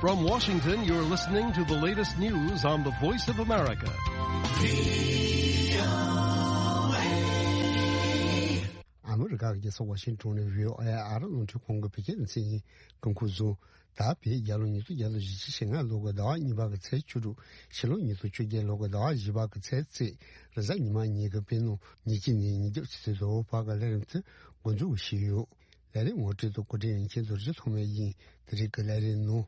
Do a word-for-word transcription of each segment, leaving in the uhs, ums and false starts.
From Washington, you're listening to the latest news on the Voice of America. ཨ་མི་རི་ཀ་གི་རྒྱལ་ས་ཝ་ཤིང་ཊོན་ནས་བྷི་ཨོ་ཨེ་ཨ་རི་རླུང་འཕྲིན་ཁང་གི་བོད་སྐད་སྡེ་ཚན་ཡིན། སྐུ་ཁམས་བཟང་། ད་བོད་རྒྱལ་ལོ་ཉིས་སྟོང་བརྒྱ་དང་བཞི་བཅུ་ཞེ་ལྔ་ལོ་གི་ཟླ་བ་གཉིས་པ་གི་ཚེས་བཅུ་དྲུག་ཕྱི་ལོ་ཉིས་སྟོང་བཅོ་བརྒྱད་ལོ་གི་ཟླ་བ་བཞི་པ་གི་ཚེས་བརྩིས་རེས་གཟའ་ཉི་མ་ཉིན་གྱི་དཔེ་ནང་ཉིན་གཅིག་ནས་ཉིན་རྒྱབ་ཆུ་ཚོད་དྲུག་བར་གྱི་ལས་རིམ་དེ་འགོ་འཛུགས་བྱས་ཡོད། ལས་རིམ་ངོ་སྤྲོད་དང་གོ་སྒྲིག་ཡིན་མཁན་རྡོ་རྗེ་ཐོགས་མེད་ཡིན། དེ་རིང་གི་ལས་རིམ་ནང་།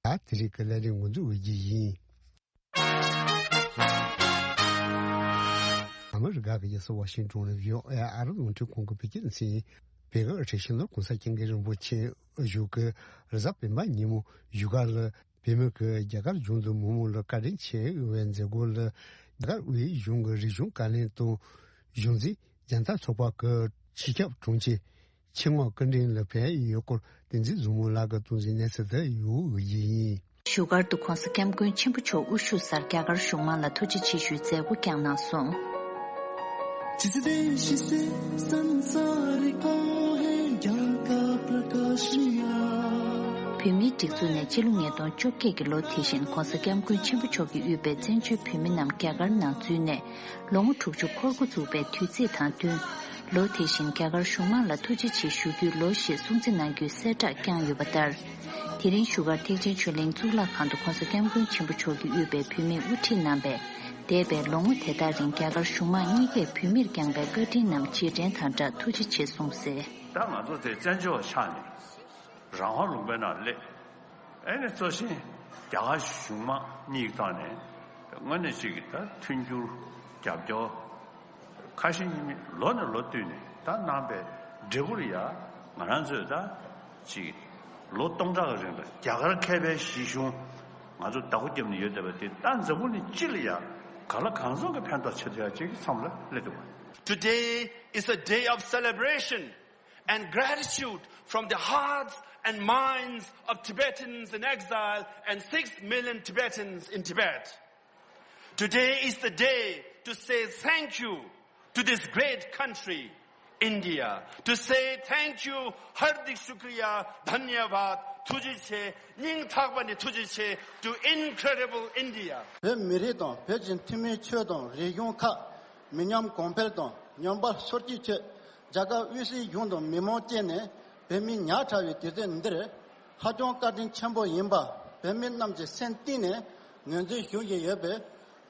ད་དེ་རིང་གི་ལས་རིམ་འགོ་འཛུགས་བྱེད་ཀྱི་ཡིན། ཨ་མི་རི་ཀ་གི་རྒྱལ་ས་ཝ་ཤིང་ཊོན་ནས་བྷི་ཨོ་ཨེ་ཨ་རི་རླུང་འཕྲིན་ཁང་གི་བོད་སྐད་སྡེ་ཚན་ཡིན། བོད་ཀྱི་དབུ་ཁྲིད་སྤྱི་ནོར་༸གོང་ས་༸སྐྱབས་མགོན་རིན་པོ་ཆེ་བཞུགས་ཀྱི་རེས་གཟའ་སྤེན་པ་ཉིན་མོ་བཞུགས་སྒར་ལ་བོད་མི་གིས་རྒྱ་གར་གཞུང་དང་མི་མང་ལ་བཀའ་དྲིན་ཆེ་ཞུ་བའི་མཛད་སྒོ་ལ་རྒྱ་གར་དབུས་གཞུང་གི་རིག་གཞུང་བཀའ་བློན་དང་གཞུང་འཛིན་རྒྱལ་མཐའ་ཚོགས་པ་གི་སྤྱི་ཁྱབ་དྲུང་ཆེ་ཆེད་མངགས་སྐུ་མགྲོན་ལ་ཕེབས་ཡོད་སྐོར་བསྟན་འཛིན་བཟང་མོ་ལགས་ཀྱིས་གཏོང་ཟིན་གནས་ཚུལ་དེ་ཡོད་ཡིན། བཞུགས་སྒར་དུ་༸གོང་ས་༸སྐྱབས་མགོན་ཆེན་པོ་མཆོག་དབུ་བཞུགས་སར་རྒྱ་གར་གཞུང་མང་ལ་ཐུགས་རྗེ་ཆེ་ཞུའི་མཛད་སྒོ་བསྐྱངས་གནང་སོང་། བོད་མིའི་སྒྲིག་འཛུགས་ནས་སྤྱི་ལོ་ཉིས་སྟོང་བཅོ་བརྒྱད་ཀྱི་ལོ་དེ་བཞིན་༸གོང་ས་༸སྐྱབས་མགོན་ཆེན་པོ་མཆོག་གིས་དབུས་པའི་བཙན་བྱོལ་བོད་མི་རྣམས་རྒྱ་གར་ནང་འཛུལ་ནས། ལོ་ངོ་དྲུག་ཅུ་འཁོར་འགོ་བཙུགས་པའི་དུས་ཚིགས་དང་བསྟུན། ལོ་དེ་བཞིན་རྒྱ་གར་གཞུང་མང་ལ་ཐུགས་རྗེ་ཆེ་ཞུ་རྒྱུའི་ལོ་ཞེས་སྲུང་བརྩི་གནང་རྒྱུའི་གསལ་བསྒྲགས་བསྐྱངས་ཡོད་པ་ལྟར། དེ་རིང་བཞུགས་སྒར་ཐེག་ཆེན་ཆོས་གླིང་གཙུག་ལག་ཁང་དུ་༸གོང་ས་༸སྐྱབས་མགོན་ཆེན་པོ་མཆོག་གིས་དབུས་པའི་བོད་མིའི་དབུ་ཁྲིད་རྣམ་པས་འདས་པའི་ལོ་ངོ་དེ་དག་རིང་རྒྱ་གར་གཞུང་མང་གཉིས་ཀས་བོད་མིར་བསྐྱངས་པའི་བཀའ་དྲིན་རྣམས་རྗེས་དྲན་དང་སྦྲགས་ཐུགས་རྗེ་ཆེ་གསུངས་གསལ། ད་ང་ཚོ་དེ་བཙན་བྱོལ་བ་ཆགས་ནས། རང་དབང་ལུང་པའི་ནང་སླེབས། ཨེ་ནི་གཙོ་ཆེན་རྒྱ་གར་གཞུང་མང་གཉིས་ཀྱི་ཐོག་ནས་དངོས་གནས་གཅིག་གི་ད་མཐུན་འགྱུར་རྒྱབ་སྐྱོར་ཁ་ཞེ་གཉིས་མེད་ལོ་ནས་ལོ་བསྟུད་ནས་ད་གནང་པའི་འབྲས་བུར་ཡ་ང་རང་ཚོས་ད་ཅིག་ལོ་སྟོང་ཕྲག་གི་རིང་ལ་རྒྱ་གར་མཁས་པའི་གཞི་གཞུང་ང་ཚོ་བདག་པོ་བརྒྱབ་ནས་ཡོད་བསྡད་པ་དེ་ད་འཛམ་བུ་གླིང་སྤྱི་ལ་ཡ་གང་ལ་གང་འཚམ་གྱི་ཕན་ཐོགས་བྱེད་ཐུབ་ཡ་ཅིག་གི་མཚམས་ལ་སླེབས་འདུག Today is a day of celebration and gratitude from the hearts and minds of Tibetans in exile and six million Tibetans in Tibet. Today is the day to say thank you to this great country, India. To say thank you, Hardik Shukriya, Dhanyavad, ཐུགས་རྗེ་ཆེ། སྙིང་ཐག་པ་ནས་ཐུགས་རྗེ་ཆེ to incredible India. བོད་མི་རིགས་དང་བོད་ཀྱི་ཐུན་མིན་ཆོས་དང་རིག་གཞུང་ཁག་མི་ཉམས་གོང་འཕེལ་དང་ཉམས་པ་སོར་ཆུད་ཆེད། རྒྱ་གར་དབུས་སའི་གཞུང་དང་མི་མང་བཅས་ནས་བོད་མིའི་ཉག་ཕྲ་བའི་དུས་ཚོད་འདིར་ཧ་ཅང་བཀའ་དྲིན་ཆེན་པོ་ཡིན་པ་བོད་མི་རྣམས་ཀྱི་སེམས་གཏིང་ནས་ངོས་འཛིན་ཞུ་བཞིན་ཡོད་པས།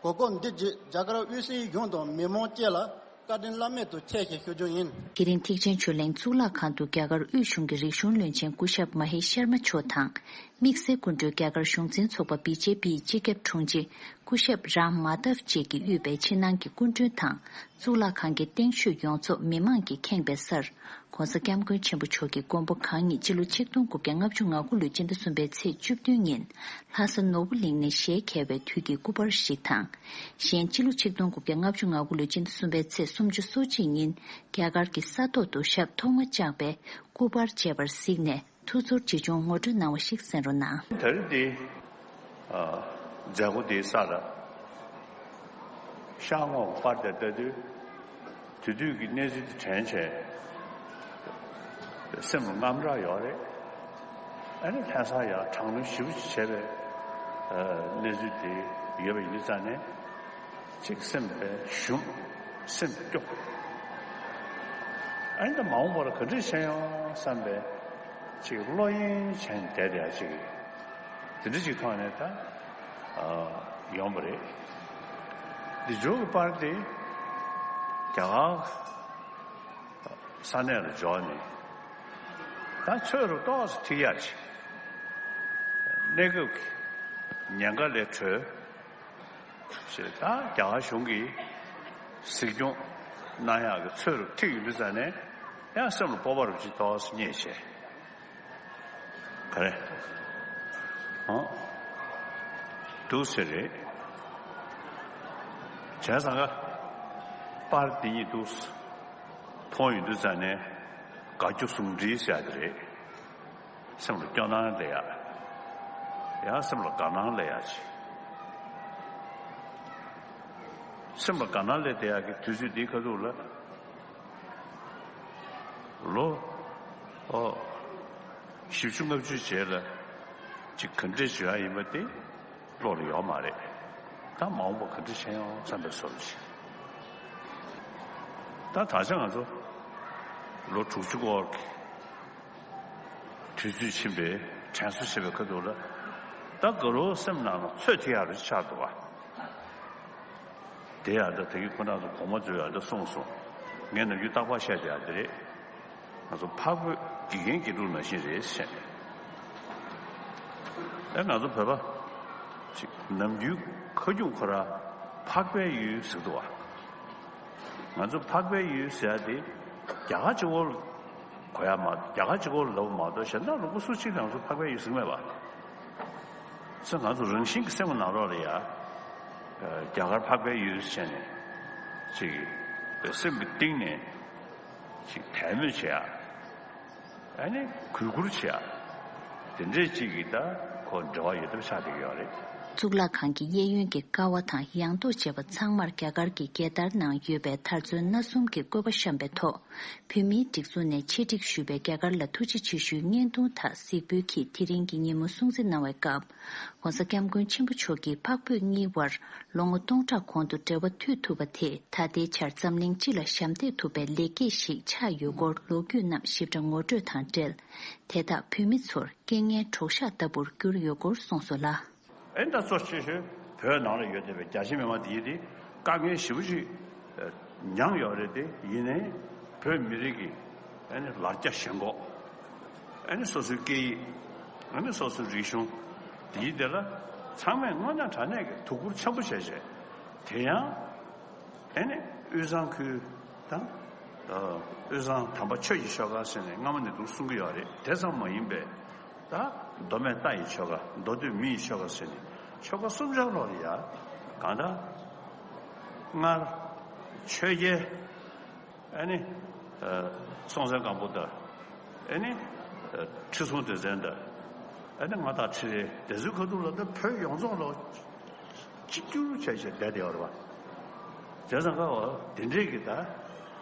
གོ་སྐབས་འདི་བརྒྱུད་རྒྱ་གར་དབུས་སའི་གཞུང་དང་མི་མང་བཅས་ལ་བཀའ་དྲིན་བླ་མེད་དུ་ཆེ་ཞེས་ཞུ་རྒྱུ་ཡིན། དེ་རིང་ཐེག་ཆེན་ཆོས་གླིང་གཙུག་ལག་ཁང་དུ་རྒྱ་གར་དབུས་གཞུང་གི་རིག་གཞུང་བློན་ཆེན་སྐུ་ཞབས་མ་ཧེ་ཤར་མ་མཆོག་དང་། དམིགས་བསལ་སྐུ་མགྲོན་རྒྱ་གར་གཞུང་འཛིན་ཚོགས་པ་བི་ཇེ་པིའི་སྤྱི་ཁྱབ་དྲུང་ཆེ་སྐུ་ཞབས་རཱམ་མཱ་དབ་བཅས་ཀྱིས་དབུས་པའི་ཕྱི་ནང་གི་སྐུ་མགྲོན་དང་གཙུག་ལག་ཁང་གི་སྟེང་ཤོད་ཡོངས་རྫོགས་མི་མང་གིས་ཁེངས་པའི་སར་༸གོང་ས་༸སྐྱབས་མགོན་ཆེན་པོ་མཆོག་གི་མགོན་པོ་གང་ཉིད་སྤྱི་ལོ་ཆིག་སྟོང་དགུ་བརྒྱ་ལྔ་བཅུ་ང་དགུ་ལོའི་སྤྱི་ཟླ་གསུམ་པའི་ཚེས་བཅུ་བདུན་ཉིན་ལྷ་ས་ནོར་བུ་གླིང་ནས་ཞལ་གྱེས་པའི་དུས་ཀྱི་སྐུ་པར་ཞིག་དང་། གཞན་སྤྱི་ལོ་ཆིག་སྟོང་དགུ་བརྒྱ་ལྔ་བཅུ་ང་དགུ་ལོའི་སྤྱི་ཟླ་གསུམ་པའི་ཚེས་སུམ་ཅུ་སོ་གཅིག་ཉིན་རྒྱ་གར་གྱི་ས་ཐོག་ཏུ་ཞབས་ཐོག་མ་བཅགས་པའི་སྐུ་པར་བཅས་པར་གཟིགས་ནས། ཐུགས་ཚོར་ཇི་བྱུང་ངོ་སྤྲོད་གནང་བ་ཞིག་གསན་རོགས་གནང་། ད་རེས་འདི་ཨ་མཛད་སྒོ་འདིའི་ས་ལ་ཤར་ངོས་པར་དེ་ལྟ་དུས་དེ་དུས་ཀྱི་གནས་ཚུལ་དེ་དྲན་བྱས་སེམས་ལ་དངངས་སྐྲག་ཡོད་རེད། ཨ་ནི་ལྷ་ས་ཡར་དྲག་གནོན་ཞེ་པོ་ཅིག་བྱས་པའི་ཨ་གནས་ཚུལ་དེ་ཡོད་པ་ཡིན་དུས་ཙང་ནས། ཅིག་སེམས་པའི་ཞུམ། སེམས་སྐྱོ། ཨ་ནི་ད་མ་འོངས་པར་ག་འདྲ་བྱས་ཡོང་བསམ་པའི་ཅིག་བློ་གཡེང་བྱས་ནས་བསྡད་བསྡད་ཅིག་དེ་འདྲ་ཅིག་ཐོག་ནས་ད་ཨ་ཡོང་བ་རེད། འདི་འཇོག་གི་པར་དེ་རྒྱ་གར་ས་གནས་ལ་འཇོག་ནས་ད་ཚོད་རུ་ཏོག་ཙམ་ཐིག་ཡག་ཅིག་གནས་སྐབས་ཀྱི་ཉེན་ཁ་ལས་གྲོལ། ཞེས་ད་རྒྱ་གར་གཞུང་གིས་གཟིགས་སྐྱོང་གནང་ཡག་གི་ཚོད་རུ་ཐིག་ཡོད་དུས་ཙང་ནས་ཡང་སེམས་ལ་སྤོབས་པ་རུ་ཅིག་ཏོག་ཙམ་རྙེད་བྱས། ག་རེ། ཨོ། འདུག་ཟེར་རེད། བྱས་ཙང་ཀ་པར་འདི་གཉིས་འདུག་མཐོང་ཡོང་དུས་ཙང་ནས་དགའ་སྐྱོ་ཟུང་འབྲེལ་ཟེར་ཡག་དེ་རེད། སེམས་ལ་སྐྱོ་སྣང་སླེབས་ཡག་ཡང་སེམས་ལ་དགའ་སྣང་སླེབས་ཡག་ཅིག་སེམས་ལ་དགའ་སྣང་སླེབས་བསྡད་ཡག་གི་དུས་ཚོད་འདིའི་ཁ་ཐུག་ལ། ལོ། ཨོ། བཞི་བཅུ་ལྔ་བཅུ་རྗེས་ལ་ཅིག་ག་འདྲས་བྱུང་ཡ་ཡིན་པ་དེ་བློ་ལ་ཡོད་མ་རེད། ད་མ་འོངས་པ་ག་འདྲས་བྱས་ཡོང་བསམ་པའི་བཟོ་འདྲ་ཞིག་ད་ད་ཆ་ང་ཚོ་ལོ་དྲུག་ཅུ་སྐོར་གྱི་དུས་ཚོད་ཕྱིན་པའི་དྲན་གསོ་བྱེད་པའི་ཁ་ཐུག་ལ། ད་དགའ་རོགས་སེམས་ནང་ལ་ཚོད་ཐིག་ཡག་རུ་ཆགས་འདུག་བ། དེ་ཡང་ད་དེ་གི་ཁོ་རང་ཚོ་གོང་མ་ཚོས་ཡང་ད་གསུངས་སོང་། ངས་ནམ་རྒྱུན་རྟག་པར་བཤད་བསྡད་ཡག་དེ་རེད། ང་ཚོ་འཕགས་བོད་དགེ་རྒན་དགེ་ཕྲུག་ནང་བཞིན་རེད་ཟེར་ནས། ཨེ་ང་ཚོ་བོད་པ་ཅིག་ནམ་རྒྱུན་ཁ་རྒྱུན་ཁོ་རང་འཕགས་པའི་ཡུལ་ཟེར་འདུག་བ། ང་ཚོ་འཕགས་པའི་ཡུལ་ཟེར་ཡག་དེ་རྒྱ་གར་གཅིག་པོ་ལ་གོ་ཡག་མ། རྒྱ་གར་གཅིག་པོ་ལ་ལབ་མ་གཏོགས་གཞན་དག་ལུང་པ་སུ་གཅིག་ལ་ང་ཚོ་འཕགས་པའི་ཡུལ་ཟེར་གྱི་མེད་པ། ཚེ་ང་ཚོ་རང་བཞིན་གྱི་སེམས་ནང་ལོགས་ལ་ཡ། རྒྱ་གར་འཕགས་པའི་ཡུལ་བྱས་ནས་ཅིག་སེམས་ཀྱི་གཏིང་ནས་ཅིག་དད་མོས་བྱེད་ཡ། ཨ་ནི་གུས་བཀུར་བྱེད་ཡ། དེ་འདྲས་ཅིག་གི་ད་ཁོ་འབྲེལ་བ་ཡོད་ཐབས་ཆགས་བསྡད་ཀྱི་ཡོད་རེད། གཙུག་ལག་ཁང་གི་གཡས་གཡོན་གྱི་ཀ་བ་དང་ཡང་ཐོག་བཅས་པ་ཚང་མར་རྒྱ་གར་གྱི་རྒྱལ་དར་ནང་ཡོད་པའི་དར་ཚོན་སྣ་གསུམ་གྱི་བཀོད་པ་བཤམས་པའི་ཐོག་བོད་མིའི་སྒྲིག་འཛུགས་ནས་ཆེད་སྒྲིག་ཞུས་པའི་རྒྱ་གར་ལ་ཐུགས་རྗེ་ཆེ་ཞུའི་བརྙན་ཐུང་དག་གཟིགས་འབུལ་གྱིས་དེ་རིང་གི་ཉིན་མོ་སྲུང་བརྩི་གནང་བའི་སྐབས། ྋགོང་ས་ྋསྐྱབས་མགོན་ཆེན་པོ་མཆོག་གིས་འཕགས་བོད་གཉིས་དབར་ལོ་ངོ་སྟོང་ཕྲག་གོང་དུ་འབྲེལ་བ་མཐུད་ཐུབ་པ་དེ་ད་ལྟའི་ཆར་འཛམ་གླིང་སྤྱི་ལ་ཞབས་འདེགས་ཐུབ་པའི་ལེགས་སྐྱེས་ཤིག་ཆགས་ཡོད་སྐོར་ལོ་རྒྱུས་རྣམས་ཞིབ་ཕྲ་ངོ་སྤྲོད་དང་འབྲེལ། དེ་དག་བོད་མི་ཚོར་རྐྱེན་ངན་གྲོགས་ཤག་ལྟ་བུར་གྱུར་ཡོད་སྐོར་གསུངས་སོང་ལ། ཨེ་ད་གཙོ་ཆེ་ཤོས་བོད་ནང་ལ་ཡོད་བསྡད་པའི་རྒྱ་ཆེ་མི་མང་དེ་ཡིན་ཏེ་དཀའ་ངལ་ཞེ་པོ་ཅིག་མྱངས་ཡོད་རེད་དེ། ཡིན་ནའི་བོད་མི་རིགས་ཀྱི་ཨ་ནི་ལ་རྒྱ་ཞེན་ཁོག་ཨ་ནི་སོ་སོའི་སྐད་ཡིག་ཨ་ནི་སོ་སོའི་རིག་གཞུང་དེ་ཡིན་དེ་ལ་ཚང་མས་དངོས་གནས་དྲང་གནས་ཀྱི་ཐུགས་ཁུར་ཆེན་པོ་བྱས་བྱས། དེ་ཡང་ཨ་ནི་དབུས་གཙང་ཁུལ་དང་། ཨ། དབུས་གཙང་དམ་པ་ཆོས་ཀྱི་ཆོལ་ཁ་ཟེར་ནས་སྔ་མོ་ནས་འདུག་གསུང་གི་ཡོད་རེད། དེ་ཙམ་མ་ཡིན་པའི་ད་མདོ་སྨད་རྟ་ཡི་ཆོལ་ཁ། མདོ་སྟོད་མི་ཡི་ཆོལ་ཁ་ཟེར་ནས་ཆོལ་ཁ་གསུམ་ཆར་ལོག་ལ་ཡ་གང་ལྟར་སྔར་ཆོས་རྒྱལ་ཨ་ནི་ཨ་སྲོང་བཙན་སྒམ་པོ་དང་། ཨ་ནི་ཨ་ཁྲི་སྲོང་ལྡེ་བཙན་དང་། ཨ་ནི་མངའ་བདག་ཁྲི་རལ་དེ་ཚོའི་ཁ་ཐུག་ལ་ད་བོད་ཡོངས་རྫོགས་ལ་གཅིག་གྱུར་བྱས་བྱས་བསྡད་བསྡད་ཡོད་རེད་པ། བྱས་ཙང་ཀ་བ་དེ་འདྲས་ཀྱི་ད་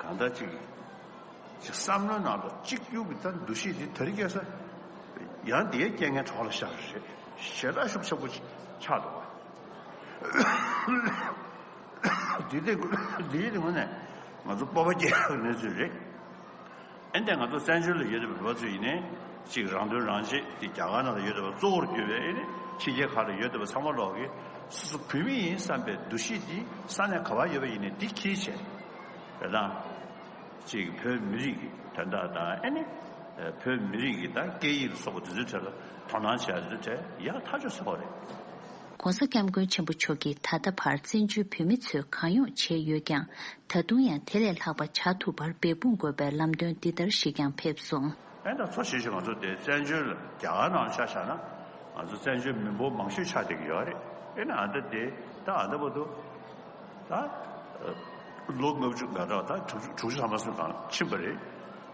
གང་ལྟར་ཅིག་ཅིག་བསམ་བློའི་ནང་ལ་གཅིག་གྱུར་གྱི་ད་འདུ་ཤེས་དེ་དེ་རིང་ཁ་སང་ཡང་དེའི་རྐྱེན་ངན་གྲོགས་ལ་ཤར་རེད། ཞེ་དྲག་ཤུགས་ཆེན་པོ་ཆགས་འདུག་པ། འདི་དེ་འདིའི་ངོས་ནས་ང་ཚོ་སྤོབས་པ་སྐྱེ་ཡག་གནས་ཚུལ་རེད། ཨེ་འདི་ང་ཚོ་བཙན་བྱོལ་ལ་ཡོད་བསྡད་པའི་བོད་པ་ཚོ་ཡིན་ནའི་གཅིག་རང་དོན་རང་གཅེས་དེ་རྒྱ་གར་ནང་ལ་ཡོད་བསྡད་པ་གཙོ་བོར་གྱུར་པའི་ཨེ་ནི་ཕྱི་རྒྱལ་ཁག་ལ་ཡོད་བསྡད་པ་ཚང་མ་ལོག་གིས་སོ་སོ་བོད་མི་ཡིན་བསམ་པའི་འདུ་ཤེས་དེ་ས་གནས་ག་པར་ཡོད་པ་ཡིན་ནའི་འདི་འཁྱེར་བྱས་རེད་དང་། གཅིག་བོད་མི་རིགས་ཀྱི་དོན་དག་དང་ཨེ་ནི་བོད་མི་རིགས་ཀྱི་ད་སྐད་ཡིག་ལ་སོགས་པ་དེ་ཚོའི་གྲས་ལ་དོ་སྣང་བྱས་དེ་ཚོའི་གྲས་ཡག་ཐག་ཆོད་ཚ་པོ་རེད། ྋགོང་ས་ྋསྐྱབས་མགོན་ཆེན་པོ་མཆོག་གིས་ད་ལྟ་བར་བཙན་བྱོལ་བོད་མི་ཚོས་གང་ཡོང་བྱས་ཡོད་ཀྱང་། ད་དུང་ཡང་དེ་ལས་ལྷག་པ་བྱ་ཐུབ་པར་འབད་འབུངས་དགོས་པའི་ལམ་སྟོན་འདི་ལྟར་ཞིག་ཀྱང་ཕེབས་སོང་། ཨེ་ད་གཙོ་ཆེ་ཤོས་ང་ཚོ་དེ་བཙན་བྱོལ་རྒྱ་གར་ནང་ཆ་བཞག་ན་ང་ཚོ་བཙན་བྱོལ་མི་འབོར་མང་ཤོས་ཆགས་བསྡད་ཀྱི་ཡོད་རེད། ཨེ་ན་ཨ་ད་དེ་ད་ཨ་ད་བར་དུ་ད་ལོ་ལྔ་བཅུ་ང་འདྲ་ད་དྲུག་ཅུ་དྲུག་ཅུ་ཐམ་པ་སོང་ཙང་ཕྱིན་པ་རེད།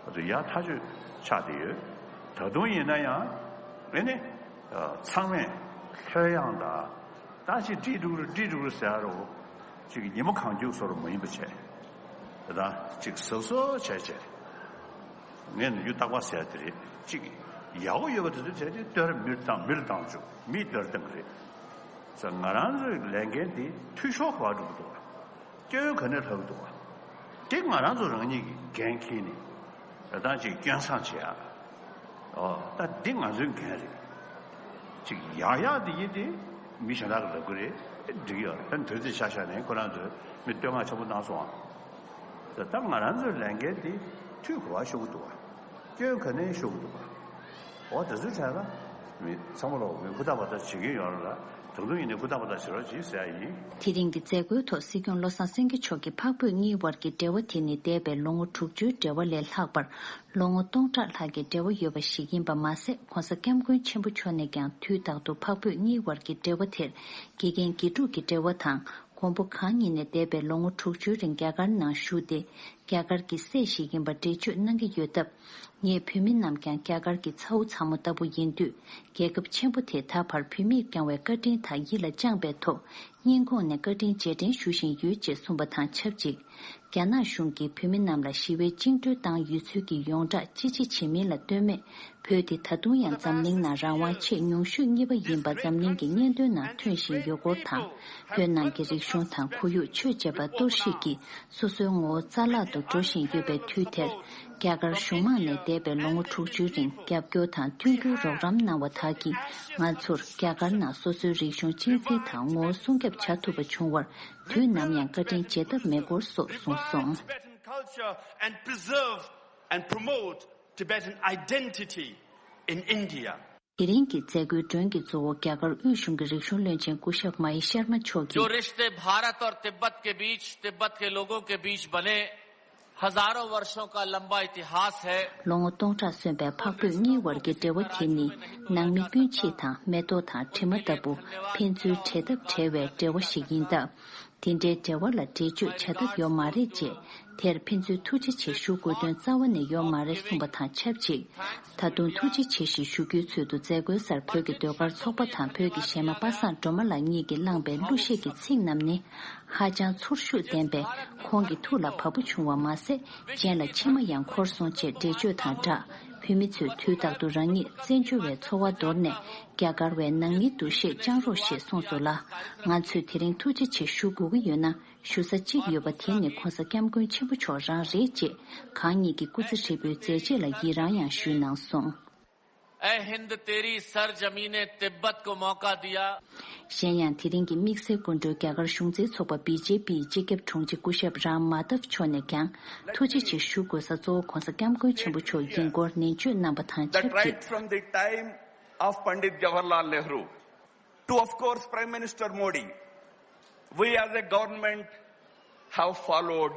ཨ་ད་ཡག་ཐག་ཆོད་ཆགས་བསྡད་ཡོད། ད་དུང་ཡིན་ན་ཡང་ཨེ་ནི་ཚང་མས་ལྷོད་ཡངས་དང་། ད་ཅིག་འགྲིག་འགྲོ་གི་རེད་འགྲིག་འགྲོ་གི་རེད་ཟེར་ཡ་རོ། ཅིག་ཉི་མ་གང་རྒྱུག་བཟོ་འདྲ་མ་ཡིན་པ་བྱས། ད་ཅིག་གཟབ་གཟབ་བྱས་བྱས། ངས་ནམ་རྒྱུན་རྟག་པར་ཟེར་ཡ་དེ་རེད། ཅིག་ཡག་པོ་ཡོད་པ་དེ་ཚོ་བྱས་ཏེ་བསྟོད་ར་མིར་བཏང་མིར་བཏང་བཅུག་མིས་བསྟོད་ར་བཏང་གི་རེད། ཟེར་ང་རང་ཚོའི་ལས་འགན་དེ་འཐུས་ཤོར་ག་པར་འགྲོ་གི་འདུག་སྐྱོན་ག་ནས་ལྷག་གི་འདུག་དེ་ང་རང་ཚོ་རང་ཉིད་ཀྱི་འགན་འཁྱེར་ནས་ད་ཅིག་སྐྱོན་བསང་བྱེད་ཡ། ཨོ་ད་འདི་ང་ཚོའི་འགན་རེད། ཅིག་ཡག་ཡག་དེ་ཡིན་དེ་མི་གཞན་དག་གི་ལབ་གི་རེད། འགྲིག་ཡོད། ད་དུས་ཚོད་ཆ་བཞག་ནས་ཁོ་རང་ཚོས་མི་བསྟོད་བསྔགས་ཆེན་པོ་གནང་སོང་ཨ། ད་ད་ང་རང་ཚོའི་ལས་འགན་དེ་འཐུས་ག་པར་ཤོར་གི་འདུག་བ། སྐྱོན་ག་ནས་ཤོར་གི་འདུག་བ། འོ་དེ་ཚོའི་གྲས་ལ་མི་ཚང་མ་ལོག་མི་ཧུར་ཐག་པ་ཐག་བྱེད་ཀྱི་ཡོད་ར། ད་དུང་ཡིན་ནའི་ཧུར་ཐག་པ་ཐག་བྱེད་རོགས་གྱིས་ཟེར་ཡ་ཡིན། དེ་རིང་གི་མཛད་སྒོའི་ཐོག་སྲིད་སྐྱོང་བློ་བཟང་སེང་གེ་མཆོག་གིས་འཕགས་བོད་གཉིས་བར་གྱི་འབྲེལ་བ་དེ་ནི་འདས་པའི་ལོ་ངོ་དྲུག་ཅུའི་འབྲེལ་བ་ལས་ལྷག་པར་ལོ་ངོ་སྟོང་ཕྲག་ལྷག་གི་འབྲེལ་བ་ཡོད་པ་ཞིག་ཡིན་པ་མ་ཟད། ྋགོང་ས་ྋསྐྱབས་མགོན་ཆེན་པོ་མཆོག་ནས་ཀྱང་དུས་རྟག་ཏུ་འཕགས་བོད་གཉིས་བར་གྱི་འབྲེལ་བ་དེར་དགེ་རྒན་དགེ་ཕྲུག་གི་འབྲེལ་བ་དང་། མགོན་པོ་གང་ཉིད་ནས་འདས་པའི་ལོ་ངོ་དྲུག་ཅུའི་རིང་རྒྱ་གར་ནང་བཞུགས་ཏེ། རྒྱ་གར་གྱི་སྲས་ཤིག་ཡིན་པ་འགྲེལ་བརྗོད་གནང་གི་ཡོད་སྟབས། ངས་བོད་མི་རྣམས་ཀྱང་རྒྱ་གར་གྱི་ཚ་བོ་ཚ་མོ་ལྟ་བུ་ཡིན་དུས། རྒྱལ་ཁབ་ཆེན་པོ་དེས་ད་བར་བོད་མིར་བསྐྱངས་བའི་བཀའ་དྲིན་དག་ཡིད་ལ་བཅངས་པའི་ཐོག་སྙིང་ཁོང་ནས་བཀའ་དྲིན་རྗེས་དྲན་ཞུ་བཞིན་ཡོད་ཅེས་གསུངས་པ་དང་ཆབས་ཅིག་རྒྱ་ནག་གཞུང་གིས་བོད་མི་རྣམས་ལ་ཞི་བའི་བཅིངས་འགྲོལ་བཏང་ཡོད་ཚུལ་གྱི་ཡོངས་གྲགས་ཅི་བྱེད་བྱེད་མིན་ལ་ལྟོས་མེད། བོད་དེ་ད་དུང་ཡང་འཛམ་གླིང་ནང་རང་དབང་ཆེས་ཉུང་ཤོས་གཉིས་པ་ཡིན་པ་འཛམ་གླིང་གི་སྙན་ཐོའི་ནང་ཐོན་བཞིན་ཡོད་སྐོར་དང་། བོད་ནང་གི་རིག་གཞུང་དང་ཁོར་ཡུག་ཆོས་བཅས་པ་གཏོར་བཤིག་གིས་སོ་སོའི་ངོ་བོ་རྩ་བརླག་ཏུ་འགྲོ་བཞིན་ཡོད་པའི་དུས་དེར། རྒྱ་གར་གཞུང་མང་ནས་འདས་པའི་ལོ་ངོ་དྲུག་ཅུའི་རིང་རྒྱབ་སྐྱོར་དང་མཐུན་འགྱུར་རོགས་རམ་གནང་བ་དག་གིས་ང་ཚོར་རྒྱ་གར་ནང་སོ་སོའི་རིག་གཞུང་གཅེས་འཛིན་དང་ངོ་བོ་སྲུང་སྐྱོབ་བྱ་ཐུབ་པ་བྱུང་བར་དུས་ནམ་ཡང་བཀའ་དྲིན་བརྗེད་ཐབས་མེད་སྐོར་སོགས་གསུངས་སོང་། Tibetan culture and preserve and promote Tibetan identity in India. དེ་རིང་གི་མཛད་སྒོའི་མགྲོན་གྱི་གཙོ་བོ་རྒྱ་གར་དབུས་གཞུང་གི་རིག་གཞུང་བློན་ཆེན་སྐུ་ཞབས་མ་ཧེ་ཤར་མ་མཆོག་གིས། जो रिश्ते भारत और तिब्बत के बीच, तिब्बत के लोगों के बीच बने, हजारों वर्षों का लंबा इतिहास है। ལོ་ངོ་སྟོང་ཕྲག་སོན་པའི་འཕགས་བོད་གཉིས་བར་གྱི་འབྲེལ་བ་དེ་ནི་ནང་མི་ཀུན་སྤྱི་དང་མེ་ཏོག་དང་དྲི་མ་ལྟ་བུ་ཕན་ཚུན་འབྲེལ་ཐབས་བྲལ་བའི་འབྲེལ་བ་ཞིག་ཡིན་སྟབས། དེ་འདྲའི་འབྲེལ་བ་ལ་འགྲེལ་བརྗོད་བྱ་ཐབས་ཡོད་མ་རེད་ཅེས། དེར་ཕན་ཚུན་ཐུགས་རྗེ་ཆེ་ཞུ་དགོས་དོན་རྩ་བ་ནས་ཡོད་མ་རེད་གསུངས་པ་དང་ཆབས་ཅིག་ད་དུང་ཐུགས་རྗེ་ཆེ་ཞེས་ཞུ་རྒྱུའི་ཚུལ་དུ་མཛད་སྒོའི་སར་བོད་ཀྱི་ཟློས་གར་ཚོགས་པ་དང་བོད་ཀྱི་གཞས་མ་པ་སངས་སྒྲོལ་མ་ལགས་གཉིས་ཀྱིས་བླངས་པའི་གླུ་གཞས་ཀྱི་ཚིག་རྣམས་ནི་ཧ་ཅང་ཚོར་ཤུགས་ལྡན་པས་ཁོང་གི་ཐུགས་ལ་བབས་པོ་བྱུང་བ་མ་ཟད། སྤྱན་ལ་མཆི་མ་ཡང་འཁོར་སོང་ཅེས་འགྲེལ་བརྗོད་དང་སྦྲགས། བོད་མི་ཚོས་དུས་རྟག་ཏུ་རང་ཉིད་བཙན་བྱོལ་བའི་འཚོ་བ་འདོར་ནས་རྒྱ་གར་བའི་ནང་མིའི་འདུ་ཤེས་བཅང་རོགས་ཞེས་གསུངས་སོང་ལ། ང་ཚོས་དེ་རིང་ཐུགས་རྗེ་ཆེ་ཞུ་དགོས་ཀྱི་ཡོད་ན། ཞུ་ས་གཅིག་ཡོད་པ་དེ་ནི་༧གོང་ས་༧སྐྱབས་མགོན་ཆེན་པོ་མཆོག་རང་རེད་ཅེས་གང་ཉིད་ཀྱི་སྐུ་ཚེ་ཧྲིལ་པོའི་མཛད་རྗེས་ལ་ཡི་རང་ཡང་ཞུས་གནང་སོང་། ऐ हिंद तेरी सरजमीन तिब्बत को मौका दिया। གཞན་ཡང་དེ་རིང་གི་དམིགས་བསལ་སྐུ་མགྲོན་རྒྱ་གར་གཞུང་འཛིན་ཚོགས་པ་བི་ཇེ་པིའི་སྤྱི་ཁྱབ་དྲུང་ཆེ་སྐུ་ཞབས་རམ་མ་དབ་མཆོག་ནས་ཀྱང་ཐུགས་རྗེ་ཆེ་ཞུ་དགོས་ས་གཙོ་བོ་༧གོང་ས་༧སྐྱབས་མགོན་ཆེན་པོ་མཆོག་ཡིན་སྐོར་ནན་བརྗོད་གནང་པ་དང་ཆབས་ཅིག That right from the time of Pandit Jawaharlal Nehru to, of course, Prime Minister Modi, we as a government have followed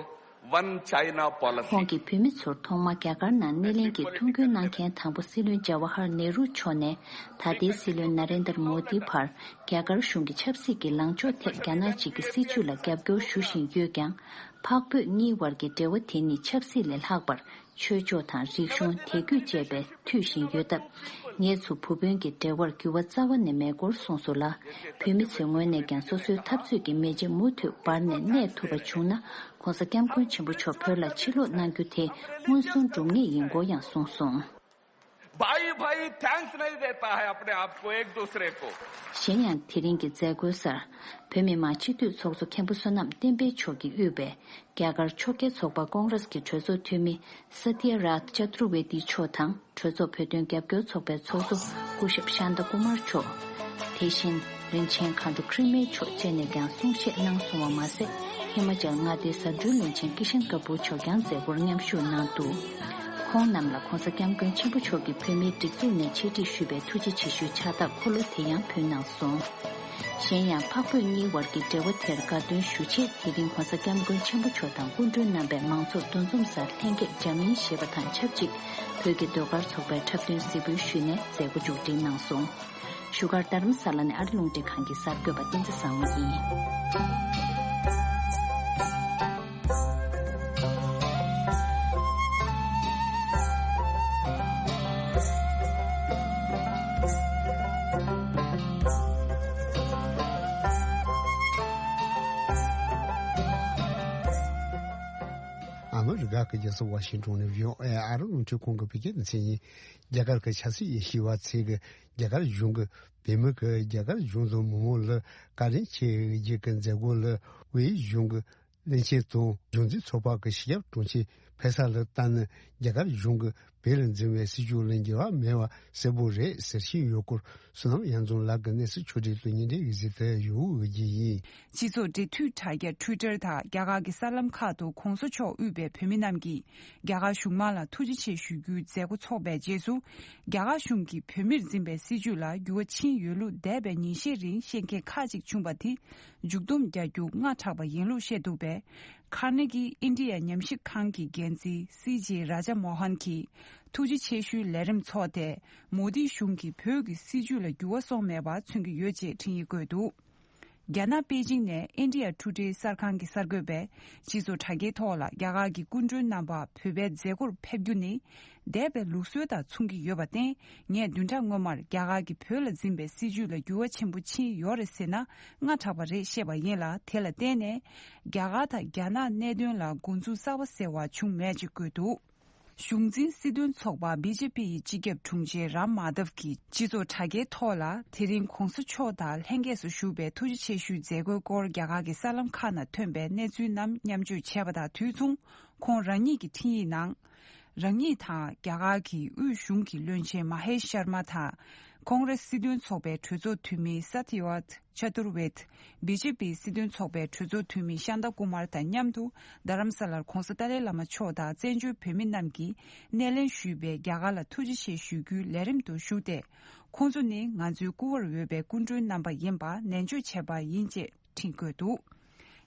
One China policy. ཁོང་གིས་བོད་མི་ཚོར་ཐོག་མར་རྒྱ་གར་ནང་སྣེ་ལེན་གྱི་ཐུགས་འགན་གནང་མཁན་དང་པོ་སྲིད་བློན་ཇཱ་ཝ་ཧར་ནེ་རུ་མཆོག་ནས་ད་ལྟའི་སྲིད་བློན་ན་རེན་དར་མོ་དི་བར་རྒྱ་གར་གཞུང་གི་ཆབ་སྲིད་ཀྱི་ལངས་ཕྱོགས་ཐད་རྒྱ་ནག་གཅིག་གི་སྲིད་བྱུས་ལ་རྒྱབ་སྐྱོར་ཞུ་བཞིན་ཡོད་ཀྱང་། འཕགས་བོད་གཉིས་བར་གྱི་འབྲེལ་བ་དེ་ནི་ཆབ་སྲིད་ལས་ལྷག་པར། ཆོས་ཕྱོགས་དང་རིག་གཞུང་དད་གུས་བཅས་པས་མཐུད་བཞིན་ཡོད་སྟབས། ངེད་ཚོ་བུ་སྤུན་གྱི་འབྲེལ་བར་འགྱུར་བ་རྩ་བ་ནས་མེད་སྐོར་གསུངས་སོང་ལ། བོད་མི་ཚོའི་ངོས་ནས་ཀྱང་སོ་སོའི་འཐབ་རྩོད་ཀྱི་མེ་ལྕེ་མུ་མཐུད་འབར་ནས་གནས་ཐུབ་པ་བྱུང་ན། ྋགོང་ས་ྋསྐྱབས་མགོན་ཆེན་པོ་མཆོག་བོད་ལ་ཕྱིར་ལོག་གནང་རྒྱུ་དེ་མངོན་སུམ་སྒྲུབ་ངེས་ཡིན་སྐོར་ཡང་གསུངས་སོང་། भाई भाई थैंक्स नहीं देता है अपने आप को एक दूसरे को। གཞན་ཡང་དེ་རིང་གི་མཛད་སྒོའི་སར། བོད་མི་མང་སྤྱི་འཐུས་ཚོགས་གཙོ་མཁན་པོ་བསོད་ནམས་བསྟན་འཕེལ་མཆོག་གིས་དབུས་པའི་རྒྱ་གར་ཕྱོགས་འགལ་ཚོགས་པ་ཀོང་རེས་ཀྱི་གྲོས་ཚོགས་འཐུས་མི་སཏྱ་རཐ་ཅ་ཏུར་ཝེ་ཏི་མཆོག་དང་གྲོས་ཚོགས་བོད་དོན་རྒྱབ་སྐྱོར་ཚོགས་པའི་ཚོགས་གཙོ་སྐུ་ཞབས་ཤཱན་ཏཱ་ཀུ་མར་མཆོག་དེ་བཞིན་རིན་ཆེན་མཁའ་འགྲོ་ཁྲི་སྨན་མཆོག་བཅས་ནས་ཀྱང་གསུང་བཤད་གནང་སོང་བ་མ་ཟད། ཧི་མ་ཅལ་མངའ་སྡེའི་ཟབ་སྦྱོང་བློན་ཆེན་ཀི་ཤན་ཀ་པུར་མཆོག་ཀྱང་མཛད་སྒོར་མཉམ་ཞུགས་གནང་འདུག་ཁོང་རྣམས་ལ་ྋགོང་ས་ྋསྐྱབས་མགོན་ཆེན་པོ་མཆོག་གིས་བོད་མིའི་སྒྲིག་འཛུགས་ནས་ཆེད་སྒྲིག་ཞུས་པའི་ཐུགས་རྗེ་ཆེ་ཞུའི་ཕྱག་རྟགས་འཁོར་ལོ་དེ་ཡང་ཕུལ་གནང་སོང་། གཞན་ཡང་འཕགས་བོད་གཉིས་དབར་གྱི་འབྲེལ་བ་དེར་དགའ་སྟོན་ཞུ་ཆེད་དེ་རིང་༧གོང་ས་༧སྐྱབས་མགོན་ཆེན་པོ་མཆོག་དང་སྐུ་མགྲོན་རྣམ་པས་མང་ཚོགས་འདུ་འཛོམས་སར་ལྷན་རྒྱས་འཇམ་མིན་ཞེས་པ་དང་ཆབས་ཅིག་བོད་ཀྱི་ཟློས་གར་ཚོགས་པས་འཁྲབ་སྟོན་གཟིགས་འབུལ་ཞུས་ནས་མཛད་སྒོ་མཇུག་སྒྲིལ་གནང་སོང་། བཞུགས་སྒར་རྡ་རམ་ས་ལ་ནས་ཨ་རི་རླུང་འཕྲིན་ཁང་གི་གསར་འགོད་པ་བསྟན་འཛིན་བཟང་མོ་ཡིན། ཨ་མི་རི་ཀ་གི་རྒྱལ་ས་ཝ་ཤིང་ཏོན་ནས་བྷི་ཨོ་ཨེ་ཨ་རི་རླུང་འཕྲིན་ཁང་གི་བོད་སྐད་སྡེ་ཚན་ཡིན། རྒྱ་གར་གྱི་ཆབ་སྲིད་ཡིན་ཞུ་བ་ཚིག་གི་རྒྱ་གར་གཞུང་གི་བོད་མི་གི་རྒྱ་གར་གཞུང་དང་མི་མང་ལ་བཀའ་དྲིན་ཆེ་ཡི་གི་མཛད་སྒོ་ལ་དབུས་གཞུང་གི་བློན་ཆེན་དང་གཞུང་འཛིན་ཚོགས་པ་གི་སྤྱི་ཁྱབ་དྲུང་ཆེ་ཕེབས་ས་ལ་བལྟས་ན་རྒྱ་གར་གཞུང་གི་ བོད་ལ་འཛིན་པའི་སྲིད་ཇུས་ལ་འགྱུར་བ་མེད་པ་གསལ་པོ་རེད་ཟེར་བཞིན་ཡོད་སྐོར། བསོད་ནམས་དབྱངས་འཛོམས་ལགས་ཀྱི་གནས་ཚུལ་ཕྱོགས་སྒྲིག་ཏུ་སྙན་འདྲེན་ཡིག་གཟིགས་དེ་ཡོད་འོས་ཀྱི་ཡིན། སྤྱི་ཚོགས་འབྲེལ་མཐུད་དྲ་རྒྱ་Twitter་དང་རྒྱ་གར་གྱི་གསར་ལམ་ཁག་ཏུ་གོང་ས་མཆོག་དབུས་པའི་བོད་མི་རྣམས་ཀྱིས་རྒྱ་གར་གཞུང་མང་ལ་ཐུགས་རྗེ་ཆེ་ཞུ་རྒྱུའི་མཛད་སྒོ་འཚོགས་པའི་རྗེས་སུ། རྒྱ་གར་གཞུང་གིས་བོད་མིར་འཛིན་པའི་སྲིད་ཇུས་ལ་འགྱུར་བ་ཕྱིན་ཡོད་ལུགས་འདས་པའི་ཉིན་ཤས་རིང་བཤད་མཁན་ཁག་ཅིག་བྱུང་བ་དེ་མཇུག་སྡོམ་རྒྱག་རྒྱུ་སྔ་དྲགས་པ་ཡིན་ལུགས་བཤད་འདུག་པས། ཁར་ནེ་གི་ཨིན་ཌི་ཡ་ཉམས་ཞིབ་ཁང་གི་འགན་འཛིན་སི་ཇེ་རཱ་ཇ་མོ་ཧན་གྱིས་ཐུགས་རྗེ་ཆེ་ཞུའི་ལས་རིམ་འཚོགས་ཏེ། མོ་དིའི་གཞུང་གིས་བོད་ཀྱི་སྲིད་ཇུས་ལ་འགྱུར་བ་སོང་མེད་པ་མཚོན་གྱི་ཡོད་ཅེས་འཕྲིན་ཡིག་བཀོད་འདུག་རྒྱ་ནག་པེ་ཅིང་ནས་ཨིན་ཌི་ཡ་ཊུ་ཌེ་གསར་ཁང་གི་གསར་འགོད་པས། སྤྱི་ཚོགས་དྲ་རྒྱའི་ཐོག་ལ་རྒྱ་གར་གྱི་སྐུ་མགྲོན་རྣམ་པ་བོད་པའི་མཛད་སྒོར་ཕེབས་རྒྱུ་ནི། འདས་པའི་ལུགས་སྲོལ་དང་མཚུངས་ཀྱི་ཡོད་པར་བརྟེན། ངས་བདུན་ཕྲག་སྔོན་མར་རྒྱ་གར་གྱིས་བོད་ལ་འཛིན་པའི་སྲིད་ཇུས་ལ་འགྱུར་བ་ཆེན་པོ་ཕྱིན་ཡོད་རེད་ཟེར་ན་སྔ་དྲགས་པ་རེད་བཤད་པ་ཡིན་ལ། དེ་ལ་བརྟེན་ནས་རྒྱ་གར་དང་རྒྱ་ནག་གནད་དོན་ལ་འགོ་འཛུགས་གསར་པ་ཟེར་བ་བྱུང་མེད་ཅེས་བཀོད་འདུག་གཞུང་འཛིན་སྲིད་དོན་ཚོགས་པ་བི་ཇེ་པི་ཡི་སྤྱི་ཁྱབ་དྲུང་ཆེ་རམ་མཱ་དབ་ཀྱིས་སྤྱི་ཚོགས་དྲ་རྒྱའི་ཐོག་ལ། དེ་རིང་གོང་ས་མཆོག་དང་ལྷན་རྒྱས་སུ་བཞུགས་པའི་ཐུགས་རྗེ་ཆེ་ཞུའི་མཛད་སྒོའི་སྐོར་རྒྱ་གར་གྱི་གསར་ལམ་ཁག་ནང་ཐོན་པའི་གནས་ཚུལ་རྣམས་མཉམ་སྤྱོད་བྱས་པ་དང་དུས་མཚུངས། ཁོང་རང་ཉིད་ཀྱི་འཕྲིན་ཡིག་ནང་། རང་ཉིད་དང་རྒྱ་གར་གྱི་དབུས་གཞུང་གི་བློན་ཆེན་མ་ཧེ་ཤར་མ་དང་། ཀོང་རེས་སྲིད་དོན་ཚོགས་པའི་གྲོས་ཚོགས་འཐུས་མི་སཱ་ཐི་ཝཱད་ཅ་ཏུར་ཝེད། བི་ཇེ་པི་སྲིད་དོན་ཚོགས་པའི་གྲོས་ཚོགས་འཐུས་མི་ཤཱན་ཏཱ་ཀུ་མར་དང་མཉམ་དུ། རྡ་རམ་ས་ལར་༧གོང་ས་ཏཱ་ལའི་བླ་མ་མཆོག་དང་བཙན་བྱོལ་བོད་མི་རྣམས་ཀྱིས་སྣེ་ལེན་ཞུས་པའི་རྒྱ་གར་ལ་ཐུགས་རྗེ་ཆེ་ཞུ་རྒྱུའི་ལས་རིམ་དུ་ཞུགས་ཏེ། ཁོང་ཚོ་ནི་ང་ཚོའི་སྐུ་པར་འོས་པའི་སྐུ་མགྲོན་རྣམ་པ་ཡིན་པ་ནན་བརྗོད་བྱས་པ་ཡིན་ཅེས་འཕྲིན་བཀོད་འདུག་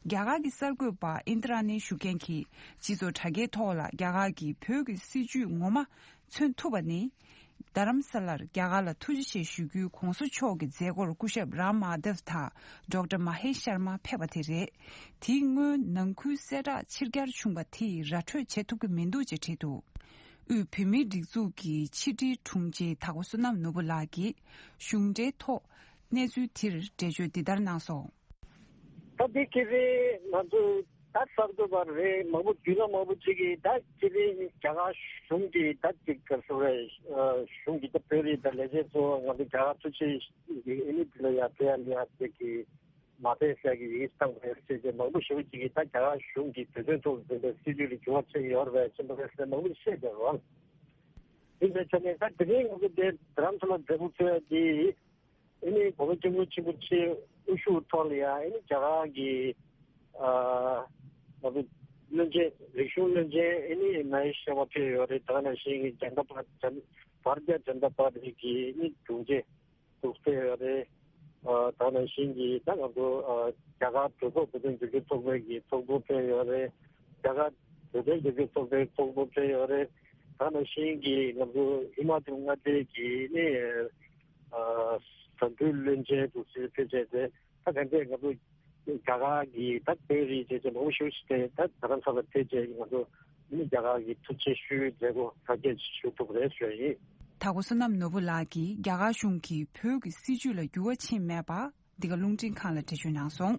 རྒྱ་གར་གྱི་གསར་འགོད་པ་ཨིན་དྲ་ནི་ཞུ་མཁན་གྱིས་སྤྱི་ཚོགས་དྲ་རྒྱའི་ཐོག་ལ་རྒྱ་གར་གྱིས་བོད་ཀྱི་སྲིད་ཇུས་ངོ་མ་མཚོན་ཐུབ་པ་ནི། རྡ་རམ་ས་ལར་རྒྱ་གར་ལ་ཐུགས་རྗེ་ཆེ་ཞུ་རྒྱུའི་གོང་ས་མཆོག་གི་མཛད་སྒོར་སྐུ་ཞབས་རམ་མཱ་དབ་དང་ཌོག་ཊར་མ་ཧེ་ཤར་མ་ཕེབས་པ་དེ་རེད། དེའི་སྔོན་ནང་ཁུལ་གསལ་བསྒྲགས་ཕྱིར་གྱར་བྱུང་བ་དེ་ཡིས་ར་སྤྲོད་བྱེད་ཐུབ་ཀྱི་མི་འདུག་ཅེས་བྲིས་འདུག་དབུས་བོད་མིའི་སྒྲིག་འཛུགས་ཀྱི་ཕྱི་དྲིལ་དྲུང་ཆེ་དྭགས་པོ་བསོད་ནམས་ནོར་བུ་ལགས་ཀྱིས་གཞུང་འབྲེལ་ཐོག་གནས་ཚུལ་དེར་འགྲེལ་བརྗོད་འདི་ལྟར་གནང་སོང་། ད་འདི་ཁེ་རེ་ང་ཚོ་ད་གསར་འགོད་པ་རེད། མང་པོ་རྒྱུས་ལོན་མང་པོ་ཅིག་གིས་ད་ཁེ་རེ་རྒྱ་གར་གཞུང་གིས་ད་ཅིག་ག་རེ་ཟེར་རེད། གཞུང་གིས་ད་བོད་རིགས་དང་ལས་བྱེད་ཚོ་ང་ཚོ་རྒྱ་གར་ཐུག་ཆེད་ཀྱི་ཨེ་ནི་དེ་ལ་ཡ་ཕེ་ཡ་ལི་ཡ་ཅིག་གིས་མ་ཕེ་ཟེར་གི་ཡིག་བཏང་བ་རེད་ཅེས་མང་པོ་ཞེ་པོ་ཅིག་གིས་ད་རྒྱ་གར་གཞུང་གིས་བོད་དོན་ཐོག་འཛིན་པའི་སྲིད་ཇུས་ལ་འགྱུར་བ་ཕྱིན་ཡོད་རེད་ཅེས་མང་པོ་བཤད་བསྡད་རོགས། དེ་འདྲ་ཆ་ནས་ད་དེ་རིང་ང་ཚོ་དེ་རྡ་རམ་ས་ལ་མཛད་སྒོ་ཚོགས་ཡ་དེ། ཨ་ནི་གོང་མ་སྐྱབས་མགོན་ཆེན་པོ་མཆོག་དབུ་བཞུགས་ཐོག་ལ་ཡང་ཨ་ནི་རྒྱ་གར་གྱི་ཨ་ང་ཚོ་བློན་ཆེན་རིག་གཞུང་བློན་ཆེན་ཨ་ནི་མ་ཧེ་ཤར་མ་ཕེབས་ཡོད་རེད། ད་ག་ནང་བཞིན་གྱི་ཇན་ད་པ་ཇན་བྷར་ཏི་ཡ་ཇན་ད་པ་ཊི་གི་ཨ་ནི་དྲུང་ཆེ་ཚོ་ཕེབས་ཡོད་རེད། ཨ་ད་ག་ནང་བཞིན་གྱི་ད་ང་ཚོ་ཨ་རྒྱ་གར་གྲོས་ཚོགས་བོད་དོན་རྒྱབ་སྐྱོར་ཚོགས་པའི་གི་ཚོགས་གཙོ་ཕེབས་ཡོད་རེད། རྒྱ་གར་བོད་དོན་རྒྱབ་སྐྱོར་ཚོགས་པའི་ཚོགས་གཙོ་ཕེབས་ཡོད་རེད། ད་ག་ནང་བཞིན་གྱི་ང་ཚོ་ཧི་མ་ཅལ་མངའ་སྡེ་གི་ཨ་ནི། ཨ་དམ་འབུལ་བློན་ཆེན་དུ་ཕེབས་བྱས་ཏེ་ད་ག་འདྲས་ང་ཚོ་རྒྱ་གར་གྱི་ད་བོད་རིགས་བྱས་ཏེ་མང་པོ་ཞེ་པོ་ཞིག་དེ་ད་རྡ་རམ་ས་ལ་ཕེབས་བྱས་ང་ཚོ་ཨ་ནི་རྒྱ་གར་གྱི་ཐུགས་རྗེ་ཆེ་ཞུའི་མཛད་སྒོ་དར་རྒྱས་ཞུ་ཐུབ་པ་རེད་ཞུ་ཡ་ཡིན། དྭགས་པོ་བསོད་ནམས་ནོར་བུ་ལགས་ཀྱིས་རྒྱ་གར་གཞུང་གིས་བོད་ཀྱི་སྲིད་ཇུས་ལ་འགྱུར་བ་ཕྱིན་མེད་པ། འདི་ག་རླུང་འཕྲིན་ཁང་ལ་འགྲེལ་བརྗོད་གནང་སོང་།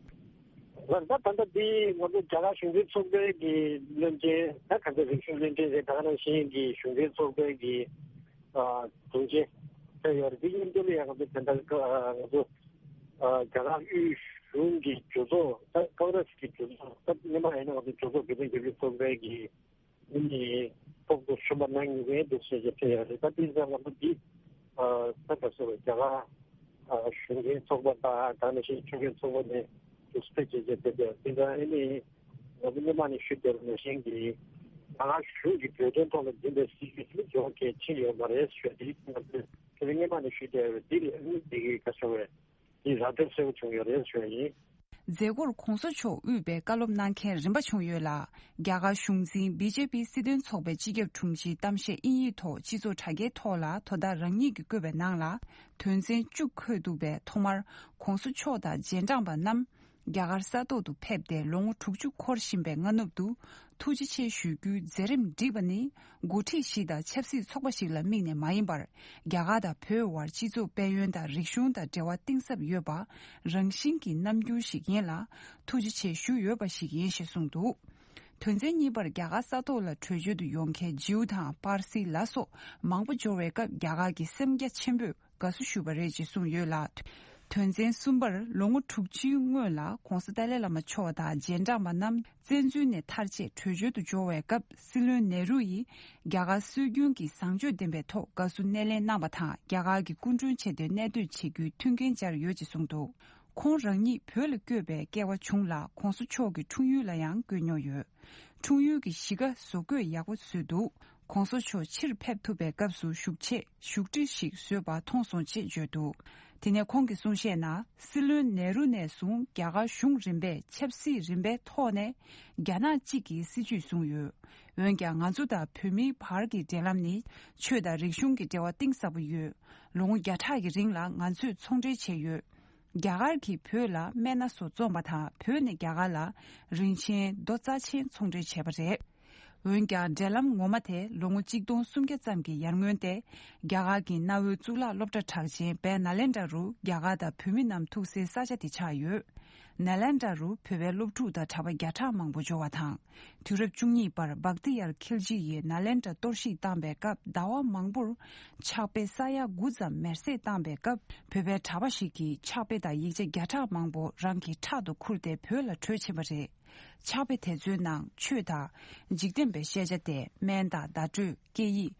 ལགས་ད་ད་ལྟ་འདི་ང་ཚོ་རྒྱ་གར་གཞུང་འབྲེལ་ཚོགས་པའི་གི་བློན་ཆེན་ད་ག་ཚོད་རིག་གཞུང་བློན་ཆེན་རེད། ད་ག་ནང་བཞིན་གྱི་གཞུང་འབྲེལ་ཚོགས་པའི་གི་ཨ་དྲུང་ཆེ་ཕེབས་ཡོད་རེད། འདི་མཉམ་དུ་ལ་ཡང་ང་ཚོ་དེ་འདྲ་ང་ཚོ་ཨ་རྒྱ་གར་དབུས་གཞུང་གི་གྲོས་ཚོགས་ད་ཀོང་རེས་ཀྱི་གྲོས་ཚོགས་ད་སྔོན་མ་ཡིན་ན་ང་ཚོ་གྲོས་ཚོགས་བོད་དོན་རྒྱབ་སྐྱོར་ཚོགས་པའི་གི་ཨ་ནི་ཚོགས་གཙོ་གཞོན་པ་གནང་མཁན་དེ་ཚོ་ཞིག་ཕེབས་ཡོད་རེད། ད་དེ་ཚོ་ང་ཚོ་འདི་ཨ་ད་ག་ཚོད་རེད། རྒྱ་གར་ཨ་གཞུང་འབྲེལ་ཚོགས་པ་དང་ད་ནང་བཞིན་ཆོས་འབྲེལ་ཚོགས་པ་ནས་དུས་ཚོད་བྱས་རྗེས་ཕེབས་ཡོད། དེ་ཚོ་ཨ་ནི་ང་ཚོ་སྔོན་མ་ནས་ཞུས་བསྡད་པ་ནང་བཞིན་གྱི་རྒྱ་གར་གཞུང་གིས་བོད་དོན་ཐོག་ལ་འཛིན་པའི་སྲིད་ཇུས་དེ་འགྱུར་བ་གལ་ཆེན་ཡོད་མ་རེད་ཞུ་ཡ་དེ་ང་ཚོས་དེ་སྔོན་མ་ནས་ཞུས་བསྡད་པ་འདི་ལས་ཨ་ནི་འདི་གི་ག་ཚོད་རེད། དེ་ར་སྤྲོད་གསལ་པོ་བྱུང་ཡོད་རེད་ཞུ་ཡ་ཡིན། མཛད་སྒོར་གོང་ས་མཆོག་དབུས་པའི་བཀའ་སློབ་གནང་མཁན་རིམ་པ་བྱུང་ཡོད་ལ། རྒྱ་གར་གཞུང་འཛིན་བི་ཇེ་པི་སྲིད་དོན་ཚོགས་པའི་སྤྱི་ཁྱབ་དྲུང་ཆེའི་གཏམ་བཤད་དབྱིན་ཡིག་ཐོག་སྤྱི་ཚོགས་དྲ་རྒྱའི་ཐོག་ལ་དོ་བདག་རང་ཉིད་ཀྱིས་བཀོད་པའི་ནང་ལ། དོན་ཚན་བཅུ་འཁོད་འདུག་པས། ཐོག་མར་གོང་ས་མཆོག་དང་རྗེས་འབྲང་པ་རྣམས་རྒྱ་གར་ས་ཐོག་ཏུ་ཕེབས་ཏེ་ལོ་ངོ་དྲུག་ཅུ་འཁོར་བཞིན་པའི་སྔ་ནུབ་ཏུ་ཐུགས་རྗེ་ཆེ་ཞུ་རྒྱུའི་མཛད་རིམ་བསྒྲིགས་པ་ནི། འགོ་ཁྲིད་བཞི་དང་ཆབ་སྲིད་ཚོགས་པ་ཞིག་ལ་དམིགས་ནས་མ་ཡིན་པར། རྒྱ་གར་དང་བོད་དབར་སྤྱི་ཚོགས་དཔལ་ཡོན་དང་རིག་གཞུང་དང་འབྲེལ་བ་གཏིང་ཟབ་ཡོད་པ། རང་བཞིན་གྱི་རྣམ་འགྱུར་ཞིག་ཡིན་ལ། ཐུགས་རྗེ་ཆེ་ཞུ་འོས་པ་ཞིག་ཡིན་ཞེས་གསུངས་འདུག་དོན་ཚན་གཉིས་པར་རྒྱ་གར་ས་ཐོག་ལ་བྲོས་བྱོལ་དུ་ཡོང་མཁན་ཇིའུ་དང་པར་སི་ལ་སོགས་མང་པོ་འབྱོར་བའི་སྐབས་རྒྱ་གར་གྱི་སེམས་རྒྱ་ཆེན་པོས་དགའ་བསུ་ཞུས་པ་རེད་ཅེས་གསུངས་ཡོད་ལ། དོན་ཚན་གསུམ་པར་ལོ་ངོ་དྲུག་ཅུའི་སྔོན་ལ་༧གོང་ས་ཏཱ་ལའི་བླ་མ་མཆོག་དང་རྗེས་འབྲང་པ་རྣམས་བཙན་འཛུལ་ནས་ཐར་ཆེད་བྲོས་བྱོལ་དུ་འབྱོར་བའི་སྐབས་སྲིད་བློན་ནེ་རུ་ཡིས་རྒྱ་གར་སྲོལ་རྒྱུན་གྱི་བཟང་སྤྱོད་ལྡན་པའི་ཐོག་དགའ་བསུ་སྣེ་ལེན་གནང་བ་དང་རྒྱ་གར་གྱི་སྐུ་མགྲོན་ཆེ་སྟོན་གནས་སྡོད་བྱེད་རྒྱུའི་མཐུན་རྐྱེན་སྦྱར་ཡོད་ཅེས་གསུངས་འདུག་ཁོང་རང་ཉིད་བོད་ལ་བསྐྱོད་པའི་སྐལ་བ་བྱུང་ལ་༧གོང་ས་མཆོག་གི་འཁྲུངས་ཡུལ་ལ་ཡང་བསྐྱོད་མྱོང་ཡོད། འཁྲུངས་ཡུལ་གྱི་གཞིས་ཀ་བཟོ་བཀོད་ཡག་པོ་བཟོས་འདུག ༧གོང་ས་མཆོག་ཕྱིར་ཕེབས་ཐུབ་པའི་སྐབས་སུ་བཞུགས་ཆེད་བཞུགས་ཁྲི་ཞིག་བཟོས་པ་མཐོང་སོང་ཅེས་བརྗོད་འདུག་དེ་ནས་ཁོང་གིས་གསུང་བཤད་ནང་སྲིད་བློན་ནེ་རུ་ནས་བཟུང་རྒྱ་གར་གཞུང་རིམ་པས་ཆབ་སྲིད་རིམ་པའི་ཐོག་ནས་རྒྱ་ནག་གཅིག་གི་སྲིད་བྱུས་བཟུང་ཡོད། འོན་ཀྱང་ང་ཚོ་དང་བོད་མིའི་བར་གྱི་འབྲེལ་ལམ་ནི་ཆོས་དང་རིག་གཞུང་གི་འབྲེལ་བ་གཏིང་ཟབ་པོ་ཡོད། ལོ་ངོ་བརྒྱ་ཕྲག་གི་རིང་ལ་ང་ཚོས་ཚོང་འབྲེལ་བྱས་ཡོད། རྒྱ་གར་གྱིས་བོད་ལ་སྨན་སྣ་སོགས་བཙོངས་པ་དང་བོད་ནས་རྒྱ་གར་ལ་རིན་ཆེན་རྡོ་རྩ་ཆེན་ཚོང་འབྲེལ་བྱས་པ་རེད། འོན་ཀྱང་འབྲེལ་ལམ་ངོ་མ་དེ་ལོ་ངོ་གཅིག་སྟོང་སུམ་བརྒྱ་ཙམ་གྱི་ཡར་སྔོན་ཏེ། རྒྱ་གར་གྱི་གནའ་བོའི་གཙུག་ལག་སློབ་གྲྭ་གྲགས་ཅན་བན་ན་ལེན་དྲ་རུ་རྒྱ་གར་དང་བོད་མི་རྣམས་ཐུག་སའི་ས་ཆ་དེ་ཆགས་ཡོད། ན་ལེན་དྲ་རུ་བོད་པའི་སློབ་ཕྲུག་དང་གྲྭ་པ་བརྒྱ་ཕྲག་མང་པོ་འབྱོར་བ་དང་། དུས་རབས་བཅུ་གཉིས་པར་བྷག་ཏི་ཡར་ཁིལ་ཇི་ཡིས་ན་ལེན་དྲ་གཏོར་བཤིག་བཏང་པའི་སྐབས་ཟླ་བ་མང་པོར་ཕྱག་དཔེ་ས་ཡ་དགུ་ཙམ་མེར་སྲེག་བཏང་པའི་སྐབས་བོད་པའི་གྲྭ་པ་ཞིག་གིས་ཕྱག་དཔེ་དང་ཡིག་ཆ་བརྒྱ་ཕྲག་མང་པོ་རང་གི་ཕྲག་ཏུ་ཁུར་ཏེ་བོད་ལ་བྲོས་ཕྱིན་པ་རེད། ཕྱག་དཔེ་དེ་ཚོའི་ནང་ཆོས་དང་། འཇིག་རྟེན་པའི་ཤེས་བྱ་སྟེ་སྨན་དང་བརྡ་སྤྲོད། སྐད་ཡིག་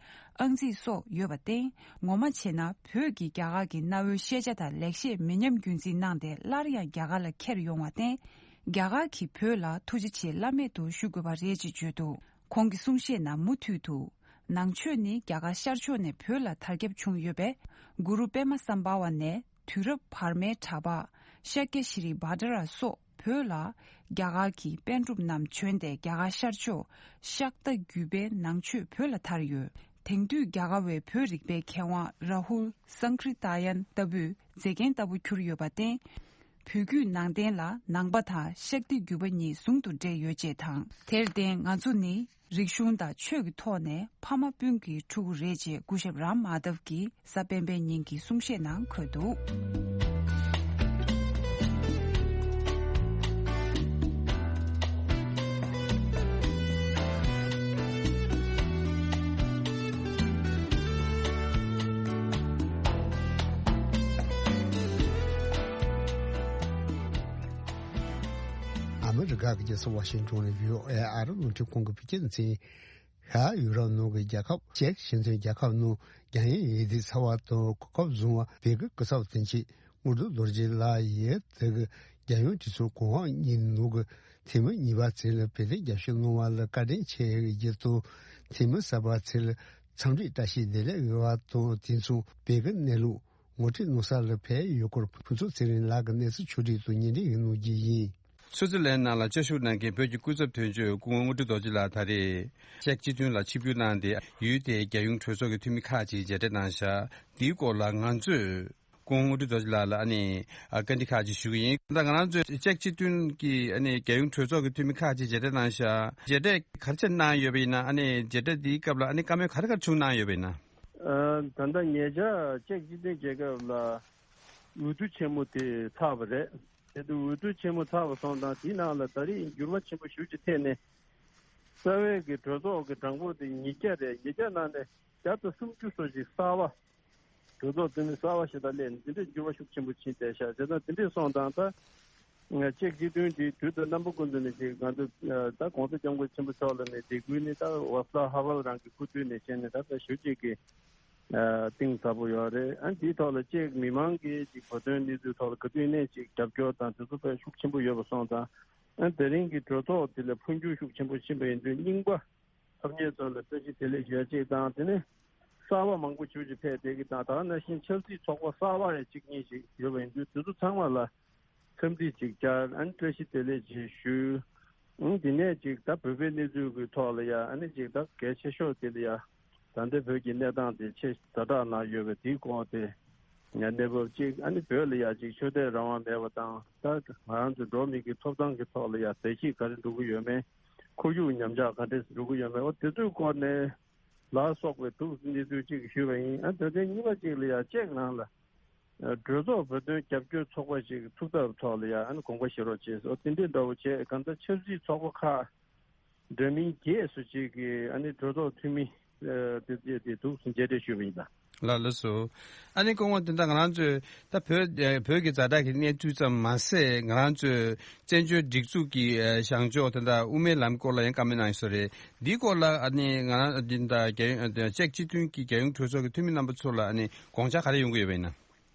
ཨང་རྩིས་སོགས་ཡོད་པར་བརྟེན། ངོ་མ་བྱས་ན་བོད་ཀྱི་རྒྱ་གར་གྱི་གནའ་བོའི་ཤེས་བྱ་དང་ལེགས་བཤད་མི་ཉམས་རྒྱུན་འཛིན་གནང་སྟེ་སླར་ཡང་རྒྱ་གར་ལ་འཁྱེར་ཡོང་བར་བརྟེན། རྒྱ་གར་གྱིས་བོད་ལ་ཐུགས་རྗེ་ཆེ་བླ་མེད་དུ་ཞུ་དགོས་པ་རེད་ཅེས་བརྗོད་འདུག་ཁོང་གི་གསུང་བཤད་ནང་མུ་མཐུད་དུ། ནང་ཆོས་ནི་རྒྱ་གར་ཤར་ཕྱོགས་ནས་བོད་ལ་དར་ཁྱབ་བྱུང་ཡོད་པས། གུ་རུ་པདྨ་སམ་བྷ་ཝ་ནས་དུས་རབས་བར་མའི་གྲྭ་པ་ཤཱཀྱ་ཤྲི་བྷ་དྲ་ར་སོགས་བོད་ལ་རྒྱ་གར་གྱི་པཎ་གྲུབ་རྣམས་བྱོན་ཏེ་རྒྱ་གར་ཤར་ཕྱོགས་ཤཱཀྟ་བརྒྱུད་པའི་ནང་ཆོས་བོད་ལ་དར་ཡོད། དེང་དུས་རྒྱ་གར་བའི་བོད་རིག་པའི་མཁས་དབང་རཱ་ཧུལ་སཾ་ཀྲི་ཏཱ་ཡན་ལྟ་བུས་མཛེས་རྒྱན་ལྟ་བུ་གྱུར་ཡོད་པར་བརྟེན། བོད་བརྒྱུད་ནང་བསྟན་ལ་ནང་པ་དང་ཤཱཀྟའི་བརྒྱུད་པ་གཉིས་ཟུང་དུ་འབྲེལ་ཡོད་ཅེས་དང་། དེར་བརྟེན་ང་ཚོ་ནི་རིག་གཞུང་དང་ཆོས་ཀྱི་ཐོག་ནས་ཕ་མ་སྤུན་གྱི་ཕྲུ་གུ་རེད་ཅེས་སྐུ་ཞབས་རམ་མཱ་དབ་ཀྱིས་གཟའ་སྤེན་པའི་ཉིན་གྱི་གསུང་བཤད་ནང་འཁོད་འདུག་ཨ་མི་རི་ཀ་གི་རྒྱལ་ས་ཝ་ཤིང་ཊོན་ནས་བྷི་ཨོ་ཨེ་ཨ་རི་རླུང་འཕྲིན་ཁང་གི་བོད་སྐད་སྡེ་ཚན། ཤར་ཡུ་རོབ་ནང་གི་རྒྱལ་ཁབ་ཅེཀ་ཞིང་ཆེན་རྒྱལ་ཁབ་ནང་རྒྱལ་ཡོངས་ཡུལ་དེའི་ཚ་བ་དང་གོ་སྐབས་བཟུང་བ་བོད་ཀྱི་སྐུ་ཚབ་དོན་གཅོད་དངུལ་རྡོ་རྡོ་རྗེ་ལགས་ཡིས་དེ་གི་རྒྱལ་ཡོངས་གྲོས་ཚོགས་གོང་འོག་གཉིས་ནང་གི་འཐུས་མི་གཉིས་པ་ཚོ་ལ་བོད་དོན་རྒྱབ་སྐྱོར་གནང་བ་ལ་བཀའ་དྲིན་ཆེ་བའི་རྒྱུ་དང་། འཐུས་མི་གསར་པ་ཚོ་ལ་འཚམས་འདྲིའི་བཀྲ་ཤིས་བདེ་ལེགས་ཡོད་པ་དང་། དེ་མཚུངས་བོད་ཀྱི་གནས་ལུགས་ངོ་སྤྲོད་གནང་ས་ལ་ཕེབས་ཡོད་སྐོར་ཕུན་ཚོགས་ཚེ་རིང་ལགས་ཀྱིས་གནས་ཚུལ་ཕྱོགས་བསྒྲིགས་དང་སྙན་སྒྲོན་ཞུ་གནང་རྒྱུ་ཡིན། སུའུ་ཙི་ལན་ནང་ལ་བཅའ་བཞུགས་གནང་མཁན་བོད་ཀྱི་སྐུ་ཚབ་དོན་གཅོད་སྐུ་ངོ་དངོས་གྲུབ་རྡོ་རྗེ་ལགས་ད་རེས་ཅེཀ་སྤྱི་མཐུན་ལ་ཆིབས་བསྒྱུར་གནང་སྟེ་ཡུལ་དེའི་རྒྱལ་ཡོངས་གྲོས་ཚོགས་ཀྱི་འཐུས་མི་ཁག་ཅིག་མཇལ་འཕྲད་གནང་བཞག་འདིའི་སྐོར་ལ་ང་ཚོས་སྐུ་ངོ་དངོས་གྲུབ་རྡོ་རྗེ་ལགས་ལ་ཨ་ནི་ཨ་བཀའ་འདྲི་ཁག་ཅིག་ཞུ་གི་ཡིན། ད་ང་རང་ཚོས་ཅེཀ་སྤྱི་མཐུན་གྱི་ཨ་ནི་རྒྱལ་ཡོངས་གྲོས་ཚོགས་ཀྱི་འཐུས་མི་ཁག་ཅིག་མཇལ་འཕྲད་གནང་བཞག་མཇལ་འཕྲད་ག་རེ་བྱས་གནང་ཡོད་པ་ཡིན་ན། ཨ་ནི་མཇལ་འཕྲད་འདིའི་སྐབས་ལ་ཨ་ནི་བཀའ་མོལ་ག་རེ་ག་རེ་བྱུང་གནང་ཡོད་པ་ཡིན་ན། ཨ་ད་ལྟ་ཉེ་ཆར་ཅེཀ་སྤྱི་མཐུན་རྒྱལ་ཁབ་ལ་འོས་བསྡུ་ཆེན་མོ་དེ་ཚར་བ་རེད། དེ་དུས་འོས་བསྡུ་ཆེན་མོ་ཚར་བ་སོང་ཙང་དེའི་ནང་ལ་ད་རེས་འགྱུར་བ་ཆེན་པོ་ཞེ་པོ་ཅིག་ཐེབས་ནས། རྩ་བའི་གི་གྲོས་ཚོགས་ཀྱི་གྲངས་འབོར་དེ་ཉིས་བརྒྱ་རེད། ཉིས་བརྒྱ་ནང་ནས་བརྒྱ་དང་སུམ་ཅུ་སོ་ཞིག་གསར་པ། གྲོས་ཚོགས་འཐུས་མི་གསར་པ་ཞིག་ལ་སླེབས་ནས་འདི་འདྲའི་འགྱུར་བ་ཤུགས་ཆེན་པོ་ཕྱིན་བསྡད་ཤག་བྱས་ཙང་འདི་འདྲས་སོང་ཙང་ད། ཅེཀ་སྤྱི་མཐུན་དེ་དུས་དང་རྣམ་པ་ཀུན་ཏུ་ནས་ཅིག་ང་ཚོ་ད་༧གོང་ས་༧སྐྱབས་མགོན་ཆེན་པོ་མཆོག་ལ་ནས་དད་གུས་ནི་ད་ཝ་སི་ལ་ཧ་ཝལ་རང་གི་སྐུ་དུས་ནས་བྱས་ནས་ད་ལྟ་ཞུ་ཅིག་གི་གཏིང་ཟབ་པོ་ཡོད་རེད། ཨ་འདིའི་ཐོག་ལ་ཅེཀ་མི་མང་གིས་ཅིག་བོད་དོན་གནས་ཚུལ་ཐོག་ལ་ག་དུས་ནས་ཅིག་རྒྱབ་སྐྱོར་དང་དེ་ཚོ་དཔེ་ཤུགས་ཆེན་པོ་ཡོད་པ་སོང་ཙང་། ཨ་དེ་རིང་གི་གྲོས་ཚོགས་དེ་ལ་འཕོ་འགྱུར་ཤུགས་ཆེན་པོ་ཕྱིན་པ་ཡིན་དུས་རྙིང་པ་ཚབ་མཁན་ཚོ་ལ་བཀྲ་ཤིས་བདེ་ལེགས་ཞུ་ཡ་གཅིག་དང་། དེ་ནས་གསར་པ་མང་པོ་ཞེ་པོ་ཅིག་ཕེབས་བསྡད་ཀྱི་དང་། ད་ག་ནང་བཞིན་ཆབ་སྲིད་ཚོགས་པ་གསར་པ་ཡང་གཅིག་གཉིས་ཤིག་ཡོད་པ་ཡིན་དུས་དེ་ཚོ་ཚང་མ་ལ་འཚམས་འདྲི་ཅིག་བཅར། ཨ་ནི་བཀྲ་ཤིས་བདེ་ལེགས་ཅིག་ཞུ། ཨང་དེ་ནས་ཅིག་ད་བོད་པའི་གནས་ཚུལ་གྱི་ཐོག་ལ་ཡ་ཨ་ནི་ཅིག་ད་གལ་ཆེ་ཤོས་དེ་ལ་ཡ་ད་ལྟའི་བོད་ཀྱི་གནས་སྟངས་དེ་ཆེས་ཛ་དྲག་ནང་ཡོད་པའི་དེའི་སྐོར་དེ་ཡ་གནས་བབ་ཅིག་ཨ་ནི་བོད་ལ་ཡ་ཅིག་ཆོས་དད་རང་དབང་མེད་པ་དང་། ད་ང་རང་ཚོ་འགྲོ་བ་མིའི་གི་ཐོབ་ཐང་གི་ཐོག་ལ་ཡ་བརྡལ་བཤིག་ག་རེ་འགྲོ་གི་ཡོད་མེད། ཁོར་ཡུག་ཉམས་ཆག་ག་འདྲས་འགྲོ་གི་ཡོད་མེད། འོ་དེ་ཚོའི་སྐོར་ནས་ལ་སོགས་པའི་འདུག་གནས་ཚུལ་ཅིག་ཞུས་པ་ཡིན། ཨ་དོན་ཚན་གཉིས་པ་ཅིག་ལ་ཡ་ཅེཀ་ནང་ལ་གྲོས་ཚོགས་བོད་དོན་རྒྱབ་སྐྱོར་ཚོགས་པ་ཞིག་ཚུགས་ཐབས་ཐོག་ལ་ཡ་ཨ་ནི་དགོངས་པ་བཞེས་རོགས་བྱས་སོ། དེ་འདྲའི་འདྲ་བོ་བྱས། གང་ལྟར་ཆབ་སྲིད་ཚོགས་པ་ཁག་འདྲ་མིན་བརྒྱད་སུ་ཅིག་གིས་ཨ་ནི་གྲོས་ཚོགས་འཐུས་མི་ ཨ་དེ་དེ་དེ་འདུག་སེ་མཇལ་འཕྲད་ཞུས་པ་ཡིན་ད། ལགས་ལགས་སོ། ཨ་ནི་སྐུ་ངོ་དེ་འདྲ་ང་རང་ཚོས་ད་བོད་ཨ་བོད་ཀྱི་ཛ་དྲག་གི་གནས་ཚུལ་ཙམ་མ་ཟད་ང་རང་ཚོས་བཙན་བྱོལ་སྒྲིག་འཛུགས་ཀྱི་ཨ་བྱང་ཕྱོགས་དེ་འདྲ་དབུ་མའི་ལམ་སྐོར་ལ་ཡང་བཀའ་མོལ་གནང་ཡོད་ས་རེད། འདིའི་སྐོར་ལ་ཨ་ནི་ང་རང་འདི་འདྲ་རྒྱལ་ཡོངས་ཅེཀ་སྤྱི་མཐུན་གྱི་རྒྱལ་ཡོངས་གྲོས་ཚོགས་ཀྱི་འཐུས་མི་རྣམ་པ་ཚོ་ལ་ཨ་ནི་དགོངས་འཆར་ག་རེ་ཡོང་གི་ཡོད་པ་ཡིན་ན།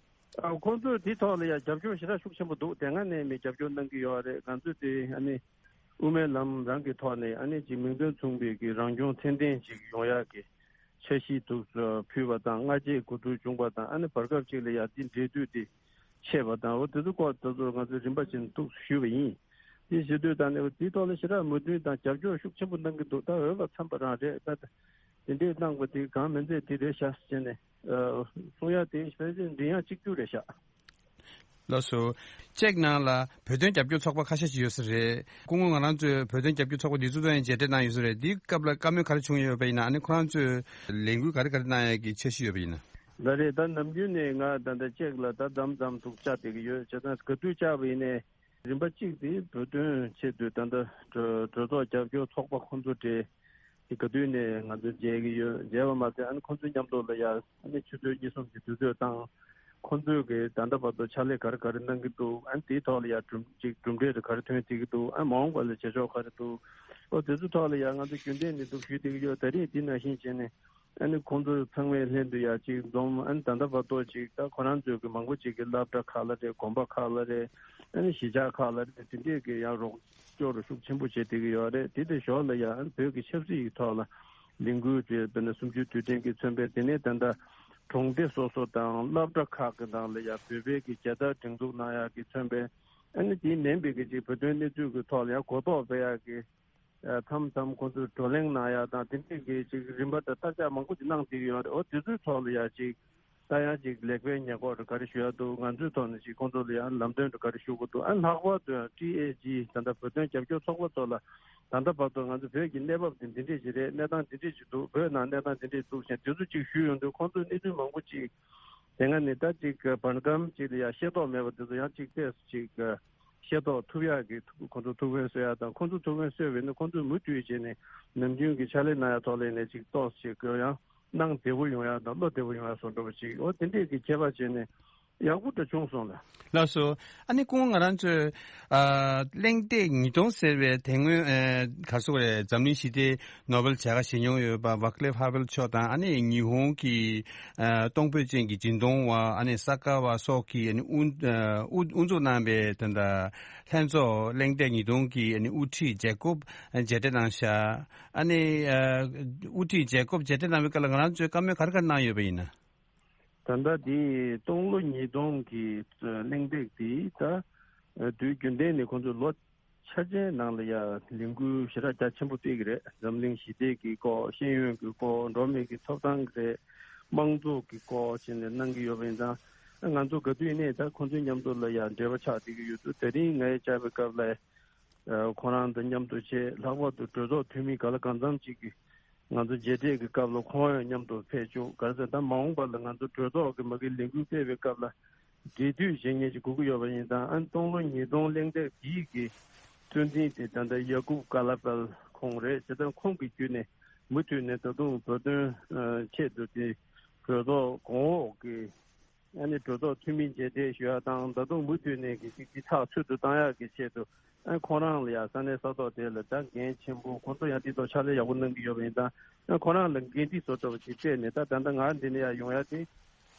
ཨ་ཁོང་ཚོས་དེ་ཐོག་ལ་ཡང་རྒྱབ་སྐྱོར་ཞེ་དྲག་ཤུགས་ཆེན་པོ་འདུག་དེ་སྔ་ནས་མི་རྒྱབ་སྐྱོར་གནང་གི་ཡོད་རེད། ང་ཚོས་དེ་ཨ་ནི་དབུ་མའི་ལམ་རང་གི་ཐོག་ནས་ཨ་ནི་ཅིག་མིང་དོན་མཚུངས་པའི་གི་རང་སྐྱོང་ཚད་ལྡན་ཅིག་ཡོང་ཡག་གི་འཆར་གཞི་འདུག་སེ་ཕུལ་བ་དང་། སྔ་རྗེས་གོ་བསྡུར་བྱུང་བ་དང་། ཨ་ནི་བར་སྐབས་ཅིག་ལ་ཡང་དེ་འབྲེལ་མཐུད་དེ་བྱས་པ་དང་། འོ་དེ་ཚོ་སྐོར་དེ་ཚོ་ང་ཚོས་རིམ་པ་བཞིན་འདུག་སེ་ཞུས་པ་ཡིན། དེ་ཞུ་དུས་ད་ནི་འོ་དེའི་ཐོག་ལ་ཞེ་དྲག་མོས་མཐུན་དང་རྒྱབ་སྐྱོར་ཤུགས་ཆེན་པོ་གནང་གི་འདུག་ད་འོས་ལ་འཚམས་པ་རང་རེད། ད་དེ་འདྲས་གནང་བ་དེ་གང་མིན་ཚད་དེ་རེད་ཤག་ཟེར་ནས་གསུང་ཡ་དེ་ཕལ་ཆེར་མགྲིན་དབྱངས་གཅིག་གྱུར་རེད་ཤག་ལགས་སོ། ཅེཀ་ནང་ལ་བོད་དོན་རྒྱབ་སྐྱོར་ཚོགས་པ་ཁ་ཤས་ཤིག་ཡོད་ས་རེད། སྐུ་ངོ་ང་རང་ཚོས་བོད་དོན་རྒྱབ་སྐྱོར་ཚོགས་པ་འདི་ཚོ་དང་ཡང་མཇལ་འཕྲད་གནང་ཡོད་ས་རེད། འདིའི་སྐབས་ལ་བཀའ་མོལ་ག་རེ་བྱུང་ཡོད་པ་ཡིན་ན། ཨ་ནི་ཁོ་རང་ཚོས་ལས་འགུལ་ག་རེ་ག་རེ་གནང་ཡག་གི་འཆར་གཞི་ཡོད་པ་ཡིན་ན། ད་རེད། ད་ནམ་རྒྱུན་ནས་ང་ད་ལྟ་ཅེཀ་ལ་ད་མཚམས་མཚམས་འདུག་བཅར་བསྡད་ཀྱི་ཡོད། བྱས་ཙང་ག་དུས་བཅར་བ་ཡིན་ནའི་རིམ་པ་གཅིག་དེ་བོད་དོན་ཆེད་དུ་ད་ལྟ་གྲོས་གྲོས་ཚོགས་རྒྱབ་སྐྱོར་ཚོགས་པ་ཁོང་ཚོ་གྲས་དེ་ག་དུས་ནས་ང་ཚོ་མཇལ་གྱི་ཡོད། མཇལ་བ་མ་ཟད་ཨ་ནི་ཁོང་ཚོའི་མཉམ་དུ་ལ་ཡ་ཨ་ནི་ཆུ་ཚོད་གཉིས་གསུམ་གྱི་དུས་ཚོད་བཏང་། ཁོང་ཚོས་གི་ད་ལྟ་བར་དུ་ཕྱག་ལས་ག་རེ་ག་རེ་གནང་གི་འདུག་ཨ་ནི་དེའི་ཐོག་ལ་ཡ་གྲུབ་ཅིག་གྲུབ་འབྲས་རེ་ག་རེ་ཐོན་བསྡད་ཀྱི་འདུག་ཨ་མ་འོངས་པ་ལ་བྱེད་ཕྱོགས་ག་རེ་འདུག་ཨོ་དེ་ཚོའི་ཐོག་ལ་ཡ་ང་ཚོ་རྒྱུན་ལྡན་ནས་འདུག་ཞུས་བསྡད་ཀྱི་ཡོད། ད་རེས་འདི་ནང་བཞིན་བྱས་ནས་ཨ་ནི་ཁོང་ཚོ་ཚང་མའི་ལྷན་དུ་ཡ་ཅིག་འཛོམས། ཨ་ནི་ད་ལྟ་བར་དུ་ཅིག་ད་ཁོ་རང་ཚོའི་གི་མང་པོ་ཅིག་གི་སློབ་གྲྭ་ཁག་ལ་རེད། དགོན་པ་ཁག་ལ་རེད། ཨ་ནི་གཞིས་ཆགས་ཁག་ལ་རེད། དེ་འདྲས་གི་ཡང་རོགས་སྐྱོར་ཤུགས་ཆེན་པོ་བྱེད་བསྡད་ཀྱི་ཡོད་རེད། དེ་དེ་ཞོར་ལ་ཡང་ཨ་ནི་བོད་ཀྱི་ཆབ་སྲིད་ཀྱི་ཐོག་ལ་ལས་འགུལ་དེ་དཔེར་ན་གསུམ་བཅུའི་དུས་དྲན་གྱི་མཚོན་དཔེ། དེ་ནས་ད་ལྟ་གྲོང་སྡེ་སོ་སོ་དང་སློབ་གྲྭ་ཁག་གི་ནང་ལ་ཡང་བོད་པའི་གི་རྒྱལ་དར་སྒྲེང་འཛུགས་གནང་ཡག་གི་མཚོན་དཔེ། ཨ་ནི་དེ་མིན་པའི་གི་ཅིག་བོད་དོན་གནས་ཚུལ་གྱི་ཐོག་ལ་ཡང་གོ་རྟོགས་སྤེལ་ཡག་གི་མཚམས་མཚམས་ཁོང་ཚོས་བགྲོ་གླེང་གནང་ཡག་དང་། དེ་འདྲས་ཀྱི་ཅིག་རིམ་པ་དང་བརྟག་དཔྱད་མང་པོ་ཅིག་གནང་བསྡད་ཀྱི་ཡོད་རེད། འོ་དེ་ཚོའི་ཐོག་ལ་ཡང་ཅིག་ད་ཡང་ཅིག་ལེགས་སྤེལ་ཉེས་འགོག་རེ་ག་རེ་ཞུ་ཡག་འདུག་ང་ཚོའི་ཐོག་ནས་ཅིག་ཁོང་ཚོ་ལ་ཡང་ལམ་སྟོན་རེ་ག་རེ་ཞུ་དགོས་འདུག་ཨ་ལྷག་པར་དུ་ཡང་ཊི་ཨེ་ཇི་ད་ལྟ་བོད་དོན་རྒྱབ་སྐྱོར་ཚོགས་པ་ཚོ་ལ་ད་ལྟ་བར་དུ་ང་ཚོ་བོད་ཀྱི་གནས་བབ་དེ་འདི་འདྲས་ཅིག་རེད། གནས་སྟངས་འདི་འདྲས་ཅིག་འདུག་བོད་ནང་གནས་སྟངས་འདི་འདྲས་འདུག་ཟེར་དེ་ཚོ་ཅིག་ཞུས་ཡོང་དུས་ཁོང་ཚོས་གནས་ཚུལ་མང་པོ་ཅིག་དེ་སྔ་ནས་ད་ཅིག་བར་སྐབས་ཅིག་ལ་ཡང་ཤེས་རྟོགས་མེད་པ་དེ་ཚོ་ཡང་ཅིག་ཏོག་ཙམ་ཅིག་ཤེས་རྟོགས་ཐུབ་ཡག་གི་ཐུགས་ཁོང་ཚོ་ཐུགས་ཕན་གསོས་ཡག་དང་། ཁོང་ཚོ་ཐུགས་ཕན་གསོས་པས་ན་ཁོང་ཚོས་མུ་མཐུད་བྱས་ནས་ནམ་རྒྱུན་གྱི་ཕྱག་ལས་གནང་ཡག་ཐོག་ལ་ནས་ཅིག་ཏོག་ཙམ་ཅིག་ཡང་གནང་བདེ་པོ་ཡོང་ཡག་དང་བློ་བདེ་པོ་ཡོང་ཡག་བཟོ་འདྲ་བ་ཅིག་འོ་དེ་འདྲས་ཀྱི་ཁྱད་པར་བྱས་ནས་ཡག་པོ་འདྲ་བྱུང་སོང་ལ། ལགས་སོ། ཨ་ནི་སྐུ་ངོ་ང་རང་ཚོས་ཨ་གླེང་སྟེགས་ཉིས་སྟོང་ཟེར་བའི་དེ་སྔོན་ཨ་ག་རེ་ཟེར་དགོས་རེད། འཛམ་གླིང་ཞི་བདེའི་ནོ་བེལ་བྱ་དགའ་བཞེས་མྱོང་ཡོད་པ་ཝ་ཀ་ལེབ་ཧ་ཝེལ་མཆོག་དང་། ཨ་ནི་ཉི་ཧོང་གི་ཨ་གཏོང་ཕོད་ཅན་གྱི་སྦྱིན་གཏོང་བ་ཨ་ནི་ས་ཀ་བ་སོགས་ཀྱིས་ཨ་ནི་དབུ་ཨ་དབུ་དབུ་འཛུགས་གནང་བའི་ད་ལྟ་ལྷན་ཚོགས་གླེང་སྟེགས་ཉིས་སྟོང་གི་ཨ་ནི་དབུ་ཁྲིད་ཇེ་ཀོབ་མཇལ་འཕྲད་གནང་ཤག་ཨ་ནི་ཨ་དབུ་ཁྲིད་ཇེ་ཀོབ་མཇལ་འཕྲད་གནང་བའི་སྐབས་ལ་ང་རང་ཚོས་བཀའ་མོལ་ག་རེ་ག་རེ་གནང་ཡོད་པ་ཡིན་ན། ད་ལྟ་འདི་སྟོང་ལོ་ཉིས་སྟོང་གི་གླེང་སྟེགས་འདི་ད་དུས་རྒྱུན་ལྡན་ནས་ཁོང་ཚོས་ལོ་ཆ་ཅན་ནང་ལ་ཡ་ལས་འགུལ་ཞེ་དྲག་རྒྱ་ཆེན་པོ་སྤེལ་གྱི་རེད། འཛམ་གླིང་ཞི་བདེ་གི་སྐོར། ཤེས་ཡོན་གྱི་སྐོར། འགྲོ་བ་མིའི་གི་ཐོབ་ཐང་གི་རེད། དམངས་གཙོ་གི་སྐོར་བྱས་ནས་གནང་གི་ཡོད་པ་ཡིན་ཙང་། ང་ཚོ་ག་དུས་ནས་ད་ཁོང་ཚོའི་མཉམ་དུ་ལ་ཡ་འབྲེལ་བ་ཆགས་བསྡད་ཀྱི་ཡོད་འདུག་དེ་རིང་ངས་བཅར་བའི་སྐབས་ལ་ཁོ་རང་དང་མཉམ་དུ་བྱས། ལྷག་པར་དུ་གྲོས་ཚོགས་འཐུས་མི་ག་ལ་གང་འཚམ་ཅིག་གིས་ང་ཚོ་མཇལ་འཕྲད་ཀྱི་སྐབས་ལ་ཁོང་ཡང་མཉམ་དུ་ཕེབས་བཅུག་ག་རེ་ཟེར་ད་མ་འོངས་པ་ལ་ང་ཚོ་གྲོས་ཚོགས་ཀྱི་མ་གི་ལས་འགུལ་སྤེལ་བའི་སྐབས་ལ་འབྲེལ་མཐུད་བྱེད་མཁན་ཅིག་དགོས་ཀྱི་ཡོད་པ་ཡིན་ཙང་། ཨ་ནི་སྟོང་ལོ་ཉིས་སྟོང་གླེང་སྟེགས་འདིའི་གི་གཙོ་འཛིན་དེ་ད་ལྟ་ཡ་ཀུབ་ཀ་ལ་པལ་ཁོང་རེད། བྱས་ཙང་ཁོང་གི་བརྒྱུད་ནས་མུ་མཐུད་ནས་ད་དུང་བོད་དོན་ཆེད་དུ་དེ་གྲོས་ཚོགས་གོང་འོག་གི་ཨ་ནི་གྲོས་ཚོགས་འཐུས་མི་མཇལ་འཕྲད་ཞུ་ཡག་དང་། ད་དུང་མུ་མཐུད་ནས་གི་ཅིག་ཅིག་ཐག་ཚུད་དུ་བཏང་ཡག་གི་ཆེད་དུ། ཨ་ཁོང་རང་ལ་ཡང་ས་གནས་ས་ཐོག་དེ་ལ་ད་འགན་ཆེན་པོ། ཁོང་ཚོ་ཡང་དེ་ཐོག་ཕྱག་ལས་ཡག་པོ་གནང་གི་ཡོད་པ་ཡིན་ཙང་། ཨ་ཁོང་རང་ལ་འགན་འཁྲི་བཟོ་འདྲ་བ་ཅིག་སྤྲད་ནས། ད་ད་ལྟ་ང་འདི་ནས་ཡང་ཡོང་ཡག་དེ་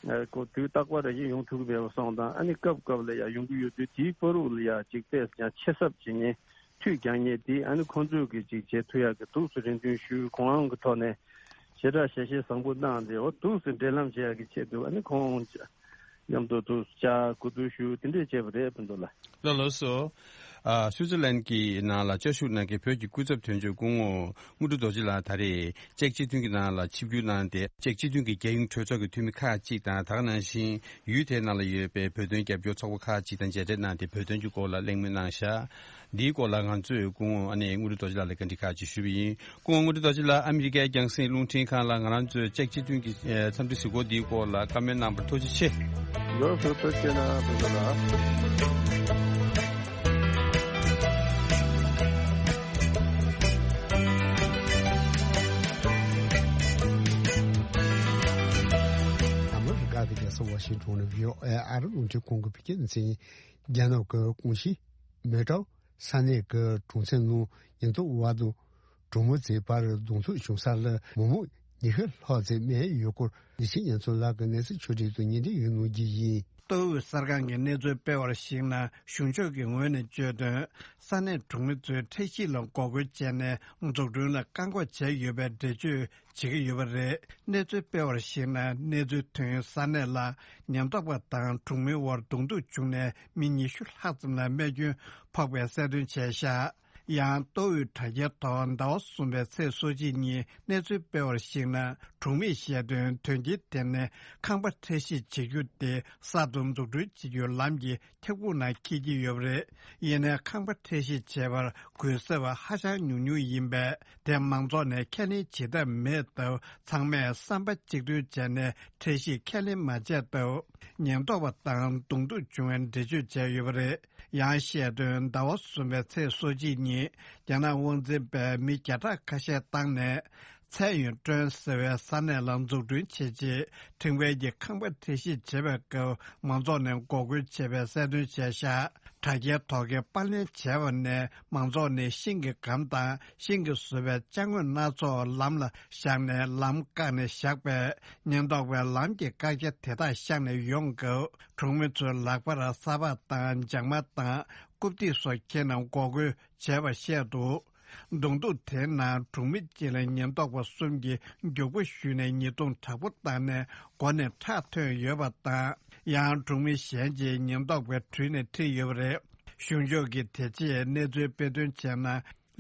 ཨ་ཁོ་དུས་རྟག་པར་རེ་བཞིན་ཡོང་ཐུབ་ཀྱི་མེད་པ་སོང་དང་། ཨ་ནི་སྐབས་སྐབས་ལ་ཡང་ཡོང་གི་ཡོད་དུས། དེའི་བར་དུ་ལ་ཡང་ཅིག་ཏོག་ཙམ་ཡང་ཆེ་ཚབ་བྱེད་མཁན། མཐུད་རྒྱག་མཁན་དེ་ཨ་ནི་ཁོང་ཚོས་གི་ཅིག་བྱེད་ཐུབ་ཡག་གི་འདུག་སེ་རེ་འདུན་ཞུས། ཁོང་རང་གི་ཐོག་ནས་ཞེ་དྲག་ཞལ་བཞེས་བཟང་པོ་གནང་སྟེ། འོ་འདུག་སེ་འབྲེལ་ལམ་བྱེད་ཡག་གི་ཆེད་དུ་ཨ་ནི་ཁོང་མཉམ་དུ་འདུག་བཅར་གོ་བསྡུར་ཞུ་དེ་འདྲས་བྱས་པ་རེད། ཕུན་ཚོགས་ལགས། ལགས་ལགས་སོ། ཨ་སུའི་ཙི་ལན་གྱི་ནང་ལ་བཅའ་བཞུགས་གནང་མཁན་བོད་ཀྱི་སྐུ་ཚབ་དོན་གཅོད་སྐུ་ངོ་དངོས་གྲུབ་རྡོ་རྗེ་ལགས་ད་རེས་ཅེཀ་སྤྱི་མཐུན་གྱི་ནང་ལ་ཆིབས་བསྒྱུར་གནང་སྟེ། ཅེཀ་སྤྱི་མཐུན་གྱི་རྒྱལ་ཡོངས་གྲོས་ཚོགས་ཀྱི་འཐུས་མི་ཁག་ཅིག་དང་། ད་ག་ནང་བཞིན་ཡུལ་དེའི་ནང་ལ་ཡོད་པའི་བོད་དོན་རྒྱབ་སྐྱོར་ཚོགས་པ་ཁག་ཅིག་དང་མཇལ་འཕྲད་གནང་སྟེ། བོད་དོན་གྱི་སྐོར་ལ་གླེང་མོལ་གནང་བཞག་འདིའི་སྐོར་ལ་ང་ཚོས་སྐུ་ངོ་ཨ་ནེ་དངོས་གྲུབ་རྡོ་རྗེ་ལགས་ལ་བཀའ་འདྲི་ཁག་ཅིག་ཞུས་པ་ཡིན། སྐུ་ངོ་དངོས་གྲུབ་རྡོ་རྗེ་ལགས་ཨ་མི་རི་ཀའི་རྒྱང་སྲིང་རླུང་འཕྲིན་ཁང་ལ་ང་རང་ཚོའི་ཅེཀ་སྤྱི་མཐུན་གྱི་ཨེ་འཚམས་འདྲི་གཟིགས་སྐོར་འདིའི་སྐོར་ལ་བཀའ་མོལ་གནང་བར་ཐུགས་རྗེ་ཆེ། ཡོད་སུ་ཐུགས་རྗེ་གནང་། ཐུགས་རྗེ་གནང་། ཨ་རིའི་རྒྱལ་ས་ཝ་ཤིང་ཊོན་ནས་བྷི་ཨོ་ཨེ་ཨ་རིའི་རླུང་འཕྲིན་ཁང་གི་བོད་སྐད་སྡེ་ཚན་ཡིན། རྒྱ་ནག་གི་ཀོང་ཞི་མེ་ཀྲའོ་ས་གནས་ཀྱི་གྲོང་ཚོའི་ནང་ཉེན་རྟོག་པ་དང་གྲོང་མི་ཚོའི་བར་གདོང་ཐུག་བྱུང་ས་ལ་མི་མང་ཉི་ཤུ་ལྷག་ཙམ་རྨས་ཡོད་སྐོར་བདེ་ཆེན་གནས་ཚུལ་ལགས་ཀྱིས་གནས་ཚུལ་ཕྱོགས་སྒྲིག་དང་སྙན་སྒྲོན་ཡོད་གནང་རྒྱུ་ཡིན། ཏོག་དབུས་གསར་ཁང་གིས་གནས་ཚུལ་སྤེལ་བར་གཞིགས་ན། གཞུང་ཕྱོགས་ཀྱི་ངོས་ནས་བརྗོད་དོན། ས་གནས་གྲོང་མི་ཚོས་འཕྲལ་སེལ་ལ་འགོག་རྒོལ་བྱས་ནས་འཛུགས་སྐྲུན་ལ་བཀག་འགོག་བྱས་ཡོད་པའི་འགྲེལ་བརྗོད་བྱེད་ཀྱི་ཡོད་པ་རེད། གནས་ཚུལ་སྤེལ་བར་གཞིགས་ན། གནས་ཚུལ་ཐོན་ས་གནས་ལ་ཉེན་རྟོག་པ་དང་གྲོང་མིའི་དབར་གདོང་ཐུག་བྱུང་ནས་མི་ཉི་ཤུ་ལྷག་ཙམ་ལ་རྨས་སྐྱོན་ཕོག་པའི་གསལ་སྟོན་བྱས་བཞག་ཡང་ཏོག་དབུས་དྲ་རྒྱའི་ཐོག་ཟླ་བ་གསུམ་པའི་ཚེས་སོ་གཅིག་ཉིན་གནས་ཚུལ་སྤེལ་བར་གཞིགས་ན། གྲོང་མིས་བཤད་དོན། དོན་རྐྱེན་དེ་ནི་ཁང་པ་འཕྲལ་སེལ་བྱེད་རྒྱུ་དེ་གསར་དུ་འཛུགས་སྐྲུན་བྱེད་རྒྱུའི་ལམ་གྱི་ཁྱབ་ཁོངས་ནང་འཁེལ་གྱི་ཡོད་པ་རེད། ཡིན་ནའི་ཁང་པ་འཕྲལ་སེལ་བྱེད་པར་གུས་ཞབས་ཧ་ཅང་ཉུང་ཉུང་ཡིན་པས། དེ་མང་ཚོགས་ནས་ཁས་ལེན་བྱེད་ཐབས་མེད་སྟབས། ཚང་མས་བསམ་པ་གཅིག་མཐུན་བྱས་ནས་འཕྲལ་སེལ་ཁས་ལེན་མ་བྱས་སྟབས། ཉེན་རྟོག་པ་དང་གདོང་ཐུག་བྱུང་བའི་འགྲེལ་བརྗོད་བྱས་ཡོད་པ་རེད། ཡང་བཤད་དོན། ཟླ་བ་གསུམ་པའི་ཚེས་སོ་གཅིག་ཉིན་རྒྱ་ནག་དབང་འཛིན་པས་མི་བརྒྱ་ཕྲག་ཁ་ཤས་བཏང་ནས། ཚའེ་ཡུན་ཀྲོན་ཟེར་བའི་ས་གནས་ལ་འཛུགས་སྐྲུན་བྱེད་ཆེད་ཁྲིམས་འགལ་གྱི་ཁང་པ་འཕྲལ་སེལ་བྱེད་པའི་སྐབས་མང་ཚོགས་ནས་འགོག་རྒོལ་བྱས་པའི་གསལ་སྟོན་བྱས་བཞག་དྲ་རྒྱའི་ཐོག་གི་པར་ལེན་བྱས་པ་ནས་མང་ཚོགས་ནས་ཤིང་གི་སྒམ་དང་ཤིང་གིས་བཟོས་པའི་ཅ་དངོས་སྣ་ཚོགས་ལམ་ལ་བཞག་ནས་ལམ་བཀག་ནས་བཞག་པས། ཉེན་རྟོག་པས་ལམ་གྱི་བཀག་རྒྱ་དེ་དག་བཤངས་ནས་ཡོང་སྐབས། གྲོང་མི་ཚོའི་ལག་པར་ས་ཕག་དང་འཇག་མ་དང་རྐུབ་སྟེགས་སོགས་འཁྱེར་ནས་འགོག་རྒོལ་བྱས་པ་བཤད་འདུག་གདོང་ཐུག་དེའི་ནང་གྲོང་མི་གཅིག་ལ་ཉེན་རྟོག་པ་གསུམ་གྱིས་རྒྱུག་པ་གཞུས་ནས་ཉེས་རྡུང་དྲག་པོ་བཏང་ནས་མགོ་ནས་ཁྲག་ཐོན་ཡོད་པ་དང་། ཡང་གྲོང་མི་གཞན་གཅིག་ཉེན་རྟོག་པའི་གྲུ་ནས་ཁྲིད་ཡོད་པ་རེད། གཞུང་ཕྱོགས་ཀྱིས་དེ་རྗེས་གནས་ཚུལ་སྤེལ་དོན་བྱས་ན།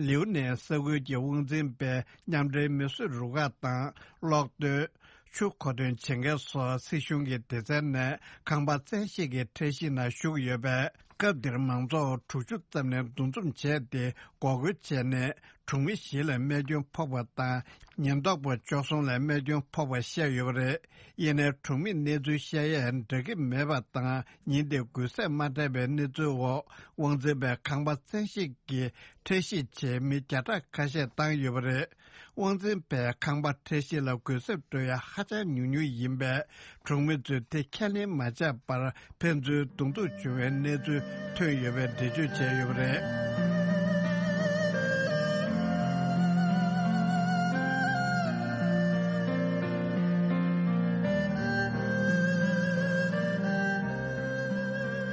ལིའུ་ནན་ས་ཁུལ་གྱི་དབང་འཛིན་པས་མཉམ་འབྲེལ་མེ་གསོད་རུ་ཁག་དང་གློག་འདོན། ཆུ་མཁོ་འདོན་བྱེད་མཁན་སོགས་སྲིད་གཞུང་གི་སྡེ་ཚན་ནས་ཁང་པ་བཙན་ཤེད་ཀྱིས་འཕྲལ་སེལ་ནང་ཞུགས་ཡོད་པས། སྐབས་དེར་མང་ཚོགས་དྲུག་ཅུ་ཙམ་ནས་འདུ་འཛོམས་བྱས་ཏེ་འགོག་རྒོལ་བྱས་ནས་གྲོང་མི་བཞི་ལ་རྨས་སྐྱོན་ཕོག་པ་དང་ཉེན་རྟོག་པ་བཅུ་གསུམ་ལ་རྨས་སྐྱོན་ཕོག་པ་བཤད་ཡོད་པ་རེད། ཡིན་ནའི་གྲོང་མིས་གནས་ཚུལ་བཤད་ཡས་འདྲ་གི་མེད་པ་དང་ཉིན་དེ་གུས་ཞབས་མ་སྤྲད་པའི་གནས་ཚུལ་འོག་དབང་འཛིན་པས་ཁང་པ་བཙན་ཤེད་ཀྱིས་འཕྲལ་སེལ་ཆེད་མི་བརྒྱ་ཕྲག་ཁ་ཤས་བཏང་ཡོད་པ་རེད། དབང་འཛིན་པས་ཁང་པ་འཕྲལ་སེལ་ལ་གུས་ཞབས་སྤྲོད་ཡ་ཧ་ཅང་ཉུང་ཉུང་ཡིན་པས། གྲོང་མི་ཚོས་དེ་ཁས་ལེན་མ་བྱས་པར་ཕན་ཚུན་གདོང་ཐུག་བྱུང་བའི་གནས་ཚུལ་ཐོན་ཡོད་པའི་འགྲེལ་བརྗོད་བྱས་ཡོད་པ་རེད།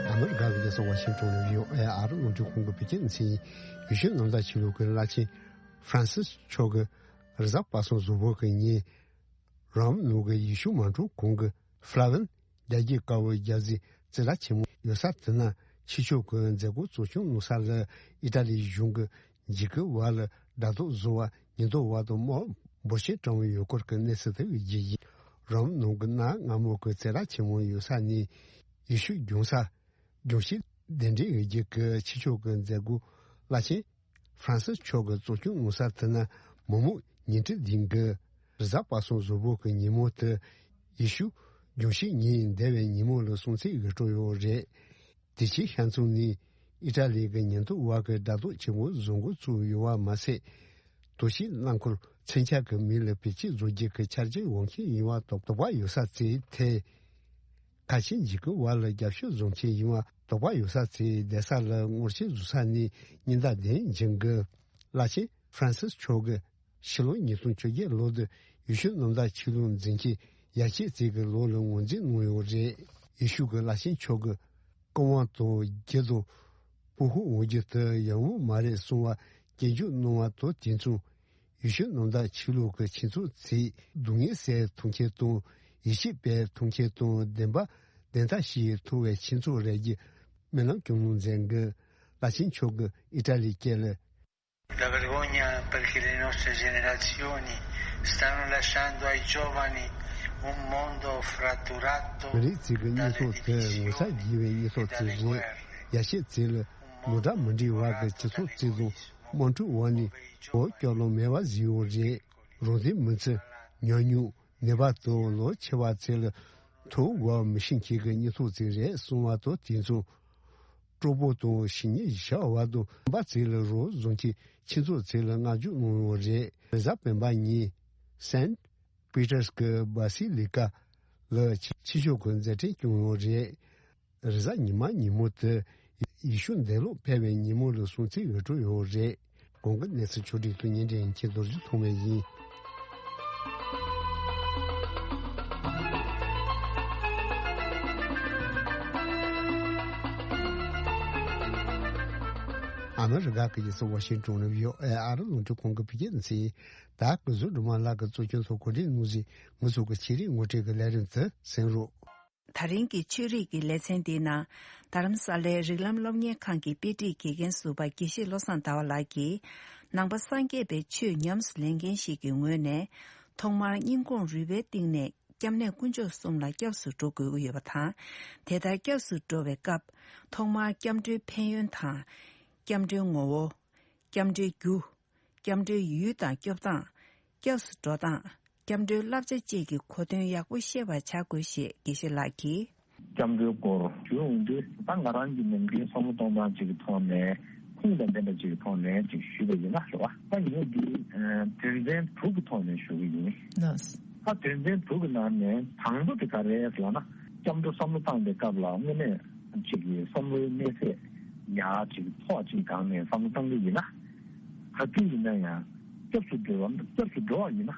ཨ་མི་རི་ཀ་གི་རྒྱལ་ས་ཝ་ཤིང་ཊོན་ནས་བྷི་ཨོ་ཨེ་ཨ་རིའི་རླུང་འཕྲིན་ཁང་གི་བོད་སྐད་སྡེ་ཚན་ཡིན། ཡེ་ཤུ་གནམ་བདག་ཆོས་ལུགས་ཀྱི་བླ་ཆེན་ཧྥ་རན་སིས་མཆོག་གིས་རི་གཟར་པ་སངས་གཟུགས་པོ་གི་ཉིན། རོམ་ནང་གི་ཡེ་ཤུ་མང་སྤྲོ་ཁང་གི་ཧྥ་ལ་ཝན་རྒྱལ་གྱི་དཀར་པོའི་རྒྱལ་རྩེའི་རྩེ་ལ་ཆེན་མོ་ཡོད་ས་དེ་ན། ཕྱི་ཕྱོགས་ཀྱི་མཛད་སྒོ་གཙོ་སྐྱོང་གནང་ས་ལ་ཨི་ཏྲ་ལིའི་གཞུང་གི་འཇིགས་སྐུལ་བ་ལ་དགྲ་ཐོག་བཟོ་བ་ཉེན་རྟོག་པ་དང་དམག་འབོར་ཆེན་བཀྲམ་ཡོད་སྐོར་གྱི་གནས་ཚུལ་དེ་གི་རྗེས་ཡིན། རོམ་ནང་གི་གནའ་སྔ་མོ་གི་རྩེ་ལ་ཆེན་མོ་ཡོད་ས་ནས་ཡེ་ཤུ་སྦྱོང་ས་སྦྱོང་བྱེད་གདན་འདྲེན་འོས་རྒྱུ་གི་ཕྱི་ཕྱོགས་ཀྱི་མཛད་སྒོ་བླ་ཆེན་ཧྥ་རན་སིས་མཆོག་གིས་གཙོ་སྐྱོང་གནང་ས་དེ་ན། མི་མང་ཉིས་ཁྲི་ལྡན་གྱིས་རི་གཟར་པ་སངས་གཟུགས་པོ་གི་ཉིན་མོ་དེ་ཡེ་ཤུ་སྦྱོང་བྱེད་ཉིན་འདས་པའི་ཉིན་མོ་ལ་སྲུང་བརྩི་འོས་སྤྲོད་ཡོད་རེད། དེ་ཕྱིའི་ཤ་ཚུགས་ནས་ཨི་ཏྲ་ལི་གི་ཉེན་རྟོག་པ་གིས་དགྲ་ཐོག་ཆེན་པོ་བཟོ་འགོ་བཙུགས་ཡོད་པ་མ་ཟད། དུས་ཆེན་རླངས་འཁོར་མཚོན་ཆ་གི་མིང་ལ་བེད་སྤྱོད་བཟོ་རྒྱུ་གི་ཆ་རྐྱེན་དབང་ཤེད་ཡིན་པ་དོགས་པ་ཡོད་ས་ཚོས་ཐད། ཁ་ཆེ་འཇིགས་སྐུལ་བ་ལ་རྒྱབ་སྐྱོར་བཟོ་མཁན་ཡིན་པ་དོགས་པ་ཡོད་ས་ཚོས་བསྡད་ས་ལ་ངོ་ཤེས་བཟོ་ས་ནས་ཉེན་བརྡ་ལྡན་འབྱིན་གི། བླ་ཆེན་ཧྥ་རན་སིས་མཆོག་གིས་ཕྱི་ལོ་ཉིས་སྟོང་བཅོ་བརྒྱད་ལོ་དེ་ཡེ་ཤུ་གནམ་བདག་ཆོས་ལུགས་འཛིན་སྤྱི་ཡ་ཤས་ཙི་གི་ལོ་ལ་ངོས་འཛིན་གནང་ཡོད་རེད། ཡེ་ཤུ་གི་བླ་ཆེན་མཆོག་གིས་རྐང་དབང་དང་རྒྱུ་དང་སྤོ་ཤོག་འོང་རྒྱུ་དེ་ཡག་མོ་མ་རེད་གསུང་བ་སྐྱོན་བརྗོད་གནང་བ་དང་དེ་མཚུངས། ཡེ་ཤུ་གནམ་བདག་ཆོས་ལུགས་ཀྱི་ཆོས་ཚོགས་ཚོས་སྡུག་བསྔལ་སེལ་ཐུབ་མཁན་དང་ཡིད་ཆེས་སྤེལ་ཐུབ་མཁན་དང་བདེན་པ་བདེན་མཐའ་ཞིག་ཐོབ་པའི་ཆོས་ཚོགས་རེད་ཅེས་སྨོན་ལམ་སྐྱོང་གནང་མཛད་འགན། བླ་ཆེན་མཆོག་གིས་ཨི་ཏྲ་ལིའི་སྐད་ལ། La vergogna perché le nostre generazioni stanno lasciando ai giovani un mondo fratturato མི་རིགས་གཅིག་གི་སྙིང་སྟོབས་དེ་ངོ་ཚ་དགྱེས་པའི་སྙིང་སྟོབས་ཅིག་རེད། ཡ་ཤས་ཚོས་ལ་མོ་ཊ་མི་འགྲིག་བར་གྱི་སྤྱི་ཚོགས་རྩིས་དང་དམག་འཁྲུག་འོག་ནས་འོ་སྐྱོ་ལོང་མེད་པ་བཟོས་ཡོད་རེད། རང་བཙན་མི་བརྩི། ཉམས་མྱོང་ནད་པ་དང་ལོ་ཆེ་བ་ཚོ་ལ་ཐུགས་དགའ་མི་ཤེས་མཁན་གྱི་སྙིང་སྟོབས་ཅིག་རེད་གསུང་བ་དང་དེ་མཚུངས། གྲོགས་པོ་དང་གཞིས་ཉེ་བྱ་བ་དང་སྤུན་པ་ཚོ་ལ་རོགས་བཟོ་མཁན་ཁྱེད་ཚོ་ཚོ་ལ་བསྔགས་བརྗོད་གནང་ཡོད་རེད། རེས་གཟའ་སྤེན་པ་ཉིན་སན་པི་ཏར་གྱི་བ་སི་ལི་ཀ་ ལ་ཕྱི་ཕྱོགས་ཀྱི་མཛད་འཕྲིན་བསྐྱངས་ཡོད་རེད། རེས་གཟའ་ཉི་མ་ཉིན་མོ་དེ་ཡེ་ཤུ་འདས་ལོག་ཕེབས་པའི་ཉིན་མོ་ལ་སྲུང་བརྩི་ཡོད་འགྲོ་ཡོད་རེད། གོང་གི་གནས་ཚུལ་ཕྱོགས་བསྒྲིགས་ལ་ཉན་འདྲེན་མཁན་རྡོ་རྗེ་ཐོགས་མེད་ཡིན། ཨ་མི་རི་ཀ་གི་རྒྱལ་ས་ཝ་ཤིང་ཏོན་ནས་བྷི་ཨོ་ཨེ་ཨ་རི་རླུང་འཕྲིན་ཁང་གི་བོད་སྐད་སྡེ་ཚན། ད་སྐུ་ཞབས་སྒྲོལ་མ་ལགས་ཀྱིས་གཙོ་སྐྱོང་ཐོག་གོ་སྒྲིག་གནང་བཞིན་ང་ཚོ་གི་ཆེད་རིགས་ངོ་སྤྲོད་ཀྱི་ལས་རིམ་དེ་གསན་རོགས། ད་རིང་གི་ཆོས་རིག་གི་ལེ་ཚན་འདིའི་ནང་། རྡ་རམ་ས་ལའི་རིགས་ལམ་སློབ་གཉེར་ཁང་གི་དཔེ་ཁྲིད་དགེ་རྒན་ཟུར་པ་དགེ་བཤེས་བློ་བཟང་ཟླ་བ་ལགས་ཀྱིས། ནང་པ་སངས་རྒྱས་པའི་ཆོས་ཉམས་སུ་ལེན་མཁན་ཞིག་གི་ངོས་ནས། ཐོག་མར་སྙིང་ཁོང་རུས་པའི་གཏིང་ནས་སྐྱབས་གནས་དཀོན་མཆོག་གསུམ་ལ་སྐྱབས་སུ་འགྲོ་དགོས་ཀྱི་ཡོད་པ་དང་། དེ་ལྟར་སྐྱབས་སུ་འགྲོ་བའི་སྐབས། ཐོག་མར་སྐྱབས་འགྲོའི་ཕན་ཡོན་དང་། སྐྱབས་འགྲོའི་ངོ་བོ། སྐྱབས་འགྲོའི་རྒྱུ། སྐྱབས་འགྲོའི་ཡུལ་དང་སྐྱོབ་སྟངས། སྐྱབས་སུ་འགྲོ་སྟངས། སྐྱབས་འགྲོའི་བསླབ་བྱ་བཅས་ཀྱི་གོ་དོན་ཡག་པོ་ཤེས་པར་བྱ་དགོས་ཞེས་དགེ་བཤེས་ལགས་ཀྱིས། སྐྱབས་འགྲོའི་སྐོར་ཞུ་ཡོང་དུས། ད་ང་རང་གི་ནམ་རྒྱུན་བསམ་བློ་གཏོང་སྟངས་ཅིག་གི་ཐོག་ནས། ཁུངས་དང་ལྡན་པ་ཅིག་གི་ཐོག་ནས་ཅིག་ཞུས་པ་ཡིན་ན་རེད་བ། ད་ངས་འདི་དོན་ཚན་དྲུག་གི་ཐོག་ནས་ཞུ་གི་ཡིན། ལགས། ད་དོན་ཚན་དྲུག་གི་ནང་ནས་དང་པོ་དེ་ག་རེ་རེད་ལབ་ན། སྐྱབས་འགྲོ་བསམ་བློ་བཏང་པའི་སྐབས་ལ་དངོས་གནས་ཅིག་གི་བསམ་བློའི་གནས་ཚད་ཡར་ཅིག་མཐོ་ཅིག་སྒང་ནས་བསམ་བློ་བཏང་གི་ཡིན་ན། ག་དུས་ཡིན་ན་ཡང་སྐྱབས་སུ་འགྲོ་བ། སྐྱབས་སུ་འགྲོ་བ་ཡིན་ན།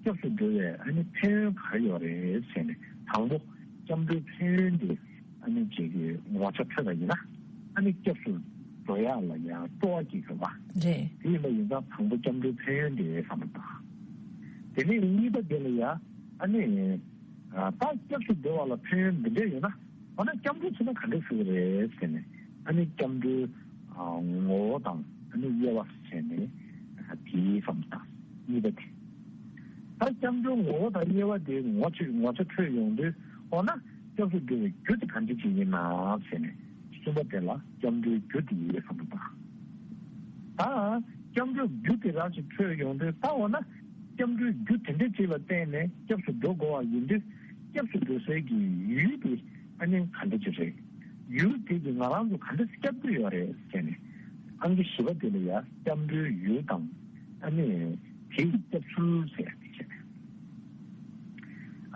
སྐྱབས་སུ་འགྲོ་བའི་ཨ་ནི་ཕན་ཡོན་ག་རེ་ཡོད་རེད་ཟེར་ནས། དང་པོ་སྐྱབས་འགྲོའི་ཕན་ཡོན་དེ་ཨ་ནི་ཅིག་གི་ངོ་ཆ་འཕྲོད་པ་ཡིན་ན། ཨ་ནི་སྐྱབས་སུ་འགྲོ་ཡག་ལ་ཡང་སྤྲོ་བ་སྐྱེ་དགོས་པ། རེད། དེ་ཡིན་པ་ཡིན་ཙང་དང་པོ་སྐྱབས་འགྲོའི་ཕན་ཡོན་དེ་བསམ་བློ་བཏང་། དེ་ནས་གཉིས་པ་དེ་ལ་ཡང་ཨ་ནི། ཨ། ད་སྐྱབས་སུ་འགྲོ་བ་ལ་ཕན་ཡོན་འདི་འདྲ་ཡོད་ན། འོ་ན་སྐྱབས་འགྲོ་བྱས་ན་ག་འདྲ་ཞིག་རེད་ཟེར་ནས། ཨ་ནི་སྐྱབས་འགྲོའི་ཨ་ངོ་བོ་དང་ཨ་ནི་དབྱེ་བ་བྱས་ནས། ཨ། དེའི་བསམ་བཏང་། གཉིས་པ་དེ། ད་སྐྱབས་འགྲོའི་ངོ་བོ་དང་དབྱེ་བ་དེ་ངོ་ཆ་ངོ་ཆ་འཕྲོད་ཡོང་དུས། འོ་ན་སྐྱབས་སུ་འགྲོ་བའི་རྒྱུ་དེ་ག་འདྲ་ཅིག་ཡིན་ན་ཟེར་ནས། གསུམ་པ་དེ་ལ་སྐྱབས་འགྲོའི་རྒྱུ་དེ་ཡིན་བསམ་བཏང་། ད་སྐྱབས་འགྲོའི་རྒྱུ་དེ་རང་ཞིག་འཕྲོད་ཡོང་དུས། ད་འོ་ན་སྐྱབས་འགྲོའི་རྒྱུ་དེ་འདྲ་ཅིག་ལ་བརྟེན་ནས་སྐྱབས་སུ་འགྲོ་དགོས་པ་ཡིན་དུས། སྐྱབས་སུ་འགྲོ་སའི་གི་ཡུལ་དེ་ཨ་ནི་ག་འདྲ་ཅིག་རེད། ཡུལ་དེ་གིས་ང་རང་ཚོ་ག་འདྲ་སྐྱབས་ཀྱི་ཡོད་རེད་ཟེར་ནས། ཨང་ཀི་བཞི་པ་དེ་ལ་ཡ་སྐྱབས་འགྲོའི་ཡུལ་དང་། ཨ་ནི་དེ་ཡི་སྐྱབས་ཚུལ་ཟེར་ཡ་དེ་བྱས།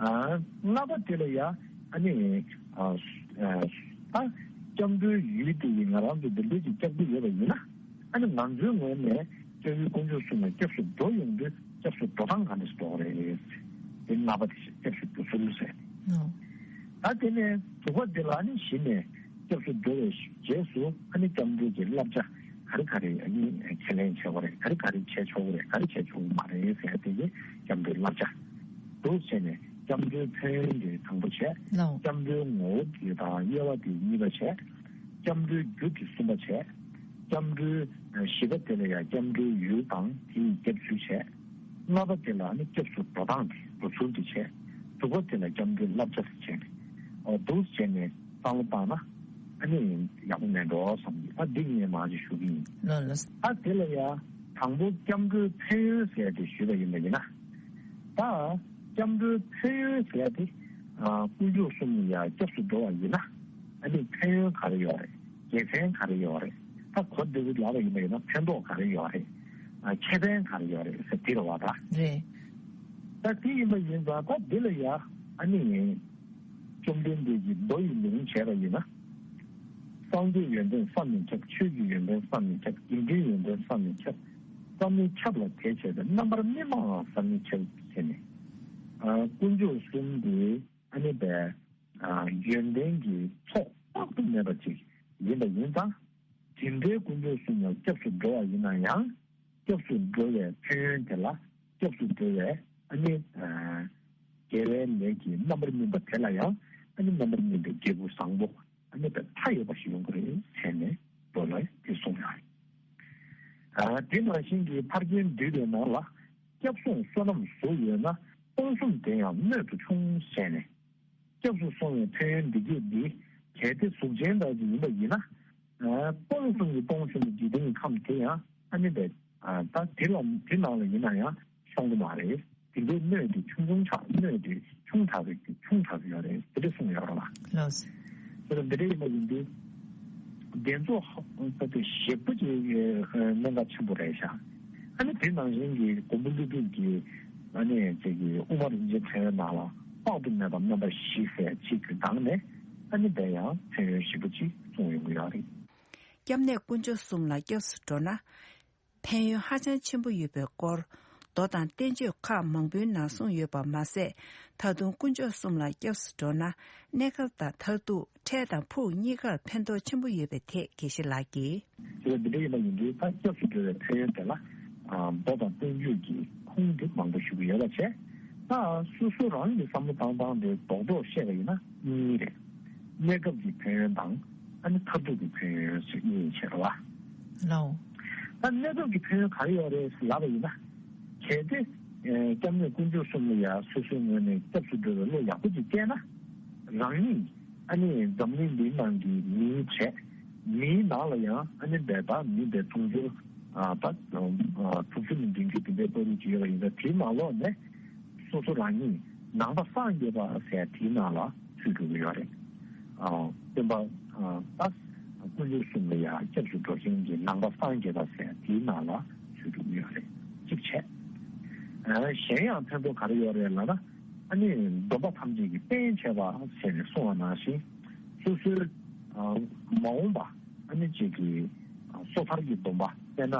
ཨ། ལྔ་པ་དེ་ལ་ཡ་ཨ་ནི། ཨ། ཨ། ད་སྐྱབས་འགྲོའི་ཡུལ་དེ་ཡིས་ང་རང་ཚོ་འདི་འདྲ་ཅིག་སྐྱབས་ཀྱི་ཡོད་པ་ཡིན་ན། ཨ་ནི་ང་ཚོའི་ངོས་ནས་སྐྱབས་ཡུལ་དཀོན་མཆོག་གསུམ་ལ་སྐྱབས་སུ་འགྲོ་ཡོང་དུས། སྐྱབས་སུ་འགྲོ་སྟངས་ག་འདྲ་ཞིག་འགྲོ་གི་རེད། དེ་ལྔ་པ་དེ་བྱས། སྐྱབས་སུ་འགྲོ་ཚུལ་ཟེར། ཨོ། ད་དེ་ནས་དྲུག་པ་དེ་ལ་ནི་གཞི་ནས་སྐྱབས་སུ་འགྲོ་བའི་རྗེས་སུ་ཨ་ནི་སྐྱབས་འགྲོའི་གི་བསླབ་བྱ་ག་རེ་ག་རེ་ཨ་ནི་ཁས་ལེན་བྱེད་དགོས་རེད། ག་རེ་ག་རེ་བྱེད་ཆོག་གི་རེད། ག་རེ་བྱེད་ཆོག་གི་མ་རེད་ཟེར་ཡ་དེ་གི་སྐྱབས་འགྲོའི་བསླབ་བྱ། འདུག་བྱས་ནས་སྐྱབས་འགྲོའི་ཕན་ཡོན་དེ་དང་པོ་བྱས། ལའོ། སྐྱབས་འགྲོའི་ངོ་བོ་དེ་དང་དབྱེ་བ་དེ་གཉིས་པ་བྱས། སྐྱབས་འགྲོའི་རྒྱུ་དེ་གསུམ་པ་བྱས། སྐྱབས་འགྲོའི་བཞི་པ་དེ་ལ་ཡང་སྐྱབས་འགྲོའི་ཡུལ་དང་དེ་ཡི་སྐྱབས་ཚུལ་བྱས། ལྔ་པ་དེ་ལ་ནི་སྐྱབས་སུ་འགྲོ་སྟངས་དེ་འགྲོ་ཚུལ་དེ་བྱས། དྲུག་པ་དེ་ལ་སྐྱབས་འགྲོའི་བསླབ་བྱ་དེ་བྱས་ནས། འོ། འདུག་བྱས་ནས་བསམ་བློ་བཏང་ན་ཨ་ནི་ཡག་པོ་མེད་འགྲོ་བསམ་གྱི། ད་འདི་ངས་མར་ཅིག་ཞུ་གི་ཡིན། ལགས་ལགས། ད་དེ་ལ་ཡང་དང་པོ་སྐྱབས་འགྲོའི་ཕན་ཡོན་ཟེར་ཡ་དེ་ཞུས་པ་ཡིན་པ་ཡིན་ན། ད་སྐྱབས་འགྲོའི་ཕན་ཡོན་ཟེར་ཡ་དེ། ཨ། དཀོན་མཆོག་གསུམ་ལ་ཡང་སྐྱབས་སུ་འགྲོ་བ་ཡིན་ན། ཨ་ནི་ཕན་ཡོན་ག་རེ་ཡོད་རེད། དགེ་མཚན་ག་རེ་ཡོད་རེད། ད་གོ་བདེ་པོ་ལབ་པ་ཡིན་པ་ཡིན་ན་ཕན་ཐོགས་ག་རེ་ཡོད་རེད། ཨ། ཁེ་ཕན་ག་རེ་ཡོད་རེད་ཟེར་དེ་རེད་བ་ད། རེད། ད་དེ་ཡིན་པ་ཡིན་ཙང་ད་འདི་ལ་ཡ་ཨ་ནི་བཅོམ་ལྡན་འདས་ཀྱིས་མདོ་ཡི་ལུང་བྱས་པ་ཡིན་ན། སངས་རྒྱས་ཡོན་ཏན་བསམ་མི་ཁྱབ། ཆོས་ཀྱི་ཡོན་ཏན་བསམ་མི་ཁྱབ། དགེ་འདུན་ཡོན་ཏན་བསམ་མི་ཁྱབ། བསམ་མི་ཁྱབ་ལ་དད་བྱས་ཏེ། རྣམ་པར་སྨིན་པའང་བསམ་མི་ཁྱབ་ཟེར་ནས། ཨ། དཀོན་མཆོག་གསུམ་དེ་ཨ་ནི་བས། ཨ། ཡོན་ཏན་གྱི་ཚོགས་དཔག་ཏུ་མེད་པ་ཅིག་ཡིན་པ་ཡིན་ཙང་། དེ་འདྲའི་དཀོན་མཆོག་གསུམ་ལ་སྐྱབས་སུ་འགྲོ་བ་ཡིན་ན་ཡང་། སྐྱབས་སུ་འགྲོ་བའི་ཕན་ཡོན་དེ་ལ། སྐྱབས་སུ་འགྲོ་བའི་ཨ་ནི། ཨ། དགེ་བའི་ལས་ཀྱི་རྣམ་པར་སྨིན་པ་དེ་ལ་ཡང་ཨ་ནི་རྣམ་པར་སྨིན་པའི་འབྲས་བུ་བཟང་པོ་ཨ་ནི་མཐའ་ཡས་པ་ཞིག་ཡོང་གི་རེད་ཟེར་ནས་མདོ་ལ་དེ་གསུངས་ཡོད་རེད། ཨ། དེ་ནང་བཞིན་གྱི་ཕར་ཕྱིན་བསྡུས་པའི་ནང་ལ། སྐྱབས་སོང་བསོད་ནམས་གཟུགས་ཡོད་ན། སྟོང་གསུམ་དེ་ཡང་སྣོད་དུ་ཆུང་ཟེར་ནས། སྐྱབས་སུ་སོང་བའི་ཕན་ཡོན་འདི་སྐད་འདི། གལ་ཏེ་གཟུགས་ཅན་དག་ཅིག་ཡིན་པ་ཡིན་ན། ཨ། སྟོང་གསུམ་གྱི་སྟོང་ཆེན་པོ་འཇིག་རྟེན་གྱི་ཁམས་དེ་ཡང་ཨ་ནི་བས། ཨ། ད་དེ་ལ་དེ་ནང་ལ་ཡིན་ན་ཡང་ཤོང་གི་མ་རེད། དེ་འདྲའི་སྣོད་དེ་ཆུང་ཆུང་ཆགས། སྣོད་དེ་ཆུང་དྲགས་ཀྱི་ཆུང་དྲགས་ཀྱི་ཡོད་རེད། དེ་འདྲ་གསུངས་ཡོད་རེད་ལ། ལགས་སོ། དེ་ལ་འདི་འདྲ་ཡིན་པ་ཡིན་དུས། དེ་ཚོ་ཧ་ད་དེ་ཞེ་པོ་ཅིག་གནད་འགག་ཆེན་པོ་རེད་ཤག་ཨ་ནི་དེ་ནང་བཞིན་གྱི་མགོན་པོ་ཀླུ་སྒྲུབ་ཀྱི་ཨ་ནི་ཅིག་གི་དབུ་མ་རིན་ཆེན་ཕྲེང་བའི་ནང་ལ། དཔག་ཏུ་མེད་པ་སྨན་པ་བཞི་ཟེར་གཅིག་གི་སྒང་ནས་ཨ་ནི་དེ་ཡང་ཕན་ཡོན་ཞེ་པོ་ཅིག་གསུངས་ཡོང་གི་ཡོད་རེད། སྐྱབས་གནས་དཀོན་མཆོག་གསུམ་ལ་སྐྱབས་སུ་འགྲོ་ན། ཕན་ཡོན་ཧ་ཅང་ཆེན་པོ་ཡོད་པའི་སྐོར། མདོ་དང་བསྟན་བཅོས་ཁག་མང་པོའི་ནང་གསུངས་ཡོད་པ་མ་ཟད། ད་དུང་དཀོན་མཆོག་གསུམ་ལ་སྐྱབས་སུ་འགྲོ་ན། གནས་སྐབས་དང་མཐར་ཐུག་འཕྲལ་དང་ཕུགས་གཉིས་ཀར་ཕན་ཐོགས་ཆེན་པོ་ཡོད་པའི་ཐད་དགེ་བཤེས་ལགས་ཀྱིས། དེ་ལ་འདི་འདྲ་ཡིན་པ་ཡིན་དུས་ད་སྐྱབས་སུ་འགྲོ་བའི་ཕན་ཡོན་དེ་ལ་མདོ་དང་བསྟན་བཅོས་ཀྱི་ཁུངས་དེ་མང་པོ་ཞུ་གི་ཡོད་པ་བྱས། ད་སོ་སོ་རང་གི་བསམ་བློ་བཏང་སྟངས་དེ་རྡོག་རྡོག་བཤད་པ་ཡིན་ན་གཉིས་རེད། གནས་སྐབས་ཀྱི་ཕན་ཡོན་དང་ཨ་ནི་མཐར་ཐུག་གི་ཕན་ཡོན་ཟེར་གཉིས་ཡོད་བྱས་རེད་བ། ལའོ། ད་གནས་སྐབས་ཀྱི་ཕན་ཡོན་ག་རེ་ཡོད་རེད་ལབ་པ་ཡིན་ན། གལ་ཏེ་སྐྱབས་གནས་དཀོན་མཆོག་གསུམ་ལ་ཡ་སོ་སོའི་ངོས་ནས་སྐྱབས་སུ་འགྲོ་བའི་བློ་ཡག་པོ་ཅིག་སྐྱེས་ན། རང་ཉིད་ཨ་ནི་འཛམ་གླིང་འདིའི་ནང་གི་མིའི་གྲས། མིའི་ནང་ལ་ཡང་ཨ་ནི་བས་ད་མི་བས་དུང་ཕྱུར་ད་དྲུག་ཅུ་ནས་བདུན་ཅུ་དེ་འདྲའི་བར་དུ་ཅིག་ཡོད་པ་ཡིན་ཙང་དེའི་ནང་ལོགས་ནས། སོ་སོ་རང་ཉིད་ནང་པ་སངས་རྒྱས་པ་ཟེར་དེའི་ནང་ལ་ཚུད་འགྲོ་གི་ཡོད་རེད། ཨ། སྟོན་པ་ཨ། ད་དཀོན་མཆོག་གསུམ་ལ་ཡང་སྐྱབས་སུ་འགྲོ་མཁན་གྱི་ནང་པ་སངས་རྒྱས་པ་ཟེར་དེའི་ནང་ལ་ཚུད་འགྲོ་གི་ཡོད་རེད། གཅིག་བྱས། ཨ། གཞན་ཡང་ཕན་ཐོགས་ག་རེ་ཡོད་རེད་ལབ་ན། ཨ་ནི་སྡོམ་པ་ཐམས་ཅད་ཀྱི་རྟེན་བྱས་པ་ཟེར་ནས་གསུངས་པ་ནང་བཞིན། སོ་སོའི་ཨ། མ་འོངས་པ་ཨ་ནི་གཅིག་གི་ཨ། སོ་ཐར་གྱི་སྡོམ་པ། དཔེར་ན།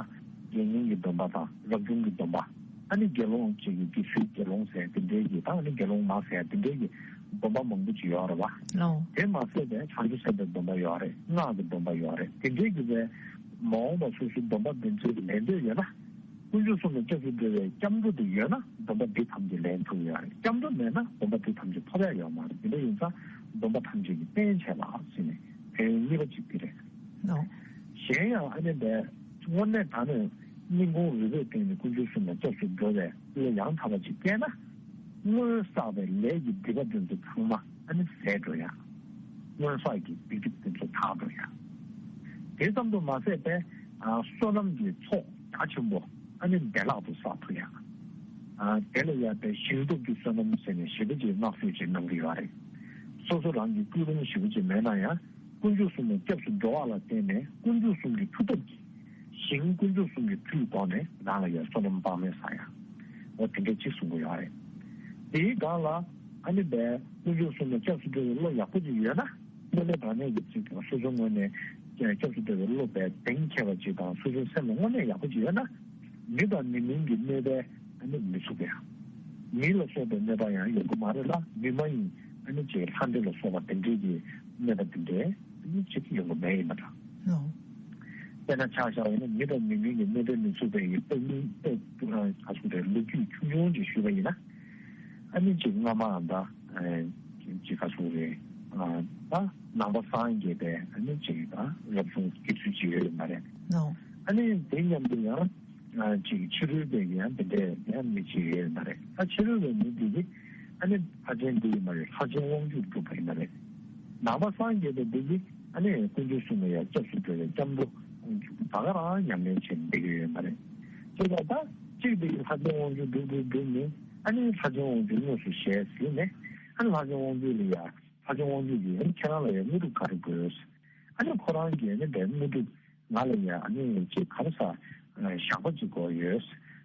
དགེ་བསྙེན་གྱི་སྡོམ་པ་དང་རབ་བྱུང་གི་སྡོམ་པ། ཨ་ནི་དགེ་སློང་གཅིག་གི་དགེ་ཚུལ་དགེ་སློང་ཟེར་དེ་འདྲའི་གི་དང་ཨ་ནི་དགེ་སློང་མ་ཟེར་དེ་འདྲའི་གི་སྡོམ་པ་མང་པོ་ཅིག་ཡོད་རེད་བ། ལའོ། དེ་མ་ཟད་པའི་བྱང་ཆུབ་སེམས་དཔའི་སྡོམ་པ་ཡོད་རེད། སྔགས་ཀྱི་སྡོམ་པ་ཡོད་རེད། དེ་འདྲའི་གི་བའི་མ་འོངས་པ་སོ་སོའི་སྡོམ་པ་འདི་ཚོའི་ལེན་འདོད་ཡོད་ན། དཀོན་མཆོག་གསུམ་ལ་སྐྱབས་སུ་འགྲོ་བའི་སྐྱབས་འགྲོ་དེ་ཡོད་ན་སྡོམ་པ་འདི་ཐམས་ཅད་ལེན་ཐུབ་ཡོད་རེད། སྐྱབས་འགྲོ་མེད་ན་སྡོམ་པ་འདི་ཐམས་ཅད་ཐོབ་ཡ་ཡོད་མ་རེད། དེ་འདྲ་ཡིན་ཙང་སྡོམ་པ་ཐམས་ཅད་ཀྱི་རྟེན་བྱས་པ་ཟེར་ནས་ཕན་ཡོན་གཉིས་པ་གཅིག་དེ་རེད། ལའོ། གཞན་ཡང་ཨ་ནི་འདས་དངོས་གནས་ད་ནི་སྙིང་ཁུང་རུས་པའི་གཏིང་ནས་དཀོན་མཆོག་གསུམ་ལ་སྐྱབས་སུ་འགྲོ་བའི་བློ་ཡང་དག་པ་ཅིག་སྐྱེས་ན། སྔོན་བསགས་པའི་ལས་ཀྱི་སྡིག་པ་འདི་ཚོ་ཚང་མ་ཨ་ནི་ཟད་འགྲོ་ཡ། སྔོན་བསགས་ཀྱི་སྡིག་སྒྲིབ་འདི་ཚོ་དག་འགྲོ་ཡ། དེ་ཙམ་དུ་མ་ཟད་པའི་ཨ། བསོད་ནམས་ཀྱི་ཚོགས་རྒྱ་ཆེན་པོ་ཨ་ནི་བདེ་བླག་ཏུ་བསགས་ཐུབ་ཡ། ཨ། དེ་ལ་ཡ་པའི་ཞིང་སྟོབས་ཀྱི་བསོད་ནམས་ཟེར་ནས་ཞེ་པོ་ཅིག་བསྔགས་བརྗོད་ཅིག་གནང་གི་ཡོད་རེད། སོ་སོ་རང་གི་ཀུན་སློང་ཞེ་པོ་ཅིག་མེད་ན་ཡང་དཀོན་མཆོག་གསུམ་ལ་སྐྱབས་སུ་འགྲོ་བ་ལ་བརྟེན་ནས་དཀོན་མཆོག་གསུམ་གྱི་མཐུ་སྟོབས་ཀྱིས། ཞིང་དཀོན་མཆོག་གསུམ་གྱི་མཐུའི་སྒོ་ནས་རང་ལ་ཡང་བསོད་ནམས་དཔག་མེད་བསགས་ཡ། འོ་དེ་འདྲ་ཅིག་གསུང་གི་ཡོད་རེད། དེའི་སྒང་ལ་ཨ་ནི་བས་དཀོན་མཆོག་གསུམ་ལ་སྐྱབས་སུ་འགྲོ་བའི་བློ་ཡག་པོ་ཅིག་ཡོད་ན། དངོས་གནས་དྲང་གནས་ཀྱི་ཅིག་སོ་སོའི་ངོས་ནས་སྐྱབས་སུ་འགྲོ་བའི་བློ་བས་གདེང་འཁེལ་བ་ཅིག་དང་སོ་སོའི་སེམས་ལ་དངོས་གནས་ཡག་པོ་ཅིག་ཡོད་ན། མི་དང་མི་མིན་གྱི་གནོད་པས་ཨ་ནི་མི་ཚུགས་པ་ཡང་། མི་ལ་སོགས་པའི་གནོད་པ་ཡང་ཡོང་གི་མ་རེད་ལ། མི་མ་ཡིན་ཨ་ནི་ཅིག་ལྷ་འདྲེ་ལ་སོགས་པ་དེ་འདྲའི་གི་གནོད་པ་དེ་འདྲའི་ཨ་ནི་ཅིག་ཡོང་གི་མེད་ཡིན་པ་འདྲ། ལོ། དཔེར་ན་ཆ་བཞག་པ་ཡིན་ན་མི་དང་མི་མིན་གྱི་གནོད་པས་མི་ཚུགས་པའི་ཡི་སྟོབས་མིན་སྟོབས་ག་ཚོད་རེད་ལོ་རྒྱུས་ཆུང་ཆུང་ཅིག་ཞུས་པ་ཡིན་ན། ཨ་ནི་ཅིག་སྔ་མ་ཨ་ད་ཅིག་ག་ཚོད་རེད། ད་ནང་པ་སངས་རྒྱས་པའི་ཨ་ནི་ཅིག་ད་རབ་བྱུང་དགེ་ཚུལ་ཅིག་ཡོད་ཡོད་མ་རེད། ལོ། ཨ་ནི་དེ་མཉམ་དུ་ཡང་ཅིག་ཕྱི་རོལ་པའི་ཡང་དེ་འདྲའི་ཡང་མི་ཅིག་ཡོད་ཡོད་མ་རེད། ད་ཕྱི་རོལ་པའི་མི་དེ་གི་ཨ་ནི་ལྷ་ཆེན་འདི་ཡིན་པ་རེད། ལྷ་ཆེན་དབང་ཕྱུག་སྒྲུབ་པ་ཡིན་པ་རེད། ནང་པ་སངས་རྒྱས་པ་འདི་གིས་ཨ་ནི་དཀོན་མཆོག་གསུམ་ལ་ཡང་སྐྱབས་སུ་འགྲོ་བའི་སྐྱབས་འགྲོ་ད་ག་རང་ཉམས་ལེན་བྱེད་བསྡད་ཀྱི་ཡོད་མ་རེད། བྱས་ཙང་ད་གཅིག་འདི་གིས་ལྷ་ཆེན་དབང་ཕྱུག་སྒྲུབ་སྒྲུབ་སྒྲུབ་ནས་ཨ་ནི་ལྷ་ཆེན་དབང་ཕྱུག་དངོས་སུ་ཞལ་གཟིགས་ནས་ཨ་ནི་ལྷ་ཆེན་དབང་ཕྱུག་ལ་ཡང་ལྷ་ཆེན་དབང་ཕྱུག་གིས་ཨ་ནི་ཁྱེད་རང་ལ་ཡང་དངོས་གྲུབ་ག་རེ་དགོས། ཨ་ནི་ཁོ་རང་གིས་ཨ་ནི་དེ་དངོས་གྲུབ་ང་ལ་ཡང་ཨ་ནི་ཅིག་ག་རེ་ཟ་ཞགས་པ་ཅིག་དགོས་ཡོད།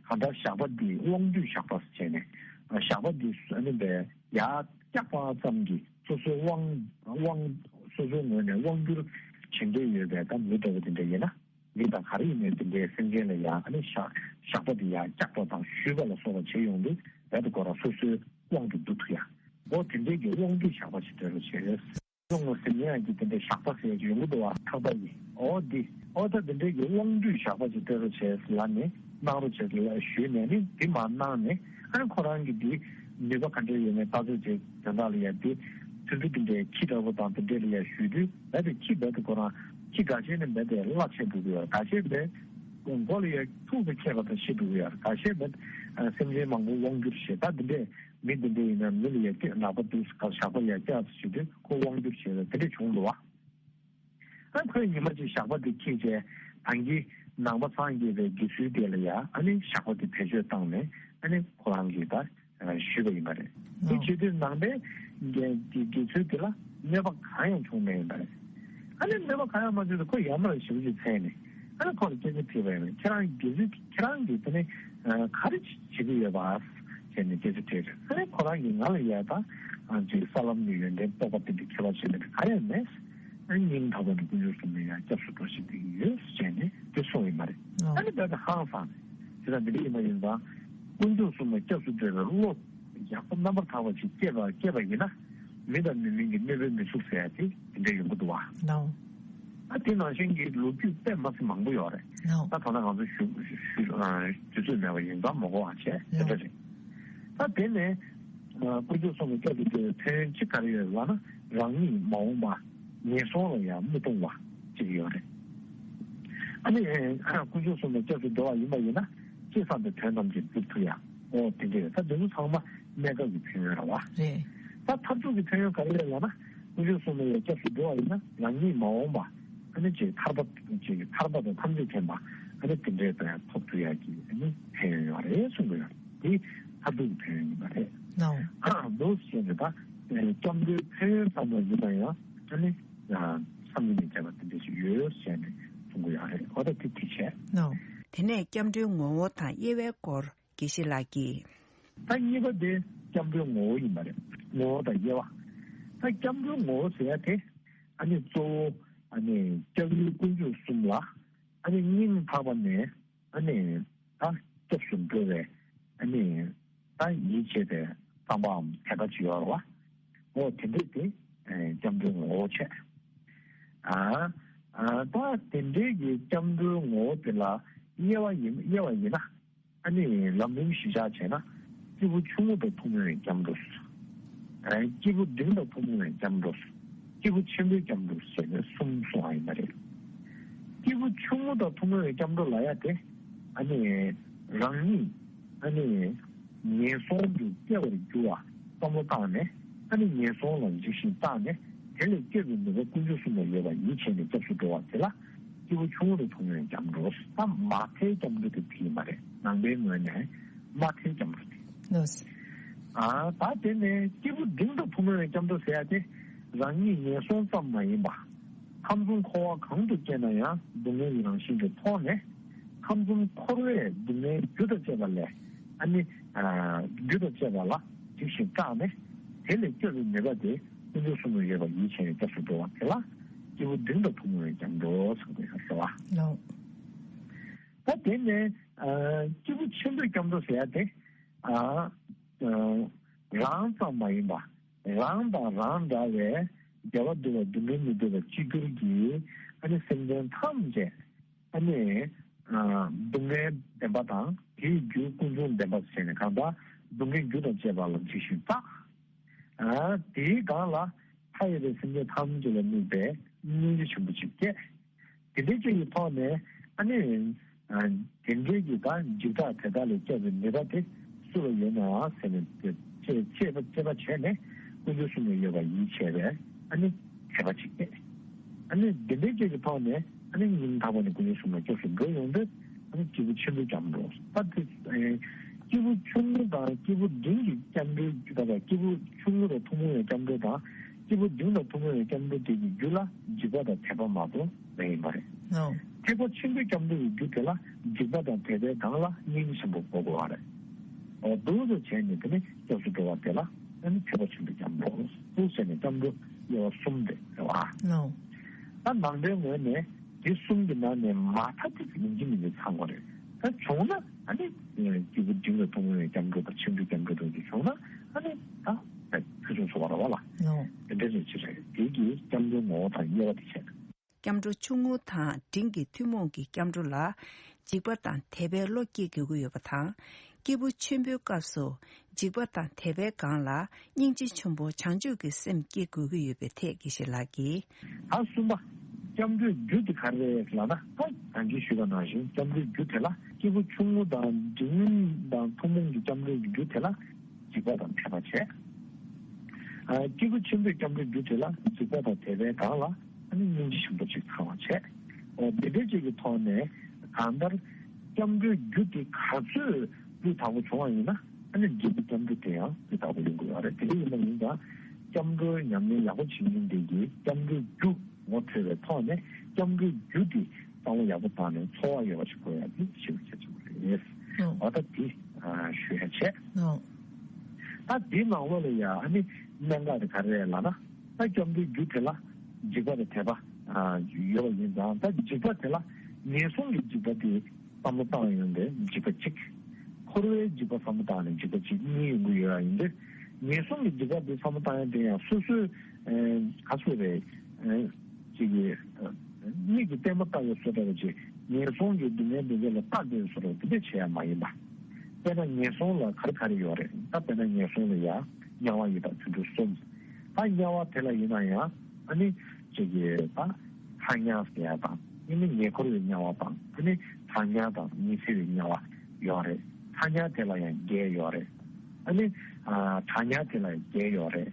གང་ལྟར་ཞགས་པ་འདི་དབང་སྡུད་ཞགས་པ་ཟེར་བྱས་ནས་ཞགས་པ་འདི་ཨ་ནི་དེ་ཡར་བཀྱག་པ་ཙམ་གྱིས་སོ་སོའི་དབང་དབང་སོ་སོའི་ངོས་ནས་དབང་བསྒྱུར་བྱེད་འདོད་ཡོད་པའི་ད་མི་འདྲ་བ་དེ་འདྲ་ཡིན་ན། མི་དང་ག་རེ་ཡིན་ནའི་དེ་འདྲའི་སེམས་ཅན་ལ་ཡང་ཨ་ནི་ཞགས་ཞགས་པ་དེ་ཡར་བཀྱག་པ་དང་གཞུས་པ་ལ་སོགས་པ་བྱེད་ཡོང་དུས་རྦད་དེ་ཁོ་རང་སོ་སོའི་དབང་དུ་བསྡུ་ཐུབ་ཡ། འོ་དེ་འདྲའི་གི་དབང་སྡུད་ཞགས་པ་ཞིག་སྤྲད་རོགས་བྱས། སོང་ངོ་ཟེར་ཉན་ཡང་གི་དེ་འདྲའི་ཞགས་པ་ཟེར་གྱི་ཡོང་གི་འདུག་བ། ཐག་པ་ཡིན། འོ་འདི་འོ་ད་དེ་འདྲའི་གི་དབང་སྡུད་ཞགས་པ་ཞིག་སྤྲད་རོགས་བྱས་ལབ་ནས་གནང་རོགས་བྱས་ལ་ཞུས་ནས་ནི་འདི་མར་གནང་ནས་ཨ་ནི་ཁོ་རང་གི་འདི་ནུས་པ་ག་འདྲ་ཡོད་མེད་ལྟ་ཚོད་བྱས་དོན་དག་ལ་ཡ་འདི་ཐུན་དྲུག་དེ་འདྲའི་ཁྱི་འདྲ་བོ་དང་དེ་འདྲའི་ལ་ཡ་ཞུས་དུས་རྦད་དེ་ཁྱི་རྦད་དེ་ཁོ་རང་ཁྱི་འགའ་ཤས་ནི་རྦད་དེ་གླ་ཆད་འགྲོ་གི་ཡོད། འགའ་ཤས་རྦད་མགོ་ལ་ཡ་ཐུག་པའི་ཁྱད་པར་དུ་ཤི་འགྲོ་གི་ཡོད། འགའ་ཤས་རྦད་སེམས་ཅན་མང་པོ་དབང་བསྒྱུར་བྱེད་ད་དེ་འདྲས། མི་འདི་འདྲ་ཡིན་ན་མི་ལ་ཡ་སྐྱོ་ནག་པ་འདུག་ག་ཞགས་པ་ཡ་སྐྱག་ཟེར་དུས་ཁོ་དབང་བསྒྱུར་བྱས་པ་དེ་འདྲ་བྱུང་འདུག་བ། ཨ་ཁོས་ཉི་མ་གཅིག་ཞགས་པ་དེ་ཁྱེར་བྱས་ད་གིན་ནང་པ་སངས་རྒྱས་པའི་དགེ་ཚུལ་དེ་ལ་ཡ་ཨ་ནི་ཞགས་པ་དེ་བེད་སྤྱོད་བཏང་ནས་ཨ་ནི་ཁོ་རང་གིས་ད་ཞུས་པ་ཡིན་པ་རེད། དེ་བྱེད་དུས་ནང་པའི་དགེ་དགེ་ཚུལ་དེ་ལ་གནོད་པ་གང་ཡང་བྱུང་མེད་ཡིན་པ་རེད། ཨ་ནི་གནོད་པ་གང་ཡང་མ་བྱུང་དུས་ཁོ་ཡ་མ་ར་ཞེ་པོ་ཅིག་འཚེར་ནས་ཨ་ནི་ཁོ་ལ་སྐད་ཆ་དྲིས་པ་ཡིན་ན་ཁྱེད་རང་དགེ་ཚུལ་ཁྱེད་རང་གིས་དེ་ནི་ག་རེ་བྱེད་ཀྱི་ཡོད་པ་ཟེར་ནས་སྐད་ཆ་དྲིས་རེད། ཨ་ནི་ཁོ་རང་གིས་ང་ལ་ཡ་ད་ ཨ་ཅེ་ས་ལམ་གྱི་ཡོན་ཏན་རྟོགས་པ་དེ་འདྲའི་ཁྱད་པར་ཕྱེ་ནས་ག་ཡང་མེད། ཨ་སྙིང་ཐག་པ་ནས་དཀོན་མཆོག་གསུམ་ལ་ཡང་སྐྱབས་སུ་འགྲོ་བཞིན་པའི་ཡོད་ཟེར་ནས་དེ་གསུངས་ཡོད་མ་རེད། ཨ་ནི་དཔེ་ད་ཧང་སང་ནས་དེ་ལ་འདི་འདྲ་ཡིན་པ་ཡིན་ཙང་། དཀོན་མཆོག་གསུམ་ལ་སྐྱབས་སུ་འགྲོ་བའི་བློ་ཡག་པོ་རྣམ་པར་དག་པ་ཞིག་སྐྱེས་པ་སྐྱེས་པ་ཡིན་ན། མི་དང་མི་མིན་གྱི་གནོད་པའི་མི་ཚུགས་ཟེར་ཡ་དེ་དེ་འདྲ་ཡོང་གི་འདུག་བ། ཨ་དེ་ནང་བཞིན་གྱི་ལོ་རྒྱུས་དཔེ་མ་སྲིད་མང་པོ་ཡོད་རེད། ད་ད་ལྟ་ང་ཚོ་ཞུ་ཞུ་དུས་ཚོད་མེད་པ་ཡིན་ཙང་མ་གོ་བ་བྱས་དེ་འདྲ་རེད། ད་དེ་ནས་དཀོན་མཆོག་གསུམ་ལ་སྐྱབས་སུ་འགྲོ་བའི་ཕན་ཡོན་གཅིག་ག་རེ་ཡོད་ལབ་ན། རང་ཉིད་མ་འོངས་པ་ངན་སོང་ལ་ཡང་མི་ལྟུང་བ་གཅིག་ཡོད་རེད། ཨ་ནི་དཀོན་མཆོག་གསུམ་ལ་སྐྱབས་སུ་འགྲོ་བ་ཡིན་པ་ཡིན་ན་ཅི་བསམ་པའི་དོན་ཐམས་ཅད་འགྲུབ་ཐུབ་ཡ། ཨོ་དེ་འདྲ་རེད། ད་འདི་ཚོ་ཚང་མ་གནས་སྐབས་ཀྱི་ཕན་ཡོན་རེད་བ། རེད། ད་མཐར་ཐུག་གི་ཕན་ཡོན་ག་རེ་རེད་ལབ་ན། དཀོན་མཆོག་གསུམ་ལ་ཡང་སྐྱབས་སུ་འགྲོ་བ་ཡིན་ན་རང་ཉིད་མ་འོངས་པ་ཨ་ནི་ཅིག་ཐར་པ་ཅིག་ཐར་པ་དང་ཐམས་ཅད་མཁྱེན་པ་ཨ་ནི་དེ་འདྲའི་དོན་ཐོབ་ཐུབ་ཡ་གི་ཨ་ནི་ཕན་ཡོན་ཡོད་རེད་གསུང་གི་ཡོད་རེད། དེ་མཐར་ཐུག་གི་ཕན་ཡོན་ཡིན་པ་རེད། ནའོ། འདུག་ཟེར་ནས་ད་སྐྱབས་འགྲོའི་ཕན་ཡོན་ཙམ་ལ་ཡིན་ན་ཡང་ཨ་ནི་བསམ་གྱིས་མི་ཁྱབ་པ་དེ་འདྲ་ཞིག་ཡོད་ཟེར་ནས་གསུང་གི་ཡོད་རེད། འོ་ད་དེ་དེ་བྱས། ནའོ། དེ་ནས་སྐྱབས་འགྲོའི་ངོ་བོ་དང་དབྱེ་བའི་སྐོར་དགེ་བཤེས་ལགས་ཀྱིས། ད་གཉིས་པ་དེ་སྐྱབས་འགྲོའི་ངོ་བོ་ཡིན་པ་རེད། ངོ་བོ་དང་དབྱེ་བ། ད་སྐྱབས་འགྲོའི་ངོ་བོ་ཟེར་ཡ་དེ་ཨ་ནི་གཙོ་བོ་ཨ་ནི་སྐྱབས་ཡུལ་དཀོན་མཆོག་གསུམ་ལ་ཨ་ནི་སྙིང་ཐག་པ་ནས་ཨ་ནི་ད་སྐྱབས་སུ་འགྲོ་བའི་ཨ་ནི་ད་ཡིད་ཆེས་པའི་བསམ་པའམ་དད་པ་ཅིག་ཡོད་རེད་བ། འོ་དེ་འདྲས་དེ་སྐྱབས་འགྲོའི་ངོ་བོ་བྱས། ཨ་ཨ་ད་དེ་འདྲས་ཀྱི་སྐྱབས་འགྲོའི་ངོ་བོ་དེ་ལ་དབྱེ་བ་ཡིན་དབྱེ་བ་ཡིན་ན། ཨ་ནི་ལམ་རིམ་གཞི་བཞག་བྱས་ན། སྐྱེས་བུ་ཆུང་ངུ་དང་ཐུན་མོང་བའི་སྐྱབས་འགྲོ། ཨ་སྐྱེས་བུ་འབྲིང་དང་ཐུན་མོང་བའི་སྐྱབས་འགྲོ། སྐྱེས་བུ་ཆེན་པོའི་སྐྱབས་འགྲོ་ཟེར་ནས་གསུམ་གསུངས་པ་ཡིན་པ་རེད། སྐྱེས་བུ་ཆུང་ངུ་དང་ཐུན་མོང་བའི་སྐྱབས་འགྲོ་ལབ་ཡ་དེ། ཨ་ནི་རང་ཉིད་ཨ་ནི་ངན་སོང་དུ་སྐྱེ་བར་འགྱུར་བ་བསམ་བློ་བཏང་ནས། ཨ་ནི་ངན་སོང་ལ་འཇིགས་ཤིང་སྐྲག་ནས། དེ་ལས་སྐྱོབ་པའི་ནུས་པ་དཀོན་མཆོག་གསུམ་ལ་ཡོད་པ་ཡིད་ཆེས་ནས་སྐྱབས་སུ་འགྲོ་བ་དེ་ལ། སྐྱེས་བུ་ཆུང་ངུ་དང་ཐུན་མོང་བའི་སྐྱབས་འགྲོ། ད་མ་མཐའི་སྐྱབས་འགྲོ་དེ་དེ་ཡིན་པ་རེད། ནང་པའི་ངོས་ནས་མ་མཐའི་སྐྱབས་འགྲོ་དེ། ལགས་སོ། ཨ་ད་དེ་ནས་སྐྱེས་བུ་འབྲིང་དང་ཐུན་མོང་བའི་སྐྱབས་འགྲོ་ཟེར་ཡ་དེ། རང་ཉིད་ངན་སོང་ཙམ་མ་ཡིན་པ། ཁམས་གསུམ་འཁོར་བ་གང་དུ་སྐྱེས་ན་ཡང་སྡུག་བསྔལ་གྱི་རང་བཞིན་གྱི་ཐོག་ནས། ཁམས་གསུམ་འཁོར་བའི་སྡུག་བསྔལ་རྒྱུ་དང་བཅས་པ་ལས། ཨ་ནི། རྒྱུ་དང་བཅས་པ་ལ་འཇིགས་ཤིང་སྐྲག་ནས། དེ་ལས་སྐྱོབ་པའི་ནུས་པ་དེ་དཀོན་མཆོག་གསུམ་ལ་ཡོད་པ་ཡིད་ཆེས་ནས་སྐྱབས་སུ་འགྲོ་བ་དེ་ལ་སྐྱེས་བུ་འབྲིང་དང་ཐུན་མོང་བའི་སྐྱབས་འགྲོ་ཟེར་དགོས་ཡོད་རེད་བ། ལགས། ད་དེ་ནས་སྐྱེས་བུ་ཆེན་པོའི་སྐྱབས་འགྲོ་ཟེར་ཡ་དེ། རང་ཙམ་མ་ཡིན་པ། རང་དང་རང་འདྲ་བའི་དགེ་བ་འདོད་པ་སྡུག་བསྔལ་མི་འདོད་པ་གཅིག་གྱུར་གྱི་ཨ་ནི་སེམས་ཅན་ཐམས་ཅད་ཨ་ནི་སྡུག་བསྔལ་བདེན་པ་དང་དེའི་རྒྱུ་ཀུན་འབྱུང་བདེན་པ་ཟེར་ནས་གང་ལྟར་སྡུག་བསྔལ་རྒྱུ་དང་བཅས་པ་ལ་འཇིགས་ཤིང་སྐྲག་ཨ་དེའི་སྒང་ལ་མཐའ་ཡས་པའི་སེམས་ཅན་ཐམས་ཅད་ལ་དམིགས་པའི་སྙིང་རྗེ་ཆེན་པོ་ཅིག་སྐྱེས། དེ་འདྲའི་ཅིག་གི་ཐོག་ནས་ཨ་ནི། དེ་འདྲའི་གི་ད་འཇིགས་སྐྲག་དེ་དག་ལས་སྐྱོབ་པའི་ནུས་པ་དེ་སུ་ལ་ཡོད་ནའང་ཟེར་ནས་དཔྱད་དཔྱད་པ་དཔྱད་པ་བྱས་ནས་དཀོན་མཆོག་གསུམ་ལ་ཡོད་པ་ཡིད་ཆེས་པའི་ཨ་ནི་དད་པ་ཅིག་སྐྱེས། ཨ་ནི་དེ་འདྲའི་ཅིག་གི་ཐོག་ནས་ཨ་ནི་སྙིང་ཐག་པ་ནས་དཀོན་མཆོག་གསུམ་ལ་སྐྱབས་སུ་འགྲོ་ཡོང་དུས་ཨ་ནི་སྐྱེས་བུ་ཆེན་པོའི་སྐྱབས་འགྲོ། ད་དེ་སྐྱེས་བུ་ཆུང་ངུ་དང་སྐྱེས་བུ་འབྲིང་གི་སྐྱབས་འགྲོའི་རྒྱུ་དང་སྐྱེས་བུ་ཆུང་ངུ་དང་ཐུན་མོང་བའི་སྐྱབས་འགྲོ་དང་སྐྱེས་བུ་འབྲིང་དང་ཐུན་མོང་བའི་སྐྱབས་འགྲོ་དེ་གི་རྒྱུ་ལ་འཇིགས་པ་དང་དད་པ་མ་གཏོགས། ལ་ཡིན་པ་རེད། ཨོ། ཐེག་པ་ཆེན་པོའི་སྐྱབས་འགྲོ་ཡི་རྒྱུ་དེ་ལ་འཇིགས་པ་དང་དད་པའི་སྒང་ལ་སྙིང་རྗེ་ཆེན་པོ་དགོས་དགོས་པ་རེད། ཨོ་འདུག་སེ་བྱས་ནས་དེ་ནི་སྐྱབས་སུ་འགྲོ་བ་དེ་ལ་ཨ་ནི་ཐེག་པ་ཆེན་པོའི་སྐྱབས་འགྲོ་འདུག་ཟེར་ནས་སྐྱབས་འགྲོ་དབྱེ་བ་གསུམ་དེ་རེད་བ། ཨོ། ད་ནང་པའི་ངོས་ནས་དེ་གསུམ་གྱི་ནང་ནས་མ་མཐའ་དེ་ཡིན་གཅིག་མིན་གཅིག་ཚང་དགོས་རེད། ད་བྱུང་ན་ཨ་ནི་སྐྱེས་བུ་འབྲིང་ལ་ཐུན་མོང་བའི་སྐྱབས་འགྲོ་དང་ཆེན་པོའི་སྐྱབས་འགྲོ་དང་དེ་བྱུང་ན་ཨ་ནི་ད་ཕུན་སུམ་ཚོགས་པ་རེད་བ་ལ། ཨོ། དེ་འདྲ་རེད་ཅི་རེད་དེ་གི་སྐྱབས་འགྲོའི་ངོ་བོ་དང་དབྱེ་བ་དེ་བྱས། སྐྱབས་འགྲོ་ཆུང་ངུ་དང་འབྲིང་གི་ཐུན་མོང་གི་སྐྱབས་འགྲོ་ལ་འཇིགས་པ་དང་དད་པའི་བློ་སྐྱེ་དགོས་ཀྱི་ཡོད་པ་དང་། སྐྱེས་བུ་ཆེན་པོའི་སྐབས་སུ་འཇིགས་པ་དང་དད་པའི་སྒང་ལ་སྙིང་རྗེ་ཆེན་པོ་བྱང་ཆུབ་ཀྱི་སེམས་སྐྱེ་དགོས་ཀྱི་ཡོད་པའི་ཐད་དགེ་བཤེས་ལགས་ཀྱིས། ད་གསུམ་པ། སྐྱབས་འགྲོའི་རྒྱུ་དེ་ག་རེ་རེད་ལབ་ན་ད་གང་གིས་ཞུས་པ་ནང་བཞིན་སྐྱབས་འགྲོའི་རྒྱུ་དེ་ལ་སྐྱེས་བུ་ཆུང་ངུ་དང་འབྲིང་དང་ཐུན་མོང་གི་སྐྱབས་འགྲོའི་རྒྱུ་དེ་ལ་འཇིགས་པ་དང་དད་པ་བྱས། ཨ་སྐྱེས་བུ་ཆེན་པོའི་སྐྱབས་འགྲོའི་རྒྱུ་དེ་ལ་འཇིགས་པ་དང་དད་པའི་སྒང་ལ་ཨ་ནི་སྙིང་རྗེ་ཆེན་པོ་ཅིག་ཚང་བ་བྱས། འོ་འདི་འདྲའི་ཅིག་གི་ཐོག་ནས་གང་ལྟར་སྐྱབས་འགྲོའི་རྒྱུ་དེ་ག་ཚོད་སྤུས་དག་པོ་བྱུང་བ་ཡིན་ན་ཨ་ནི་འབྲིང་གི་སྐྱབས་འགྲོ་དེ་ཡང་སྤུས་དག་པོ་ཡོང་གི་ཡོད་རེད། དེ་འདྲ་ཡིན་པ་ཡིན་ཙང་སྐྱབས་འགྲོའི་ཉམས་ལེན་ཡག་པོ་བྱེད་མཁན་དེ་གིས་སྐྱབས་འགྲོའི་རྒྱུ་ངོ་འཕྲོད་པའི་ཐོག་ནས་སྐྱབས་འགྲོའི་རྒྱུ་དེ་བསམ་བློ་ཡག་པོ་བཏང་ནས་འཚོ་བ་ཡོད་པ་ཞིག་དགོས་ཡ་དེ་ཞིབ་ཆ་ཆེན་པོ་རེད། ཨོ། འོ་ད་དེ་ཞུ་ཡ་བྱས། ཨོ། ད་དེའི་ནང་ལོགས་ལ་ཡ་ཨ་ནི་ གནད་འགག་དེ་ག་རེ་རེད་ལབ་ན། ད་སྐྱབས་འགྲོའི་རྒྱུ་དེ་ལ་འཇིགས་པ་དང་དད་པ་ཨ་ཡོད་པ་ཡིན་ཙང་། ད་འཇིགས་པ་དེ་ལ་ངན་སོང་གི་འཇིགས་པ་དེ་བསམ་བློ་བཏང་ཡོང་དུས་འཇིགས་པ་གཅིག་འཁོར་བའི་འཇིགས་པ་བསམ་བློ་བཏང་ནས་འཇིགས་པ་གཅིག་གཉིས་ཡོང་གི་ཡོད་པ་ཡིན་དུས། ངན་སོང་གི་འཇིགས་པ་དེ་བསམ་བློ་བཏང་ཡ་དེ་ཡང་སོ་སོའི་ཨ་ག་ཚོད་རེད། ཅིག་གིས་མིག་གིས་ལྟད་མོ་ལྟ་བའི་བཟོ་འདྲ་བ་ཅིག་ངན་སོང་གི་སྡུག་བསྔལ་དེ་ཚོ་ལ་ལྟ་བསྡད་བཟོ་འདྲ་དེ་འདྲ་བྱེད་ཡ་མ་ཡིན་པ། དཔེར་ན་ངན་སོང་ལ་ག་རེ་ག་རེ་ཡོད་རེད། ད་དཔེར་ན་ངན་སོང་ལ་ཡ་དམྱལ་བ་ཡི་དྭགས་དུད་འགྲོ་གསུམ། ད་དམྱལ་བ་དེ་ལ་ཡིན་ན་ཡང་ཨ་ནི་ཅིག་གིས་ད་ཐ་མྱལ་ཟེར་ཡ་དང་ཨ་ནི་ཉེ་འཁོར་བའི་དམྱལ་བ་དང་ཨ་ནི་གྲང་དམྱལ་དང་ཉི་ཚེ་བའི་དམྱལ་བ་ཡོད་རེད། ཐ་མྱལ་དེ་ལ་ཡང་བརྒྱད་ཡོད་རེད། ཨ་ནི་ཨ་གྲང་དམྱལ་དེ་ལ་ཡང་བརྒྱད་ཡོད་རེད།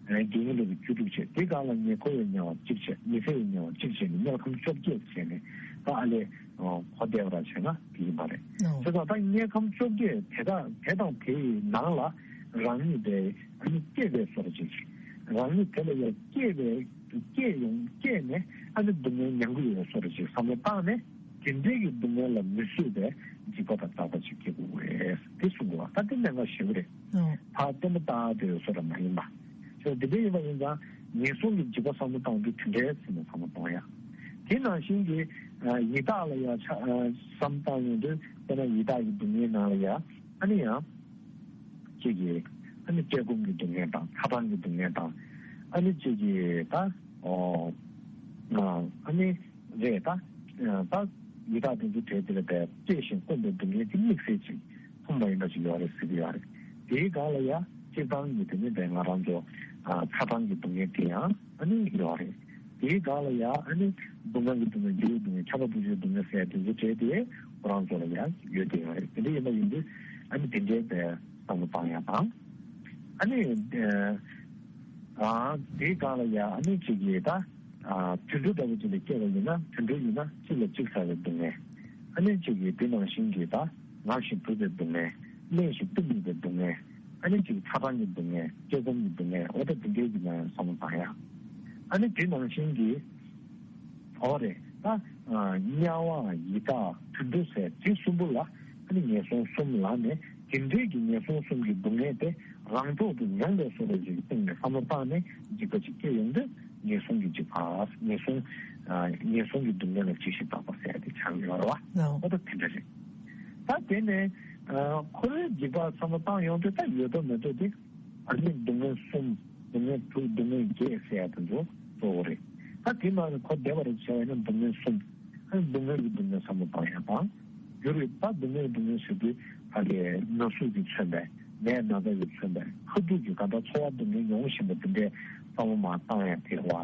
ཨ་དགེ་བསྙེན་ལུགས་ཀྱི་བཅུ་དྲུག་བྱས། དེ་སྒང་ལ་ཉེ་འཁོར་བའི་དམྱལ་བ་གཅིག་བྱས། ཉི་ཚེ་བའི་དམྱལ་བ་གཅིག་བྱས་ནས་དམྱལ་ཁམས་བཅོ་བརྒྱད་བྱས་ནས་ད་ཨ་ལས་གོ་བདེ་བ་ར་བྱས་ན་དེ་ཡིན་པ་རེད། ཨོ། བྱས་ཙང་ད་དམྱལ་ཁམས་བཅོ་བརྒྱད་དེ་དག་དེ་དང་དེའི་ནང་ལ་རང་ཉིད་དེ་ཨ་ནི་སྐྱེས་པའི་བཟོ་འདྲ་ཅིག་རང་ཉིད་དེ་ལ་ཡང་སྐྱེས་པའི་སྐྱེས་ཡོང་སྐྱེས་ནས་ཨ་ནི་སྡུག་བསྔལ་མྱང་གི་ཡོད་པའི་བཟོ་འདྲ་ཅིག་བསམ་བློ་བཏང་ནས། དེ་འདྲའི་གི་སྡུག་བསྔལ་ལ་མི་བཟོད་པའི་འཇིགས་པ་དང་སྐྲག་པ་ཅིག་སྐྱེ་དགོས་པས་དེ་གསུང་དགོས་པ། ད་དེ་གནད་འགག་ཞེ་པོ་རེད། ཨོ། ཕར་ལྟད་མོ་ལྟ་དེ་བཟོ་འདྲ་མ་ཡིན་པ། ཅོ་དེ་འདྲ་ཡིན་པ་ཡིན་ཙང་ངན་སོང་གི་འཇིགས་པ་བསམ་བློ་བཏང་དུས་དེ་འདྲའི་སེམས་ནས་བསམ་བློ་གཏོང་ཡ། དེ་ནང་བཞིན་གྱི་ཡི་དྭགས་ལ་ཡ་ཆ་བསམ་བཏང་ཡོང་དུས་དཔེར་ན་ཡི་དྭགས་ཀྱི་སྡུག་བསྔལ་ནང་ལ་ཡ་ཨ་ནི་ཡང་ཅིག་གི་ཨ་ནི་བཀྲེས་སྐོམ་གྱི་སྡུག་བསྔལ་དང་ཚ་གྲང་གི་སྡུག་བསྔལ་དང་ཨ་ནི་ཅིག་གི་ད་ཨོ་ཨ་ནི་རེད་ད། ད་ཡི་དྭགས་དེ་ཚོའི་གྲས་དེ་ལ་བས་བཀྲེས་ཤིང་སྐོམ་པའི་སྡུག་བསྔལ་དེ་དམིགས་བསལ་ཅིག་མཐོང་བ་ཡིན་པ་ཞིག་ཡོད་རེད་ཟེར་གྱི་ཡོད་རེད། དེའི་སྒང་ལ་ཡ་སྤྱིར་བཏང་གི་དེ་ནི་བས་ང་རང་ཚོ་ཚ་གྲང་གི་སྡུག་བསྔལ་དེ་ཡང་ཨ་ནི་ཡོད་རེད། དེའི་སྒང་ལ་ཡ་ཨ་ནི་སྡུག་བསྔལ་གྱི་སྡུག་བསྔལ་འགྱུར་བའི་སྡུག་བསྔལ་ཁྱབ་པ་འདུ་བྱེད་སྡུག་བསྔལ་ཟེར་ཡ་དེ་ཚོའི་གྲས་དེ་ཁོ་རང་ཚོ་ལ་ཡ་ཡོད་དེ་ཡོད་རེད། དེ་འདྲ་ཡིན་པ་ཡིན་དུས་ཨ་ནི་དེ་འདྲའི་བས་བསམ་བློ་བཏང་ཡ་དང་། ཨ་ནི་ཨ་དེའི་སྒང་ལ་ཡ་ཨ་ནི་གཅིག་གིས་ད་དུད་འགྲོ་ལྟ་བུ་གཅིག་ལ་སྐྱེས་པ་ཡིན་ན་དུད་འགྲོ་ཡིན་ན་གཅིག་ལ་གཅིག་ཟ་བའི་སྡུག་བསྔལ། ཨ་ནི་གཅིག་གིས་དེ་ནང་བཞིན་གྱི་ད་ངར་ཞིང་དུབ་པའི་སྡུག་བསྔལ། མནལ་ཞིང་སྟུག་མི་པའི་སྡུག་བསྔལ། ཨ་ནི་གཅིག་ཚ་གྲང་གི་སྡུག་བསྔལ། བཀྲེས་སྐོམ་གྱི་སྡུག་བསྔལ། འོ་ད་དེ་འདྲའི་གི་ནང་ཡང་བསམ་བློ་བཏང་ཡ། ཨ་ནི་དེ་ནང་བཞིན་གྱི་འོ་རེད་ད། དམྱལ་བ་ཡི་དྭགས་དུད་འགྲོ་ཟེར་དེ་གསུམ་པོ་ལ་ཨ་ནི་ངན་སོང་གསུམ་ལབ་ནས་དེ་འདྲའི་གི་ངན་སོང་གསུམ་གྱི་སྡུག་བསྔལ་དེ་རང་ཐོག་ཏུ་མྱང་བའི་བཟོ་འདྲ་ཞིག་གི་སྟེང་ནས་བསམ་བློ་བཏང་ནས་འཇིགས་པ་ཅིག་སྐྱེ་ཡོང་དུས་ངན་སོང་གི་འཇིགས་པ་ངན་སོང་ངན་སོང་གི་སྡུག་བསྔལ་ལ་འཇིགས་ཤིང་སྐྲག་པ་ཟེར་ཡ་དེ་ཆགས་ཡོད་རེད་བ། ཨོ་ད་དེ་འདྲ་རེད། ད་དེ་ནས་འཁོར་བའི་འཇིགས་པ་བསམ་བློ་བཏང་ཡོང་དུས་ད་ཡོད་དོ་མེད་དོ་དེ། ཨ་ནི་སྡུག་བསྔལ་གསུམ། སྡུག་བསྔལ་དྲུག་སྡུག་བསྔལ་བརྒྱད་ཟེར་ཡ་དེ་ཚོ་གཙོ་བོ་རེད། ད་དེ་ནང་ནས་གོ་བདེ་བ་རེ་བྱས་པ་ཡིན་ན་སྡུག་བསྔལ་གསུམ། ཨ་ནི་སྡུག་བསྔལ་གྱི་སྡུག་བསྔལ་བསམ་བློ་བཏང་ཡ་དང་། འགྱུར་བའི་ད་སྡུག་བསྔལ་གྱི་སྡུག་བསྔལ་ཟེར་དུས་ཕ་གིའི་ན་ཟུག་གིས་མཚོན་པའི་ནད་ན་ཚ་གིས་མཚོན་པའི་ཁ་ཐུག་གི་གང་ལྟར་ཚོར་བ་སྡུག་བསྔལ་མྱོང་བཞིན་པ་དེ་འདྲའི་བསམ་བློ་མར་བཏང་ཡ་དེ་རེད་བ།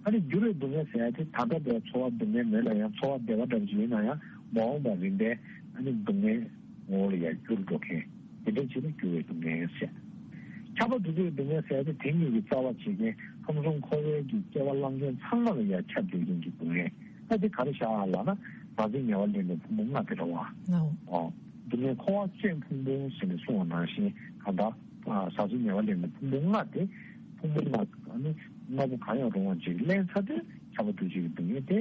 ཨ་ནི་འགྱུར་བའི་སྡུག་བསྔལ་ཟེར་ཡ་དེ་ད་ལྟ་བའི་ཚོར་བ་སྡུག་བསྔལ་མེད་ལ་ཡང་ཚོར་བ་བདེ་བ་འདྲ་པོ་ཞིག་ཡིན་ན་ཡང་མ་འོངས་པར་རིམ་པས་ཨ་ནི་སྡུག་བསྔལ། ངོ་བོ་ལ་ཡང་འགྱུར་འགྲོ་མཁན། དེ་འདྲ་བྱས་ནས་འགྱུར་བའི་སྡུག་བསྔལ་ཟེར། ཁྱབ་པ་འདུ་བྱེད་ཀྱི་སྡུག་བསྔལ་ཟེར་ཏེ་དེ་གཉིས་ཀྱི་རྩ་བ་བྱེད་མཁན་ཁམས་གསུམ་འཁོར་བའི་གི་སྐྱེ་བ་བླངས་མཁན་ཚང་མ་ལ་ཡང་ཁྱབ་བསྡད་མཁན་གྱི་སྡུག་བསྔལ། ད་དེ་ག་རེ་བཞག་ཨ་ལབ་ན་ཟག་བཅས་ཉེ་བར་ལེན་པའི་ཕུང་པོ་ལྔ་དེ་རེད་བ། ཨོ། སྡུག་བསྔལ་འཁོར་བ་ཅན་ཕུང་པོ་ཟེར་ནས་གསུངས་པ་ནང་བཞིན་གང་ལྟར་ཟག་བཅས་ཉེ་བར་ལེན་པའི་ཕུང་པོ་ལྔ་དེ་ཕུང་པོ་ལྔ་ཨ་ནི་ལྔ་པོ་གང་ཡང་རུང་བ་ཅིག་ལེན་ཚར་དུས་ཁྱབ་པ་འདུ་བྱེད་ཀྱི་སྡུག་བསྔལ་དེ་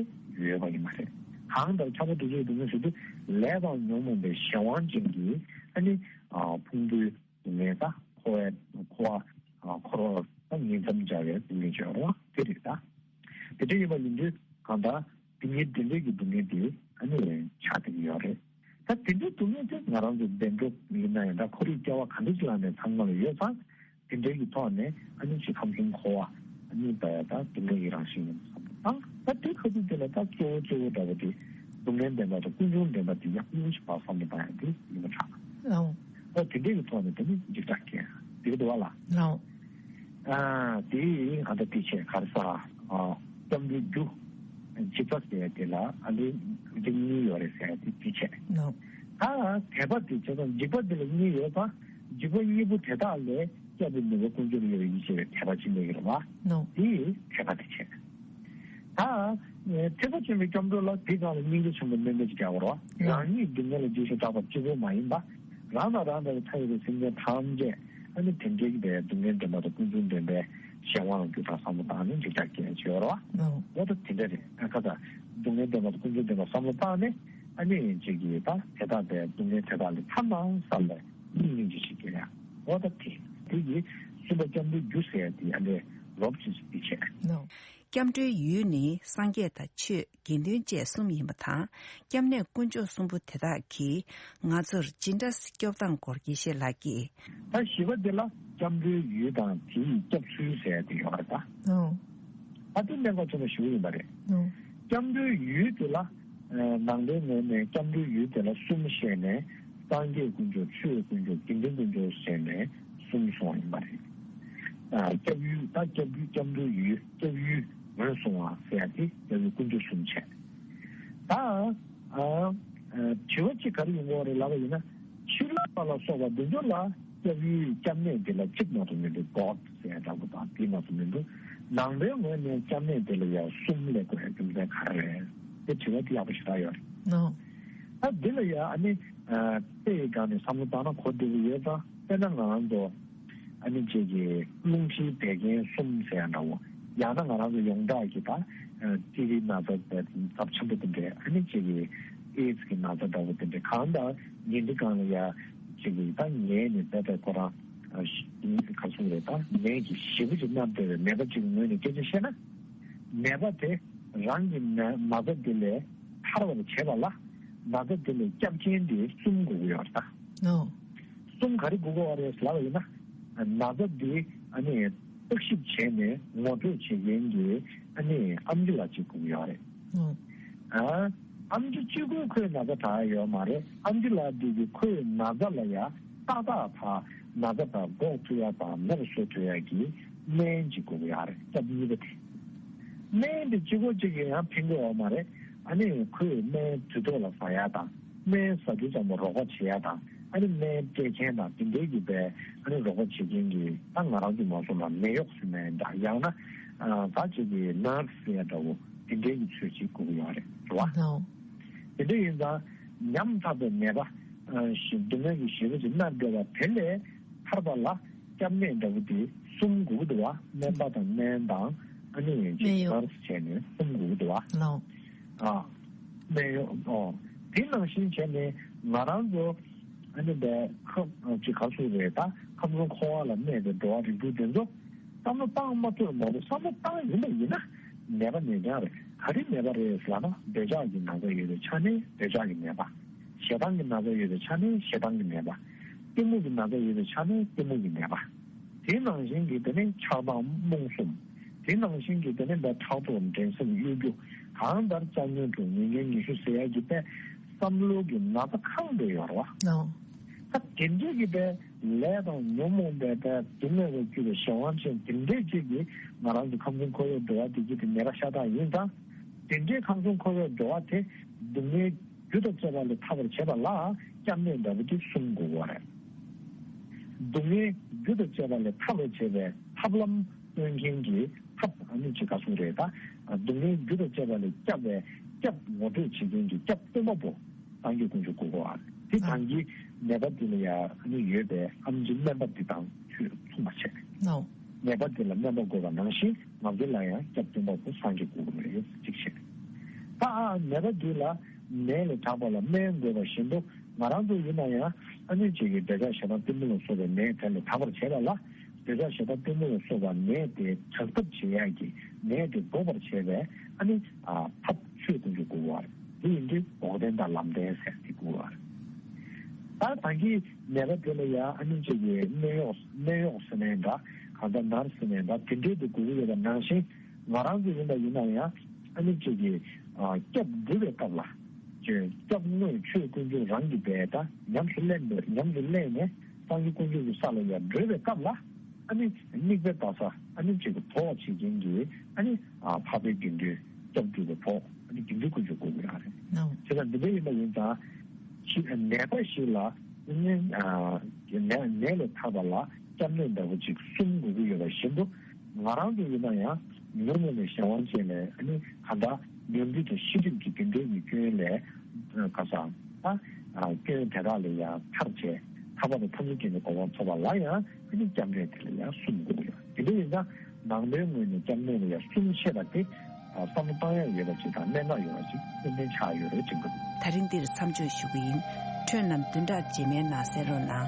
ཡོད་པ་ཡིན་མ་རེད། གང་ལྟར་ཁྱབ་པ་འདུ་བྱེད་ཀྱི་སྡུག་བསྔལ་ཟེར་དུས་ལས་དང་ཉོན་མོངས་པའི་གཞན་དབང་ཅན་གྱི་ཨ་ནི་ཕུང་པོའི་སྡུག་བསྔལ་དང་འཁོར་བའི་འཁོར་བ་འཁོར་བ་དང་ཉིང་མཚམས་སྦྱར་བའི་སྡུག་བསྔལ་ཅིག་ཡོད་རེད་བ། དེ་རེད་ད། དེ་འདྲ་ཡིན་པ་ཡིན་དུས་གང་ལྟར་དེ་ཉིད་དེ་འདྲའི་གི་སྡུག་བསྔལ་དེ་ཨ་ནི་ཆགས་བསྡད་ཀྱི་ཡོད་རེད། ད་དེ་འདྲའི་སྡུག་བསྔལ་དེ་ང་རང་ཚོ་བདེ་འགྲོ་ཡིན་ན་ཡང་འདྲ་འཁོར་བའི་སྐྱེ་བ་ག་འདྲ་ཅིག་ལ་ནས་ཚང་མ་ལ་ཡོད་ཙང་དེ་འདྲའི་གི་ཐོག་ནས་ཨ་ནི་ཅིག་ཁམས་གསུམ་འཁོར་བ་ཨ་ནི་ད་ད་སྡུག་བསྔལ་གྱི་རང་བཞིན་ཡིན་བསམ་པ་དང་ད་དེ་ཁ་ཐུག་དེ་ལ་ད་གཙོ་བོ་གཙོ་བོ་འདྲ་བོ་དེ་སྡུག་བསྔལ་བདེན་པ་དང་ཀུན་འབྱུང་བདེན་པ་དེ་ཡག་པོ་ཞིག་བར་བསམ་བློ་བཏང་ཡ་དེ་ཡིན་པ་ཆགས། ཨོ། ཨོ་དེ་འདྲའི་གི་ཐོག་ནས་དེ་ནི་འཇིགས་སྐྲག་སྐྱེ་འདི་གི་འདུག་བ་ལ། ཨོ། ཨ་དེ་ཨ་ད་དེ་བྱས་ག་རེ་ཟ། ཨ་སྐྱབས་འགྲོའི་རྒྱུ། འཇིགས་པ་ཟེར་ཡ་དེ་ལ་ཨ་ལས་རྒྱུ་གཉིས་ཡོད་རེད་ཟེར་ཡ་དེ་དེ་བྱས། ཨོ། ད་དད་པ་དེ་བྱས་ཙང་འཇིགས་པ་དེ་ལ་གཉིས་ཡོད་ཙང་འཇིགས་པ་གཉིས་པོ་དེ་དག་ལས་སྐྱབས་པའི་ནུས་པ་ཀུན་སྦྱོར་ཡོད་པའི་ཡིད་ཆེས་པའི་དད་པ་ཅི་འདྲ་ཡོད་རེད་བ། ཨོ། དེ་དད་པ་དེ་བྱས། ད། ཐེག་པ་ཆེན་པོའི་སྐྱབས་འགྲོ་ལ་དེ་སྒང་ལ་སྙིང་རྗེ་ཆེན་པོ་དམན་པ་ཅིག་རྒྱག་དགོས་རེད་བ། རང་ཉིད་སྡུག་བསྔལ་ལ་འཇིགས་ཤིང་སྐྲག་པ་གཅིག་པོ་མ་ཡིན་པ། རང་དང་རང་འདྲ་བའི་མཐའ་ཡས་པའི་སེམས་ཅན་ཐམས་ཅད་ཨ་ནི་དེ་འདྲའི་གི་སྡུག་བསྔལ་འདྲེན་པ་དང་ཀུན་འབྱུང་འདྲེན་པའི་གཞན་དབང་ལ་འགྱུར་དང་བསམ་བློ་བཏང་ནས་འཇིགས་སྐྲག་སྐྱེ་ཡ་ཅིག་ཡོད་རེད་བ། འོ་ད་དེ་འདྲ་རེད། ཨ་ཁ་ད་སྡུག་བསྔལ་འདྲེན་པ་དང་ཀུན་འབྱུང་འདྲེན་པ་བསམ་བློ་བཏང་ནས་ཨ་ནི་ཅིག་གིས་ད་དེ་དག་པའི་སྡུག་བསྔལ་དེ་དག་ལས་ཐར་ན་བསམ་པའི་སྙིང་རྗེ་ཞིག་སྐྱེ་ཡ། འོ་ད་དེ་དེ་གི་གསུམ་པ་སྐྱབས་འགྲོའི་རྒྱུ་ཟེར་ཡ་དེ་ཨ་འདྲས་རོབ་ཅིག་འདི་བྱས། ནོ། སྐྱབས་འགྲོའི་ཡུལ་ནི་སངས་རྒྱས་དང་ཆོས་དགེ་འདུན་བཅས་གསུམ་ཡིན་པ་དང་། སྐྱབས་གནས་དཀོན་མཆོག་གསུམ་པོ་དེ་དག་གིས་ང་ཚོར་ཇི་འདྲ་སྐྱོབ་སྟངས་སྐོར་དགེ་བཤེས་ལགས་ཀྱིས། ད་བཞི་པ་དེ་ལ་སྐྱབས་འགྲོའི་ཡུལ་དང་དེ་ཡི་སྐྱབས་ཚུལ་ཟེར་ཡ་དེ་ཡོད་རེད་ད། ཨོ། ད་དེ་གནད་འགག་ཆེན་པོ་ཞེ་པོ་ཡིན་པ་རེད། ཨོ། སྐྱབས་འགྲོའི་ཡུལ་དེ་ལ། ནང་པའི་ངོས་ནས་སྐྱབས་འགྲོའི་ཡུལ་དེ་ལ་གསུམ་བཤད་ནས། སངས་རྒྱས་དཀོན་མཆོག་ཆོས་དཀོན་མཆོག་དགེ་འདུན་དཀོན་མཆོག་བཤད་ནས་གསུམ་སོང་བ་ཡིན་པ་རེད། སྐྱབས་ཡུལ་ད་སྐྱབས་ཡུལ་སྐྱབས་འགྲོའི་ཡུལ་སྐྱབས་ཡུལ་ངོས་བཟུང་བ་ཟེར་ཡ་དེ་སྐྱབས་ཡུལ་དཀོན་མཆོག་གསུམ་བྱས། ད། དྲི་བ་གཅིག་ག་རེ་ཡོང་གི་ཡོད་རེད་ལབ་པ་ཡིན་ན། ཕྱི་ལོགས་པ་ལ་སོགས་པ་འདི་ཚོ་ལ་སྐྱབས་ཡུལ་སྐྱབས་གནས་དེ་ལ་གཅིག་མ་གཏོགས་མི་འདུག་གོ་ཟེར་ཡ་འདྲ་པོ་དང་དེ་མ་གཏོགས་མི་འདུག་ནང་པའི་ངོས་ནས་སྐྱབས་གནས་དེ་ལ་ཡང་གསུམ་སླེབས་དགོས་ཡ་རྒྱུ་མཚན་ག་རེ་རེད། དེ་དྲི་བ་དེ་ཡག་པོ་ཞེ་དྲག་ཡོད་རེད། ནོ། ད་འདི་ལ་ཡང་ཨ་ནི། དཔེ་ཡི་སྒང་ནས་བསམ་བློ་བཏང་ན་གོ་བདེ་པོ་ཡོད་ཙང་། དཔེར་ན་ང་རང་ཚོ་ཨ་ནི་གཅིག་གི་རླུང་མཁྲིས་བད་ཀན་གསུམ་ཟེར་ཡ་འདྲ་བོ། ཡང་ན་ང་རང་ཚོ་ཡོངས་གྲགས་ཀྱི་ད་ཊི་བི་ན་ཚ་ཚབས་ཆེན་པོ་དེ་འདྲས། ཨ་ནི་གཅིག་གི་ཨེ་ཛི་གི་ན་ཚ་འདྲ་བོ་དེ་འདྲས། གང་ལྟར་ཉིན་འདི་སྒང་ལ་ཡ་གཅིག་གི་ད་ངས་ནི་ད་ལྟ་ཁོ་རང་ག་སུ་རེད། ད་ནད་ཀྱི་ཞེ་པོ་ཅིག་མནར་བསྡད་པའི་ནད་པ་གཅིག་གི་ངོས་ནས་སྐད་ཆ་བཤད་ན། ནད་པ་དེ་རང་གི་ན་ན་ཚ་དེ་ལས་ཐར་བར་བྱེད་པ་ལ་ན་ཚ་དེ་ལས་སྐྱབས་རྐྱེན་དེ་གསུམ་དགོས་ཀྱི་ཡོད་རེད་ད། ཨོ། གསུམ་ག་རེ་དགོས་ཀྱི་ཡོད་རེད་ལབ་པ་ཡིན་ན། ན་ཚ་དེ་ཨ་ནི་བརྟག་ཞིབ་བྱས་ནས་ངོ་སྤྲོད་བྱེད་མཁན་གྱི་ཨ་ནི་ཨམ་ཆི་ལགས་གཅིག་དགོས་ཀྱི་ཡོད་རེད། ཨོ། ཨ། ཨམ་ཆི་གཅིག་པུས་ཁོའི་ན་ཚ་དྲག་ཡ་ཡོད་མ་རེད། ཨམ་ཆི་ལགས་འདི་གིས་ཁོའི་ན་ཚ་ལ་ཡ་ཏག་ཏག་ཕར་ན་ཚ་དང་འགོག་ཐུབ་ཡ་དང་མེད་པ་བཟོ་ཐུབ་ཡ་གི་སྨན་ཅིག་དགོས་ཀྱི་ཡོད་རེད། སྐབས་གཉིས་པ་དེ། སྨན་དེ་གཅིག་པོ་གཅིག་གིས་ཡང་ཕན་གྱི་ཡོད་མ་རེད། ཨ་ནི་ཁོས་སྨན་དུས་ཐོག་ལ་ཟ་ཡ་དང་། སྨན་ཟ་རྒྱུ་ཙམ་པ་རོགས་པ་བྱེད་ཡ་དང་། ཨ་ནི་སྨན་སྤྲད་མཁན་དང་དེ་འདྲའི་གི་པའི་ཨ་ནི་རོགས་པ་བྱེད་མཁན་གྱི་ད་ང་རང་ཚོ་མ་སོང་ན་ནད་གཡོག་ཟེར་ན་ཡང་འདྲ། ཡང་ན་ཨ་ད་ཅིག་གི་ནར་སི་ཟེར་ཡ་འདྲ་བོ་དེ་འདྲའི་གི་ཚོད་ཅིག་དགོས་ཀྱི་ཡོད་རེད། རེད་བ། ནོ། དེ་འདྲ་ཡིན་ཙང་ཉམ་ཐག་པའི་ནད་པ། ཨ་ཞི་སྡུག་བསྔལ་གྱི་ཞི་བ་ཅིག་མནར་བསྡད་པ་དེ་ལས་ཐར་པ་ལ་སྐྱབས་གནས་འདྲ་བོ་དེ་གསུམ་དགོས་ཀྱི་འདུག་བ། སྨན་པ་དང་སྨན་དང་ཨ་ནི་ཅིག་སྨན་གཡོག་ནར་སི་བྱས་ནས་གསུམ་དགོས་ཀྱི་འདུག་བ། ལོ། ཨ། སྨན་གཡོག་ཨོ། དེ་ནང་བཞིན་བྱས་ནས་ང་རང་ཚོ་ཨ་ནི་བས་ཁ་ཅིག་ག་ཚོད་རེད། ད་ཁམས་གསུམ་འཁོར་བ་ལ་གནས་པའི་འགྲོ་བ་རིགས་དྲུག་དེ་ཚོ་བསམ་བློ་བཏང་མ་ཐུབ་མ་གཏོགས། བསམ་བློ་བཏང་ཡིན་པ་ཡིན་ན་ནད་པ་ནད་རྐྱང་རེད། ག་རེ་ནད་པ་རེད་ཟེར་ལབ་ན། འདོད་ཆགས་ཀྱི་ན་ཚ་ཡོད་པའི་ཆ་ནས་འདོད་ཆགས་ཀྱི་ནད་པ། ཞེ་སྡང་གི་ན་ཚ་ཡོད་པའི་ཆ་ནས་ཞེ་སྡང་གི་ནད་པ། གཏི་མུག་གི་ན་ཚ་ཡོད་པའི་ཆ་ནས་གཏི་མུག་གི་ནད་པ། དེ་ནང་བཞིན་གྱི་དེ་ནས་ཆགས་སྡང་རྨོངས་གསུམ། དེ་ནང་བཞིན་གྱི་དེ་ནས་འདི་ཕྲག་དོག་འགྲན་སེམས་གཡོ་སྒྱུ། གང་ལྟར་ཙམ་ཉོན་དྲུག་ཉེས་སྐྱོན་ཉི་ཤུ་ཟེར་ཡ་གི་པའི་བསམ་བློ་གི་ན་ཚ་གང་དེ་ཡོད་རེད་བ། ཨོ། ད་དེ་འདྲའི་གི་པའི་ལས་དང་ཉོན་མོངས་པའི་པའི་སྡུག་བསྔལ་ལ་སྐྱུར་བའི་གཞན་དབང་ཅན་དེ་འདྲའི་ཅིག་གིས་ང་རང་ཚོ་ཁམས་གསུམ་འཁོར་བའི་འགྲོ་བ་དེ་གི་དེ་ནད་པ་ཤ་སྟག་ཡིན་ཙང་། དེ་འདྲའི་ཁམས་གསུམ་འཁོར་བའི་འགྲོ་བ་དེ་སྡུག་བསྔལ་རྒྱུ་དང་བཅས་པ་ལས་ཐར་བར་བྱེད་པ་ལ་སྐྱབས་གནས་འདྲ་པོ་དེ་གསུམ་དགོས་པ་རེད། སྡུག་བསྔལ་རྒྱུ་དང་བཅས་པ་ལས་ཐར་བར་བྱེད་པའི་ཐབས་ལམ་སྟོན་མཁན་གྱི་ཐབས་ཨ་ནི་ཅིག་ག་ཚོད་རེད། ད་སྡུག་བསྔལ་རྒྱུ་དང་བཅས་པ་ལས་སྐྱབས་པའི་སྐྱབས་ངོ་སྤྲོད་བྱེད་མཁན་གྱི་སྐྱབས་སྟོན་པ་པོ་སངས་རྒྱས་དཀོན་མཆོག་དགོས་པ། དེ་ཨ་གང་གི་ནད་པ་དེ་ལ་ཡ་ཨ་ནི་ཡོད་པའི་ཨམ་ཆི་སྨན་པ་འདི་དང་ཁྱོད་མཚུངས་པ་བྱས། ཨོ། ནད་པ་དེ་ལ་སྨན་པ་དགོས་པ་ནང་བཞིན་ང་ཚོ་ལ་ཡང་སྐྱབས་སྟོན་པ་པོ་སངས་རྒྱས་དགོས་ཀྱི་རེད། གཅིག་བྱས། ད་ཨ་ནད་པ་འདི་ལ་ནད་ལས་དྲག་པ་ལ་སྨན་དགོས་པ་བཞིན་དུ། ང་རང་ཚོ་ཡིན་ན་ཡང་ཨ་ནི་ཅིག་གི་འདོད་ཆགས་ཞེ་སྡང་གཏི་མུག་ལ་སོགས་པའི་ནད་དེ་ལས་དྲག་པར་བྱེད་པ་ལ། འདོད་ཆགས་ཞེ་སྡང་གཏི་མུག་ལ་སོགས་པ་ནད་དེ་དྲག་ཐབས་བྱེད་ཡག་གི་ནད་དེ་འགོག་པར་བྱེད་པའི་ཨ་ནི་ཨ་ཐབས་ཆོས་དཀོན་མཆོག་དགོས་པ་རེད། དེ་ཡིན་དུས་འགོག་བདེན་དང་ལམ་བདེན་ཟེར་དེ་དགོས་པ་རེད། ད་ད་གིན་ནད་པ་དེ་ལ་ཡང་ཨ་ནི་ཅིག་གི་སྨན་གཡོག་སྨན་གཡོག་ཟེར་ནའི་འདྲ། གང་ལྟར་ནར་སི་ཟེར་ནའི་འདྲ། དེ་འདྲའི་དེ་དགོས་ཀྱི་ཡོད་པ་ནང་བཞིན། ང་རང་ཚོ་ཡིན་པ་ཡིན་ན་ཡང་ཨ་ནི་ཅིག་གི་ཨ་སྐྱབས་སྒྲུབ་པའི་སྐབས་ལ། ཅིག་སྐྱབས་དངོས་ཆོས་དཀོན་མཆོག་རང་གི་བས་ད་ཉམས་སུ་ལེན་པའི་ཉམས་སུ་ལེན་ནས་སངས་རྒྱས་དཀོན་མཆོག་གི་ས་ལ་ཡར་བགྲོད་པའི་སྐབས་ལ། ཨ་ནི་དམིགས་པའི་ལྟ་ས་ཨ་ནི་ཅིག་གི་དོ་བ་བྱེད་མཁན་གྱི་ཨ་ནི་ཨ་འཕགས་པའི་དགེ་འདུན་སྐྱབས་སྒྲུབ་པའི་དོ་ཨ་ནི་དགེ་འདུན་དཀོན་མཆོག་དགོས་ཀྱི་ཡོད་རེད། ནོ། བྱས་ཙང་འདི་འདྲ་ཡིན་པ་ཡིན་ཙང་ཅིག་ནད་པ་ཞིག་ལ་ཨ་ནི་ཨ་ནད་ནད་ལས་ཐར་པ་ལ་སྐྱབས་གནས་འདྲ་བོ་ཅིག་གསུམ་དགོས་ཀྱི་ཡོད་པ་བཞིན་དུ། ང་རང་ཚོ་ཡིན་ན་ཡང་ཉོན་མོངས་པའི་གཞན་དབང་ཅན་ལས་ཨ་ནི་གང་ལྟར་ཉོན་སྒྲིབ་དང་ཤེས་སྒྲིབ་ཀྱི་དེ་འདྲའི་གི་སྐྱོན་ལས་ཁ་སང་ད་སྐྱོན་དེ་དག་ལས་ཡང་ཐར་བྱས་ཐར་པ་དང་ཐམས་ཅད་མཁྱེན་པའི་གོ་འཕང་ཐོབ་པ་ལ་ཡང་ཨ་ནི་སྐྱབས་གནས་དེ་ལ་ཡང་གསུམ་དགོས་ཀྱི་ཡོད། དེ་འདྲ་ཡིན་ཙང་ནང་པའི་ངོས་ནས་སྐྱབས་གནས་ལ་ཡང་གསུམ་བཤད་པ་དེ་བསམ་བློ་བཏང་ཡ་ཡོད་པ་ཅིག་དང་གནད་འགག་ཡོད་པ་ཅིག་ཏན་ཏན་ཆགས་ཡོད་རེད་ཅེས་འདུག། ད་རིང་འདིར་མཚམས་འཇོག་ཞུ་གི་ཡིན། ཁྱེད་རྣམས་བདུན་ཕྲག་རྗེས་མའི་ནང་གསན་རོགས་གནང་།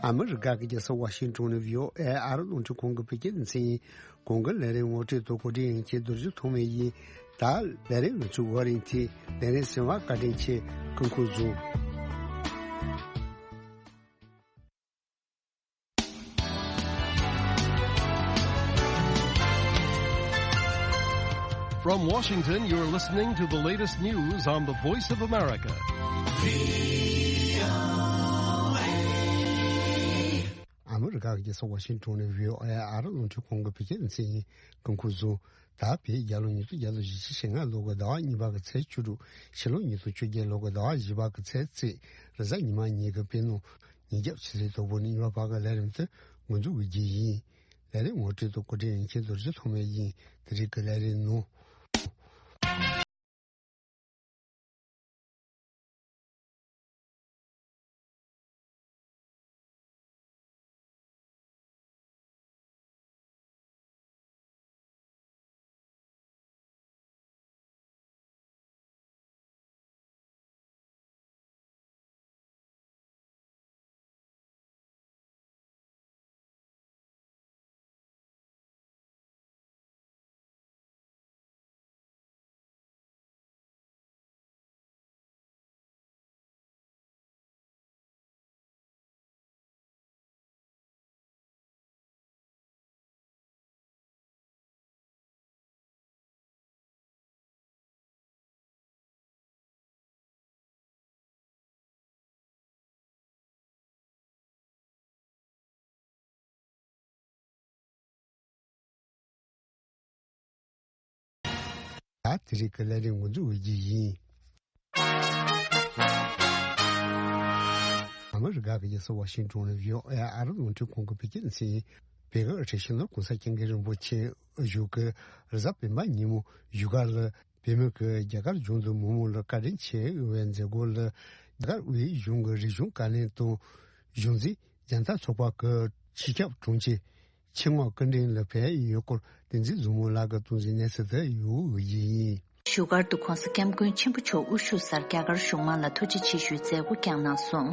ཨ་མི་རི་ཀ་གི་རྒྱལ་ས་ཝ་ཤིང་ཊོན་ནས་བྷི་ཨོ་ཨེ་ཨ་རི་རླུང་འཕྲིན་ཁང་གི་བོད་སྐད་སྡེ་ཚན་ཡིན། གོང་གི་ལས་རིམ་ངོ་སྤྲོད་དང་གོ་སྒྲིག་ཡིན་གྱི་རྡོ་རྗེ་ཐོགས་མེད་ཡིན། ད་ལས་རིམ་ང་ཚོའི་འགོ་རིམ་དེ་ལས་རིམ་གསན་པར་བཀའ་དྲིན་ཆེ། སྐུ་ཁམས་བཟང་། From Washington, you're listening to the latest news on the Voice of America. ཨ་མི་རི་ཀ་གི་རྒྱལ་ས་ཝ་ཤིང་ཊོན་ནས་བྷི་ཨོ་ཨེ་ཨ་རི་རླུང་འཕྲིན་ཁང་གི་བོད་སྐད་སྡེ་ཚན་ཡིན། སྐུ་ཁམས་བཟང་། ད་བོད་རྒྱལ་ལོ་ཉིས་སྟོང་བརྒྱ་དང་བཞི་བཅུ་ཞེ་ལྔ་ལོ་གི་ཟླ་བ་གཉིས་པ་གི་ཚེས་བཅུ་དྲུག་ཕྱི་ལོ་ཉིས་སྟོང་བཅོ་བརྒྱད་ལོ་གི་ཟླ་བ་བཞི་པ་གི་ཚེས་བརྩིས་རེས་གཟའ་ཉི་མ་ཉིན་གྱི་དཔེ་ནང་ཉིན་རྒྱབ་ཆུ་ཚོད་དང་པོ་ནས་ཉི་མ་བར་གྱི་ལས་རིམ་དེ་འགོ་འཛུགས་ཀྱི་རྒྱུ་ཡིན། ལས་རིམ་ངོ་སྤྲོད་དང་གོ་སྒྲིག་ཡིན་མཁན་རྡོ་རྗེ་ཐོགས་མེད་ཡིན། དེ་རིང་གི་ལས་རིམ་ནང་། ད་དེ་རིང་གི་ལས་རིམ་འགོ་འཛུགས་འོས་ཀྱི་ཡིན། ཨ་མི་རི་ཀ་གི་རྒྱལ་ས་ཝ་ཤིང་ཊོན་ནས་བྷི་ཨོ་ཨེ་ཨ་རི་རླུང་འཕྲིན་ཁང་གི་བོད་སྐད་སྡེ་ཚན་ཡིན། བོད་ཀྱི་ཨ་ཁྲིད་ཤིང་ལོར་གོང་ས་སྐྱབས་མགོན་རིན་པོ་ཆེ་བཞུགས་ཀྱི་རེས་གཟའ་སྤེན་པ་ཉིན་མོ་བཞུགས་སྒར་ལ་བོད་མི་གི་རྒྱ་གར་ལྗོངས་མི་མང་ལ་བཀའ་དྲིན་ཆེ་ཞུ་བའི་མཛད་སྒོ་ལ་རྒྱ་གར་དབུས་གཞུང་གི་རིག་གཞུང་བཀའ་བློན་དང་གཞུང་འཛིན་རྒྱལ་མཚན་ཚོགས་པ་གི་སྤྱི་ཁྱབ་དྲུང་ཆེ་ཆེ་ངོ་སྐུ་མགྲོན་ལ་ཕེབས་ཡོད་སྐོར་བསྟན་འཛིན་བཟང་མོ་ལགས་ཀྱིས་གཏོང་ཟིན་གནས་ཚུལ་དེ་ཡོད་ཡིན། བཞུགས་སྒར་དུ་གོང་ས་སྐྱབས་མགོན་ཆེན་པོ་མཆོག་དབུ་བཞུགས་སར་རྒྱ་གར་གཞུང་མང་ལ་ཐུགས་རྗེ་ཆེ་ཞུའི་མཛད་སྒོ་བསྐྱངས་གནང་སོང་།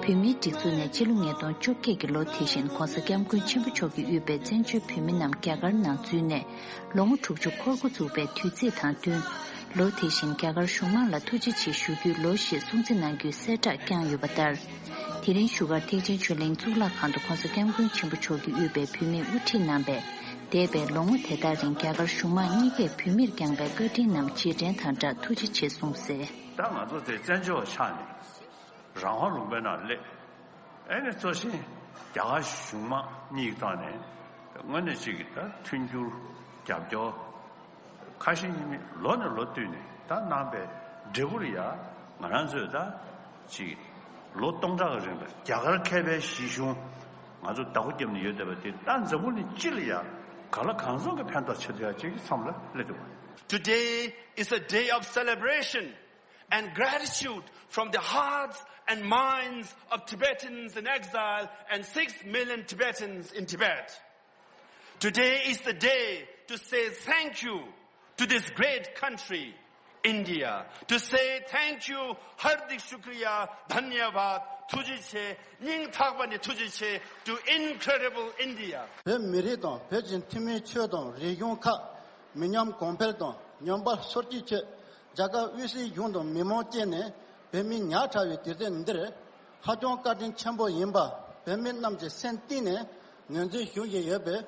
བོད་མིའི་སྒྲིག་འཛུགས་ནས་སྤྱི་ལོ་ཉིས་སྟོང་བཅོ་བརྒྱད་ཀྱི་ལོ་དེ་བཞིན་གོང་ས་སྐྱབས་མགོན་ཆེན་པོ་མཆོག་གིས་དབུས་པའི་བཙན་བྱོལ་བོད་མི་རྣམས་རྒྱ་གར་ནང་འཛུལ་ནས་ལོ་ངོ་དྲུག་ཅུ་འཁོར་འགོ་བཙུགས་པའི་དུས་ཚིགས་དང་བསྟུན། ལོ་དེ་བཞིན་རྒྱ་གར་གཞུང་མང་ལ་ཐུགས་རྗེ་ཆེ་ཞུ་རྒྱུའི་ལོ་ཞེས་སྲུང་བརྩི་གནང་རྒྱུའི་གསལ་བསྒྲགས་བསྐྱངས་ཡོད་པ་ལྟར། དེ་རིང་བཞུགས་སྒར་ཐེག་ཆེན་ཆོས་གླིང་གཙུག་ལག་ཁང་དུ་གོང་ས་སྐྱབས་མགོན་ཆེན་པོ་མཆོག་གིས་དབུས་པའི་བོད་མིས་དབུ་ཁྲིད་གནང་བའི་འདས་པའི་ལོ་ངོ་དེ་དག་རིང་རྒྱ་གར་གཞུང་མང་གཉིས་ཀས་བོད་མིར་བསྐྱངས་པའི་བཀའ་དྲིན་རྣམས་རྗེས་དྲན་དང་སྦྲགས་ཐུགས་རྗེ་ཆེ་གསུངས་གསལ། ད་ང་ཚོ་དེ་བཙན་བྱོལ་བ་ཆགས་ནས་རང་དབང་ལུང་པའི་ནང་སླེབས། ཨེ་ནས་གཙོ་ཆེན་རྒྱ་གར་གཞུང་མང་གཉིས་ཀྱི་ཐོག་ནས་དངོས་གནས་གཅིག་གི་ད་མཐུན་འགྱུར་རྒྱབ་སྐྱོར་ཁ་ཞེ་གཉིས་མེད་ལོ་ནས་ལོ་བསྟུད་ནས་ད་གནང་པའི་འབྲས་བུ་ལ་ཡ་ང་རང་ཚོས་ད་ཅིག་ལོ་སྟོང་ཕྲག་གི་རིང་ལ་རྒྱ་གར་མཁས་པའི་གཞི་གཞུང་ང་ཚོ་བདག་པོ་བརྒྱབ་ནས་ཡོད་བསྡད་པ་དེ་ད་འཛམ་བུ་གླིང་སྤྱི་ལ་ཡ་གང་ལ་གང་འཚམ་གྱི་ཕན་ཐོགས་ཆེ་ཐུབ་ཡ་གཅིག་གི་མཚམས་ལ་སླེབས་འདུག Today is a day of celebration and gratitude from the hearts and minds of Tibetans in exile and six million Tibetans in Tibet. Today is the day to say thank you to this great country, India. To say thank you, hardik shukriya, dhanyavad, ཐུགས་རྗེ་ཆེ། སྙིང་ཐག་པ་ནས་ཐུགས་རྗེ་ཆེ། To incredible India. བོད་མི་རིགས་དང་བོད་ཀྱི་འཐུས་མིའི་ཆོས་དང་རིག་གཞུང་ཁག་མི་ཉམས་གོང་འཕེལ་དང་སྙོམས་པར་སོར་ཆུད་ཆེད། རྒྱ་གར་དབུས་སའི་གཞུང་དང་མི་མང་བཅས་ནས་བོད་མི་ཉག་ཕྲ་བའི་དུས་ཚོད་འདིར་ཧ་ཅང་བཀའ་དྲིན་ཆེན་པོ་ཡིན་པ་བོད་མི་རྣམས་ཀྱི་སེམས་གཏིང་ནས་ངོས་འཛིན་ཞུ་བཞིན་ཡོད་པས།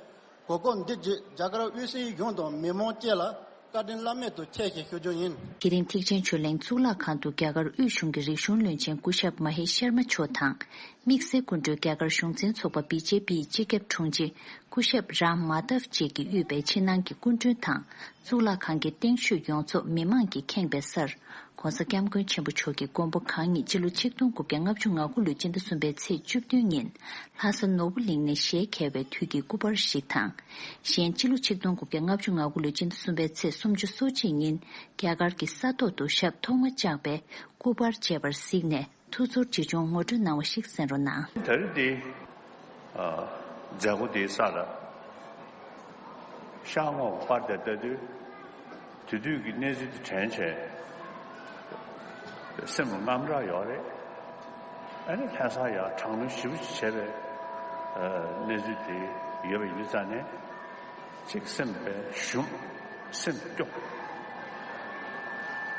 གོ་སྐབས་འདི་བརྒྱུད་རྒྱ་གར་དབུས་སའི་གཞུང་དང་མི་མང་བཅས་ལ་བཀའ་དྲིན་བླ་མེད་དུ་ཆེ་ཞེས་ཞུ་རྒྱུ་ཡིན། དེ་རིང་ཐེག་ཆེན་ཆོས་གླིང་གཙུག་ལག་ཁང་དུ་རྒྱ་གར་དབུས་གཞུང་གི་རིག་གཞུང་བློན་ཆེན་སྐུ་ཞབས་མ་ཧེ་ཤར་མ་མཆོག་དང་། དམིགས་བསལ་སྐུ་མགྲོན་རྒྱ་གར་གཞུང་འཛིན་ཚོགས་པ་བི་ཇེ་པིའི་སྤྱི་ཁྱབ་དྲུང་ཆེ་སྐུ་ཞབས་རཱམ་མཱ་དབ་བཅས་ཀྱིས་དབུས་པའི་ཕྱི་ནང་གི་སྐུ་མགྲོན་དང་གཙུག་ལག་ཁང་གི་སྟེང་ཤོད་ཡོངས་རྫོགས་མི་མང་གིས་ཁེངས་པའི་སར། གོང་ས་སྐྱབས་མགོན་ཆེན་པོ་མཆོག་གི་མགོན་པོ་གང་ཉིད་སྤྱི་ལོ་ཆིག་སྟོང་དགུ་བརྒྱ་ལྔ་བཅུ་ང་དགུ་ལོའི་སྤྱི་ཟླ་གསུམ་པའི་ཚེས་བཅུ་བདུན་ཉིན་ལྷ་ས་ནོར་བུ་གླིང་ནས་ཞལ་གྱེས་པའི་དུས་ཀྱི་སྐུ་པར་ཞིག་དང་། གཞན་སྤྱི་ལོ་ཆིག་སྟོང་དགུ་བརྒྱ་ལྔ་བཅུ་ང་དགུ་ལོའི་སྤྱི་ཟླ་གསུམ་པའི་ཚེས་སུམ་ཅུ་སོ་གཅིག་ཉིན་རྒྱ་གར་གྱི་ས་ཐོག་ཏུ་ཞབས་ཐོག་མ་བཅགས་པའི་སྐུ་པར་བཅས་པར་གཟིགས་ནས་ཐུགས་ཚོར་ཇི་བྱུང་ངོ་སྤྲོད་གནང་བ་ཞིག་གསན་རོགས་གནང་། ད་རེས་འདི་ཨ་མཛད་སྒོ་འདིའི་སར་ཤར་ངོས་པར་དེ་ལྟ་དུས་ དེ་དུས་ཀྱི་གནས་ཚུལ་དེ་དྲན་བྱས། སེམས་ལ་དངངས་སྐྲག་ཡོད་རེད། ཨ་ནི་ལྷ་ས་ཡར་དྲག་གནོན་ཞེ་པོ་ཅིག་བྱས་པའི་གནས་ཚུལ་དེ་ཡོད་པ་ཡིན་དུས་ཙང་ནས། ཅིག་སེམས་པའི་ཞུམ། སེམས་སྐྱོ།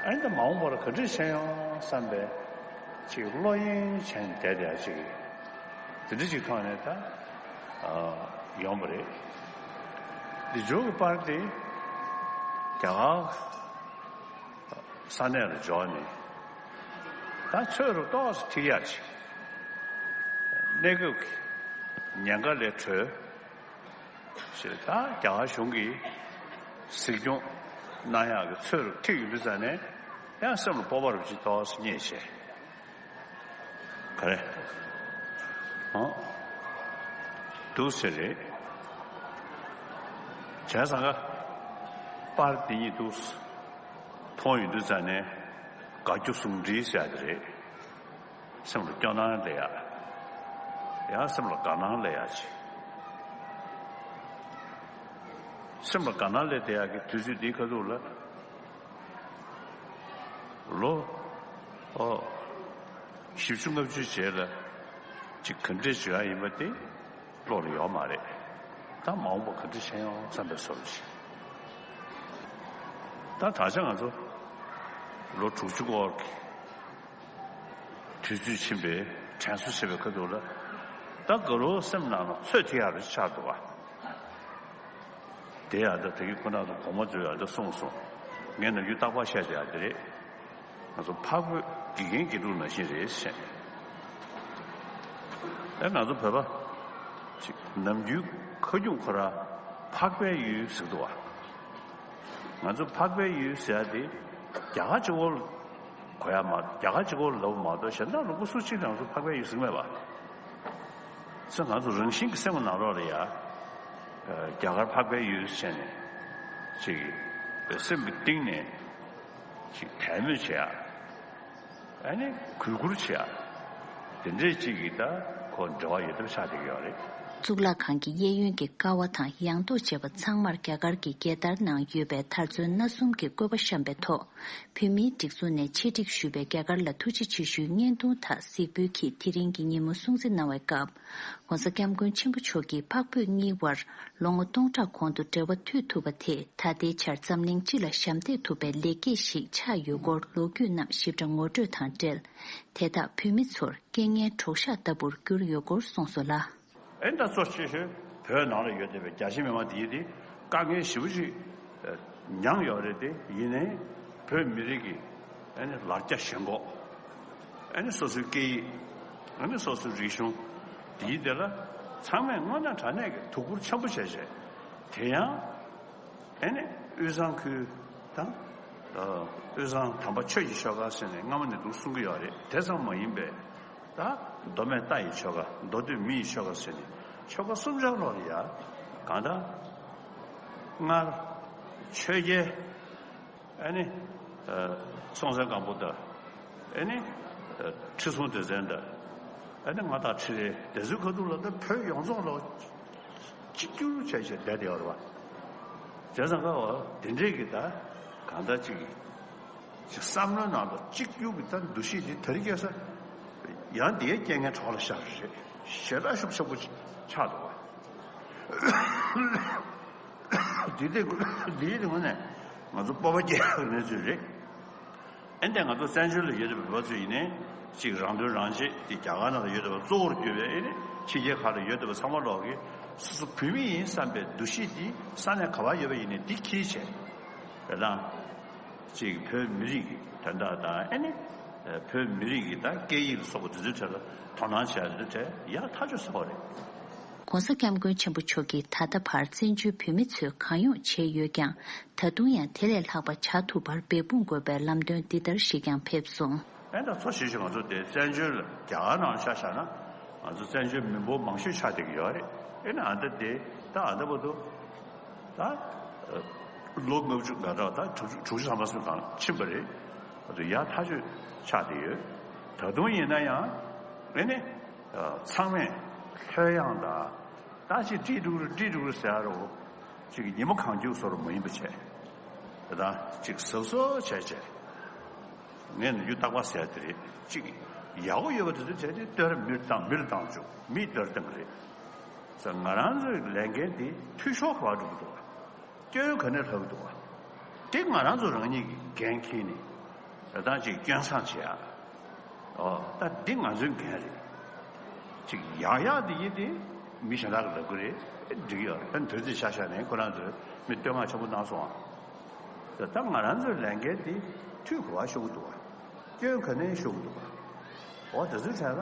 ཨ་ནི་ད་མ་འོངས་པར་ག་འདྲ་བྱས་ཡོང་བསམ་པའི་ཅིག་བློ་གཡེང་བྱས་ནས་བསྡད་བསྡད་ཅིག་དེ་འདྲ་ཅིག་ཐོག་ནས་ད་ཡོང་བ་རེད། འདི་མཇུག་གི་པར་དེ་རྒྱ་གར་ས་གནས་ལ་འབྱོར་ནས། ད་ཚོད་རུ་ཏོག་ཙམ་ཐིག་ཡག་ཅིག་གནས་སྐབས་ཀྱི་ཉེན་ཁ་ལས་གྲོལ་ཞེས། ད་རྒྱ་གར་གཞུང་གིས་གཟིགས་སྐྱོང་གནང་ཡག་གི་ཚོད་རུ་ཐིག་ཡོང་དུས་ཙང་ནས། ཡང་སེམས་ལ་སྤོབས་པ་རུ་ཅིག་ཏོག་ཙམ་རྙེད་བྱས། ག་རེ། ཨང་། འདུག་ཟེར་རེད། བྱས་ཙང་ཀ་པར་འདི་གཉིས་འདུག་མཐོང་ཡོང་དུས་ཙང་ནས་དགའ་སྐྱོ་ཟུང་འབྲེལ་ཟེར་ཡ་དེ་རེད། སེམས་ལ་སྐྱོ་སྣང་སླེབས་ཡ། ཡང་སེམས་ལ་དགའ་སྣང་སླེབས་ཡ་ཅིག་སེམས་ལ་དགའ་སྣང་སླེབས་བསྡད་ཡག་གི་དུས་ཚོད་འདིའི་ཁ་ཐུག་ལ། ལོ། ཨོ། བཞི་བཅུ་ལྔ་བཅུའི་རྗེས་ལ་ཅིག་ག་འདྲས་བྱེད་ཡག་ཡིན་པ་དེ་བློ་ལ་ཡོད་མ་རེད། ད་མ་འོངས་པ་ག་འདྲས་བྱེད་ཡོང་བསམ་པའི་བཟོ་འདྲ་ཞིག་ད་ད་ཆ་ང་ཚོ་ལོ་དྲུག་ཅུ་སྐོར་གྱི་དུས་ཚོད་ཕྱིན་པའི་དྲན་གསོ་བྱེད་པའི་ཁ་ཐུག་ལ། ད་དགའ་ལོ་སེམས་ནང་ལ་ཚོད་ཐིག་ཡག་རེ་ཆགས་འདུག་བ། དེ་ཡང་ད་དེ་གི་ཁོ་ན་ཚོ་གོང་མ་ཚོས་ཡང་ད་གསུངས་སོང་། ངས་ནམ་རྒྱུན་རྟག་པར་བཤད་བསྡད་ཡག་དེ་རེད། ང་ཚོ་འཕགས་བོད་དགེ་རྒན་དགེ་ཕྲུག་ནང་བཞིན་རེད་ཟེར། ཨེ་ང་ཚོ་བོད་པ་ཅིག་ནམ་རྒྱུན་ཁ་རྒྱུན་ཁོ་རང་འཕགས་པའི་ཡུལ་ཟེར་འདུག་བ། ང་ཚོ་འཕགས་པའི་ཡུལ་ཟེར་ཡག་དེ་རྒྱ་གར་གཅིག་པོ་གོ་ཡག་མ། རྒྱ་གར་གཅིག་པོ་ལབ་མ་གཏོགས་གཞན་དག་ལུང་པ་སུ་གཅིག་ལ་ང་ཚོ་འཕགས་པའི་ཡུལ་ཟེར་གྱི་མེད་པ། ཚེ་ང་ཚོ་རང་བཞིན་གྱི་སེམས་ནང་ལོགས་ལ་ཡ། རྒྱ་གར་འཕགས་པའི་ཡུལ་ཟེར་ནས་ཅིག་སེམས་ཀྱི་གཏིང་ནས་ཅིག་དད་མོས་བྱེད་ཡ། ཨ་ནི་གུས་བཀུར་བྱེད་ཡ། དེ་འདྲས་ཅིག་གི་ད་ཁོ་འབྲེལ་བ་ཡོད་ཐབས་ཆགས་བསྡད་ཀྱི་ཡོད་རེད། གཙུག་ལག་ཁང་གི་གཡས་གཡོན་གྱི་ཀ་བ་དང་ཡང་ཏོག་བཅས་པ་ཚང་མར་རྒྱ་གར་གྱི་རྒྱལ་དར་ནང་ཡོད་པའི་དར་ཚོན་སྣ་གསུམ་གྱི་བཀོད་པ་བཤམས་པའི་ཐོག་བོད་མིའི་སྒྲིག་འཛུགས་ནས་ཆེད་སྒྲིག་ཞུས་པའི་རྒྱ་གར་ལ་ཐུགས་རྗེ་ཆེ་ཞུའི་བརྙན་ཐུང་དག་གཟིགས་འབུལ་གྱིས་དེ་རིང་གི་ཉིན་མོ་སྲུང་བརྩི་གནང་བའི་སྐབས། ༸གོང་ས་༸སྐྱབས་མགོན་ཆེན་པོ་མཆོག་གིས་འཕགས་བོད་གཉིས་དབར་ལོ་ངོ་སྟོང་ཕྲག་གོང་དུ་འབྲེལ་བ་མཐུད་ཐུབ་པ་དེ་ད་ལྟའི་ཆར་འཛམ་གླིང་སྤྱི་ལ་ཞབས་འདེགས་ཐུབ་པའི་ལེགས་སྐྱེས་ཤིག་ཆགས་ཡོད་སྐོར་ལོ་རྒྱུས་རྣམས་ཞིབ་ཕྲ་ངོ་སྤྲོད་དང་འབྲེལ། དེ་དག་བོད་མི་ཚོར་རྐྱེན་ངན་གྲོགས་ཤག་ལྟ་བུར་གྱུར་ཡོད་སྐོར་གསུངས་སོང་ལ། ཨེ་ད་གཙོ་ཆེ་ཤོས་བོད་ནང་ལ་ཡོད་བསྡད་པའི་རྒྱ་ཆེ་མི་མང་དེ་ཡིན་ཏེ། དཀའ་ངལ་ཞེ་པོ་ཅིག་མྱངས་ཡོད་རེད་དེ། ཡིན་ནའི་བོད་མི་རིགས་ཀྱི་ཨ་ནི་ལར་རྒྱ་ཞེན་ཁོག་ཨ་ནི་སོ་སོའི་སྐད་ཡིག་ཨ་ནི་སོ་སོའི་རིག་གཞུང་། དེའི་དེ་ལ་ཚང་མས་དངོས་གནས་དྲང་གནས་ཀྱི་ཐུགས་ཁུར་ཆེན་པོ་བྱས་བྱས། དེ་ཡང་ཨ་ནི་དབུས་གཙང་ཁུལ་དང་། དབུས་གཙང་དམ་པ་ཆོས་ཀྱི་ཆོལ་ཁ་ཟེར་ནས་སྔ་མོ་ནས་འདུག་གསུང་གི་ཡོད་རེད། དེ་ཙམ་མ་ཡིན་པའི། ད་མདོ་སྨད་རྟ་ཡི་ཆོལ་ཁ། མདོ་སྟོད་མི་ཡི་ཆོལ་ཁ་ཟེར་ནས་ཆོལ་ཁ་སུམ་ཅུ་ལོག་ལ་ཡ། གང་ལྟར་སྔར་ཆོས་རྒྱལ། ཨ་ནི། ཨ། སྲོང་བཙན་སྒམ་པོ་དང་། ཨ་ནི། ཨ། ཁྲི་སྲོང་ལྡེ་བཙན་དང་། ཨ་ནི་མངའ་བདག་ཁྲི་རལ་དེ་ཚོའི་ཁ་ཐུག་ལ་ད་བོད་ཡོངས་རྫོགས་ལ་གཅིག་གྱུར་བྱས་བྱས་བསྡད་བསྡད་ཡོད་རེད་པ། བྱས་ཙང་ཀ་བ་དེ་འདྲས་ཀྱི་ད་གང་ལྟར་ཅིག་ཅིག་བསམ་བློའི་ནང་ལ་གཅིག་གྱུར་གྱི་ད་འདུ་ཤེས་དེ་དེ་རིང་ཁ་སང་ཡང་དེའི་རྐྱེན་ངན་གྲོགས་ལ་བཞག་རེད། ཞེ་དྲག་ཤུགས་ཆེན་པོ་ཆགས་འདུག་བ། འདི་དེ་འདིའི་ངོས་ནས་ང་ཚོ་སྤོབས་པ་སྐྱེ་ཡག་གནས་ཚུལ་རེད། ཨེ་འདྲ་ང་ཚོ་བཙན་བྱོལ་ལ་ཡོད་བསྡད་པའི་བོད་པ་ཚོ་ཡིན་ནའི་གཅིག་རང་དོན་རང་གཅེས་དེ་རྒྱ་གར་ནང་ལ་ཡོད་བསྡད་པ་གཙོ་བོར་གྱུར་པའི་ཨེ་ནི་ཕྱི་རྒྱལ་ཁག་ལ་ཡོད་བསྡད་པ་ཚང་མ་ལོག་གིས་སོ་སོ་བོད་མི་ཡིན་བསམ་པའི་འདུ་ཤེས་འདི་ས་གནས་ག་པར་ཡོད་པ་ཡིན་ནའི་འདི་འཁྱེར་བྱས། དེ་དང་གཅིག་བོད་མི་རིགས་ཀྱི་དོན་དག་དང་ཨེ་ནི་བོད་མི་རིགས་ཀྱི་ད་སྐད་ཡིག་ལ་སོགས་པ་འདི་ཚོའི་གྲས་ལ་དོ་སྣང་བྱས་འདི་གྲས་ཡག་ཐག་ཆོད་ཟེར་བ་རེད། ༸གོང་ས་༸སྐྱབས་མགོན་ཆེན་པོ་མཆོག་གིས་ད་ལྟ་བར་བཙན་བྱོལ་བོད་མི་ཚོས་གང་ཡོང་བྱས་ཡོད་ཀྱང་། ད་དུང་ཡང་དེ་ལས་ལྷག་པ་བྱ་ཐུབ་པར་འབད་འབུངས་དགོས་པའི་ལམ་སྟོན་འདི་ལྟར་ཞིག་ཀྱང་ཕེབས་སོང་། ཨེ་ད་གཙོ་ཆེ་ཤོས་ང་ཚོ་དེ་བཙན་བྱོལ་རྒྱ་གར་ནང་ཆ་བཞག་ན་ང་ཚོ་བཙན་བྱོལ་མི་འབོར་མང་ཤོས་ཆགས་བསྡད་ཀྱི་ཡོད་རེད། ཨེ་ན་ཨ་ད་དེ་ད་ཨ་ད་བར་དུ་ད་ལོ་ལྔ་བཅུ་ང་འདྲ་ད་དྲུག་ཅུ་དྲུག་ཅུ་ཐམ་པ་ཙམ་གང་ཕྱིན་པ་རེད། ཨ་ད་ཡག་ཐག་ཆོད་ཆགས་བསྡད་ཡོད། ད་དུང་ཡིན་ན་ཡང་ཨེ་ནི་ཚང་མས་ལྷོད་ཡངས་དང་། ད་ཅིག་ཀྲིག་ཀྲུག་ཀྲིག་ཀྲུག་ཟེར་ཡ་རོ། ཅིག་ཉི་མ་གང་རྒྱུག་བཟོ་རུ་མ་ཡིན་པ་བྱས། དེ་དང་གཅིག་གཟབ་གཟབ་བྱས་བྱས། ངས་ནམ་རྒྱུན་རྟག་པར་ཟེར་དེ་རེད། གཅིག་ཡག་པོ་ཡོད་པ་དེ་ཚོ་བྱས་ཏེ་བསྟོད་ར་མིར་བཏང་མིར་བཏང་བཅུག་མིས་བསྟོད་བཏང་གི་རེད། ཟེར་ང་རང་ཚོའི་ལས་འགན་དེ་འཐུས་ཤོར་ག་པར་འགྲོ་གི་འདུག་བ། སྐྱོན་ག་ནས་ལྷག་གི་འདུག་བ། དེ་ང་རང་ཚོ་རང་ཉིད་ཀྱི་འགན་འཁྱེར་ནས་ད་ལྟ་ཅིག་སྐྱོན་བསང་བྱེད་ཡ། ཨོ་ད་འདི་ང་ཚོའི་འགན་རེད། ཅིག་ཡག་ཡག་འདི་ཡིན་ཏེ་མི་གཞན་དག་གི་ལབ་གི་རེད། འགྲིག་གི་ཡོད་རེད། ད་འདོད་རྩིས་ཆ་བཞག་ནས་ཁོ་རང་ཚོས་མི་བསྟོད་བསྔགས་ཆེན་པོ་གནང་སོང་ཨ། ད་ང་རང་ཚོའི་ལས་འགན་འདི་འཐུས་ག་པར་ཤོར་གི་འདུག་བ། སྐྱོན་ག་ནས་ཤོར་གི་འདུག་བ། འོ་དེ་ཚོའི་ཐད་ལ་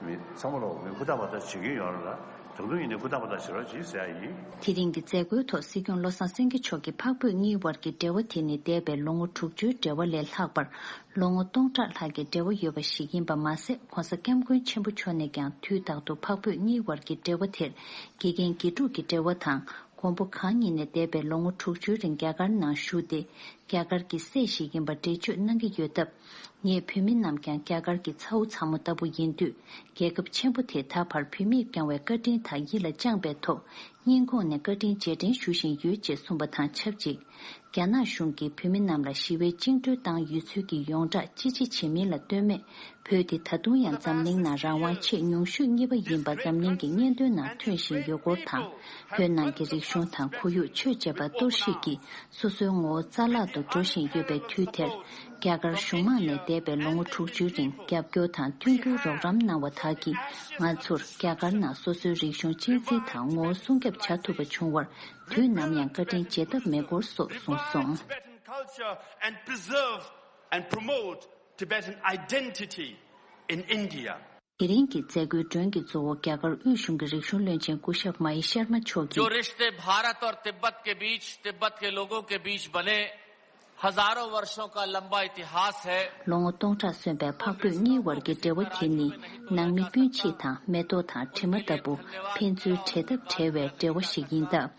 མི་ཚང་མ་ལོག་མི་ཧུར་ཐག་པ་ཐག་བྱེད་ཀྱི་ཡོད་རེད་ལ། ད་དུང་ཡིན་ནའི་ཧུར་ཐག་པ་ཐག་བྱེད་རོགས་གྱིས་ཟེར་ཡ་ཡིན། དེ་རིང་གི་མཛད་སྒོའི་ཐོག་སྲིད་སྐྱོང་བློ་བཟང་སེང་གེ་མཆོག་གིས་འཕགས་བོད་གཉིས་དབར་གྱི་འབྲེལ་བ་དེ་ནི་འདས་པའི་ལོ་ངོ་དྲུག་ཅུའི་འབྲེལ་བ་ལས་ལྷག་པར་ལོ་ངོ་སྟོང་ཕྲག་ལྷག་གི་འབྲེལ་བ་ཡོད་པ་ཞིག་ཡིན་པ་མ་ཟད། ྋགོང་ས་ྋསྐྱབས་མགོན་ཆེན་པོ་མཆོག་ནས་ཀྱང་དུས་རྟག་ཏུ་འཕགས་བོད་གཉིས་དབར་གྱི་འབྲེལ་བ་དེར་དགེ་རྒན་དགེ་ཕྲུག་གི་འབྲེལ་བ་དང་། མགོན་པོ་གང་ཉིད་ནས་འདས་པའི་ལོ་ངོ་དྲུག་ཅུའི་རིང་རྒྱ་གར་ནང་བཞུགས་ཏེ། རྒྱ་གར་གྱི་སྲས་ཤིག་ཡིན་པ་འགྲེལ་བརྗོད་གནང་གི་ཡོད་སྟབས། ངས་བོད་མི་རྣམས་ཀྱང་རྒྱ་གར་གྱི་ཚ་བོ་ཚ་མོ་ལྟ་བུ་ཡིན་དུས། རྒྱལ་ཁབ་ཆེན་པོ་དེས་ད་བར་བོད་མིར་བསྐྱངས་བའི་བཀའ་དྲིན་དག་ཡིད་ལ་བཅངས་པའི་ཐོག་སྙིང་ཁོང་ནས་བཀའ་དྲིན་རྗེས་དྲན་ཞུ་བཞིན་ཡོད་ཅེས་གསུངས་པ་དང་ཆབས་ཅིག་རྒྱ་ནག་གཞུང་གིས་བོད་མི་རྣམས་ལ་ཞི་བའི་བཅིངས་འགྲོལ་བཏང་ཡོད་ཚུལ་གྱི་ཡོངས་གྲགས་ཅི་ཆེ་བྱེད་མིན་ལ་ལྟོས་མེད། བོད་འདི་ད་དུང་ཡང་འཛམ་གླིང་ནང་རང་དབང་ཆེས་ཉུང་ཤོས་གཉིས་པ་ཡིན་པ་འཛམ་གླིང་གི་སྙན་ཐོའི་ནང་ཐོན་བཞིན་ཡོད་སྐོར་དང་། བོད་ནང་གི་རིག་གཞུང་དང་ཁོར་ཡུག་ཆོས་བཅས་པ་གཏོར་བཤིག་གིས་སོ་སོའི་ངོ་བོ་རྩ་བརླག་ཏུ་འགྲོ་བཞིན་ཡོད་པའི་དུས་དེར། རྒྱ་གར་གཞུང་མང་ནས་འདས་པའི་ལོ་ངོ་དྲུག་ཅུའི་རིང་རྒྱབ་སྐྱོར་དང་མཐུན་འགྱུར་རོགས་རམ་གནང་བ་དག་གིས་ང་ཚོར་རྒྱ་གར་ནང་སོ་སོའི་རིག་གཞུང་གཅེས་འཛིན་དང་ངོ་བོ་སྲུང་སྐྱོབ་བྱ་ཐུབ་པ་བྱུང་བར་དུས་ནམ་ཡང་བཀའ་དྲིན་བརྗེད་ཐབས་མེད་སྐོར་སོགས་གསུངས་སོང་། Tibetan culture and preserve and promote Tibetan identity in India. དེ་རིང་གི་མཛད་སྒོའི་མགྲོན་གྱི་གཙོ་བོ་རྒྱ་གར་དབུས་གཞུང་གི་རིག་གཞུང་བློན་ཆེན་སྐུ་ཞབས་མ་ཧེ་ཤར་མ་མཆོག་གིས། जो रिश्ते भारत और तिब्बत के बीच, तिब्बत के लोगों के बीच बने, हजारों वर्षों का लंबा इतिहास है। ལོ་ངོ་སྟོང་ཕྲག་སོན་པའི་འཕགས་བོད་གཉིས་དབར་གྱི་འབྲེལ་བ་དེ་ནི་ནང་མི་སྤུན་མཆེད་དང་མེ་ཏོག་དང་དྲི་མ་ལྟ་བུ་ཕན་ཚུན་འབྲེལ་ཐབས་བྲལ་བའི་འབྲེལ་བ་ཞིག་ཡིན་སྟབས།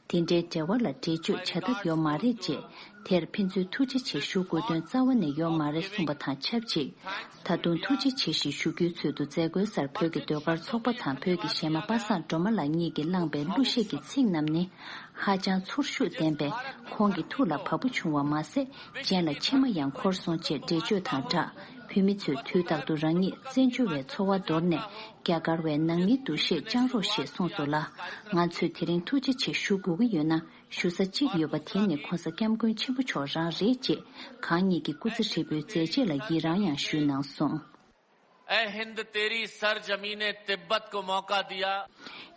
དེ་འདྲའི་འབྲེལ་བ་ལ་འགྲེལ་བརྗོད་བྱ་ཐབས་ཡོད་མ་རེད་ཅེས། དེར་ཕན་ཚུན་ཐུགས་རྗེ་ཆེ་ཞུ་དགོས་དོན་རྩ་བ་ནས་ཡོད་མ་རེད་གསུངས་པ་དང་ཆབས་ཅིག་ད་དུང་ཐུགས་རྗེ་ཆེ་ཞེས་ཞུ་རྒྱུའི་ཚུལ་དུ་མཛད་སྒོའི་སར་བོད་ཀྱི་ཟློས་གར་ཚོགས་པ་དང་བོད་ཀྱི་གཞས་མ་པ་སངས་སྒྲོལ་མ་ལགས་གཉིས་ཀྱིས་བླངས་པའི་གླུ་གཞས་ཀྱི་ཚིག་རྣམས་ནི། ཧ་ཅང་ཚོར་ཤུགས་ལྡན་པས་ཁོང་གི་ཐུགས་ལ་བབ་པོ་བྱུང་བ་མ་ཟད། སྤྱན་ལ་མཆི་མ་ཡང་འཁོར་སོང་ཅེས་འགྲེལ་བརྗོད་དང་སྦྲགས། བོད་མི་ཚོས་དུས་རྟག་ཏུ་རང་ཉིད་བཙན་བྱོལ་བའི་འཚོ་བ་དོར་ནས། རྒྱ་གར་བའི་ནང་མིའི་འདུ་ཤེས་བཅང་རོགས་ཞེས་གསུངས་སོང་ལ། ང་ཚོས་དེ་རིང་ཐུགས་རྗེ་ཆེ་ཞུ་དགོས་ཀྱི་ཡོད་ན། ཞུ་ས་གཅིག་ཡོད་པ་དེ་ནི་ྋགོང་ས་ྋསྐྱབས་མགོན་ཆེན་པོ་མཆོག་རང་རེད་ཅེས། གང་ཉིད་ཀྱི་སྐུ་ཚེ་ཧྲིལ་པོའི་མཛད་རྗེས་ལ་ཡི་རང་ཡང་ཞུས་གནང་སོང་། ऐ हिंद तेरी सरजमीन तिब्बत को मौका दिया।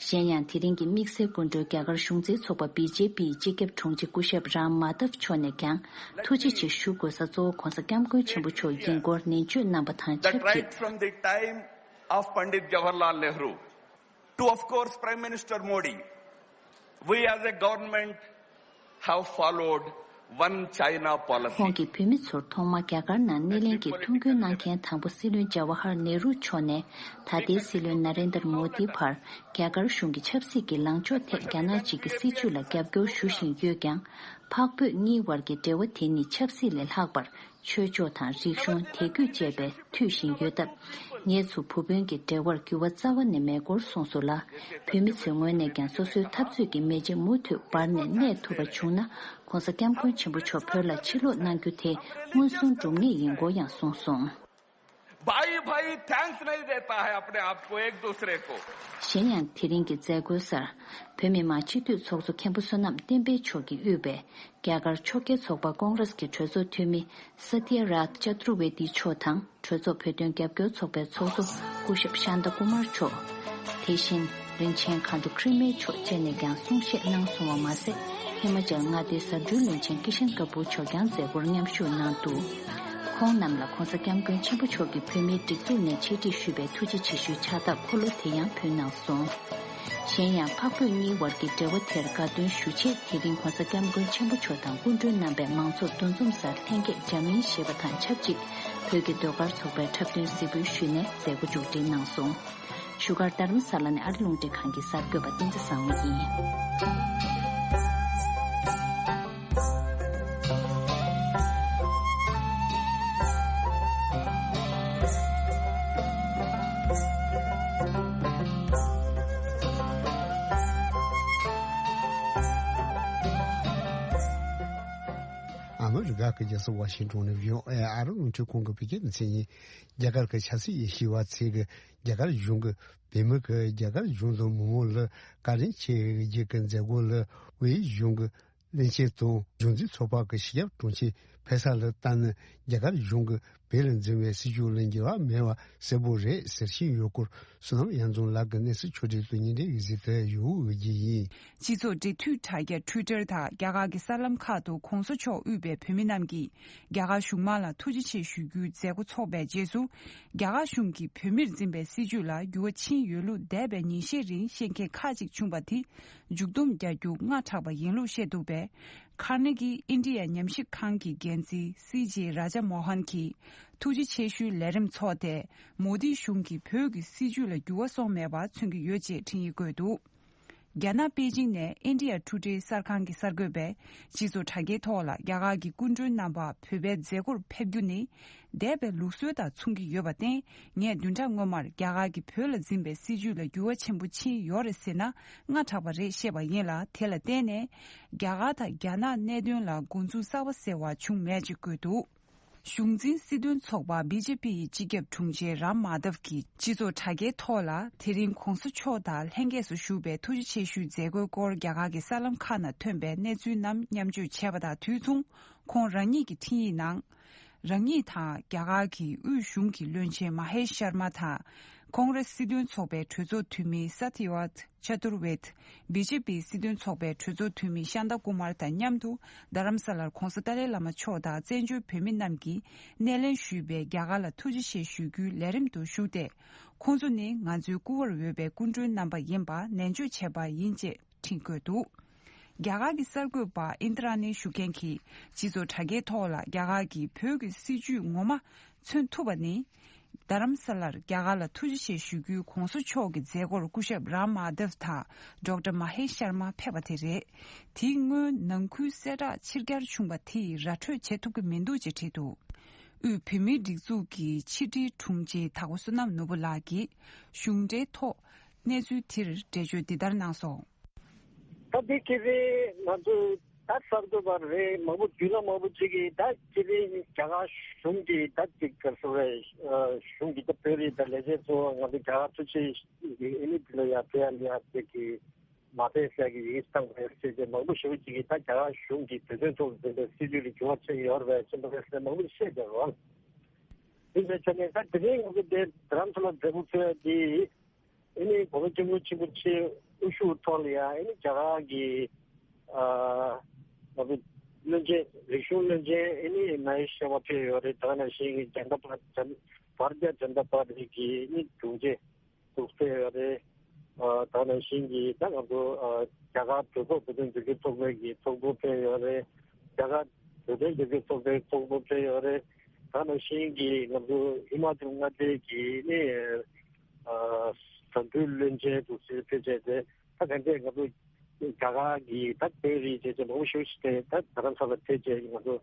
གཞན་ཡང་དེ་རིང་གི་དམིགས་བསལ་སྐུ་མགྲོན་རྒྱ་གར་གཞུང་འཛིན་ཚོགས་པ་བི་ཇེ་པིའི་སྤྱི་ཁྱབ་དྲུང་ཆེ་སྐུ་ཞབས་རཱམ་མཱ་དབ་མཆོག་ནས་ཀྱང་ཐུགས་རྗེ་ཆེ་ཞུ་དགོས་ས་གཙོ་བོ་ྋགོང་ས་ྋསྐྱབས་མགོན་ཆེན་པོ་མཆོག་ཡིན་སྐོར་ནན་བརྗོད་གནང་པ་དང་ཆབས་ཅིག That right from the time of Pandit Jawaharlal Nehru to, of course, Prime Minister Modi, we as a government have followed one China policy. ཁོང་གིས་བོད་མི་ཚོར་ཐོག་མར་རྒྱ་གར་ནང་སྣེ་ལེན་གྱིས་ཐུགས་འགན་གནང་མཁན་དང་པོ་སྲིད་བློན་ཇཱ་ཝ་ཧར་ནེ་རུ་མཆོག་ནས་ད་ལྟའི་སྲིད་བློན་ན་རེན་དར་མོ་དི་བར་རྒྱ་གར་གཞུང་གི་ཆབ་སྲིད་ཀྱི་ལངས་ཕྱོགས་ཐད་རྒྱ་ནག་གཅིག་གི་སྲིད་བྱུས་ལ་རྒྱབ་སྐྱོར་ཞུ་བཞིན་ཡོད་ཀྱང་། འཕགས་བོད་གཉིས་དབར་གྱི་འབྲེལ་བ་དེ་ནི་ཆབ་སྲིད་ལས་ལྷག་པར། ཆོས་ཕྱོགས་དང་རིག་གཞུང་དད་གུས་བཅས་པས་མཐུད་བཞིན་ཡོད་སྟབས། ངེད་ཚོ་བུ་སྤུན་གྱི་འབྲེལ་བར་འགྱུར་བ་རྩ་བ་ནས་མེད་སྐོར་གསུངས་སོང་ལ། བོད་མི་ཚོའི་ངོས་ནས་ཀྱང་སོ་སོའི་འཐབ་རྩོད་ཀྱི་མེ་ལྕེ་མུ་མཐུད་འབར་ནས་གནས་ཐུབ་པ་བྱུང་ན། ྋགོང་ས་ྋསྐྱབས་མགོན་ཆེན་པོ་མཆོག་བོད་ལ་ཕྱིར་ལོག་གནང་རྒྱུ་དེ་མངོན་སུམ་སྒྲུབ་ངེས་ཡིན་སྐོར་ཡང་གསུངས་སོང་། भाई भाई थैंक्स नहीं देता है अपने आप को एक दूसरे को। གཞན་ཡང་དེ་རིང་གི་མཛད་སྒོའི་སར། བོད་མི་མང་སྤྱི་འཐུས་ཚོགས་གཙོ་མཁན་པོ་བསོད་ནམས་བསྟན་འཕེལ་མཆོག་གིས་དབུས་པའི་རྒྱ་གར་ཕྱོགས་འགལ་ཚོགས་པ་ཀོང་རེས་ཀྱི་གྲོས་ཚོགས་འཐུས་མི་ས་ཏི་ཡ་རཱཐ་ཅ་ཏུར་ཝེ་ཏི་མཆོག་དང་གྲོས་ཚོགས་བོད་དོན་རྒྱབ་སྐྱོར་ཚོགས་པའི་ཚོགས་གཙོ་སྐུ་ཞབས་ཤཱན་ཏ་ཀུ་མར་མཆོག་དེ་བཞིན་རིན་ཆེན་མཁའ་འགྲོ་ཁྲི་མེ་མཆོག་བཅས་ནས་ཀྱང་གསུང་བཤད་གནང་སོང་བ་མ་ཟད། ཧི་མ་ཅལ་མངའ་སྡེའི་ཟབ་འབྲིང་བློན་ཆེན་ཀི་ཤན་ཀ་པུར་མཆོག་ཀྱང་མཛད་སྒོར་མཉམ་ཞུགས་གནང་འདུག་ཁོང་རྣམས་ལ་ྋགོང་ས་ྋསྐྱབས་མགོན་ཆེན་པོ་མཆོག་གིས་བོད་མིའི་སྒྲིག་འཛུགས་ནས་ཆེད་སྒྲིག་ཞུས་པའི་ཐུགས་རྗེ་ཆེ་ཞུའི་ཕྱག་རྟགས་འཁོར་ལོ་དེ་ཡང་ཕུལ་གནང་སོང་། གཞན་ཡང་འཕགས་བོད་གཉིས་དབར་གྱི་འབྲེལ་བ་དེར་དགའ་སྟོན་ཞུ་ཆེད་དེ་རིང་ྋགོང་ས་ྋསྐྱབས་མགོན་ཆེན་པོ་མཆོག་དང་སྐུ་མགྲོན་རྣམ་པས་མང་ཚོགས་འདུ་འཛོམས་སར་ལྷན་རྒྱས་འཇར་མན་ཞེས་པ་དང་ཆབས་ཅིག་བོད་ཀྱི་ཟློས་གར་ཚོགས་པའི་འཁྲབ་སྟོན་གཟིགས་འབུལ་ཞུས་ནས་མཛད་སྒོ་མཇུག་སྒྲིལ་གནང་སོང་། བཞུགས་སྒར་རྡ་རམ་ས་ལ་ནས་ཨ་རི་རླུང་འཕྲིན་ཁང་གི་གསར་འགོད་པ་བསྟན་འཛིན་བཟང་མོ་ཡིན། ལགས་ཀྱི་རྒྱལ་ས་ཝ་ཤིང་ཏོན་ནས་ཡོང་ཨེ་ཨ་རོ་རླུང་འཕྲིན་ཁང་གི་བོད་སྐད་སྡེ་ཚན་ཡིན། རྒྱ་གར་གྱི་ཆབ་སྲིད་ཡིན་ཞུ་བ་ཚིག་གི་རྒྱ་གར་གཞུང་གི་བོད་མི་གི་རྒྱ་གར་གཞུང་དང་མི་མང་ལ་བཀའ་དྲིན་ཆེ་བའི་རྒྱུ་གི་མཛད་སྒོ་ལ་བོད་ཡིག་གཞུང་གི་བློན་ཆེན་དང་གཞུང་འཛིན་ཚོགས་པ་གི་སྤྱི་ཁྱབ་དྲུང་ཆེ་ཕེབས་ས་ལ་ལྟ་ན་རྒྱ་གར་གཞུང་གི་བོད་ལ་འཛིན་པའི་སྲིད་བྱུས་ལ་འགྱུར་བ་མེད་པ་གསལ་པོ་རེད་ཟེར་བཞིན་ཡོད་སྐོར་བསོད་ནམས་དབྱངས་འཛོམས་ལགས་ཀྱི་གནས་ཚུལ་ཕྱོགས་སྒྲིག་ཏུ་ཉིན་རེའི་གཟིགས་དེ་ཡོད་འོས་ཀྱི་ཡིན། སྤྱི་ཚོགས་འབྲེལ་མཐུད་དྲ་རྒྱ་Twitter་དང་རྒྱ་གར་གྱི་གསར་ལམ་ཁག་ཏུ་གོང་ས་མཆོག་དབུས་པའི་བོད་མི་རྣམས་ཀྱིས་རྒྱ་གར་གཞུང་མང་ལ་ཐུགས་རྗེ་ཆེ་ཞུ་རྒྱུའི་མཛད་སྒོ་འཚོགས་པའི་རྗེས་སུ། རྒྱ་གར་གཞུང་གིས་བོད་མིར་འཛིན་པའི་སྲིད་བྱུས་ལ་འགྱུར་བ་ཕྱིན་ཡོད་ལུགས་འདས་པའི་ཉིན་ཤས་རིང་བཤད་མཁན་ཁག་ཅིག་བྱུང་བ་དེ་མཇུག་སྡོམ་རྒྱག་རྒྱུ་སྔ་དྲགས་པ་ཡིན་ལུགས་བཤད་འདུག་པས། ཁར་ནེ་གི་ཨིན་ཌི་ཡ་ཉམས་ཞིབ་ཁང་གི་འགན་འཛིན་སི་ཇེ་རཱ་ཇ་མོ་ཧན་གྱིས་ཐུགས་རྗེ་ཆེ་ཞུའི་ལས་རིམ་འཚོགས་ཏེ། མོ་དི་གཞུང་གིས་བོད་ཀྱི་སྲིད་བྱུས་ལ་འགྱུར་བ་སོང་མེད་པ་མཚོན་གྱི་ཡོད་ཅེས་འཕྲིན་ཡིག་བཀོད་འདུག་རྒྱ་ནག་པེ་ཅིང་ནས་ཨིན་ཌི་ཡ་ཊུ་ཌེ་གསར་ཁང་གི་གསར་འགོད་པས་སྤྱི་ཚོགས་དྲ་རྒྱའི་ཐོག་ལ་རྒྱ་གར་གྱི་སྐུ་མགྲོན་རྣམ་པ་བོད་པའི་མཛད་སྒོར་ཕེབས་རྒྱུ་ནི། འདས་པའི་ལུགས་སྲོལ་དང་མཚུངས་ཀྱི་ཡོད་པར་བརྟེན། ངས་བདུན་ཕྲག་སྔོན་མར་རྒྱ་གར་གྱི་བོད་ལ་འཛིན་པའི་སྲིད་བྱུས་ལ་འགྱུར་བ་ཆེན་པོ་ཕྱིན་ཡོད་རེད་ཟེར་ན་སྔ་དྲགས་པ་རེད་བཤད་པ་ཡིན་ལ། དེ་ལ་བརྟེན་ནས་རྒྱ་གར་དང་རྒྱ་ནག་གནད་དོན་ལ་འགོ་འཛུགས་གསར་པ་ཟེར་བ་བྱུང་མེད་ཅེས་བཀོད་འདུག་གཞུང་འཛིན་སྲིད་དོན་ཚོགས་པ་བི་ཇེ་པི་ཡི་སྤྱི་ཁྱབ་དྲུང་ཆེ་རམ་མཱ་དབ་ཀྱིས་སྤྱི་ཚོགས་དྲ་རྒྱའི་ཐོག་ལ། དེ་རིང་གོང་ས་མཆོག་དང་ལྷན་རྒྱས་སུ་བཞུགས་པའི་ཐུགས་རྗེ་ཆེ་ཞུའི་མཛད་སྒོའི་སྐོར་རྒྱ་གར་གྱི་གསར་ལམ་ཁག་ནང་ཐོན་པའི་གནས་ཚུལ་རྣམས་མཉམ་སྤྱོད་བྱས་པ་དང་དུས་མཚུངས། ཁོང་རང་ཉིད་ཀྱི་འཕྲིན་ཡིག་ནང་། རང་ཉིད་དང་རྒྱ་གར་གྱི་དབུས་གཞུང་གི་བློན་ཆེན་མ་ཧེ་ཤར་མ་དང་། ཁོང་རེ་སྲིད་དོན་ཚོགས་པའི་གྲོས་ཚོགས་འཐུས་མི་ས་ཏི་ཝད་ཆ་ཏུར་ཝེད། བི་ཇེ་པི་སྲིད་དོན་ཚོགས་པའི་གྲོས་ཚོགས་འཐུས་མི་ཤཱན་ཏཱ་ཀུ་མར་དང་མཉམ་དུ་རྡ་རམ་ས་ལར་༧གོང་ས་ཏཱ་ལའི་བླ་མ་མཆོག་དང་བཙན་བྱོལ་བོད་མི་རྣམས་ཀྱིས་སྣེ་ལེན་ཞུས་པའི་རྒྱ་གར་ལ་ཐུགས་རྗེ་ཆེ་ཞུ་རྒྱུའི་ལས་རིམ་དུ་ཞུགས་ཏེ། ཁོང་ཚོ་ནི་ང་ཚོའི་སྐུ་པར་འོས་པའི་སྐུ་མགྲོན་རྣམ་པ་ཡིན་པ་ནན་བརྗོད་བྱས་པ་ཡིན་ཅེས་འཕྲིན་བཀོད་འདུག་རྒྱ་གར་གྱི་གསར་འགོད་པ་ཨིན་ཏྲ་ནི་ཞུ་མཁན་གྱིས་སྤྱི་ཚོགས་དྲ་རྒྱའི་ཐོག་ལ་རྒྱ་གར་གྱིས་བོད་ཀྱི་སྲིད་བྱུས་ངོ་མ་མཚོན་ཐུབ་པ་ནི། རྡ་རམ་ས་ལར་རྒྱ་གར་ལ་ཐུགས་རྗེ་ཆེ་ཞུ་རྒྱུའི་གོང་ས་མཆོག་གི་མཛད་སྒོར་སྐུ་ཞབས་རམ་མཱ་དབ་དང་ཌོག་ཊར་མ་ཧེ་ཤར་མ་ཕེབས་པ་དེ་རེད། དེའི་སྔོན་ནང་ཁུལ་གསལ་བསྒྲགས་ཕྱིར་གྱར་བྱུང་བ་དེ་ཡིས་ར་སྤྲོད་བྱེད་ཐུབ་ཀྱི་མི་འདུག་ཅེས་བྲིས་འདུག་དབུས་བོད་མིའི་སྒྲིག་འཛུགས་ཀྱི་ཕྱི་དྲིལ་དྲུང་ཆེ་དྭགས་པོ་བསོད་ནམས་ནོར་བུ་ལགས་ཀྱིས་གཞུང་འབྲེལ་ཐོག་གནས་ཚུལ་དེར་འགྲེལ་བརྗོད་འདི་ལྟར་གནང་སོང་། ད་འདི་ཁེ་རེ་ང་ཚོ་ད་གསར་འགོད་པ་རེད་མང་པོ་བརྒྱུད་ལམ་མང་པོ་ཅིག་གིས་ད་ཁེ་རེ་རྒྱ་གར་གཞུང་གིས་ད་ཅིག་ག་རེ་ཟེར་རེད། གཞུང་གིས་ད་བོད་རིགས་ད་ལས་བྱེད་ཚོ་ང་ཚོ་རྒྱ་གར་ཐུག་ཆེད་ཨེ་ནི་འདི་ལ་ཡ་བོད་ཡ་ལ་ཡ་ཅིག་གི་མ་ཕེབས་ཟེར་གི་ཡིག་བཏང་བ་རེད་ཟེར་ཏེ་མང་པོ་ཞེ་པོ་ཅིག་གིས་ད་རྒྱ་གར་གཞུང་གིས་བོད་དོན་ཐོག་འཛིན་པའི་སྲིད་བྱུས་ལ་འགྱུར་བ་ཕྱིན་ཡོད་རེད་པས་ཕྱིན་པ་རེད་ཟེར་མང་པོ་བཤད་བསྡད་རོགས། དེ་འདྲ་བྱས་ནས་ད་དེ་རིང་ང་ཚོ་དེ་རྡ་རམ་ས་ལ་མཛད་སྒོ་ཚོགས་ཡ་དེ། ཨེ་ནི་གོང་ས་སྐྱབས་མགོན་ཆེན་པོ་མཆོག་དབུ་བཞུགས་ཐོག་ལ་ཡང་ཨེ་ནི་རྒྱ་གར་གྱི་ཨ་ང་ཚོ་བློན་ཆེན་རིག་གཞུང་བློན་ཆེན་ཨེ་ནི་མ་ཧེ་ཤར་མ་ཕེབས་ཡོད་རེད། ད་ག་ནང་བཞིན་གྱི་ཇན་ཏ་པ་ཇན་བྷར་ཏི་ཡ་ཇན་ཏ་པར་ཏི་གི་ཨེ་ནི་དྲུང་ཆེ་འདུག་ཕེབས་ཡོད་རེད། ཨ་ད་ག་ནང་བཞིན་གྱི་ད་ང་ཚོ་ཨ་རྒྱ་གར་གྲོས་ཚོགས་བོད་དོན་རྒྱབ་སྐྱོར་ཚོགས་པའི་གི་ཚོགས་གཙོ་ཕེབས་ཡོད་རེད། རྒྱ་གར་བོད་དོན་རྒྱབ་སྐྱོར་ཚོགས་པའི་ཚོགས་གཙོ་ཕེབས་ཡོད་རེད། ད་ག་ནང་བཞིན་གྱི་ང་ཚོ་ཧི་མ་ཅལ་མངའ་སྡེ་གི་ནི། ཨ་དོན་གྲུབ་བློན་ཆེན་དུ་སྲིད་ཕེབས་བྱས་ཏེ་ད་ག་འདྲས་ང་ཚོ་རྒྱ་གར་གྱི་ད་བོད་རིགས་བྱས་ཏེ་མང་པོ་ཞིག་ཞིག་དེ་ད་རྡ་རམ་ས་ལ་ཕེབས་བྱས་ང་ཚོ་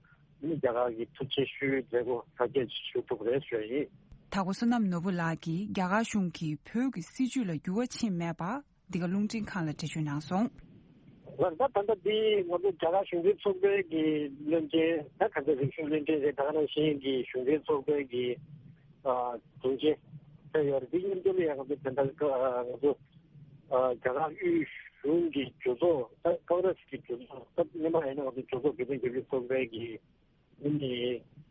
ནི་རྒྱ་གར་གྱི་ཐུགས་རྗེ་ཆེ་ཞུའི་མཛད་སྒོ་དར་རྒྱས་ཞུ་ཐུབ་པ་རེད་ཞུ་ཡ་ཡིན། དྭགས་པོ་བསོད་ནམས་ནོར་བུ་ལགས་ཀྱིས་རྒྱ་གར་གཞུང་གིས་བོད་ཀྱི་སྲིད་བྱུས་ལ་འགྱུར་བ་ཕྱིན་མེད་པ་འདི་ག་རླུང་འཕྲིན་ཁང་ལ་འགྲེལ་བརྗོད་གནང་སོང་། ལགས་ད་ད་ལྟ་འདི་ང་ཚོ་རྒྱ་གར་གཞུང་འབྲེལ་ཚོགས་པའི་གི་བློན་ཆེན་ད་ག་ཚོད་རིག་གཞུང་བློན་ཆེན་རེད། ད་ག་ནང་བཞིན་གྱི་གཞུང་འབྲེལ་ཚོགས་པའི་གི་ཨ་དྲུང་ཆེ་ཕེབས་ཡོད་རེད། འདི་མཉམ་དུ་ལ་ཡང་ང་ཚོ་དེ་འདྲ་ང་ཚོ་ཨ་རྒྱ་གར་དབུས་གཞུང་གི་གྲོས་ཚོགས་ད་ཀོང་རེ་སི་གི་གྲོས་ཚོགས་ད་སྔོན་མ་ཡིན་ན་ང་ཚོ་གྲོས་ཚོགས་བོད་དོན་རྒྱབ་སྐྱོར་ཚོགས་པའི་གི་ཨ་ནི་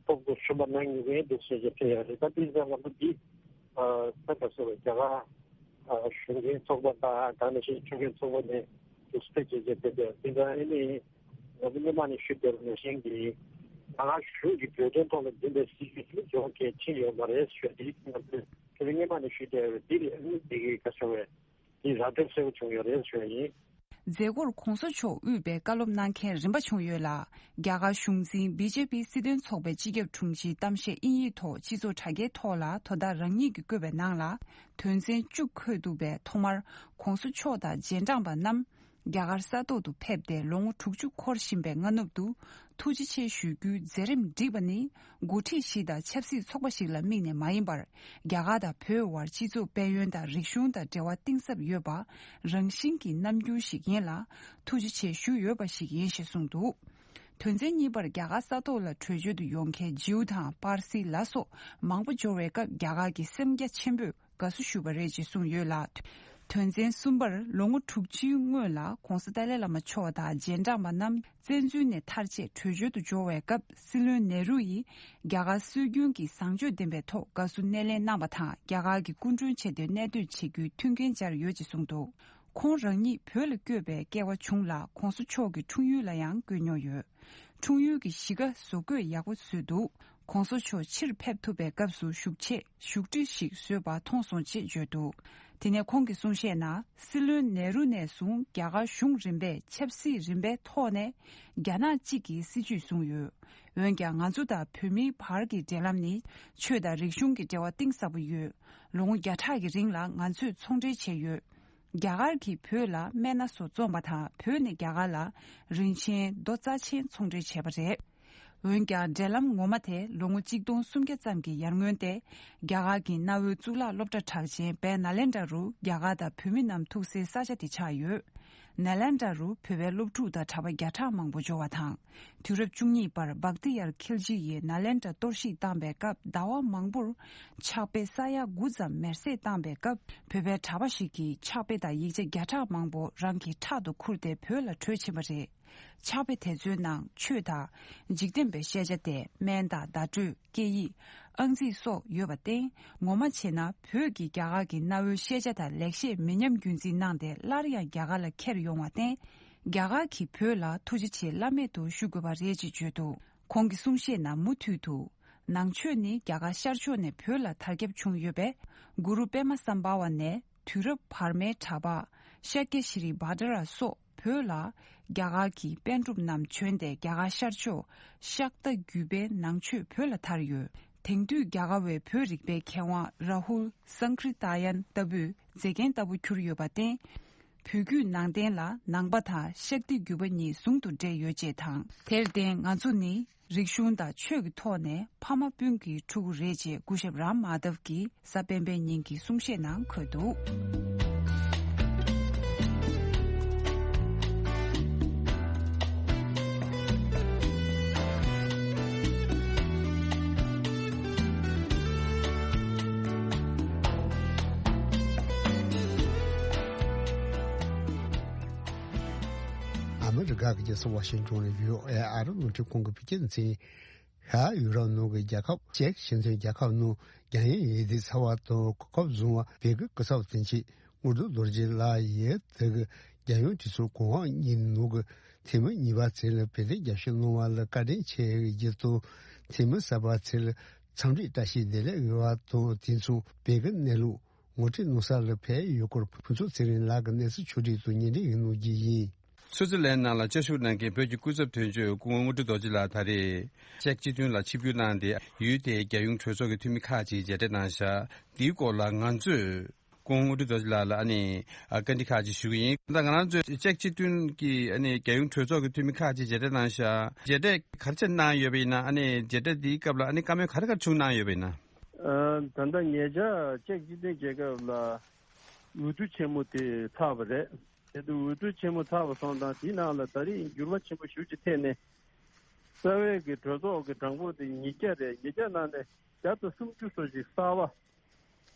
ཚོགས་འདུ་གཞོན་པ་གནང་མྱོང་མཁན་འདུག་ཟེར་གྱི་ཕེབས་ཡོད་རེད། ད་དེ་ཙང་ང་ཚོ་འདི་ཨ་ད་ག་ཟེར་བ་རྒྱ་གར་ཨ་གཞུང་འབྲེལ་ཚོགས་པ་དང་ད་ནང་བཞིན་ཆོས་འབྲེལ་ཚོགས་པ་ནས་འདུག་སེ་ཕེབས་བྱས་བྱས་ཕེབས་ཡོད། དེ་ཙང་ཨ་ནི་ང་ཚོ་སྔོན་མ་ནས་ཞུས་དེར་ནང་བཞིན་གྱི་རྒྱ་གར་གཞུང་གི་བོད་དོན་ཐོག་ལ་འཛིན་པའི་སྲིད་བྱུས་དེ་ནི་འགྱུར་བ་གལ་ཆེན་ཡོད་མ་རེད་ཞུ་ཡ་དེ་ང་ཚོས་དེ་རིང་སྔོན་མ་ནས་ཞུས་དེར་འདི་རེད། ཨ་ནི་འདི་གི་ག་ཟེར་བས། དེ་ར་སྤྲོད་གསལ་པོ་བྱུང་ཡོད་རེད་ཞུ་ཡ་ཡིན། མཛད་སྒོར་གོང་ས་མཆོག་དབུས་པའི་བཀའ་སློབ་གནང་མཁན་རིམ་པ་བྱུང་ཡོད་ལ། རྒྱ་གར་གཞུང་འཛིན་བི་ཇེ་པི་སྲིད་དོན་ཚོགས་པའི་སྤྱི་ཁྱབ་དྲུང་ཆེའི་གཏམ་བཤད་དབྱིན་ཡིག་ཐོག་སྤྱི་ཚོགས་དྲ་རྒྱའི་ཐོག་ལ་དོ་བདག་རང་ཉིད་ཀྱིས་བཀོད་པའི་ནང་ལ། དོན་ཚན་བཅུ་འཁོད་འདུག་པས། ཐོག་མར་གོང་ས་མཆོག་དང་རྗེས་འབྲང་པ་རྣམས་རྒྱ་གར་ས་ཐོག་ཏུ་ཕེབས་ཏེ་ལོ་ངོ་དྲུག་ཅུ་འཁོར་བཞིན་པའི་སྔ་ནུབ་ཏུ། ཐུགས་རྗེ་ཆེ་ཞུ་རྒྱུའི་མཛད་རིམ་བསྒྲིགས་པ་ནི། འགོ་ཁྲིད་ཞིག་དང་ཆབ་སྲིད་ཚོགས་པ་ཞིག་ལ་དམིགས་ནས་མ་ཡིན་པར། རྒྱ་གར་དང་བོད་དབར་སྤྱི་ཚོགས་དཔལ་ཡོན་དང་རིག་གཞུང་དང་འབྲེལ་བ་གཏིང་ཟབ་ཡོད་པ། རང་བཞིན་གྱི་རྣམ་འགྱུར་ཞིག་ཡིན་ལ། ཐུགས་རྗེ་ཆེ་ཞུ་འོས་པ་ཞིག་ཡིན་ཞེས་གསུངས་འདུག་དོན་ཚན་གཉིས་པར་རྒྱ་གར་ས་ཐོག་ལ་བྲོས་བྱོལ་དུ་ཡོང་མཁན་ཇིའུ་དང་པར་སི་ལ་སོགས་མང་པོ་འབྱོར་བའི་སྐབས་རྒྱ་གར་གྱིས་སེམས་རྒྱ་ཆེན་པོས་དགའ་བསུ་ཞུས་པ་རེད་ཅེས་གསུངས་ཡོད་ལ། དོན་ཚན་གསུམ་པར་ལོ་ངོ་དྲུག་ཅུའི་སྔོན་ལ་༧གོང་ས་ཏཱ་ལའི་བླ་མ་མཆོག་དང་རྗེས་འབྲང་པ་རྣམས་བཙན་འཛུལ་ནས་ཐར་ཆེད་བྲོས་བྱོལ་དུ་འབྱོར་བའི་སྐབས་སྲིད་བློན་ནེ་རུ་ཡིས་རྒྱ་གར་སྲོལ་རྒྱུན་གྱི་བཟང་སྤྱོད་ལྡན་པའི་ཐོག་དགའ་བསུ་སྣེ་ལེན་གནང་བ་དང་རྒྱ་གར་གྱི་སྐུ་མགྲོན་ཆེད་དུ་གནད་དོན་བྱེད་རྒྱུའི་མཐུན་རྐྱེན་སྦྱར་ཡོད་ཅེས་གསུངས་འདུག་ཁོང་རང་ཉིད་བོད་ལ་བསྐྱོད་པའི་སྐལ་བ་བྱུང་ལ་༧གོང་ས་མཆོག་གི་འཁྲུངས་ཡུལ་ལ་ཡང་བསྐྱོད་མྱོང་ཡོད། འཁྲུངས་ཡུལ་གྱི་གཞིས་ཀ་བཟོ་བཀོད་ཡག་པོ་བཟོས་འདུག ༧གོང་ས་མཆོག་ཕྱིར་ཕེབས་ཐུབ་པའི་སྐབས་སུ་བཞུགས་ཆེད་བཞུགས་ཁྲི་ཞིག་བཟོས་པ་མཐོང་སོང་ཅེས་བརྗོད་འདུག་དེ་ནས་ཁོང་གིས་གསུང་བཤད་ནང་སྲིད་བློན་ནེ་རུ་ནས་བཟུང་རྒྱ་གར་གཞུང་རིམ་པས་ཆབ་སྲིད་རིམ་པའི་ཐོག་ནས་རྒྱ་ནག་གཅིག་གི་སྲིད་བྱུས་བཟུང་ཡོད། འོན་ཀྱང་ང་ཚོ་དང་བོད་མིའི་བར་གྱི་འབྲེལ་ལམ་ནི་ཆོས་དང་རིག་གཞུང་གི་འབྲེལ་བ་གཏིང་ཟབ་པོ་ཡོད། ལོ་ངོ་བརྒྱ་ཕྲག་གི་རིང་ལ་ང་ཚོས་ཚོང་འབྲེལ་བྱས་ཡོད། རྒྱ་གར་གྱིས་བོད་ལ་སྨན་སྣ་ཚོགས་བཙོངས་པ་དང་བོད་ནས་རྒྱ་གར་ལ་རིན་ཆེན་རྡོ་རྩ་ཆེན་ཚོང་འབྲེལ་བྱས་པ་རེད། འོན་ཀྱང་འབྲེལ་ལམ་ངོ་མ་དེ་ལོ་ངོ་གཅིག་སྟོང་སུམ་བརྒྱ་ཙམ་གྱི་ཡར་སྔོན་ཏེ། རྒྱ་གར་གྱི་གནའ་བོའི་གཙུག་ལག་སློབ་གྲྭ་གྲགས་ཅན་བལ་ནཱ་ལེནྡྲ་རུ་རྒྱ་གར་དང་བོད་མི་རྣམས་ཐུག་སའི་ས་ཆ་དེ་ཆགས་ཡོད། ནཱ་ལེནྡྲ་རུ་བོད་པའི་སློབ་ཕྲུག་དང་གྲྭ་པ་བརྒྱ་ཕྲག་མང་པོ་འབྱོར་བ་དང་། དུས་རབས་བཅུ་གཉིས་པར་བྷག་ཏི་ཡར་ཁིལ་ཇི་ཡིས་ནཱ་ལེནྡྲ་གཏོར་བཤིག་བཏང་པའི་སྐབས་ཟླ་བ་མང་པོར་ཕྱག་དཔེ་ས་ཡ་དགུ་ཙམ་མེར་སྲེག་བཏང་པའི་སྐབས་བོད་པའི་གྲྭ་པ་ཞིག་གིས་ཕྱག་དཔེ་དང་ཡིག་ཆ་བརྒྱ་ཕྲག་མང་པོ་རང་གི་ཕྲག་ཏུ་ཁུར་ཏེ་བོད་ལ་བྲོས་ཕྱིན་པ་རེད། ཕྱག་དཔེ་དེ་ཚོའི་ནང་ཆོས་དང་འཇིག་རྟེན་པའི་བཤད་བྱ་སྟེ་སྨན་དང་བརྡ་སྤྲོད། སྐད་ཡིག་ཨང་རྩིས་སོགས་ཡོད་པ་བརྟེན། ངོ་མ་བྱས་ན་བོད་ཀྱིས་རྒྱ་གར་གྱི་གནའ་བོའི་ཤེས་བྱ་དང་ལེགས་བཤད་མི་ཉམས་རྒྱུན་འཛིན་གནང་སྟེ་སླར་ཡང་རྒྱ་གར་ལ་འཁྱེར་ཡོང་བར་བརྟེན། རྒྱ་གར་གྱིས་བོད་ལ་ཐུགས་རྗེ་ཆེ་བླ་མེད་དུ་ཞུ་དགོས་པ་རེད་ཅེས་བརྗོད་འདུག་ཁོང་གི་གསུང་བཤད་ནང་མུ་མཐུད་དུ། ནང་ཆོས་ནི་རྒྱ་གར་ཤར་ཕྱོགས་ནས་བོད་ལ་དར་ཁྱབ་བྱུང་ཡོད་པས། གུ་རུ་པདྨ་སམ་བྷ་ཝ་ནས་དུས་རབས་བར་མའི་གྲྭ་པ་ཤཱཀྱ་ཤྲི་བྷ་དྲ་སོགས་བོད་ལ་རྒྱ་གར་གྱི་པཎ་གྲུབ་རྣམས་བྱོན་ཏེ་རྒྱ་གར་ཤར་ཕྱོགས་ཤཱཀྟ་བརྒྱུད་པའི་ནང་ཆོས་བོད་ལ་དར་ཡོད། དེང་དུས་རྒྱ་གར་བའི་བོད་རིག་པའི་མཁས་དབང་རཱ་ཧུལ་སཾ་ཀྲི་ཏཱ་ཡན་ལྟ་བུས་མཛེས་རྒྱན་ལྟ་བུ་གྱུར་ཡོད་པར་བརྟེན། བོད་བརྒྱུད་ནང་བསྟན་ལ་ནང་པ་དང་ཤཱཀྟའི་བརྒྱུད་པ་གཉིས་ཟུང་དུ་འབྲེལ་ཡོད་ཅེས་དང་། དེར་བརྟེན་ང་ཚོ་ནི་རིག་གཞུང་དང་ཆོས་ཀྱི་ཐོག་ནས་ཕ་མ་སྤུན་གྱི་ཕྲུ་གུ་རེད་ཅེས་སྐུ་ཞབས་རམ་མཱ་དབ་ཀྱིས་གཟའ་སྤེན་པའི་ཉིན་གྱི་གསུང་བཤད་ནང་འཁོད་འདུག་ཨ་མི་རི་ཀ་གི་རྒྱལ་ས་ཝ་ཤིང་ཊོན་ནས་བྷི་ཨོ་ཨེ་ཨ་རི་རླུང་འཕྲིན་ཁང་གི་བོད་སྐད་སྡེ་ཚན། ཤར་ཡུ་རོབ་ནང་གི་རྒྱལ་ཁབ་ཅེཀ་སྤྱི་མཐུན་རྒྱལ་ཁབ་ནང་རྒྱལ་ཡོངས་འོས་བསྡུའི་ཚགས་པར་དང་གོ་སྐབས་བཟུང་བ་བོད་ཀྱི་སྐུ་ཚབ་དོན་གཅོད་དངོས་གྲུབ་རྡོ་རྗེ་ལགས་ཡིས་དེ་གི་རྒྱལ་ཡོངས་གྲོས་ཚོགས་གོང་འོག་གཉིས་ནང་གི་འཐུས་མི་གཉིས་པ་ཚོ་ལ་བོད་དོན་རྒྱབ་སྐྱོར་གནང་བ་ལ་བཀའ་དྲིན་ཆེ་བའི་རྒྱུ་དང་། འཐུས་མི་གསར་པ་ཚོ་ལ་འཚམས་འདྲིའི་བཀྲ་ཤིས་བདེ་ལེགས་ཡོད་པ་དང་། དེ་མཚུངས་བོད་ཀྱི་གནས་ལུགས་ངོ་སྤྲོད་གནང་ས་ལ་ཕེབས་ཡོད་སྐོར་ཕུན་ཚོགས་ཚེ་རིང་ལགས་ཀྱིས་གནས་ཚུལ་ཕྱོགས་སྒྲིག་དང་སྙན་སྒྲོན་ཡང་གནང་རྒྱུ་ཡིན། སུའུ་ཙི་ལན་ནང་ལ་བཅའ་བཞུགས་གནང་མཁན་བོད་ཀྱི་སྐུ་ཚབ་དོན་གཅོད་སྐུ་ངོ་དངོས་གྲུབ་རྡོ་རྗེ་ལགས་ད་རེས་ཅེཀ་སྤྱི་མཐུན་ལ་ཆིབས་བསྒྱུར་གནང་སྟེ། ཡུལ་དེའི་རྒྱལ་ཡོངས་གྲོས་ཚོགས་ཀྱི་འཐུས་མི་ཁག་ཅིག་མཇལ་འཕྲད་གནང་བཞག་འདིའི་སྐོར་ལ་ང་ཚོས་སྐུ་ངོ་དངོས་གྲུབ་རྡོ་རྗེ་ལགས་ལ་ཨ་ནི་ཨ་བཀའ་འདྲི་ཁག་ཅིག་ཞུ་གི་ཡིན། ད་ང་རང་ཚོས་ཅེཀ་སྤྱི་མཐུན་གྱི་ཨ་ནི་རྒྱལ་ཡོངས་གྲོས་ཚོགས་ཀྱི་འཐུས་མི་ཁག་ཅིག་མཇལ་འཕྲད་གནང་བཞག་མཇལ་འཕྲད་ག་རེ་བྱས་གནང་ཡོད་པ་ཡིན་ན། ཨ་ནི་མཇལ་འཕྲད་འདིའི་སྐབས་ལ་ཨ་ནི་བཀའ་མོལ་ག་རེ་ག་རེ་བྱུང་གནང་ཡོད་པ་ཡིན་ན། ཨ། ད་ལྟ་ཉེ་ཆར་ཅེཀ་སྤྱི་མཐུན་རྒྱལ་ཁབ་ལ་འོས་བསྡུ་ཆེན་མོ་དེ་ཚར་བ་རེད། དེ་དུས་འོས་བསྡུ་ཆེན་མོ་ཚར་བ་སོང་ཙང་དེའི་ནང་ལ་ད་རེས་འགྱུར་བ་ཆེན་པོ་ཞེ་པོ་ཅིག་ཐེབས་ནས། རྩ་བའི་གི་གྲོས་ཚོགས་ཀྱི་གྲངས་འབོར་དེ་ཉིས་བརྒྱ་རེད། ཉིས་བརྒྱ་ནང་ནས་བརྒྱ་དང་སུམ་ཅུ་སོ་ཞིག་གསར་པ།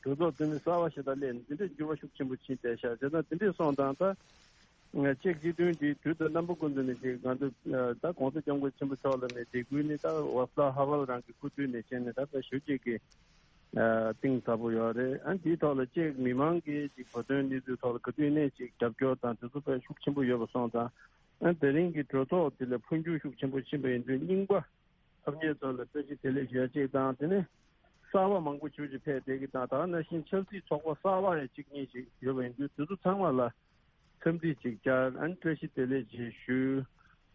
གྲོས་ཚོགས་འཐུས་མི་གསར་པ་ཞིག་དང་སླེབས་ནས་འདི་འདྲའི་འགྱུར་བ་ཤུགས་ཆེན་པོ་ཕྱིན་བསྡད་ཤག་བྱས་ཙང་འདི་འདྲས་སོང་ཙང་ད། ཅེཀ་སྤྱི་མཐུན་དེ་དུས་དང་རྣམ་པ་ཀུན་ཏུ་ནས་ཅིག་ང་ཚོ་ད་༧གོང་ས་༧སྐྱབས་མགོན་ཆེན་པོ་མཆོག་ལ་ནས་དེ་ཁུལ་ནས་ད་ཝཱ་སི་ལ་ཧ་ཝལ་རང་གི་སྐུ་དུས་ནས་བྱས་ནས་ད་ལྟ་ཞེ་པོ་ཅིག་གི་གཏིང་ཟབ་པོ་ཡོད་རེད། ཨ་འདིའི་ཐོག་ལ་ཅེཀ་མི་མང་གིས་ཅིག་བོད་དོན་གནས་ཚུལ་ཐོག་ལ་ག་དུས་ནས་ཅིག་རྒྱབ་སྐྱོར་དང་དེ་ཚོ་དཔེ་ཤུགས་ཆེན་པོ་ཡོད་པ་སོང་ཙང་། ཨ་དེ་རིང་གི་གྲོས་ཚོགས་དེ་ལ་འཕོ་འགྱུར་ཤུགས་ཆེན་པོ་ཕྱིན་པ་ཡིན་དུས་རྙིང་པ་ཐོབ་མཁན་ཚོ་ལ་བཀྲ་ཤིས་བདེ་ལེགས་ཞུ་ཡ་གཅིག་དང་། དེ་ནས་གསར་པ་མང་པོ་ཞེ་པོ་ཅིག་ཕེབས་བསྡད་ཀྱི་དང་། ད་ག་ནང་བཞིན་ཆབ་སྲིད་ཚོགས་པ་གསར་པ་ཡང་གཅིག་གཉིས་ཤིག་ཡོད་པ་ཡིན་དུས་དེ་ཚོ་ཚང་མ་ལ་འཚམས་འདྲི་ཅིག་བསྐྱར། ཨ་ནི་བཀྲ་ཤིས་བདེ་ལེགས་ཅིག་ཞུ།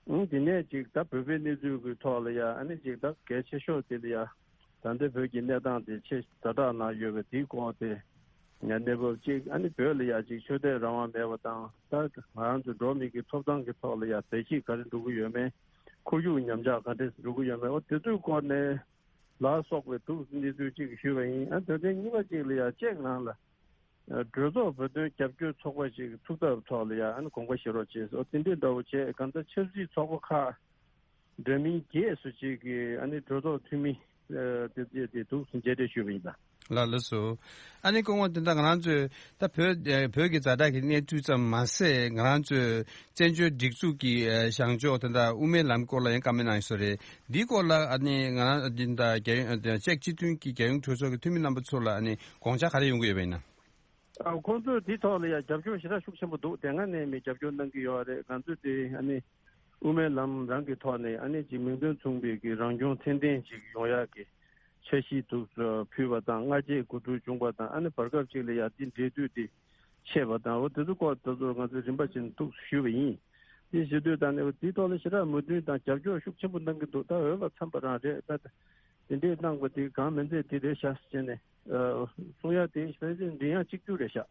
ཨང་། དེ་ནས་ཅིག་ད་བོད་པའི་གནས་ཚུལ་གྱི་ཐོག་ལ་ཡ། ཨ་ནི་ཅིག་ད་གལ་ཆེ་ཤོས་དེ་ལ་ཡ། ད་ལྟ་བོད་ཀྱི་གནས་སྟངས་དེ་ཆེས་ཛ་དྲག་ནང་ཡོད་པ་དེའི་སྐོར་དེ་ཡ་གནས་བབ་ཅིག་ཨ་ནི་བོད་ལ་ཡ་ཅིག་ཆོས་དད་རང་དབང་མེད་པ་དང་། ད་ང་རང་ཚོ་འགྲོ་བ་མི་གི་ཐོབ་ཐང་གི་ཐོག་ལ་ཡ་བརྡལ་བཤིག་ག་རེ་འགྲོ་གི་ཡོད་མེད། ཁོར་ཡུག་ཉམས་ཆག་ག་འདྲས་འགྲོ་གི་ཡོད་མེད། འོ་དེ་ཚོའི་སྐོར་ནས་ལ་སོགས་པའི་ཐུགས་གནས་ཚུལ་ཅིག་ཞུས་པ་ཡིན། ཨ་དོན་ཚན་གཉིས་པ་ཅིག་ལ་ཡ་ཅེཀ་ནང་ལ་གྲོས་ཚོགས་བོད་དོན་རྒྱབ་སྐྱོར་ཚོགས་པ་ཞིག་ཚུགས་ཐབས་ཐོག་ལ་ཡ་ཨ་ནི་དགོངས་པ་བཞེས་རོགས་བྱས། འོ་དེ་འདྲའི་འདྲ་བོ་བྱས། གང་ལྟར་ཆབ་སྲིད་ཚོགས་པ་ཁག་ འདྲ་མིན་བརྒྱད་སུ་ཅིག་གི་ཨ་ནི་གྲོས་ཚོགས་འཐུས་མི་ཨ་དེ་དེ་དེ་འདུག་སེ་མཇལ་འཕྲད་ཞུས་པ་ཡིན་ད། ལགས་ལགས་སོ། ཨ་ནི་སྐུ་ངོ་དེ་འདྲ་ང་རང་ཚོས་ད་བོད་ཨ་བོད་ཀྱི་ཛ་དྲག་གི་གནས་ཚུལ་ཙམ་མ་ཟད། ང་རང་ཚོས་བཙན་བྱོལ་སྒྲིག་འཛུགས་ཀྱི་ཨ་བཞེངས་ཕྱོགས་དེ་འདྲ་དབུ་མའི་ལམ་སྐོར་ལ་ཡང་བཀའ་མོལ་གནང་ཡོད་ས་རེད། འདིའི་སྐོར་ལ་ཨ་ནི་ང་རང་འདི་འདྲ་རྒྱལ་ཡོངས་ཨ་ཅེཀ་སྤྱི་མཐུན་གྱི་རྒྱལ་ཡོངས་གྲོས་ཚོགས་ཀྱི་འཐུས་མི་རྣམ་པ་ཚོ་ལ་ཨ་ནི་དགོངས་འཆར་ག་རེ་ཡོང་གི་ཡོད་པ་ཡིན་ན། ཨ་ཁོང་ཚོས་འདི་ཐོག་ལ་ཡང་རྒྱབ་སྐྱོར་ཞེ་དྲག་ཤུགས་ཆེན་པོ་འདུག་དེ་སྔ་ནས་མི་རྒྱབ་སྐྱོར་གནང་གི་ཡོད་རེད། ང་ཚོས་དེ་ཨ་ནི་དབུ་མའི་ལམ་རང་གི་ཐོག་ནས་ཨ་ནི་ཅིག་མིང་དོན་མཚུངས་པའི་གི་རང་སྐྱོང་ཚད་ལྡན་ཅིག་ཡོང་ཡག་གི་འཆར་གཞི་འདུག་ཕུལ་བ་དང་། སྔ་རྗེས་གོ་བསྡུར་བྱུང་བ་དང་། ཨ་ནི་བར་སྐབས་ཅིག་ལ་ཡང་འདི་འབྲེལ་མཐུད་དེ་ཆད་པ་དང་། འོ་དེ་ཚོ་སྐོར་དེ་ཚོ་ང་ཚོས་རིམ་པ་བཞིན་འདུག་ཞུས་པ་ཡིན། དེ་ཞུ་དུས་ད་ནི་འདིའི་ཐོག་ལ་ཞེ་དྲག་མོས་མཐུན་དང་རྒྱབ་སྐྱོར་ཤུགས་ཆེན་པོ་གནང་གི་འདུག་ད་འོས་པ་འཚམས་པ་རང་རེད། ད་དེ་འདྲས་གནང་བ་དེ་གང་མིན་ཚད་དེ་རེད་ཤག་ཟེར་ནས་གསུང་ཡ་དེ་ཕལ་ཆེར་མགྲིན་དབྱངས་གཅིག་གྱུར་རེད་ཤག་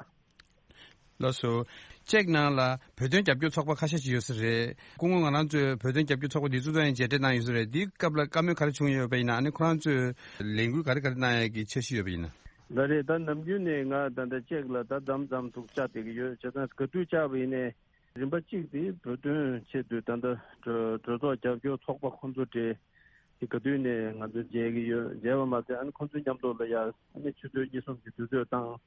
ལགས་སོ། ཅེཀ་ནང་ལ་བོད་དོན་རྒྱབ་སྐྱོར་ཚོགས་པ་ཁ་ཤས་ཤིག་ཡོད་ས་རེད། སྐུ་ངོ་ང་རང་ཚོས་བོད་དོན་རྒྱབ་སྐྱོར་ཚོགས་པ་འདི་ཚོ་དང་ཡང་མཇལ་འཕྲད་གནང་ཡོད་ས་རེད། འདིའི་སྐབས་ལ་བཀའ་མོལ་ག་རེ་བྱུང་ཡོད་པ་ཡིན་ན། ཨ་ནི་ཁོ་རང་ཚོས་ལས་འགུལ་ག་རེ་ག་རེ་གནང་ཡག་གི་འཆར་གཞི་ཡོད་པ་ཡིན་ན། ད་རེད། ད་ནམ་རྒྱུན་ནས་ང་ད་ལྟ་ཅེཀ་ལ་ད་མཚམས་མཚམས་འདུག་བཅར་བསྡད་ཀྱི་ཡོད། བྱས་ཙང་ག་དུས་བཅར་བ་ཡིན་ནའི་རིམ་པ་གཅིག་དེ་བོད་དོན་ཆེད་དུ་ད་ལྟ་གྲོས་གྲོས་ཚོགས་རྒྱབ་སྐྱོར་ཚོགས་པ་ཁོང་ཚོ་གྲས་དེ་ག་དུས་ནས་ང་ཚོ་མཇལ་གྱི་ཡོད། མཇལ་བ་མ་ཟད་ཨ་ནི་ཁོང་ཚོའི་མཉམ་དུ་ལ་ཡ་ཨ་ནི་ཆུ་ཚོད་གཉིས་གསུམ་གྱི་དུས་ཚོད་བཏང་།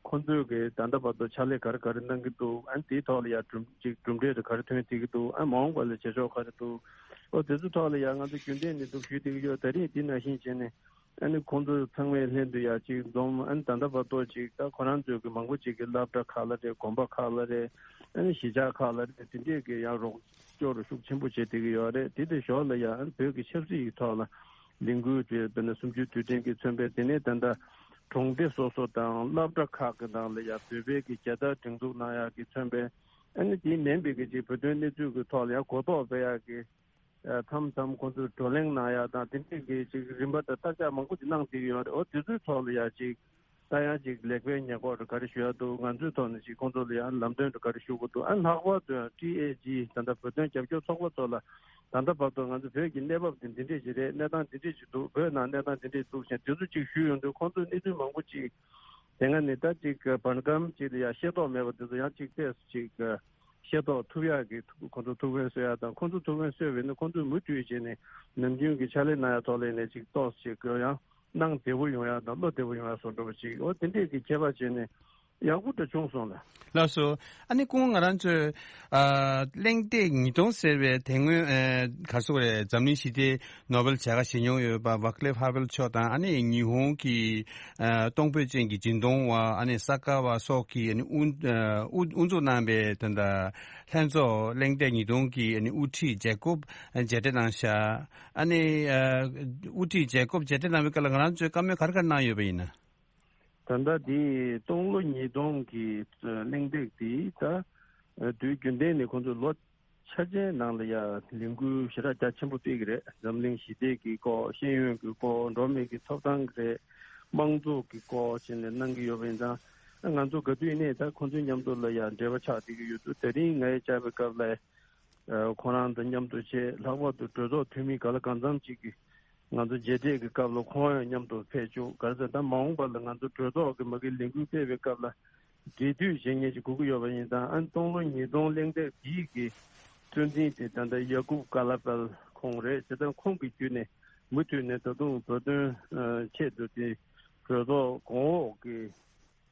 ཁོང་ཚོས་གི་ད་ལྟ་བར་དུ་ཕྱག་ལས་ག་རེ་ག་རེ་གནང་གི་འདུག་ཨ་ནི་དེའི་ཐོག་ལ་ཡ་གྲུབ་ཅིག་གྲུབ་འབྲས་དེ་ག་རེ་ཐོན་བསྡད་ཀྱི་འདུག་ཨ་མ་འོངས་པ་ལ་བྱེད་ཕྱོགས་ག་རེ་འདུག་ཨོ་དེ་ཚོའི་ཐོག་ལ་ཡ་ང་ཚོ་རྒྱུན་ལྡན་ནས་འདུག་ཞུས་བསྡད་ཀྱི་ཡོད། ད་རིང་འདི་ནང་བཞིན་བྱས་ནས། ཨ་ནི་ཁོང་ཚོ་ཚང་མའི་ལྷན་དུ་ཡ་གཅིག་འཛོམས། ཨ་ནི་ད་ལྟ་བར་དུ་ཅིག་ད་ཁོ་རང་ཚོའི་གི་མང་པོ་ཅིག་གི་སློབ་གྲྭ་ཁག་ལ་རེད། དགོན་པ་ཁག་ལ་རེད། ཨ་ནི་གཞིས་ཆགས་ཁག་ལ་རེད། དེ་འདྲས་ཀྱི་ཡང་རོགས་སྐྱོར་ཤུགས་ཆེན་པོ་བྱེད་བསྡད་ཀྱི་ཡོད་རེད། དེ་དེ་ཞོར་ལ་ཡ་ཨ་ནི་བོད་ཀྱི་ཆབ་སྲིད་ཀྱི་ཐོག་ལ་ལས་འགུལ་དེ་དཔེར་ན་གསུམ་བཅུའི་དུས་དྲན་གྱི་མཚོན་པའི་དེ་ནས་ད་ལྟ་གྲོང་སྡེ་སོ་སོ་དང་སློབ་གྲྭ་ཁག་གི་ནང་ལ་ཡ་བོད་པའི་གི་རྒྱལ་དར་སྒྲེང་འཛུགས་གནང་ཡག་གི་མཚོན་པའི། ཨ་ནི་དེ་མིན་པའི་གི་ཅིག་བོད་དོན་གནས་ཚུལ་གྱི་ཐོག་ལ་ཡ་གོ་རྟོགས་སྤེལ་ཡག་གི་མཚམས་མཚམས་ཁོང་ཚོས་བགྲོ་གླེང་གནང་ཡག་དང་། དེ་འདྲའི་གི་ཅིག་རིམ་པ་དང་བརྟག་དཔྱད་མང་པོ་ཅིག་གནང་བསྡད་ཀྱི་ཡོད་རེད། འོ་དེ་ཚོའི་ཐོག་ལ་ཡ་ཅིག་ད་ཡང་ཅིག་ལེགས་སྤེལ་ཉེས་འགོག་རེ་ག་རེ་ཞུ་ཡག་འདུག་ང་ཚོའི་ཐོག་ནས་ཅིག་ཁོང་ཚོ་ལ་ཡང་ལམ་སྟོན་རེ་ག་རེ་ཞུ་དགོས་འདུག་ཨ་ལྷག་པར་དུ་ཊི་ཨེ་ཇི་ད་ལྟ་བོད་དོན་རྒྱབ་སྐྱོར་ཚོགས་པ་ཚོ་ལ་ད་ལྟ་བར་དུ་ང་ཚོ་བོད་ཀྱི་གནས་བབ་དེ་འདི་འདྲས་ཅིག་རེད། གནས་སྟངས་འདི་འདྲས་ཅིག་འདུག་བོད་ནང་གནས་སྟངས་འདི་འདྲས་འདུག་ཟེར་དེ་ཚོ་ཅིག་ཞུས་ཡོང་དུས་ཁོང་ཚོས་གནས་ཚུལ་མང་པོ་ཅིག་དེ་སྔ་ནས་ད་ཅིག་བར་མཚམས་ཅིག་ལ་ཡང་ཤེས་རྟོགས་མེད་པ་དེ་ཚོ་ཡང་ཅིག་ཏོག་ཙམ་ཅིག་ཤེས་རྟོགས་ཐུབ་ཡག་གི་ཐུགས་ཁོང་ཚོ་ཐུགས་ཕན་གསོས་ཡག་དང་། ཁོང་ཚོ་ཐུགས་ཕན་གསོས་པས་ན་ཁོང་ཚོས་མུ་མཐུད་བྱས་ནས་ནམ་རྒྱུན་གྱི་ཕྱག་ལས་གནང་ཡག་ཐོག་ལ་ནས་ཅིག་ཏོག་ཙམ་ཅིག་ཡང་སྣང་བདེ་པོ་ཡོང་ཡག་དང་བློ་བདེ་པོ་ཡོང་ཡག་བཟོ་འདྲ་བ་ཅིག་འོ་དེ་འདྲས་ཀྱི་ཁྱད་པར་བྱས་ནས་ཡག་པོ་འདྲ་བྱུང་སོང་ལ། ལགས་སོ། ཨ་ནི་སྐུ་ངོ་ང་རང་ཚོས་ཨ་གླེང་སྟེགས་ཉིས་སྟོང་ཟེར་བའི་དེ་སྔོན་ཨ་ག་རེ་ཟེར་དགོས་རེད། འཛམ་གླིང་ཞི་བདེའི་ནོ་བེལ་བྱ་དགའ་བཞེས་མྱོང་ཡོད་པ་ཝ་ཀླེ་ཧ་ཝེལ་མཆོག་དང་། ཨ་ནི་ཉི་ཧོང་གི་ཨ་གཏོང་ཕོད་ཅན་གྱི་སྦྱིན་གཏོང་བ། ཨ་ནི་ས་ག་པ་སོགས་ཀྱིས་ཨ་ནི་དབུ་ཨ་དབུ་དབུ་འཛུགས་གནང་པའི་དོན་དག་ལྷན་ཚོགས་གླེང་སྟེགས་ཉིས་སྟོང་གི་ཨ་ནི་དབུ་ཁྲིད་ཇེ་ཀོབ་མཇལ་འཕྲད་གནང་ཤག་ཨ་ནི་ཨ་དབུ་ཁྲིད་ཇེ་ཀོབ་མཇལ་འཕྲད་གནང་བའི་སྐབས་ལ་ང་རང་ཚོས་བཀའ་མོལ་ག་རེ་ག་རེ་གནང་ཡོད་པ་ཡིན་ན། ད་ལྟ་འདི་སྟོང་ལོ་ཉིས་སྟོང་གི་གླེང་སྟེགས་འདི་ད་དུས་རྒྱུན་ལྡན་ནས་ཁོང་ཚོས་ལོ་ཆ་ཅན་ནང་ལ་ཡ་ལས་འགུལ་ཞེ་དྲག་རྒྱ་ཆེན་པོ་སྤེལ་གྱི་རེད། འཛམ་གླིང་ཞི་བདེ་གི་སྐོར། ཤེས་ཡོན་གྱི་སྐོར། འགྲོ་བ་མི་གི་ཐོབ་ཐང་གི་རེད། དམངས་གཙོ་གི་སྐོར་བྱས་ནས་གནང་གི་ཡོད་པ་ཡིན་ཙང་། ང་ཚོ་ག་དུས་ནས་ད་ཁོང་ཚོའི་མཉམ་དུ་ལ་ཡ་འབྲེལ་བ་ཆགས་བསྡད་ཀྱི་ཡོད་འདུག་དེ་རིང་ངས་བཅར་བའི་སྐབས་ལ་ཁོང་རང་དང་མཉམ་དུ་བྱས། ལྷག་པར་དུ་གྲོས་ཚོགས་འཐུས་མི་ག་ལ་གང་འཚམ་ཅིག་གིས་ང་ཚོ་མཇལ་འཕྲད་ཀྱི་སྐབས་ལ་ཁོང་ཡང་མཉམ་དུ་ཕེབས་བཅུག་ག་རེ་ཟེར་ན་ད་མ་འོངས་པ་ལ་ང་ཚོ་གྲོས་ཚོགས་ཀྱི་མ་གི་ལས་འགུལ་སྤེལ་བའི་སྐབས་ལ་འབྲེལ་མཐུད་བྱེད་མཁན་ཅིག་དགོས་ཀྱི་ཡོད་པ་ཡིན་ཙང་། ཨ་ནི་སྟོང་ལོ་ཉིས་སྟོང་གླེང་སྟེགས་འདིའི་གི་གཙོ་འཛིན་དེ་ད་ལྟ་ཡ་ཀུབ་ཀ་ལ་པལ་ཁོང་རེད། བྱས་ཙང་ཁོང་གི་བརྒྱུད་ནས་མུ་མཐུད་ནས་ད་དུང་བོད་དོན་ཆེད་དུ་དེ་གྲོས་ཚོགས་གོང་འོག་གི་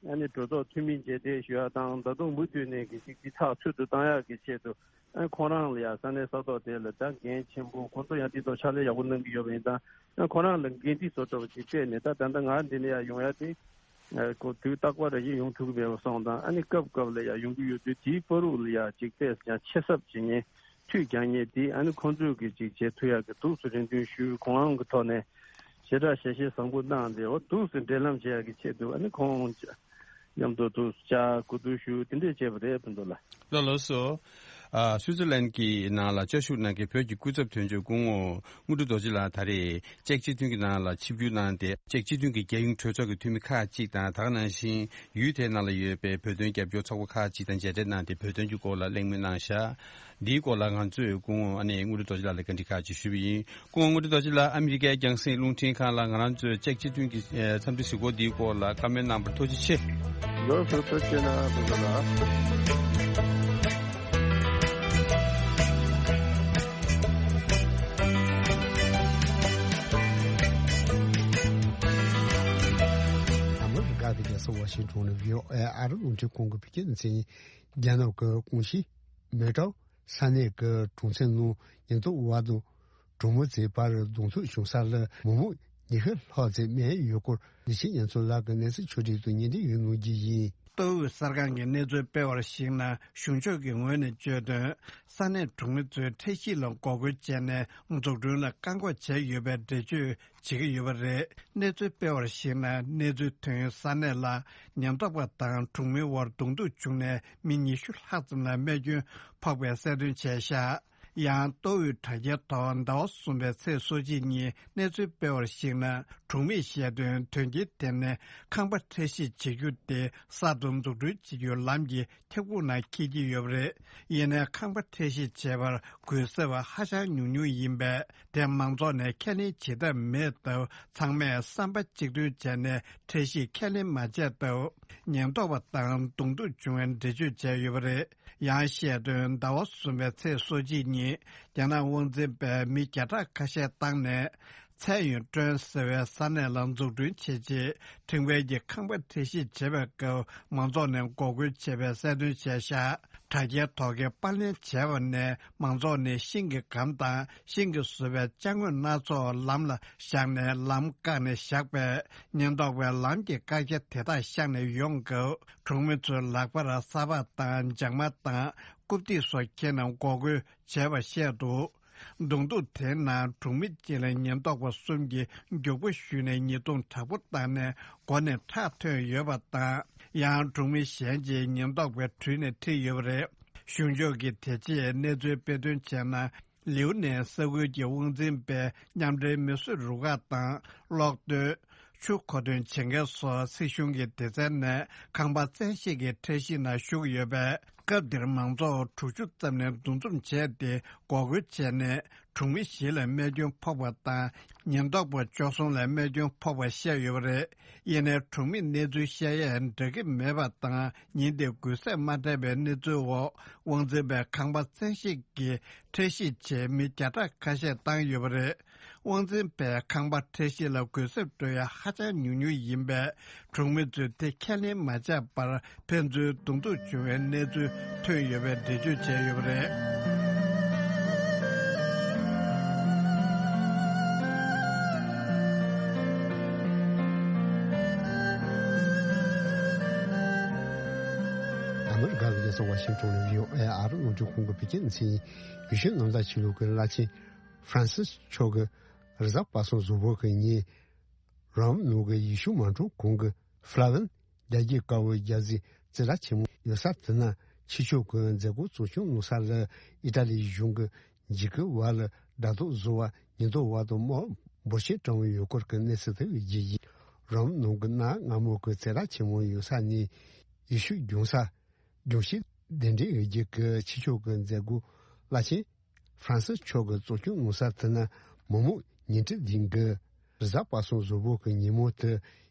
ཨ་ནི་གྲོས་ཚོགས་འཐུས་མི་མཇལ་འཕྲད་ཞུ་ཡག་དང་། ད་དུང་མུ་མཐུད་ནས་གི་ཅིག་འདི་ཐག་ཆོད་དུ་བཏང་ཡག་གི་ཆེད་དུ། ཨ་ཁོང་རང་ལ་ཡ་ས་གནས་ས་ཐོག་དེ་ལ་ད་འགན་ཆེན་པོ། ཁོང་ཚོ་ཡང་དེ་ཐོག་ཕྱག་ལས་ཡག་པོ་གནང་གི་ཡོད་པ་ཡིན་ཙང་། ཨ་ཁོང་རང་ལ་འགན་འཁྲི་བཟོ་འདྲ་བ་ཅིག་སྤྲད་ནས། ད་ད་ལྟ་ང་འདི་ནས་ཡ་ཡོང་ཡག་དེ་ཨ་ཁོ་དུས་རྟག་པར་རེ་བཞིན་ཡོང་ཐུབ་ཀྱི་མེད་པ་སོང་ཙང་། ཨ་ནི་སྐབས་སྐབས་ལ་ཡ་ཡོང་གི་ཡོད་དུས། དེའི་བར་དུ་ལ་ཡ་ཅིག་ཏོག་ཙམ་ཡང་ཆེ་ཚབ་བྱེད་མཁན། ཁྲུས་རྒྱག་མཁན་དེ་ཨ་ནི་ཁོང་ཚོས་གི་ཅིག་བྱེད་ཐུབ་ཡག་གི་འདུག་སེ་རེ་འདུན་ཞུས། ཁོང་རང་གི་ཐོག་ནས་ཞེ་དྲག་ཞལ་བཞེས་བཟང་པོ་གནང་སྟེ། འོ་འདུག་སེ་འབྲེལ་ལམ་བྱེད་ཡག་གི་ཆེད་དུ་ཨ་ནི་ཁོང་མཉམ་དུ་འདུག་བཅར་གོ་བསྡུར་ཞུ་དེ་འདྲས་བྱས་པ་རེད། ཕུན་ཚོགས་ལགས། ལགས་ལགས་སོ། ཨ་སུའི་ཙི་ལན་གྱི་ནང་ལ་བཅའ་བཞུགས་གནང་མཁན་བོད་ཀྱི་སྐུ་ཚབ་དོན་གཅོད་སྐུ་ངོ་དངོས་གྲུབ་རྡོ་རྗེ་ལགས་ད་རེས་ཅེཀ་སྤྱི་མཐུན་གྱི་ནང་ལ་ཆིབས་བསྒྱུར་གནང་སྟེ། ཅེཀ་སྤྱི་མཐུན་གྱི་རྒྱལ་ཡོངས་གྲོས་ཚོགས་ཀྱི་འཐུས་མི་ཁག་ཅིག་དང་། ད་ག་ནང་བཞིན་ཡུལ་དེའི་ནང་ལ་ཡོད་པའི་བོད་དོན་རྒྱབ་སྐྱོར་ཚོགས་པ་ཁག་ཅིག་དང་མཇལ་འཕྲད་གནང་སྟེ། བོད་དོན་གྱི་སྐོར་ལ་གླེང་མོལ་གནང་བཞག་འདིའི་སྐོར་ལ་ང་ཚོས་སྐུ་ངོ་ཨ་ནེ་དངོས་གྲུབ་རྡོ་རྗེ་ལགས་ལ་བཀའ་འདྲི་ཁག་ཅིག་ཞུས་པ་ཡིན། སྐུ་ངོ་དངོས་གྲུབ་རྡོ་རྗེ་ལགས། ཨ་མི་རི་ཀའི་རྒྱང་སྲིང་རླུང་འཕྲིན་ཁང་ལ་ང་རང་ཚོའི་ཅེཀ་སྤྱི་མཐུན་གྱི་ཨེ་འཚམས་འདྲི་གཟིགས་སྐོར་འདིའི་སྐོར་ལ་བཀའ་མོལ་གནང་བར་ཐུགས་རྗེ་ཆེ། ཡོངས་སུ་ཐུགས་རྗེ་གནང་། ཐུགས་རྗེ་གནང་། རྒྱལ་ས་ཝ་ཤིང་ཊོན་ནས་བྷི་ཨོ་ཨེ་ཨ་རི་རླུང་འཕྲིན་ཁང་གི་བོད་སྐད་སྡེ་ཚན་ཡིན། རྒྱ་ནག་གི་ཀུང་ཤིས་མེ་ཀྲའོ་ས་གནས་ཀྱི་གྲོང་ཚོའི་ནང་ཉེན་རྟོག་པ་དང་གྲོང་མི་ཚོའི་བར་གདོང་ཐུག་བྱུང་ས་ལ་མི་མང་ཉི་ཤུ་ལྷག་ཙམ་རྨས་ཡོད་སྐོར། ལི་ཆིན་ཉན་ཚོ་ལགས་ཀྱིས་གནས་ཚུལ་ཕྱོགས་སྒྲིག་དང་སྙན་སྒྲོན་ཡོད་ནོ་རྒྱུ་ཡིན། མདོ་དབུས་གསར་ཁང་གིས་གནས་ཚུལ་སྤེལ་བར་གཞིགས་ན། གཞུང་ཕྱོགས་ཀྱི་ངོས་ནས་བརྗོད་དོན། ས་གནས་གྲོང་མི་ཚོའི་འཕྲལ་གཞིག་ལ་འགོག་རྒོལ་བྱས་ནས་འཛུགས་སྐྲུན་ལ་བཀག་འགོག་བྱས་ཡོད་པའི་འགྲེལ་བརྗོད་བྱེད་ཀྱི་ཡོད་པ་རེད། གནས་ཚུལ་སྤེལ་བར་གཞིགས་ན། གནས་ཚུལ་ཐོན་ས་གནས་ལ་ཉེན་རྟོག་པ་དང་གྲོང་མིའི་དབར་གདོང་ཐུག་བྱུང་ནས་མི་ཉི་ཤུ་ལྷག་ཙམ་ལ་རྨས་སྐྱོན་ཕོག་པའི་གསལ་སྟོན་བྱས་བཞག་ཡང་མདོ་དབུས་དྲ་རྒྱའི་ཐོག་ཟླ་བ་གསུམ་པའི་ཚེས་སོ་གཅིག་ཉིན་གནས་ཚུལ་སྤེལ་བར་གཞིགས་ན། གྲོང་མིས་བཤད་དོན། དོན་རྐྱེན་དེ་ནི་ཁང་པ་འཕྲལ་གཞིག་བྱེད་རྒྱུ་དེ་གསར་དུ་འཛུགས་སྐྲུན་བྱེད་རྒྱུའི་ལམ་གྱི་ཁྱབ་ཁོངས་ནང་འཁེལ་གྱི་ཡོད་པ་རེད། ཡིན་ནའི་ཁང་པ་འཕྲལ་གཞིག་བྱེད་པར་གུན་གསབ་ཧ་ཅང་ཉུང་ཉུང་ཡིན་པས། དེ་མང་ཚོགས་ནས་ཁས་ལེན་བྱེད་ཐབས་མེད་སྟབས། ཚང་མས་བསམ་པ་གཅིག་མཐུན་བྱས་ནས་འཕྲལ་གཞིག་ཁས་ལེན་མ་བྱས་སྟབས། ཉེན་རྟོག་པ་དང་གདོང་ཐུག་བྱུང་བའི་འགྲེལ་བརྗོད་བྱས་ཡོད་པ་རེད། ཡང་བཤད་དོན། ཟླ་བ་གསུམ་པའི་ཚེས་སོ་གཅིག་ཉིན། རྒྱ་ནག་དབང་འཛིན་པས་མི་བརྒྱ་ཕྲག་ཁ་ཤས་བཏང་ནས། ཚའེ་ཡུན་ཀྲོན་ཟེར་བའི་ས་གནས་ལ་འཛུགས་སྐྲུན་བྱེད་ཆེད། ཁྲེང་ཝེ་གྱི་ཁང་པ་འཕྲལ་གཞིག་བྱེད་པའི་སྐབས། མང་ཚོགས་ནས་འགོག་རྒོལ་བྱས་པའི་གསལ་སྟོན་བྱས་བཞག་དྲ་རྒྱའི་ཐོག་གི་པར་ལེན་བྱས་པ་ནས། མང་ཚོགས་ནས་ཤིང་གི་སྒམ་དང་། ཤིང་གིས་བཟོས་པའི་ཅ་དངོས་སྣ་ཚོགས་ལམ་ལ་བཞག་ནས། ལམ་བཀག་ནས་བཞག་པས། ཉེན་རྟོག་པས་ལམ་གྱི་བཀག་རྒྱ་དེ་དག་བཤངས་ནས་ཡོང་སྐབས། གྲོང་མི་ཚོའི་ལག་པར་ས་ཕག་དང་། འཇག་མ་དང་། རྐུབ་སྟེགས་སོགས་འཁྱེར་ནས་འགོག་རྒོལ་བྱས་པ་བཤད་འདུག་གདོང་ཐུག་དེའི་ནང་གྲོང་མི་གཅིག་ལ་ཉེན་རྟོག་པ་གསུམ་གྱིས་མགྱོགས་པོ་ཞུས་ནས་ཉེས་རྡུང་དྲག་པོ་བཏང་ནས། མགོ་ནས་ཁྲག་ཐོན་ཡོད་པ་དང་། ཡང་གྲོང་མི་གཞན་གཅིག་ཉེན་རྟོག་པའི་གྲུས་ནས་ཁྲིད་ཡོད་པ་རེད། གཞུང་ཕྱོགས་ཀྱིས་དེ་རྗེས་གནས་ཚུལ་སྤེལ་དོན་བྱས་ན། ལིའུ་ནན་ས་ཁུལ་གྱི་དབང་འཛིན་པས་མཉམ་འབྲེལ་མེ་གསོད་རུ་ཁག་དང་། གློག་འདོན། ཆུ་མཁོ་འདོན་བྱེད་མཁན་སོགས་སྲིད་གཞུང་གི་སྡེ་ཚན་ནས་ཁང་པ་བཙན་ཤེད་ཀྱིས་འཕྲལ་གཞིག་ནང་ཞུགས་ཡོད་པས། སྐབས་དེར་མང་ཚོགས་དྲུག་ཅུ་ཙམ་ནས་འདུ་འཛོམས་བྱས་ཏེ། འགོག་རྒོལ་བྱས་ནས། གྲོང་མི་བཞི་ལ་རྨས་སྐྱོན་ཕོག་པ་དང་། ཉེན་རྟོག་པ་བཅུ་གསུམ་ལ་རྨས་སྐྱོན་ཕོག་པ་བཤད་ཡོད་པ་རེད། ཡིན་ནའི་གྲོང་མིས་གནས་ཚུལ་བཤད་ཡས་འདྲ་གི་མེད་པ་དང་། ཉིན་དེར་གུན་གསབ་མ་སྤྲད་པའི་གནས་ཚུལ་འོག་དབང་འཛིན་པས་ཁང་པ་བཙན་ཤེད་ཀྱིས་འཕྲལ་གཞིག་ཆེད་མི་བརྒྱ་ཕྲག་ཁ་ཤས་བཏང་ཡོད་པ་རེད། དབང་འཛིན་པས་ཁང་པ་འཕྲལ་གཞིག་ལ་གུན་གསབ་སྤྲོད་ཡ་ཧ་ཅང་ཉུང་ཉུང་ཡིན་པས། གྲོང་མི་ཚོས་དེ་ཁས་ལེན་མ་བྱས་པར། ཕན་ཚུན་གདོང་ཐུག་བྱུང་བའི་གནས་ཚུལ་ཐོན་ཡོད་པའི་འགྲེལ་བརྗོད་བྱས་ཡོད་པ་རེད། ཨ་མི་རི་ཀ་གི་རྒྱལ་ས་ཝ་ཤིང་ཊོན་ནས་བྷི་ཨོ་ཨེ་ཨ་རི་རླུང་འཕྲིན་ཁང་གི་བོད་སྐད་སྡེ་ཚན་ཡིན། ཡེ་ཤུ་གནམ་བདག་ཆོས་ལུགས་ཀྱི་བླ་ཆེན་ཧྥ་རན་སིས་མཆོག་གིས་རེས་གཟའ་པ་སངས་གཟུགས་པོ་གི་ཉིན། རོམ་ནང་གི་ཡེ་ཤུ་མང་སྤྲོ་ཁང་གི་ཧྥ་ལ་ཝན་རྒྱལ་གྱི་དཀར་པོའི་རྒྱལ་སྲིད་རྩེ་གྲ་ཆེན་མོ་ཡོད་ས་དེ་ན། ཕྱི་ཕྱོགས་ཀྱི་མཛད་སྒོ་གཙོ་སྐྱོང་གནང་ས་ལ་ཨི་ཏྲ་ལིའི་གཞུང་གི་འཇིགས་སྐུལ་བ་ལ་དགྲ་ཐོག་བཟོ་བ་ཉེན་རྟོག་པ་དང་དམག་འབོར་ཆེན་བཀྲམ་ཡོད་སྐོར་གྱི་གནས་ཚུལ་དེ་གི་རྗེས། རོམ་ནང་གི་གནའ་སྔ་མོ་གི་རྩེ་གྲ་ཆེན་མོ་ཡོད་ས་ནས་ཡེ་ཤུ་གདུང་ས། གདུང་ཤེས་གདན་འདྲེན་འོས་བརྒྱུད་ཀྱི་ཕྱི་ཕྱོགས་ཀྱི་མཛད་སྒོ་བླ་ཆེན་ཧྥ་རན་སིས་མཆོག་གིས་གཙོ་སྐྱོང་གནང་ས་དེ་ན། མི་མང་ཉིས་ཁྲི་ལྷག་གིས་རེས་གཟའ་པ་སངས་གཟུགས་པོ་གི་ཉིན་མོ་དེ་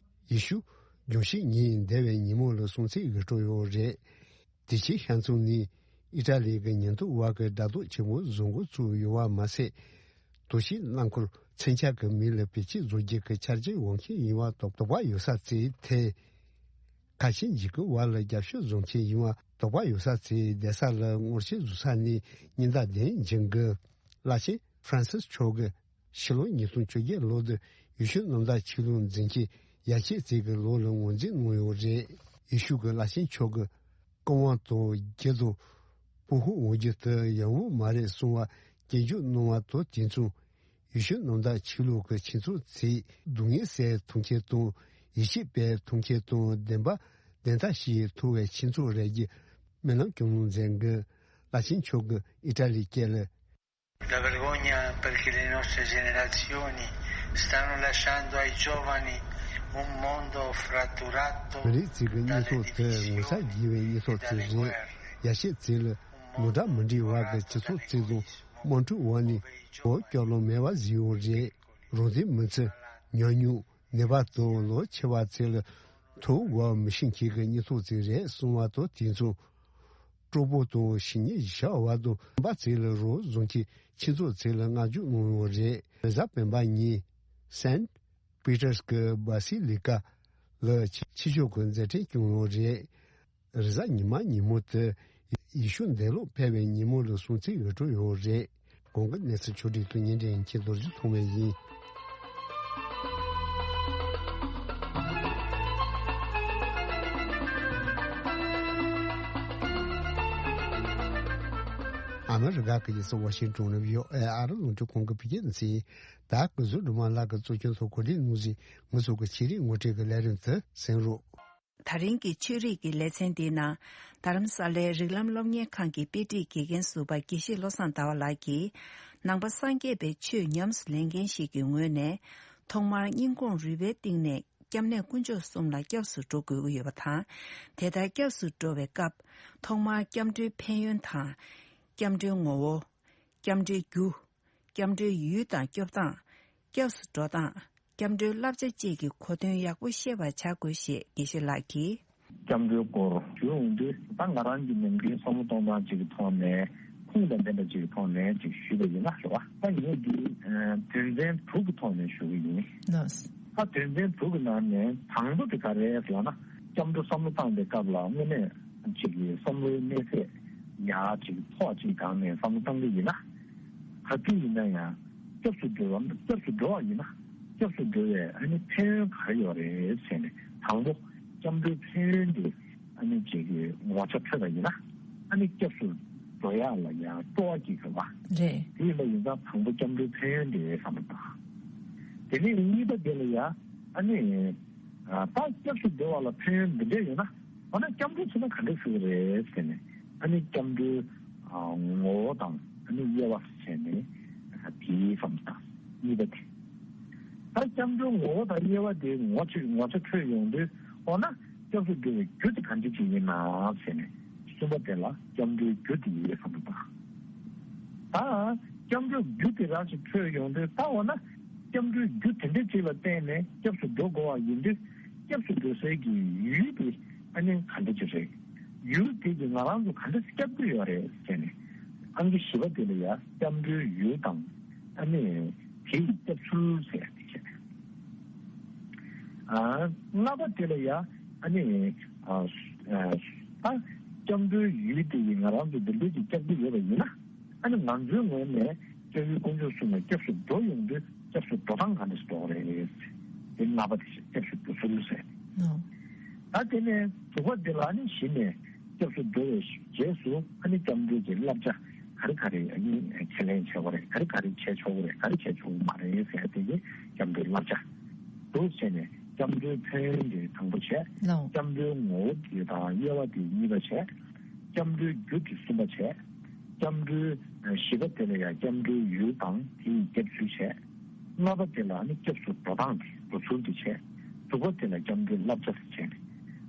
ཡེ་ཤུ་གདུང་ཤེས་ཉིན་འདས་པའི་ཉིན་མོ་ལ་སྲུང་བརྩི་དགོས་འགྲོ་ཡོད་རེད། དེ་ཕྱིའི་ཤ་ཚུགས་ནས་ཨི་ཏྲ་ལི་གི་ཉེན་རྟོག་པ་གིས་དགྲ་ཐོག་ཆེན་པོ་བཟོ་འགོ་བཙུགས་ཡོད་པ་མ་ཟད། དུས་ཆེན་རླངས་འཁོར་མཚོན་ཆ་གི་མིང་ལ་བེད་སྤྱོད་བཟོ་རྒྱུ་གི་ཆ་རྐྱེན་དབང་ཤེད་ཡིན་པ་དོགས་པ་ཡོད་ས་བཙལ་ཏེ། ཁ་ཆེ་འཇིགས་སྐུལ་བ་ལ་རྒྱབ་སྐྱོར་བཟོ་མཁན་ཡིན་པ་དོགས་པ་ཡོད་ས་བཙལ་བསྡད་ས་ལ་ངོ་རྒོལ་བཟོ་ས་ནས་ཉིན་ལྟར་བདེན་འཇིང་གི། བླ་ཆེན་ཧྥ་རན་སིས་མཆོག་གིས་ཕྱི་ལོ་ཉིས་སྟོང་བཅོ་བརྒྱད་ལོ་དེ་ཡེ་ཤུ་གནམ་བདག་ཆོས་ལུགས་འཛིན་སྤྱི་ཡ་ཕྱེད་ཙམ་གྱི་ལོ་ལ་ངོས་འཛིན་གནང་ཡོད་རེད། ཡེ་ཤུ་གི་བླ་ཆེན་མཆོག་གིས་བཀའ་དབང་དང་རྒྱུ་དང་། སྤོབས་ཤུགས་དབང་རྒྱུ་དེ་ཡག་པོ་མ་རེད་གསུང་བ་སྐྱོན་བརྗོད་གནང་བ་དང་། དེ་མཚུངས། ཡེ་ཤུ་གནམ་བདག་ཆོས་ལུགས་ཀྱི་སྤྱི་ཚོགས་ཚོས་སྡུག་བསྔལ་སེལ་ཐུབ་མཁན་དང་། ཡིད་ཆེས་སྤེལ་ཐུབ་མཁན་དང་། བདེན་པ་བདེན་མཐའ་བཤད་ཐུབ་པའི་སྤྱི་ཚོགས་རེད་ཅེས་སྨོན་ལམ་སྐྱོང་གནང་མཛད་འདུག་བླ་ཆེན་མཆོག་གིས་ཨི་ཏྲ་ལིའི་སྐད་ལ། La vergogna perché le nostre generazioni stanno lasciando ai giovani un mondo fratturato. མི་རིགས་གཅིག་གི་སྙིང་སྟོབས་དེ་ངོ་ཚ་དགྱེས་པའི་སྙིང་སྟོབས་ཅིག་རེད། ཡ་ཕྱེད་ཅིག་ལ་མུ་འབྲེལ་མི་འགྲིག་པ་གི་སྤྱི་ཚོགས་ཅིག་དང་དམག་འཁྲུག་འོག་ནས་འོ་སྐྱོ་ལོ་མེད་པ་བཟོས་ཡོད་རེད། རང་བཙན་མི་ཚེ་ཉམས་མྱོང་ནད་པ་དང་ལོ་ཆེ་བ་ཚོ་ལ་ཐུགས་དགའ་མི་ཤེས་མཁན་གྱི་སྙིང་སྟོབས་ཅིག་རེད་གསུང་བ་དང་། དེ་མཚུངས། གྲོགས་པོ་དང་ཞི་ཉེ་བྱ་བ་དང་སྤུན་པ་ཚོ་ལ་རོགས་བཟོ་མཁན་ཁྱེད་ཚོ་ཚོ་ལ་བསྔགས་བརྗོད་གནང་ཡོད་རེད། རེས་གཟའ་སྤེན་པ་ཉིན་སན་པི་ཏར་སི་གི་བ་སི་ལི་ཀ་ ལ་ཕྱི་ཕྱི་ཕྱོགས་ཀྱི་མཛད་འཕྲིན་སྐྱོང་ཡོད་རེད། རེས་གཟའ་ཉི་མ་ཉིན་མོ་དེ་ཡེ་ཤུ་འདས་ལོག་ཕེབས་པའི་ཉིན་མོ་ལ་སྲུང་བརྩི་ཡོད་འགྲོ་ཡོད་རེད། གོང་གི་གནས་ཚུལ་ཕྱོགས་སྒྲིག་ཏུ་ཉན་འདྲེན་གྱི་རྡོ་རྗེ་ཐོགས་མེད་ཡིན། ཨ་མི་རི་ཀ་གི་ཡུལ་ས་ཝ་ཤིང་ཏོན་ནས་བྷི་ཨོ་ཨེ་ཨ་རི་རླུང་འཕྲིན་ཁང་གི་བོད་སྐད་སྡེ་ཚན། ད་སྐུ་ཞབས་སྒྲོལ་མ་ལགས་ཀྱིས་གཙོ་སྐྱོང་ཐོག་གོ་སྒྲིག་གནང་བཞིན་ང་ཚོ་གི་ཆེད་རིག་ངོ་སྤྲོད་ཀྱི་ལས་རིམ་དེ་གསན་རོགས། ད་རིང་གི་ཆོས་རིག་གི་ལེ་ཚན་འདིའི་ནང་། རྡ་རམ་ས་ལའི་རིགས་ལམ་སློབ་གཉེར་ཁང་གི་དཔེ་སྒྲིག་དགེ་རྒན་ཟུར་པ་དགེ་བཤེས་བློ་བཟང་ཟླ་བ་ལགས་ཀྱིས། ནང་པ་སངས་རྒྱས་པའི་ཆོས་ཉམས་སུ་ལེན་མཁན་ཞིག་གི་ངོས་ནས། ཐོག་མར་སྙིང་ཁོང་རུས་པའི་གཏིང་ནས་སྐྱབས་གནས་དཀོན་མཆོག་གསུམ་ལ་སྐྱབས་སུ་འགྲོ་དགོས་ཀྱི་ཡོད་པ་དང་། དེ་ལྟར་སྐྱབས་སུ་འགྲོ་བའི་སྐབས། ཐོག་མར་སྐྱབས་འགྲོའི་ཕན་ཡོན་དང་། སྐྱབས་འགྲོའི་ངོ་བོ། སྐྱབས་འགྲོའི་རྒྱུ། སྐྱབས་འགྲོའི་ཡུལ་དང་སྐྱོབ་སྟངས། སྐྱབས་སུ་འགྲོ་སྟངས། སྐྱབས་འགྲོའི་བསླབ་བྱ་བཅས་ཀྱི་གོ་དོན་ཡག་པོ་ཤེས་པར་བྱ་དགོས་ཞེས་དགེ་བཤེས་ལགས་ཀྱིས། སྐྱབས་འགྲོའི་སྐོར་ཞུ་འོང་དུས། ད་ང་རང་གི་ནམ་རྒྱུན་བསམ་བློ་གཏོང་སྟངས་ཅིག་གི་ཐོག་ནས། ཁུངས་དང་ལྡན་པ་ཅིག་གི་ཐོག་ནས་ཅིག་ཞུས་པ་ཡིན་ན་རེད་བ། ད་ངས་འདི་དོན་ཚན་དྲུག་གི་ཐོག་ནས་ཞུ་གི་ཡིན། ལགས། ད་དོན་ཚན་དྲུག་གི་ནང་ནས་དང་པོ་དེ་ག་རེ་རེད་ལབ་ན། སྐྱབས་འགྲོ་བསམ་བློ་བཏང་པའི་སྐབས་ལ་དངོས་གནས་ཅིག་གི་བསམ་བློའི་གནས་ཚད་ཡར་ཅིག་མཐོ་ཅིག་སྒང་ནས་བསམ་བློ་བཏང་གི་ཡིན་ན། ག་དུས་ཡིན་ན་ཡང་སྐྱབས་སུ་འགྲོ་བ། སྐྱབས་སུ་འགྲོ་བ་ཡིན་ན། སྐྱབས་སུ་འགྲོ་བའི་ཨ་ནི་ཕན་ཡོན་ག་རེ་ཡོད་རེད་ཟེར་ནས། དང་པོ་སྐྱབས་འགྲོའི་ཕན་ཡོན་དེ་ཨ་ནི་ཅིག་གི་ངོ་ཆ་འཕྲོད་པ་ཡིན་ན། ཨ་ནི་སྐྱབས་སུ་འགྲོ་ཡག་ལ་ཡང་སྤྲོ་བ་སྐྱེ་གི་རེད་བ། རེད། དེ་ཡིན་པ་ཡིན་ཙང་དང་པོ་སྐྱབས་འགྲོའི་ཕན་ཡོན་དེ་བསམ་བློ་བཏང་། དེ་ནས་གཉིས་པ་དེ་ལ་ཡང་ཨ་ནི། ཨ། ད་སྐྱབས་སུ་འགྲོ་བ་ལ་ཕན་ཡོན་འདི་འདྲ་ཡོད་ན། འོ་ན་སྐྱབས་འགྲོ་ཟེར་ན་ག་འདྲ་ཞུ་གི་རེད་ཟེར་ནས། ཨ་ནི་སྐྱབས་འགྲོའི་ཨ་ངོ་བོ་དང་ཨ་ནི་དབྱེ་བ་བྱས་ནས། ཨ། དེའི་བསམ་སྟངས་གཉིས་པ་དེ། ད་སྐྱབས་འགྲོའི་ངོ་བོ་དང་དབྱེ་བ་དེ་ངོ་ཆ་ངོ་ཆ་འཕྲོད་ཡོང་དུས། འོ་ན་སྐྱབས་སུ་འགྲོ་བའི་རྒྱུ་དེ་ག་འདྲ་ཅིག་ཡིན་ན་ཟེར་ནས། གསུམ་པ་དེ་ལ་སྐྱབས་འགྲོའི་རྒྱུ་དེ་ཡིན་བསམ་བློ་བཏང་། ད་སྐྱབས་འགྲོའི་རྒྱུ་དེ་རང་ཞིག་འཕྲོད་ཡོང་དུས། ད་འོ་ན་སྐྱབས་འགྲོའི་རྒྱུ་དེ་འདྲ་ཅིག་ལ་བརྟེན་ནས་སྐྱབས་སུ་འགྲོ་དགོས་པ་ཡིན་དུས། སྐྱབས་སུ་འགྲོ་སའི་གི་ཡུལ་དེ་ཨ་ནི་ག་འདྲ་ཅིག་རེད། ཡུལ་དེ་གིས་ང་རང་ཚོ་ག་འདྲ་སྐྱབས་ཀྱི་ཡོད་རེད་ཟེར་ནས། ཨང་ཀི་བཞི་པ་དེ་ལ་ཡ་སྐྱབས་འགྲོའི་ཡུལ་དང་། ཨ་ནི་དེ་ཡི་སྐྱབས་ཚུལ་ཟེར་ཡ་དེ་བྱས། ཨ། ལྔ་པ་དེ་ལ་ཡ་ཨ་ནི། ཨ། ཨ། ད་སྐྱབས་འགྲོའི་ཡུལ་དེ་ཡིས་ང་རང་ཚོ་འདི་འདྲ་ཅིག་སྐྱབས་ཀྱི་ཡོད་པ་ཡིན་ན། ཨ་ནི་ང་ཚོའི་ངོས་ནས་སྐྱབས་ཡུལ་དཀོན་མཆོག་གསུམ་ལ་སྐྱབས་སུ་འགྲོ་ཡོང་དུས། སྐྱབས་སུ་འགྲོ་སྟངས་ག་འདྲ་ཞིག་འགྲོ་གི་རེད། དེ་ལྔ་པ་དེ་བྱས། སྐྱབས་སུ་འགྲོ་ཚུལ་ཟེར། ཨོ། ད་དེ་ནས་དྲུག་པ་དེ་ལ་ནི་གཞི་ནས་སྐྱབས་སུ་འགྲོ་བའི་རྗེས་སུ་ཨ་ནི་སྐྱབས་འགྲོའི་གི་བསླབ་བྱ་ག་རེ་ག་རེ་ཨ་ནི་ཁས་ལེན་བྱེད་དགོས་རེད། ག་རེ་ག་རེ་བྱེད་ཆོག་གི་རེད། ག་རེ་བྱེད་ཆོག་གི་མ་རེད་ཟེར་དེ་གི་སྐྱབས་འགྲོའི་བསླབ་བྱ། འདུག་བྱས་ནས་སྐྱབས་འགྲོའི་ཕན་ཡོན་དེ་དང་པོ་བྱས། ལའོ། སྐྱབས་འགྲོའི་ངོ་བོ་དེ་དང་དབྱེ་བ་དེ་གཉིས་པ་བྱས། སྐྱབས་འགྲོའི་རྒྱུ་དེ་གསུམ་པ་བྱས། སྐྱབས་འགྲོའི་བཞི་པ་དེ་ལ་ཡང་སྐྱབས་འགྲོའི་ཡུལ་དང་དེ་ཡི་སྐྱབས་ཚུལ་བྱས། ལྔ་པ་དེ་ལ་ནི་སྐྱབས་སུ་འགྲོ་སྟངས་དེ་འགྲོ་ཚུལ་དེ་བྱས། དྲུག་པ་དེ་ལ་སྐྱབས་འགྲོའི་བསླབ་བྱ་དེ་བྱས་ནས།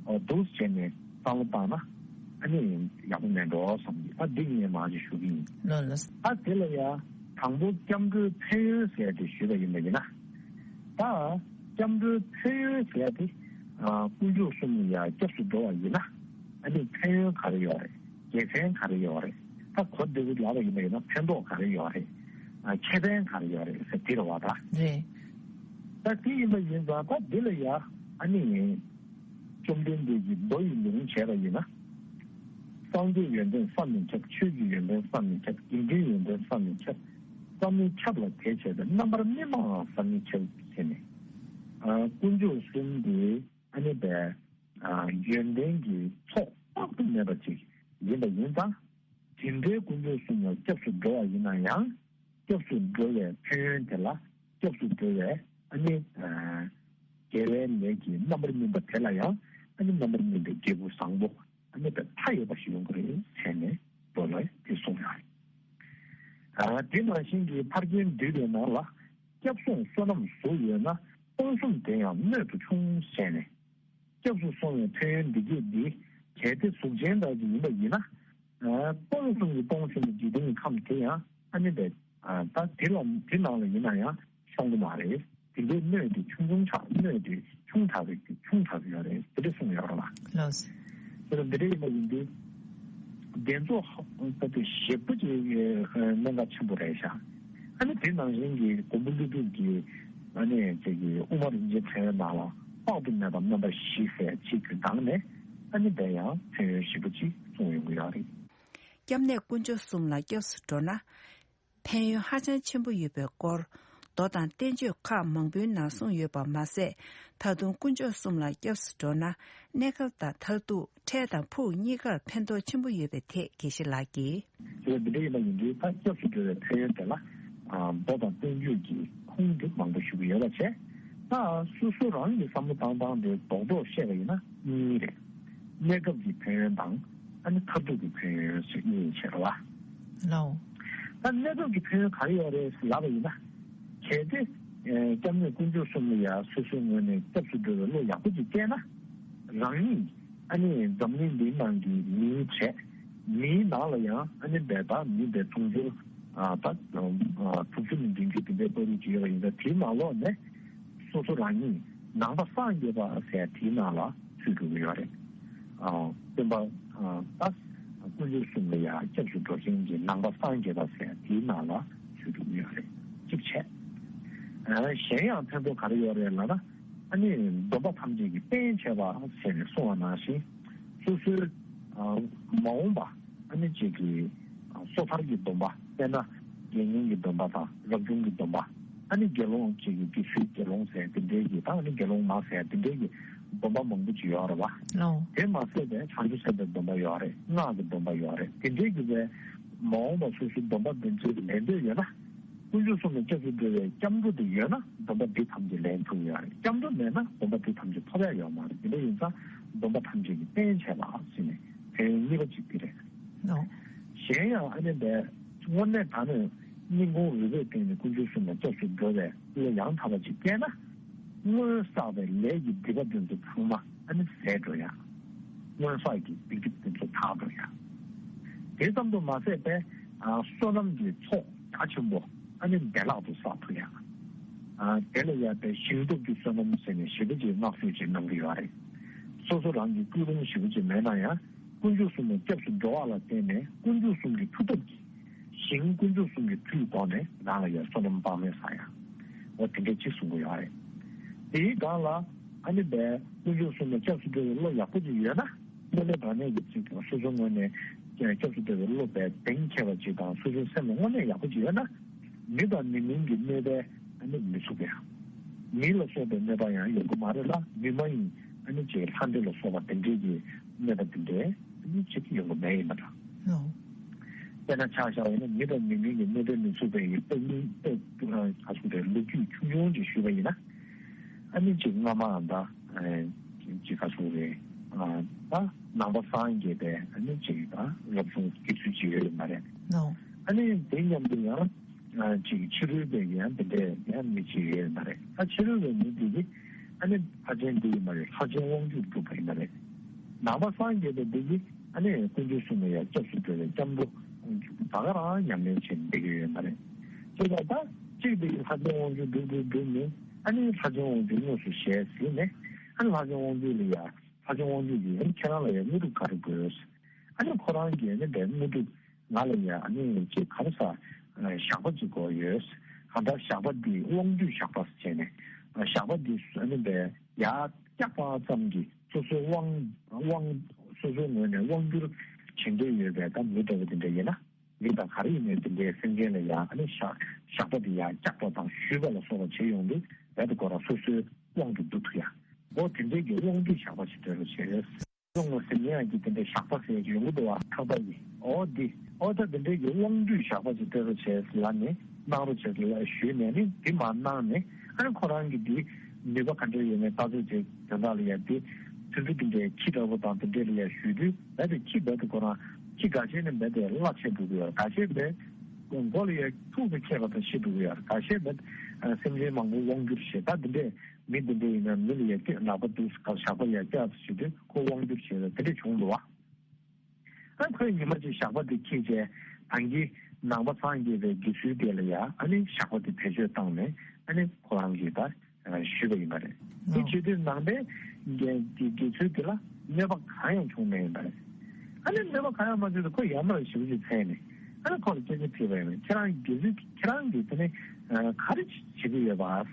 འོ། འདུག་བྱས་ནས་བསམ་བློ་བཏང་ན་ཨ་ནི་ཡག་པོ་མེད་འགྲོ་བསམ་གྱི། ཨ། འདི་ངས་མང་ཆེ་ཞུ་གི་ཡིན། ལགས་ལགས། ཨ། དེ་ལ་ཡང་དང་པོ་སྐྱབས་འགྲོའི་ཕན་ཡོན་ཟེར་ཏེ་ཞུས་པ་ཡིན་པ་ཡིན་ན། ད་སྐྱབས་འགྲོའི་ཕན་ཡོན་ཟེར་ཏེ། ཨ། དཀོན་མཆོག་གསུམ་ལ་ཡང་སྐྱབས་སུ་འགྲོ་བ་ཡིན་ན། ཨ་ནི་ཕན་ཡོན་ག་རེ་ཡོད་རེད། དགེ་མཚན་ག་རེ་ཡོད་རེད། ད་གོ་བདེ་པོ་ལབ་པ་ཡིན་པ་ཡིན་ན་ཕན་ཐོགས་ག་རེ་ཡོད་རེད། ཨ། ཁེ་ཕན་ག་རེ་ཡོད་རེད་ཟེར་དེ་རེད་བ་ད། རེད། ད་དེ་ཡིན་པ་ཡིན་ཙང་ད་འདི་ལ་ཡ་ཨ་ནི་བཅོམ་ལྡན་འདས་ཀྱིས་མདོ་ཡི་ལུང་བྱས་པ་ཡིན་ན། སངས་རྒྱས་ཡོན་ཏན་བསམ་མི་ཁྱབ། ཆོས་ཀྱི་ཡོན་ཏན་བསམ་མི་ཁྱབ། དགེ་འདུན་ཡོན་ཏན་བསམ་མི་ཁྱབ། བསམ་མི་ཁྱབ་ལ་དད་བྱས་པས། རྣམ་པར་སྨིན་པའང་བསམ་མི་ཁྱབ་ཟེར་ནས། ཨ། དཀོན་མཆོག་གསུམ་དེ་ཨ་ནི་བས། ཨ། ཡོན་ཏན་གྱི་ཚོགས་དཔག་ཏུ་མེད་པ་ཅིག་ཡིན་པ་ཡིན་ཙང་། དེ་འདྲའི་དཀོན་མཆོག་གསུམ་ལ་སྐྱབས་སུ་འགྲོ་བ་ཡིན་ན་ཡང་། སྐྱབས་སུ་འགྲོ་བའི་ཕན་ཡོན་དེ་ལ། སྐྱབས་སུ་འགྲོ་བའི་ཨ་ནི། ཨ། དགེ་བའི་ལས་ཀྱི་རྣམ་པར་སྨིན་པ་དེ་ལ་ཡང་ཨ་ནི་རྣམ་པར་སྨིན་པའི་འབྲས་བུ་བཟང་པོ་ཨ་ནི་མཐའ་ཡས་པ་ཞིག་ཡོང་གི་རེད་ཟེར་ནས་མདོ་ལ་དེ་གསུངས་ཡོད་རེད། ཨ། དེ་ནང་བཞིན་གྱི་ཕར་ཕྱིན་བསྡུས་པའི་ནང་ལ། སྐྱབས་སོང་བསོད་ནམས་གཟུགས་ཡོད་ན། སྟོང་གསུམ་དེ་ཡང་སྣོད་དུ་ཆུང་ཟེར་ནས། སྐྱབས་སུ་སོང་བའི་ཕན་ཡོན་འདི་སྐད་འདི། གལ་ཏེ་གཟུགས་ཅན་དག་གི་ཡིན་པ་ཡིན་ན། ཨ། སྟོང་གསུམ་གྱི་སྟོང་ཆེན་པོ་འཇིག་རྟེན་གྱི་ཁམས་དེ་ཡང་ཨ་ནི་བས། ཨ། ད་དེ་ལ་དེ་ནང་ལ་ཡིན་ན་ཡང་ཤོང་གི་མ་རེད། དེ་འདྲའི་སྣོད་དེ་ཆུང་ཆུང་དྲགས། སྣོད་དེ་ཆུང་དྲགས་པའི་ཆུང་དྲགས་པ་ཡོད་རེད། དེ་འདྲ་གསུངས་ཡོད་རེད་ལ། ལགས། དེ་ལ་འདི་འདྲ་ཡིན་པ་ཡིན་དུས། དེ་ཚོ་ད་དེ་ཞེ་པོ་ཅིག་གནད་འགག་ཆེན་པོ་རེད་ཤག་ཨ་ནི་དེ་ནང་བཞིན་གྱི་མགོན་པོ་ཀླུ་སྒྲུབ་ཀྱི་ཨ་ནི་ཅིག་གི་དབུ་མ་རིན་ཆེན་ཕྲེང་བའི་ནང་ལ། དཔག་ཏུ་མེད་པ་རྣམ་པ་བཞི་ཟེར་ཅིག་གི་སྒང་ནས་ཨ་ནི་དེ་ཡང་ཕན་ཡོན་ཞེ་པོ་ཅིག་གསུངས་ཡོང་གི་ཡོད་རེད། སྐྱབས་གནས་དཀོན་མཆོག་གསུམ་ལ་སྐྱབས་སུ་འགྲོ་ན། ཕན་ཡོན་ཧ་ཅང་ཆེན་པོ་ཡོད་པའི་སྐོར། མདོ་དང་བསྟན་བཅོས་ཁག་མང་པོའི་ནང་གསུངས་ཡོད་པ་མ་ཟད། ད་དུང་དཀོན་མཆོག་གསུམ་ལ་སྐྱབས་སུ་འགྲོ་ན། གནས་སྐབས་དང་མཐར་ཐུག་འཕྲལ་དང་ཕུགས་གཉིས་ཀར་ཕན་ཐོགས་ཆེན་པོ་ཡོད་པའི་ཐད་དགེ་བཤེས་ལགས་ཀྱིས། དེ་འདི་འདྲ་ཡིན་པ་ཡིན་དུས་ད་སྐྱབས་སུ་འགྲོ་བའི་ཕན་ཡོན་དེ་ལ་མདོ་དང་བསྟན་བཅོས་ཀྱི་ཁུངས་དེ་མང་པོ་ཞུ་གི་ཡོད་པ་བྱས། ད་སོ་སོ་རང་གི་བསམ་བློ་བཏང་སྟངས་དེ་རྡོག་རྡོག་བཤད་པ་ཡིན་ན་གཉིས་རེད། གནས་སྐབས་ཀྱི་ཕན་ཡོན་དང་ཨ་ནི་མཐར་ཐུག་གི་ཕན་ཡོན་ཟེར་གཉིས་ཡིན་ཕྱིར་ལ། ལའོ། ད་གནས་སྐབས་ཀྱི་ཕན་ཡོན་ག་རེ་ཡོད་རེད་ལབ་པ་ཡིན་ན། གལ་ཏེ་སྐྱབས་གནས་དཀོན་མཆོག་གསུམ་ལ་ཡང་སོ་སོའི་ངོས་ནས་སྐྱབས་སུ་འགྲོ་བའི་བློ་ཡག་པོ་ཅིག་སྐྱེས་ན། རང་ཉིད་ཨ་ནི་འཛམ་གླིང་འདིའི་ནང་གི་མིའི་གྲས། མིའི་ནང་ལ་ཡང་ཨ་ནི་བས་ད་མི་བས་དུང་ཕྱུར་ད་དྲུག་ཅུ་ནས་བདུན་ཅུ་དེ་འདྲའི་བར་དུ་ཅིག་ཡོད་པ་ཡིན་ཙང་དེའི་ནང་ལོགས་ནས། སོ་སོ་རང་ཉིད་ནང་པ་སངས་རྒྱས་པ་ཟེར་དེའི་ནང་ལ་ཚུད་འགྲོ་གི་ཡོད་རེད། སྟོན་པ་ད་དཀོན་མཆོག་གསུམ་ལ་ཡང་སྐྱབས་སུ་འགྲོ་མཁན་གྱི་ནང་པ་སངས་རྒྱས་པ་ཟེར་དེའི་ནང་ལ་ཚུད་འགྲོ་གི་ཡོད་རེད། གཅིག་བྱས། གཞན་ཡང་ཕན་ཐོགས་ག་རེ་ཡོད་རེད་ལབ་ན། ཨ་ནི་སྡོམ་པ་ཐམས་ཅད་ཀྱི་རྟེན་བྱེད་པ་ཟེར་ནས་གསུངས་པ་ནང་བཞིན། སོ་སོའི་མ་འོངས་པ་ཨ་ནི་གཅིག་གི་སོ་ཐར་གྱི་སྡོམ་པ། དཔེར་ན་དགེ་བསྙེན་གྱི་སྡོམ་པ་དང་རབ་བྱུང་གི་སྡོམ་པ། ཨ་ནི་དགེ་སློང་གཅིག་གི་དགེ་ཚུལ་དགེ་སློང་ཟེར་དེ་འདྲའི་གི་དང་ཨ་ནི་དགེ་སློང་མ་ཟེར་དེ་འདྲའི་གི་སྡོམ་པ་མང་པོ་ཅིག་ཡོད་རེད་བ། ལའོ། དེ་མ་ཟད་པའི་བྱང་ཆུབ་སེམས་དཔའི་སྡོམ་པ་ཡོད་རེད། སྔགས་ཀྱི་སྡོམ་པ་ཡོད་རེད། དེ་འདྲའི་གི་བའི་མ་འོངས་པ་སོ་སོའི་སྡོམ་པ་འདི་ཚོའི་ལེན་འདོད་ཡོད་ན། དཀོན་མཆོག་གསུམ་ལ་སྐྱབས་སུ་འགྲོ་བའི་སྐྱབས་འགྲོ་དེ་ཡོད་ན་སྡོམ་པ་འདི་ཐམས་ཅད་ལེན་ཐུབ་ཡོད་རེད། སྐྱབས་འགྲོ་མེད་ན་སྡོམ་པ་འདི་ཐམས་ཅད་ཐོབ་ཡ་ཡོད་མ་རེད། དེ་འདྲ་ཡིན་ཙང་སྡོམ་པ་ཐམས་ཅད་ཀྱི་རྟེན་བྱས་པ་ཟེར་ནས་ཕན་ཡོན་གཉིས་པ་གཅིག་དེ་རེད། ཨོ། གཞན་ཡང་ཨ་ནི་འདས་དངོས་གནས་ད་ནི་སྙིང་ཁོང་རུས་པའི་གཏིང་ནས་དཀོན་མཆོག་གསུམ་ལ་སྐྱབས་སུ་འགྲོ་བའི་བློ་ཡང་དག་པ་ཅིག་སྐྱེས་ན། སྔོན་བསགས་པའི་ལས་ཀྱི་སྡིག་པ་འདི་ཚོ་ཚང་མ་ཨ་ནི་ཟད་འགྲོ་ཡ། སྔོན་བསགས་ཀྱི་སྡིག་སྒྲིབ་འདི་ཚོ་དག་འགྲོ་ཡ། དེ་ཙམ་དུ་མ་ཟད་པའི་བསོད་ནམས་ཀྱི་ཚོགས་རྒྱ་ཆེན་པོ་ཨ་ནི་བདེ་བླག་ཏུ་བསགས་ཐུབ་ཡ། དེ་ལ་ཡ་པའི་ཞིང་སྟོབས་ཀྱི་བསོད་ནམས་ཟེར་ནས་ཞེ་པོ་ཅིག་བསྔགས་བརྗོད་ཅིག་གནང་གི་ཡོད་རེད། སོ་སོ་རང་གི་ཀུན་སློང་ཞེ་པོ་ཅིག་མེད་ན་ཡང་དཀོན་མཆོག་གསུམ་ལ་སྐྱབས་སུ་འགྲོ་བ་ལ་བརྟེན་ནས་དཀོན་མཆོག་གསུམ་གྱི་མཐུ་སྟོབས་ཀྱིས། ཞིང་དཀོན་མཆོག་གསུམ་གྱི་མཐུའི་ཐོག་ནས་རང་ལ་ཡང་བསོད་ནམས་དཔག་མེད་བསགས་ཡ། འོ་དེ་འདྲའི་གཅིག་གསུང་གི་ཡོད་རེད། དེའི་སྒང་ལ་ཨ་ནི་བས་དཀོན་མཆོག་གསུམ་ལ་སྐྱབས་སུ་འགྲོ་བའི་བློ་ཡག་པོ་ཅིག་ཡོད་ན། དངོས་གནས་དྲང་གནས་ཀྱི་ཅིག་སོ་སོའི་ངོས་ནས་སྐྱབས་སུ་འགྲོ་བའི་བློ་བས་གདེང་འཁེལ་བ་ཅིག་དང་སོ་སོའི་སེམས་ལ་དངོས་གནས་ཡག་པོ་ཅིག་ཡོད་ན། མི་དང་མི་མིན་གྱི་གནོད་པས་ཨ་ནི་མི་ཚུགས་པ་ཡང་། མི་ལ་སོགས་པའི་གནོད་པ་ཡང་ཡོང་གི་མ་རེད་ལ་མི་མ་ཡིན་ཨ་ནི་ཅིག་ལྷ་འདྲེ་ལ་སོགས་པ་དེ་འདྲའི་གི་གནོད་པ་དེ་འདྲའི་ཨ་ནི་ཅིག་ཡོང་གི་མེད་ཡིན་པ་འདྲ། ཨོ། དཔེར་ན་ཆ་བཞག་པ་ཡིན་ན་མི་དང་མི་མིན་གྱི་གནོད་པས་མི་ཚུགས་པའི་ཡི་དཔེ་རྙིང་དཔེ་ག་ཚོད་རེད་ལོ་རྒྱུས་ཆུང་ཆུང་ཅིག་ཞུས་པ་ཡིན་ན། ཨ་ནི་ཅིག་སྔ་མ་ད་ཅིག་ག་ཚོད་རེད་ད་ནང་པ་སངས་རྒྱས་པའི་ཨ་ནི་ཅིག་ད་རབ་བྱུང་དགེ་ཚུལ་ཅིག་ཡོད་ཡོད་མ་རེད། ཨོ། ཨ་ནི་དེ་མཉམ་དུ་ཡང་ཅིག་ཕྱི་རོལ་པའི་ཡང་དེ་འདྲའི་ཡང་མི་ཅིག་ཡོད་ཡོད་མ་རེད། ད་ཕྱི་རོལ་པའི་མི་དེ་གི་ཨ་ནི་ལྷ་ཆེན་འདི་ཡིན་མ་རེད། ལྷ་ཆེན་དབང་ཕྱུག་སྒྲུབ་པ་ཡིན་མ་རེད། ནང་པ་སངས་རྒྱས་པ་འདི་གིས་ཨ་ནི་དཀོན་མཆོག་གསུམ་ལ་ཡང་སྐྱབས་སུ་འགྲོ་བའི་སྐྱབས་འགྲོ་ད་ག་རང་ཉམས་ལེན་བྱེད་བསྡད་ཀྱི་ཡོད་མ་རེད། ཅེས་པ་ད་གཅིག་འདི་གིས་ལྷ་ཆེན་དབང་ཕྱུག་སྒྲུབ་སྒྲུབ་སྒྲུབ་ནས་ཨ་ནི་ལྷ་ཆེན་དབང་ཕྱུག་དངོས་སུ་ཞལ་གཟིགས་ནས་ཨ་ནི་ལྷ་ཆེན་དབང་ཕྱུག་ལ་ཡང་ལྷ་ཆེན་དབང་ཕྱུག་གིས་ཨ་ནི་ཁྱེད་རང་ལ་ཡང་དངོས་གྲུབ་ག་རེ་དགོས། ཨ་ནི་ཁོ་རང་གིས་ཨ་ནི་དེ་དངོས་གྲུབ་ང་ལ་ཡང་ཨ་ནི་ཅིག་ག་རེ་ཟ་ཞགས་པ་ཅིག་དགོས་ཡོད། གང་ལྟར་ཞགས་པ་འདི་དབང་སྡུད་ཞགས་པ་ཟེར་བྱས་ནས་ཞགས་པ་འདི་ཨ་ནི་དེ་ཡར་བཀྱག་པ་ཙམ་གྱིས། སོ་སོའི་དབང་དབང་སོ་སོའི་ངོས་ནས་དབང་བསྒྱུར་བྱེད་འདོད་ཡོད་པའི་ད་མི་འདྲ་བ་དེ་འདྲ་ཡིན་ན། མི་དང་ག་རེ་ཡིན་ནའི་དེ་འདྲའི་སེམས་ཅན་ལ་ཡང་ཨ་ནི་ཞགས་ཞགས་པ་དེ་ཡང་བཀྱག་པ་དང་གཞུས་པ་ལ་སོགས་པ་བྱེད་ཡོང་དུས་རྦད་དེ་ཁོ་རང་སོ་སོའི་དབང་དུ་བསྡུ་ཐུབ་ཡ། འོ་དེ་འདྲའི་གི་དབང་སྡུད་ཞགས་པ་ཞིག་སྤྲད་རོགས་བྱས། སོང་ངོ་ཟེར་ཉན་ཡང་གི་དེ་འདྲའི་ཞགས་པ་ཟེར་ཡོང་གི་འདུག་བ་ཁག་པ་ཡིན། འོ་འདི་འོ་ད་དེ་འདྲའི་གི་དབང་སྡུད་ཞགས་པ་ཞིག་སྤྲད་རོགས་བྱས་ལབ་ནས་གནང་རོགས་བྱས་ལ་ཞུས་ནས་ནི་དེ་མ་གནང་ནས་ཨ་ནི་ཁོ་རང་གི་འདི་ནུས་པ་ག་འདྲ་ཡོད་མེད་ལྟ་ཚོད་བྱས་དོན་དག་ལ་ཡ་དེ་ཚོན་ཚོད་དེ་འདྲའི་ཁྱི་འདྲ་པོ་དང་དེ་འདྲའི་ལ་ཡ་ཞུས་དུས་རྦད་དེ་ཁྱི་རྦད་དེ་ཁོ་རང་ཁྱི་འགའ་ཤས་ནི་རྦད་དེ་གླ་ཆེ་འགྲོ་གི་ཡོད། འགའ་ཤས་རྦད་མགོ་ལ་ཡ་ཐུག་ཏུ་ཁྱེར་བ་དང་ཤི་འགྲོ་གི་ཡོད། འགའ་ཤས་རྦད་སེམས་ཅན་མང་པོ་དབང་བསྒྱུར་བྱེད་ད་དེ་འདྲས་མི་དེ་འདྲས་ཡིན་ན་མི་ལ་ཡ་སྐྱོ་ནག་པ་འདུག་ཞགས་པ་ཡ་སྐྱག་ཏུ་བྱེད་དུས་ཁོ་དབང་བསྒྱུར་བྱེད་ད་དེ་འདྲས་བྱུང་འདུག་བ། ཨ་ཁོས་ཉི་མ་གཅིག་ཞགས་པ་དེ་ཁྱེར་བྱས་ད་གིན་ནང་པ་སངས་རྒྱས་པའི་དགེ་ཚུལ་དེ་ལ་ཡ་ཨ་ནི་ཞགས་པ་དེ་བེད་སྤྱོད་བཏང་ནས་ཨ་ནི་ཁོ་རང་གིས་ད་ཞུས་པ་ཡིན་པ་རེད། དེ་བྱེད་དུས་ནང་པའི་དགེ་དགེ་དགེ་ཚུལ་དེ་ལ་གནོད་པ་གང་ཡང་བྱུང་མེད་ཡིན་པ་རེད། ཨ་ནི་གནོད་པ་གང་ཡང་མ་བྱུང་དུས་ཁོ་ཡར་མར་ཞིབ་ཞིབ་འཚལ་ནས་ཨ་ནི་ཁོ་ལ་སྐད་ཆ་དྲིས་པ་ཡིན་པ་རེད། ཁྱེད་རང་དགེ་ཚུལ་ཁྱེད་རང་གིས་དེ་ནི་ག་རེ་བྱེད་ཀྱི་ཡོད་པ།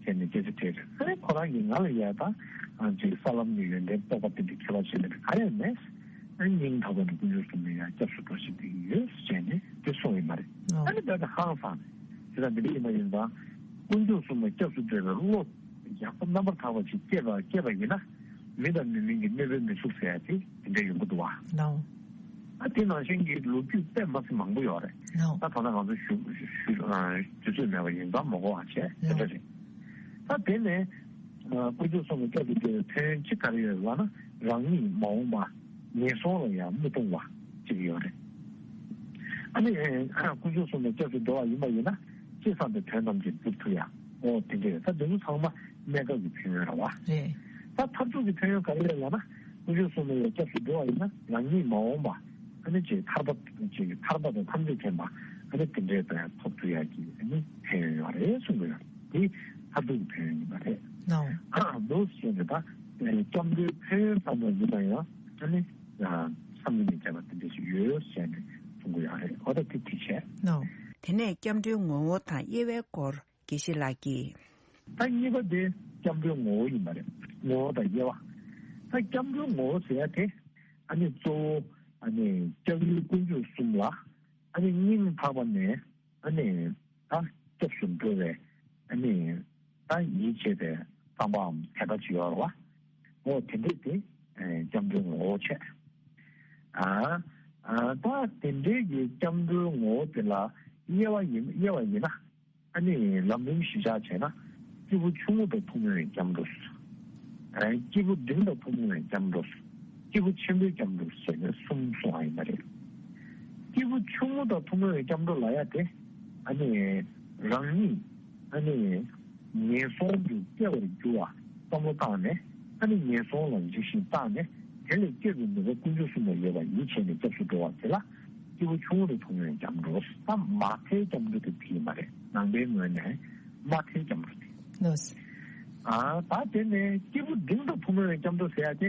དེ་ནས་སྐད་ཆ་དྲིས་རེད། ཨ་ནི་ཁོ་རང་གིས་ང་ལ་ཡ་ད་ཅིག་ས་ལམ་གྱི་ཡོན་ཏན་སྤོབས་པ་དེ་འདྲ་ཁྱད་པར་ཅན་དེ་ག་ཡང་མེད། ཨ་ནི་སྙིང་ཐག་པ་ནས་དཀོན་མཆོག་གསུམ་ལ་ཡ་སྐྱབས་སུ་འགྲོ་བཞིན་པའི་ཡོད་ཟེར་ནས་དེ་གསུངས་ཡོད་མ་རེད། ཨོ། ཨ་ནི་ད་ད་ཧང་སངས་ནས་དེ་ལ་འདི་འདྲ་ཡིན་པ་ཡིན་ཙང་དཀོན་མཆོག་གསུམ་ལ་སྐྱབས་སུ་འགྲོ་བའི་བློ་ཡག་པོ་རྣམ་པར་དག་པ་ཞིག་སྐྱེས་པ་སྐྱེས་པ་ཡིན་ན་མི་དང་མི་མིན་གྱི་གནོད་པའི་མི་ཚུགས་ཟེར་ཡ་དེ་དེ་འདྲ་ཡོང་གི་འདུག་བ། ལའོ། ཨ་དེ་ནང་བཞིན་གྱི་ལོ་རྒྱུས་དཔེ་མ་སྲིད་མང་པོ་ཡོད་རེད། ལའོ། ད་ད་ལྟ་ང་ཚོ་ཞུ་ཞུ་ཨ་དུས་ཚོད་མེད་པ་ཡིན་ཙང་མ་གོ་བ་བྱས་དེ་འདྲ་རེད། ད་དེ་ནས་ཨ་དཀོན་མཆོག་གསུམ་ལ་སྐྱབས་སུ་འགྲོ་བའི་ཕན་ཡོན་གཅིག་ག་རེ་ཡོད་ལབ་ན་རང་ཉིད་མ་འོངས་པ་ངན་སོང་ལ་ཡང་མི་ལྟུང་བ་གཅིག་ཡོད་རེད། ཨ་ནི་ཨ་དཀོན་མཆོག་གསུམ་ལ་སྐྱབས་སུ་འགྲོ་བ་ཡིན་པ་ཡིན་ན་ཅི་བསམ་པའི་དོན་ཐམས་ཅད་འགྲུབ་ཐུབ་ཡ། ཨོ་དེ་འདྲ་རེད། ད་འདི་ཚོ་ཚང་མ་གནས་སྐབས་ཀྱི་ཕན་ཡོན་རེད་བ། རེད། ད་མཐར་ཐུག་གི་ཕན་ཡོན་ག་རེ་རེད་ལབ་ན་དཀོན་མཆོག་གསུམ་ལ་ཡང་སྐྱབས་སུ་འགྲོ་བ་ཡིན་ན་རང་ཉིད་མ་འོངས་པ་ཨ་ནི་ཅིག་ཐར་པ་ཅིག་ཐར་པ་དང་ཐམས་ཅད་མཁྱེན་པ་ཨ་ནི་དེ་འདྲའི་དོན་ཐོབ་ཐུབ་ཡག་གི་ཨ་ནི་ཕན་ཡོན་ཡོད་རེད་གསུང་གི་ཡོད། དེ་མཐར་ཐུག་གི་ཕན་ཡོན་ཡིན་པ་རེད། ནོ། འདུག་ཟེར་ནས་ད་སྐྱབས་འགྲོའི་ཕན་ཡོན་ཙམ་པ་ཡིན་ན་ཡང་ཨ་ནི་བསམ་གྱིས་མི་ཁྱབ་པ་དེ་འདྲ་ཞིག་ཡོད་ཟེར་ནས་གསུང་གི་ཡོད་རེད། འོ་ད་དེ་དེ་བྱས། ནོ། དེ་ནས་སྐྱབས་འགྲོའི་ངོ་བོ་དང་དབྱེ་བའི་སྐོར། དགེ་བཤེས་ལགས་ཀྱིས། ད་གཉིས་པ་དེ་སྐྱབས་འགྲོའི་ངོ་བོ་ཡིན་པ་རེད། ངོ་བོ་དང་དབྱེ་བ། ད་སྐྱབས་འགྲོའི་ངོ་བོ་ཟེར་ཡ་དེ་ཨ་ནི་གཙོ་བོ་ཨ་ནི་སྐྱབས་ཡུལ་དཀོན་མཆོག་གསུམ་ལ་ཨ་ནི་སྙིང་ཐག་པ་ནས་ཨ་ནི་ད་སྐྱབས་སུ་འགྲོ་བའི་ཨ་ནི་ད་ཡིད་ཆེས་པའི་བསམ་པའམ་དད་པ་ཅིག་ཡོད་རེད་བ། འོ་དེ་འདྲས་དེ་སྐྱབས་འགྲོའི་ངོ་བོ་བྱས། ཨ་ཨ་ད་དེ་འདྲས་ཀྱི་སྐྱབས་འགྲོའི་ངོ་བོ་དེ་ལ་དབྱེ་བ་ཡིན་དབྱེ་བ་ཡིན་ན། ཨ་ནི་ལམ་རིམ་གཞི་བཞག་བྱས་ན་སྐྱེས་བུ་ཆུང་ངུ་དང་ཐུན་མོང་བའི་སྐྱབས་འགྲོ། ཨ་སྐྱེས་བུ་འབྲིང་དང་ཐུན་མོང་བའི་སྐྱབས་འགྲོ། སྐྱེས་བུ་ཆེན་པོའི་སྐྱབས་འགྲོ་ཟེར་ནས་གསུམ་གསུངས་པ་ཡིན་པ་རེད། སྐྱེས་བུ་ཆུང་ངུ་དང་ཐུན་མོང་བའི་སྐྱབས་འགྲོ་ལབ་ཡ་དེ་ཨ་ནི་རང་ཉིད་ཨ་ནི་ངན་སོང་དུ་སྐྱེ་བར་འགྱུར་བ་བསམ་བློ་བཏང་ནས་ཨ་ནི་ངན་སོང་ལ་འཇིགས་ཤིང་སྐྲག་ནས་དེ་ལས་སྐྱོབ་པའི་ནུས་པ་དཀོན་མཆོག་གསུམ་ལ་ཡོད་པ་ཡིད་ཆེས་ནས་སྐྱབས་སུ་འགྲོ་བ་དེ་ལ། སྐྱེས་བུ་ཆུང་ངུ་དང་ཐུན་མོང་བའི་སྐྱབས་འགྲོ། ད་མ་མཐའི་སྐྱབས་འགྲོ་དེ་དེ་ཡིན་པ་རེད། ནང་པའི་ངོས་ནས་མ་མཐའི་སྐྱབས་འགྲོ་དེ། ལགས། ཨ་ད་དེ་ནས་སྐྱེས་བུ་འབྲིང་དང་ཐུན་མོང་བའི་སྐྱབས་འགྲོ་ཟེར་ཡ་དེ་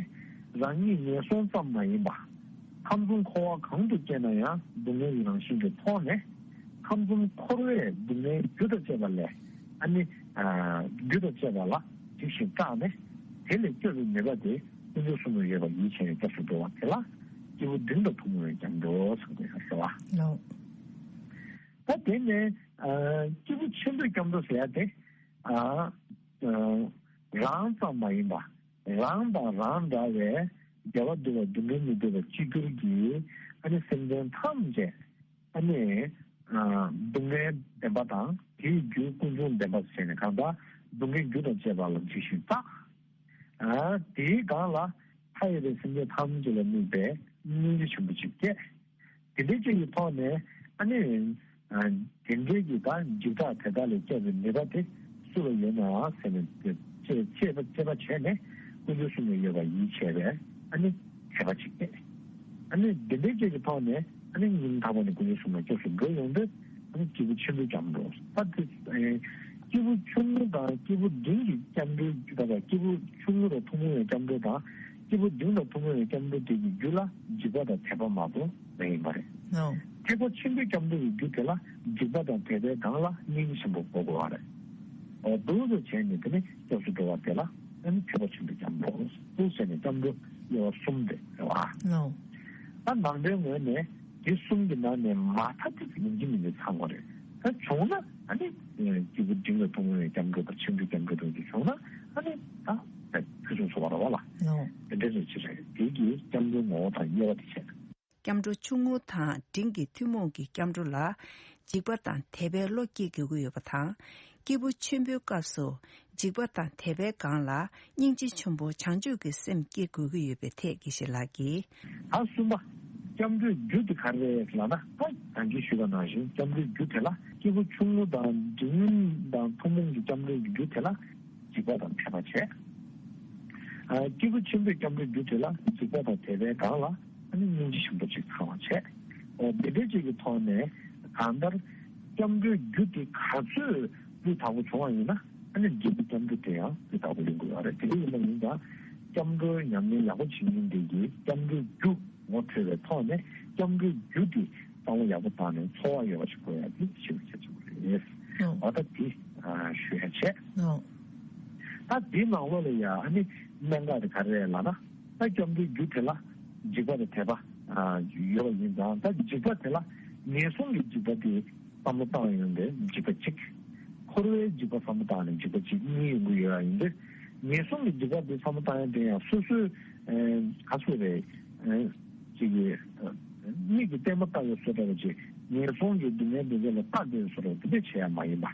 རང་ཉིད་ངན་སོང་ཙམ་མ་ཡིན་པ། ཁམས་གསུམ་འཁོར་བ་གང་དུ་སྐྱེས་ན་ཡང་སྡུག་བསྔལ་གྱི་རང་བཞིན་གྱི་ཐོག་ནས་ཁམས་གསུམ་འཁོར་བའི་སྡུག་བསྔལ་རྒྱུ་དང་བཅས་པ་ལས་ཨ་ནི་རྒྱུ་དང་བཅས་པ་ལ་འཇིགས་ཤིང་སྐྲག་ནས་དེ་ལས་སྐྱོབ་པའི་ནུས་པ་དེ་དཀོན་མཆོག་གསུམ་ལ་ཡོད་པ་ཡིད་ཆེས་ནས་སྐྱབས་སུ་འགྲོ་བ་དེ་ལ་སྐྱེས་བུ་འབྲིང་དང་ཐུན་མོང་བའི་སྐྱབས་འགྲོ་ཟེར་དགོས་ཡོད་རེད་བ། ལགས། ད་དེ་ནས་ཨ་སྐྱེས་བུ་ཆེན་པོའི་སྐྱབས་འགྲོ་ཟེར་ཡ་དེ་ཨ་ཨ་རང་ཙམ་མ་ཡིན་པ་རང་དང་རང་འདྲ་བའི་བདེ་བ་འདོད་པ་སྡུག་བསྔལ་མི་འདོད་པ་གཅིག་གྱུར་གྱི་ཨ་ནི་སེམས་ཅན་ཐམས་ཅད་ཨ་ནི་ཨ་སྡུག་བསྔལ་བདེན་པ་དང་དེའི་རྒྱུ་ཀུན་འབྱུང་བདེན་པ་ཟེར་ནས་གང་ལྟར་སྡུག་བསྔལ་རྒྱུ་དང་བཅས་པ་ལ་འཇིགས་ཤིང་སྐྲག་ཨ་དེའི་སྒང་ལ་མཐའ་ཡས་པའི་སེམས་ཅན་ཐམས་ཅད་ལ་དམིགས་པའི་སྙིང་རྗེ་ཆེན་པོ་ཅིག་སྐྱེས། དེ་འདྲའི་ཅིག་གི་ཐོག་ནས་ཨ་ནི་ཨ་དེ་འདྲའི་གི་ད་འཇིགས་སྐྲག་དེ་དག་ལས་སྐྱོབ་པའི་ནུས་པ་དེ་སུ་ལ་ཡོད་ནའང་ཟེར་ནས་དཔྱད་དཔྱད་པ་དཔྱད་པ་བྱས་ནས་དཀོན་མཆོག་གསུམ་ལ་ཡོད་པ་ཡིད་ཆེས་པའི་ཨ་ནི་དད་པ་ཅིག་སྐྱེས། ཨ་ནི་འདི་འདྲའི་ཅིག་གི་ཐོག་ནས་ཨ་ནི་སྙིང་ཐག་པ་ནས་དཀོན་མཆོག་གསུམ་ལ་སྐྱབས་སུ་འགྲོ་ཡོང་དུས་ཨ་ནི་སྐྱེས་བུ་ཆེན་པོའི་སྐྱབས་འགྲོ། ད་དེ་ཨེ་སྐྱེས་བུ་ཆུང་ངུ་དང་སྐྱེས་བུ་འབྲིང་གི་སྐྱབས་འགྲོའི་རྒྱུ་ད་ལྟ་སྐྱེས་བུ་ཆུང་ངུ་དང་ཐུན་མོང་བའི་སྐྱབས་འགྲོ་དང་སྐྱེས་བུ་འབྲིང་དང་ཐུན་མོང་བའི་སྐྱབས་འགྲོ་དེ་གི་རྒྱུ་ལ་འཇིགས་པ་དང་དད་པ་མ་གཏོགས་མེད་ཡིན་པ་རེད། ནོ། ཐེག་པ་ཆེན་པོའི་སྐྱབས་འགྲོ་གི་རྒྱུ་དེ་ལ་འཇིགས་པ་དང་དད་པའི་སྒང་ལ་སྙིང་རྗེ་ཆེན་པོ་དགོས་དགོས་པ་རེད། འོ་འདུག་སེ་བྱས་ནས་དེ་ནི་སྐྱབས་སུ་འགྲོ་བ་དེ་ལ་ཨ་ནི་ཐེག་པ་ཆེན་པོའི་སྐྱབས་འགྲོ་འདུག་ཟེར་ནས་སྐྱབས་འགྲོ་དབྱེ་བ་གསུམ་དེ་རེད་བ། ནོ། ད་ནང་པའི་ངོས་ནས་དེ་གསུམ་གྱི་ནང་ནས་མ་མཐའ་དེ་ཡིན་གཅིག་མིན་གཅིག་ཚང་བ་རེད། ད་བྱུང་ན་ཨ་ནི་སྐྱེས་བུ་འབྲིང་ལ་ཐུན་མོང་བའི་སྐྱབས་འགྲོ་དང་ཆེན་པོའི་སྐྱབས་འགྲོ་དང་དེ་བྱུང་ན་ཨ་ནི་ད་ཕུན་སུམ་ཚོགས་པ་རེད་བ་ལ། ནོ། དེ་འདྲ་རེད་ཅི་རེད་དེ་གི་སྐྱབས་འགྲོའི་ངོ་བོ་དང་དབྱེ་བ་དེ་བྱས། སྐྱབས་འགྲོ་ཆུང་ངུ་དང་འབྲིང་གི་ཐུན་མོང་གི་སྐྱབས་འགྲོ་ལ་འཇིགས་པ་དང་དད་པའི་བློ་སྐྱེ་དགོས་ཀྱི་ཡོད་པ་དང་། སྐྱེས་བུ་ཆེན་པོའི་སྐབས་སུ་འཇིགས་པ་དང་དད་པའི་སྒང་ལ་སྙིང་རྗེ་ཆེན་པོ་བྱང་ཆུབ་ཀྱི་སེམས་སྐྱེ་དགོས་ཀྱི་ཡོད་པའི་ཐད་དགེ་བཤེས་ལགས་ཀྱིས། ད་གསུམ་པ། སྐྱབས་འགྲོའི་རྒྱུ་དེ་ག་རེ་རེད་ལབ་ན་ད་ད་གིན་ཞུས་པ་ནང་བཞིན་སྐྱབས་འགྲོའི་རྒྱུ་དེ་ལ་སྐྱེས་བུ་ཆུང་ངུ་དང་འབྲིང་དང་ཐུན་མོང་གི་སྐྱབས་འགྲོའི་རྒྱུ་དེ་ལ་འཇིགས་པ་དང་དད་པ་བྱས། ཨ་སྐྱེས་བུ་ཆེན་པོའི་སྐྱབས་འགྲོའི་རྒྱུ་དེ་ལ་འཇིགས་པ་དང་དད་པའི་སྒང་ལ་ཨ་ནི་སྙིང་རྗེ་ཆེན་པོ་ཅིག་ཚང་བ་བྱས། འོ་འདི་འདྲའི་ཅིག་གི་ཐོག་ནས་གང་ལྟར་སྐྱབས་འགྲོའི་རྒྱུ་དེ་ག་ཚོད་སྤུས་དག་པོ་བྱུང་བ་ཡིན་ན་ཨ་ནི་འབྲིང་པོའི་སྐྱབས་འགྲོ་དེ་ཡང་སྤུས་དག་པོ་ཡོང་གི་ཡོད་རེད། དེ་འདྲ་ཡིན་པ་ཡིན་ཙང་སྐྱབས་འགྲོའི་ཉམས་ལེན་ཡག་པོ་བྱེད་མཁན་དེ་གིས་སྐྱབས་འགྲོའི་རྒྱུ་ངོ་འཕྲོད་པའི་ཐོག་ནས་སྐྱབས་འགྲོའི་རྒྱུ་དེ་བསམ་བློ་ཡག་པོ་བཏང་ནས་འཚོ་བ་ཡོད་པ་ཞིག་དགོས་ཡ་དེ་ཞེ་པོ་གལ་ཆེན་པོ་རེད། ཨོ། འོ་ད་དེ་ཨ་ཞུ་ཡ་བྱས། ཨོ། ད་འདི་ནང་ལོགས་ལ་ཡ་ཨ་ནི་གནད་འགག་དེ་ག་རེ་རེད་ལབ་ན། ད་སྐྱབས་འགྲོའི་རྒྱུ་དེ་ལ་འཇིགས་པ་དང་དད་པ་ཨ་ཡོད་པ་ཡིན་ཙང་། ད་འཇིགས་པ་དེ་ལ་ངན་སོང་གི་འཇིགས་པ་དེ་བསམ་བློ་བཏང་ཡོང་དུས་འཇིགས་པ་གཅིག། འཁོར་བའི་འཇིགས་པ་བསམ་བློ་བཏང་ནས་འཇིགས་པ་གཅིག་གཉིས་ཡོང་གི་ཡོད་པ་ཡིན་དུས། ངན་སོང་གི་འཇིགས་པ་དེ་བསམ་བློ་བཏང་ཡོང་དུས་ཡང་སོ་སོའི་ཨ་ག་ཚོད་རེད། ཨ་ཅིག་གི་ཨ་མིག་གིས་ལྟད་མོ་ལྟ་བའི་བཟོ་འདྲ་བ་ཅིག་ངན་སོང་གི་སྡུག་བསྔལ་འདི་ཚོ་ལ་ལྟ་བསྡད་བཟོ་འདྲ་དེ་འདྲ་བྱེད་ཡ་མ་ཡིན་པ།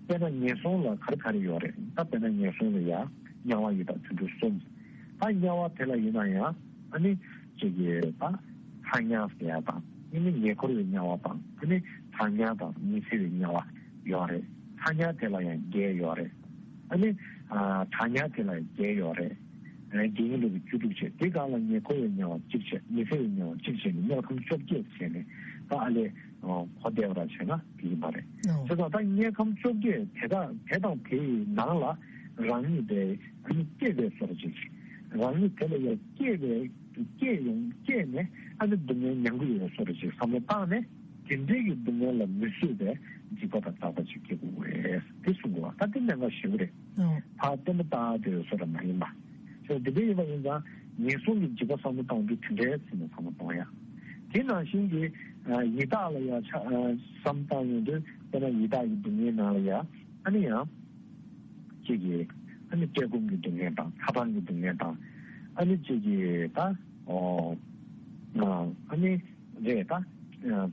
དཔེར་ན་ངན་སོང་ལ་ག་རེ་ག་རེ་ཡོད་རེད། ད་དཔེར་ན་ངན་སོང་ལ་ཡ་དམྱལ་བ་ཡི་དྭགས་དུད་འགྲོ་གསུམ། ད་དམྱལ་བ་དེ་ལ་ཡིན་ན་ཡང་ཨ་ནི་ཅིག་གི་ད་ཚ་དམྱལ་ཟེར་ཡ་དང་། ཨ་ནི་ཉེ་འཁོར་བའི་དམྱལ་བ་དང་། ཨ་ནི་གྲང་དམྱལ་དང་ཉི་ཚེ་བའི་དམྱལ་བ་ཡོད་རེད། ཚ་དམྱལ་དེ་ལ་ཡང་བརྒྱད་ཡོད་རེད། ཨ་ནི་ཨ་གྲང་དམྱལ་དེ་ལ་ཡང་བརྒྱད་ཡོད་རེད། ཨ་དགེ་བསྙེན་ལུགས་ཀྱི་བཅུ་དྲུག་བྱས། དེ་སྒང་ལ་ཉེ་འཁོར་བའི་དམྱལ་བ་གཅིག་བྱས། ཉི་ཚེ་བའི་དམྱལ་བ་གཅིག་བྱས་ནས་དམྱལ་ཁམས་བཅོ་བརྒྱད་བྱས་ནས་ད་ཨ་ལས་གོ་བདེ་བ་ར་བྱས་ན་དེ་ཡིན་པ་རེད། ཨོ། བྱས་ཙང་ད་དམྱལ་ཁམས་བཅོ་བརྒྱད་དེ་དག་དེ་དང་དེའི་ནང་ལ་རང་ཉིད་དེ་ཨ་ནི་སྐྱེས་པའི་བཟོ་འདྲ་ཅིག་རང་ཉིད་དེ་ལ་ཡང་སྐྱེས་པའི་སྐྱེས་ཡོང་སྐྱེས་ནས་ཨ་ནི་སྡུག་བསྔལ་མྱང་གི་ཡོད་བཟོ་འདྲ་ཅིག་བསམ་བློ་བཏང་ནས། དེ་འདྲའི་གི་སྡུག་བསྔལ་ལ་མི་བཟོད་པའི་འཇིགས་པ་དང་བརྟག་པ་ཅིག་སྐྱེ་དགོས་པས་དེ་གསུང་དགོས་པ། ད་དེ་གནད་འགག་ཞེ་པོ་རེད། ཨོ། ཕར་ལྟད་མོ་ལྟ་དེ་བཟོ་འདྲ་མ་ཡིན་པ། ཅོ་དེ་འདྲ་ཡིན་པ་ཡིན་ཙང་ངན་སོང་གི་འཇིགས་པ་བསམ་བློ་བཏང་དུས་དེ་འདྲའི་ཚུལ་ནས་བསམ་བློ་གཏོང་ཡ། དེ་ནང་བཞིན་གྱི་ཨ་ཡི་དྭགས་ལ་ཡ་ཆ་ཨ་བསམ་བཏང་ཡོང་དུས། དཔེར་ན་ཡི་དྭགས་ཀྱི་སྡུག་བསྔལ་ནང་ལ་ཡ་ཨ་ནི་ཡང་ཅིག་གི་ཨ་ནི་བཀྲེས་སྐོམ་གྱི་སྡུག་བསྔལ་དང་། ཚ་གྲང་གི་སྡུག་བསྔལ་དང་། ཨ་ནི་ཅིག་གི་ད་ཨོ་ཨ་ནི་རེད། ད་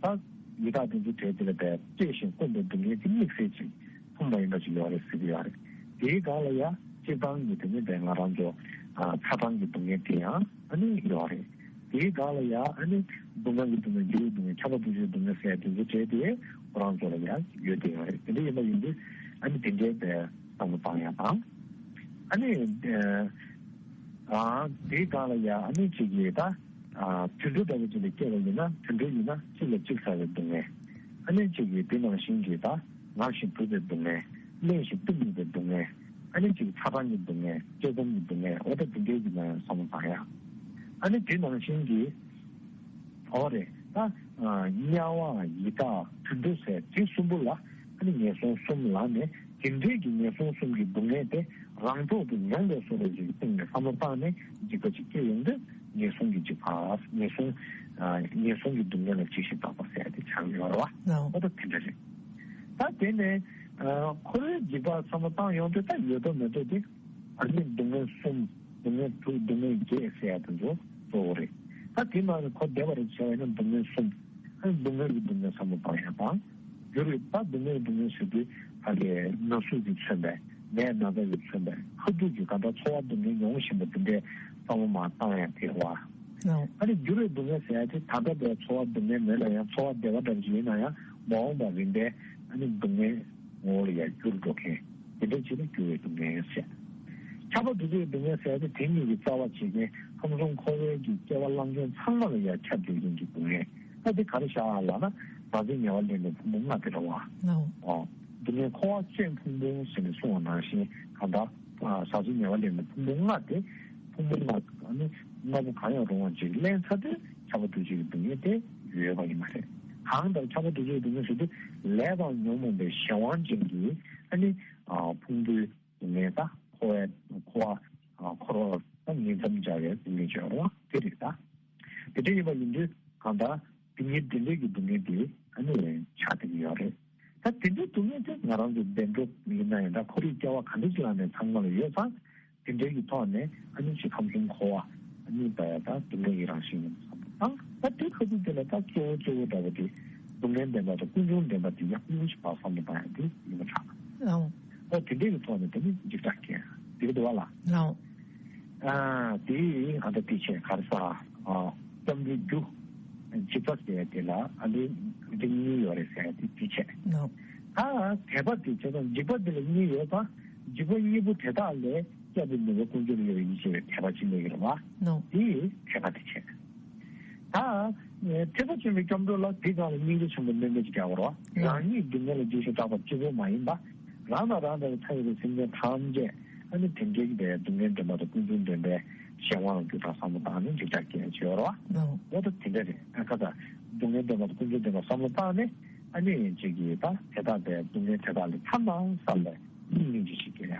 ད་ཡི་དྭགས་དེ་ཚོ་གྲས་དེ་ལ་བས་བཀྲེས་ཤིང་སྐོམ་པའི་སྡུག་བསྔལ་དེ་དམིགས་བསལ་ཅིག་མཚུངས་པ་ཡིན་པ་ཞིག་ཡོད་རེད་ཟེར་གྱི་ཡོད་རེད། དེའི་སྒང་ལ་ཡ་སྤྱིར་བཏང་གི་དེ་ནི་བས་ང་རང་ཚོ་ཨ་ཚ་གྲང་གི་སྡུག་བསྔལ་དེ་ཡང་ཨ་ནི་ཡོད་རེད། དེའི་སྒང་ལ་ཡ་ཨ་ནི་སྡུག་བསྔལ་གྱི་སྡུག་བསྔལ། འགྱུར་བའི་སྡུག་བསྔལ། ཁྱབ་པ་འདུ་བྱེད་སྡུག་བསྔལ་ཟེར་ཡ་དེ་ཚོ་གྲས་དེ་ཁོ་རང་ཚོ་ལ་ཡ་ཡོད་དེ་ཡོད་རེད། དེ་འདྲ་ཡིན་པ་ཡིན་དུས་ཨ་ནི་དེ་འདྲའི་བས་བསམ་བློ་བཏང་ཡ་དང་། ཨ་ནི་ཨ་དེའི་སྒང་ལ་ཡ་ཨ་ནི་ཅིག་གིས་ད་ཨ་དུད་འགྲོ་ལྟ་བུ་ཅིག་ལ་སྐྱེས་པ་ཡིན་ན། དུད་འགྲོ་ཡིན་ན་གཅིག་ལ་གཅིག་ཟ་བའི་སྡུག་བསྔལ། ཨ་ནི་ཅིག་གིས་དེ་ནང་བཞིན་གྱི་ད་ངར་ཞིང་སྡུག་པའི་སྡུག་བསྔལ། བརླན་ཞིང་སྡུག་བསྔལ་བའི་སྡུག་བསྔལ། ཨ་ནི་ཅིག་ཚ་གྲང་གི་སྡུག་བསྔལ། བཀྲེས་སྐོམ་གྱི་སྡུག་བསྔལ། འོ་ད་དེ་འདྲའི་གི་ནང་བསམ་བློ་བཏང་ཡ། ཨ་ནི་དེ་ནང་བཞིན་གྱི་འོ་རེད། ད་ཨ་དམྱལ་བ། ཡི་དྭགས། དུད་འགྲོ་ཟེར་དེ་གསུམ་པོ་ལ་ཨ་ནི་ངན་སོང་གསུམ་ལབ་ནས། དེ་འདྲའི་གི་ངན་སོང་གསུམ་གྱི་སྡུག་བསྔལ་དེ་རང་ཐོག་ཏུ་མྱོང་བའི་བཟོ་འདྲ་ཞིག་གི་སྟེང་ནས་བསམ་བློ་བཏང་ནས་འཇིགས་པ་ཅིག་སྐྱེ་ཡོང་དུས་ངན་སོང་གི་འཇིགས་པ། ངན་སོང་ཨ་ངན་སོང་གི་སྡུག་བསྔལ་ལ་འཇིགས་ཤིང་སྐྲག་པ་ཟེར་ཡ་དེ་ཆགས་ཡོད་རེད་བ། ལའོ། འོ་ད་དེ་འདྲ་རེད། ད་དེ་ནས་ཨ་འཁོར་བའི་འཇིགས་པ་བསམ་བློ་བཏང་ཡོང་དུས་ད་ཡོད་དོ་མེད་དོ་དེ། ཨ་ནི་སྡུག་བསྔལ་གསུམ། སྡུག་བསྔལ་དྲུག། སྡུག་བསྔལ་བརྒྱད་ཟེར་ཡ་དེ་ཚོ་གཙོ་བོ་རེད། ད་དེ་མ་ཟད་གོ་བདེ་བ་རེ་བྱས་པ་ཡིན་ན་སྡུག་བསྔལ་གསུམ། ཨ་ནི་སྡུག་བསྔལ་གྱི་སྡུག་བསྔལ་བསམ་བློ་བཏང་ཡ་དང་། འགྱུར་བའི་ད་སྡུག་བསྔལ་གྱི་སྡུག་བསྔལ་ཟེར་དུས་ཕ་གིའི་ན་ཟུག་གིས་མཚོན་པའི། ནད་ན་ཚ་གིས་མཚོན་པའི། ཁ་ཐུག་གི་ག་འདྲ་ཚོར་བ་སྡུག་བསྔལ་མྱོང་བཞིན་པ་དེ་འདྲའི་བསམ་བློ་མར་བཏང་ཡ་དེ་རེད་བ། ཨ་ནི་འགྱུར་བའི་སྡུག་བསྔལ་ཟེར་ཡ་དེ་ད་ལྟ་བའི་ཚོར་བ་སྡུག་བསྔལ་མེད་ལ་ཡང་ཚོར་བ་བདེ་བ་འདྲ་ཞིག་ཡིན་ན་ཡང་མ་འོངས་པ་རིམ་པས་ཨ་ནི་སྡུག་བསྔལ་ངོ་བོ་ལ་ཡང་འགྱུར་འགྲོ་མཁན། དེ་འདྲ་བྱས་ན་འགྱུར་བའི་སྡུག་བསྔལ་ཟེར། ཁྱབ་པ་འདུ་བྱེད་སྡུག་བསྔལ་ཟེར་ཡ་དེ་དེ་གཉིས་ཀྱི་རྩ་བ་བྱེད་མཁན། ཁམས་གསུམ་འཁོར་བའི་གི་སྐྱེ་བ་བླང་མཁན་ཚང་མ་ལ་ཡང་ཁྱབ་བསྡད་མཁན་གྱི་སྡུག་བསྔལ། ད་དེ་ག་རེ་བཞག་ཨ་ལབ་ན་ཟག་བཅས་ཉེ་བར་ལེན་པའི་ཕུང་པོ་ལྔ་དེ་རེད་བ། ལའོ། ཨོ། སྡུག་བསྔལ་འཁོར་བ་ཅན་ཕུང་པོ་ཟེར་ནས་གསུངས་པ་ནང་བཞིན་གང་ལྟར་ཨ་ཟག་བཅས་ཉེ་བར་ལེན་པའི་ཕུང་པོ་ལྔ་དེ། ཕུང་པོ་ལྔ་ཨ་ནི་ལྔ་པོ་གང་ཡང་རུང་བ་ཅིག་ལེན་ཚར་དུས་ཁྱབ་པ་འདུ་བྱེད་ཀྱི་སྡུག་བསྔལ་དེ་ཡོད་པ་ཡིན་པ་རེད། གང་ལྟར་ཁྱབ་པ་འདུ་བྱེད་ཀྱི་སྡུག་བསྔལ་ཟེར་དུས་ལས་དང་ཉོན་མོངས་པའི་གཞན་དབང་ཅན་གྱི་ཨ་ནི་ཨ་ཕུང་པོའི་སྡུག་བསྔལ། ད་འཁོར་བའི་འཁོར་བ་ཨ་འཁོར་བ་ད་ཉིང་མཚམས་སྦྱར་བའི་སྡུག་བསྔལ་ཅིག་ཡོད་རེད་བ། དེ་རེད་ད། དེ་འདྲ་ཡིན་པ་ཡིན་དུས་གང་ལྟར་དེ་ཉིད་དེ་འདྲའི་གི་སྡུག་བསྔལ་དེ་ཨ་ནི་ཆགས་བསྡད་ཀྱི་ཡོད་རེད། ད་དེ་འདྲའི་སྡུག་བསྔལ་དེ་ང་རང་ཚོ་བདེ་འགྲོ་ཡིན་ན་ཡང་འདྲ། འཁོར་བའི་སྐྱེ་བ་ག་འདྲ་ཞིག་ལ་ནས་ཚང་མ་ལ་ཡོད་ཙང་། དེ་འདྲའི་གི་ཐོག་ནས་ཨ་ནི་ཅིག་ཁམས་གསུམ་འཁོར་བ་ཨ་ནི་ད་ཡ་ད་སྡུག་བསྔལ་གྱི་རང་བཞིན་ཡིན་བསམ་པ་དང་། ད་དེ་ཁ་ཐུག་དེ་ལ་ད་གཙོ་བོ་གཙོ་བོ་འདྲ་བོ་དེ་སྡུག་བསྔལ་བདེན་པ་དང་ཀུན་འབྱུང་བདེན་པ་དེ་ཡང་སྙིང་རྗེ་བ་བསམ་བློ་བཏང་ཡ་དེ་ཡིན་པ་ཆགས། ལའོ། ཨོ་དེ་འདྲའི་གི་ཐོག་ནས་དེ་ནི་འཇིགས་སྐྲག་སྐྱེ་ཡ་དེ་གི་འདུག་བ་ལ། ལའོ། ཨ་དེ་ཨ་ད་དེ་བྱས་ག་རེ་ཟ། ཨ་སྐྱབས་འགྲོའི་རྒྱུ། འཇིགས་པ་ཟེར་ཡ་དེ་ལ་ཨ་ནི་འདི་གཉིས་ཡོད་རེད་ཟེར་ཡ་དེ་དེ་བྱས། ལའོ། ད་དད་པ་དེ་བྱས་ཙང་འཇིགས་པ་དེ་ལ་གཉིས་ཡོད་ཙང་འཇིགས་པ་གཉིས་པོ་དེ་དག་ལས་སྐྱབས་པའི་ནུས་པ་ཀུན་འབྱུང་ཡོད་པའི་ཡིད་ཆེས་པའི་དད་པ་ཅིག་སླེབས་ཀྱི་རེད་བ། ལའོ། དེ་དད་པ་དེ་བྱས། ད་ཐེག་པ་ཆེན་པོའི་སྐྱབས་འགྲོ་ལ་དེ་སྒང་ལ་སྙིང་རྗེ་ཆེན་པོ་དམན་པ་ཅིག་རྒྱག་དགོས་རེད་བ། ལའོ། རང་ཉིད་སྡུག་བསྔལ་ལ་འཇིགས་ཤིང་སྐྲག་པ་གཅིག་པོ་མ་ཡིན་པ། རང་དང་རང་འདྲ་བའི་མཐའ་ཡས་པའི་སེམས་ཅན་ཐམས་ཅད་ཨ་ནི་དེ་འདྲའི་གི་སྡུག་བསྔལ་བདེན་པ་དང་ཀུན་འབྱུང་བདེན་པའི་གཞན་དབང་ལ་གྱུར་པ་བསམ་བློ་བཏང་ནས་འཇིགས་སྐྲག་སྐྱེ་ཡ་ཅིག་ཡོད་རེད་བ། ལའོ། འོ་ད་དེ་འདྲ་རེད། ཨ་ཁ་ད་སྡུག་བསྔལ་བདེན་པ་དང་ཀུན་འབྱུང་བདེན་པ་བསམ་བློ་བཏང་ནས་ཨ་ནི་ཅིག་གིས་ད་དེ་དག་པའི་སྡུག་བསྔལ་དེ་དག་ལས་ཐར་ན་བསམ་པའི་སྙིང་རྗེ་ཞིག་སྐྱེ་ཡ།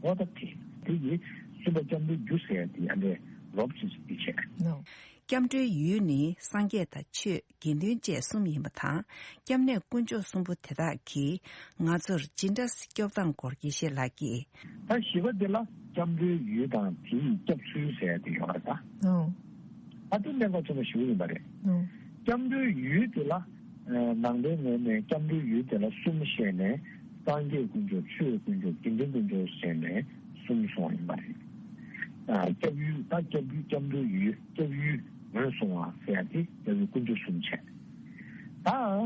འོ་ད་དེ། དེ་ཡིས་གསུམ་པ་སྐྱབས་འགྲོའི་རྒྱུ་ཟེར་ཡ་དེ་ཨ་ནི་རོབ་ཅིག་འདི་བྱས། སྐྱབས་འགྲོའི་ཡུལ་ནི་སངས་རྒྱས་དང་ཆོས་དགེ་འདུན་བཅས་གསུམ་ཡིན་པ་དང་། སྐྱབས་གནས་དཀོན་མཆོག་གསུམ་པོ་དེ་དག་གིས་ང་ཚོར་ཇི་འདྲ་སྐྱོབ་སྟངས་སྐོར་དགེ་བཤེས་ལགས་ཀྱིས། ད་བཞི་པ་དེ་ལ་སྐྱབས་འགྲོའི་ཡུལ་དང་དེའི་སྐྱབས་ཚུལ་ཟེར་ཡ་དེ་ཡོད་རེད་ད། ཨོ། ད་དེ་གནད་འགག་ཆེན་པོ་ཞིག་ཡིན་པ་རེད། ཨོ། སྐྱབས་འགྲོའི་ཡུལ་དེ་ལ། ཨ། ནང་པའི་ངོས་ནས་སྐྱབས་འགྲོའི་ཡུལ་དེ་ལ་གསུམ་བཤད་ནས། སངས་རྒྱས་དཀོན་མཆོག་ཆོས་དཀོན་མཆོག་དགེ་འདུན་དཀོན་མཆོག་བཤད་ནས་གསུམ་སོང་བ་ཡིན་པ་རེད། ཨ། སྐྱབས་ཡུལ་ད་སྐྱབས་ཡུལ་སྐྱབས་འགྲོའི་ཡུལ་སྐྱབས་ཡུལ་ངོས་བཟུང་བ་ཟེར་ཡ་དེ་སྐྱབས་ཡུལ་དཀོན་མཆོག་གསུམ་བྱས། ད། ཨ།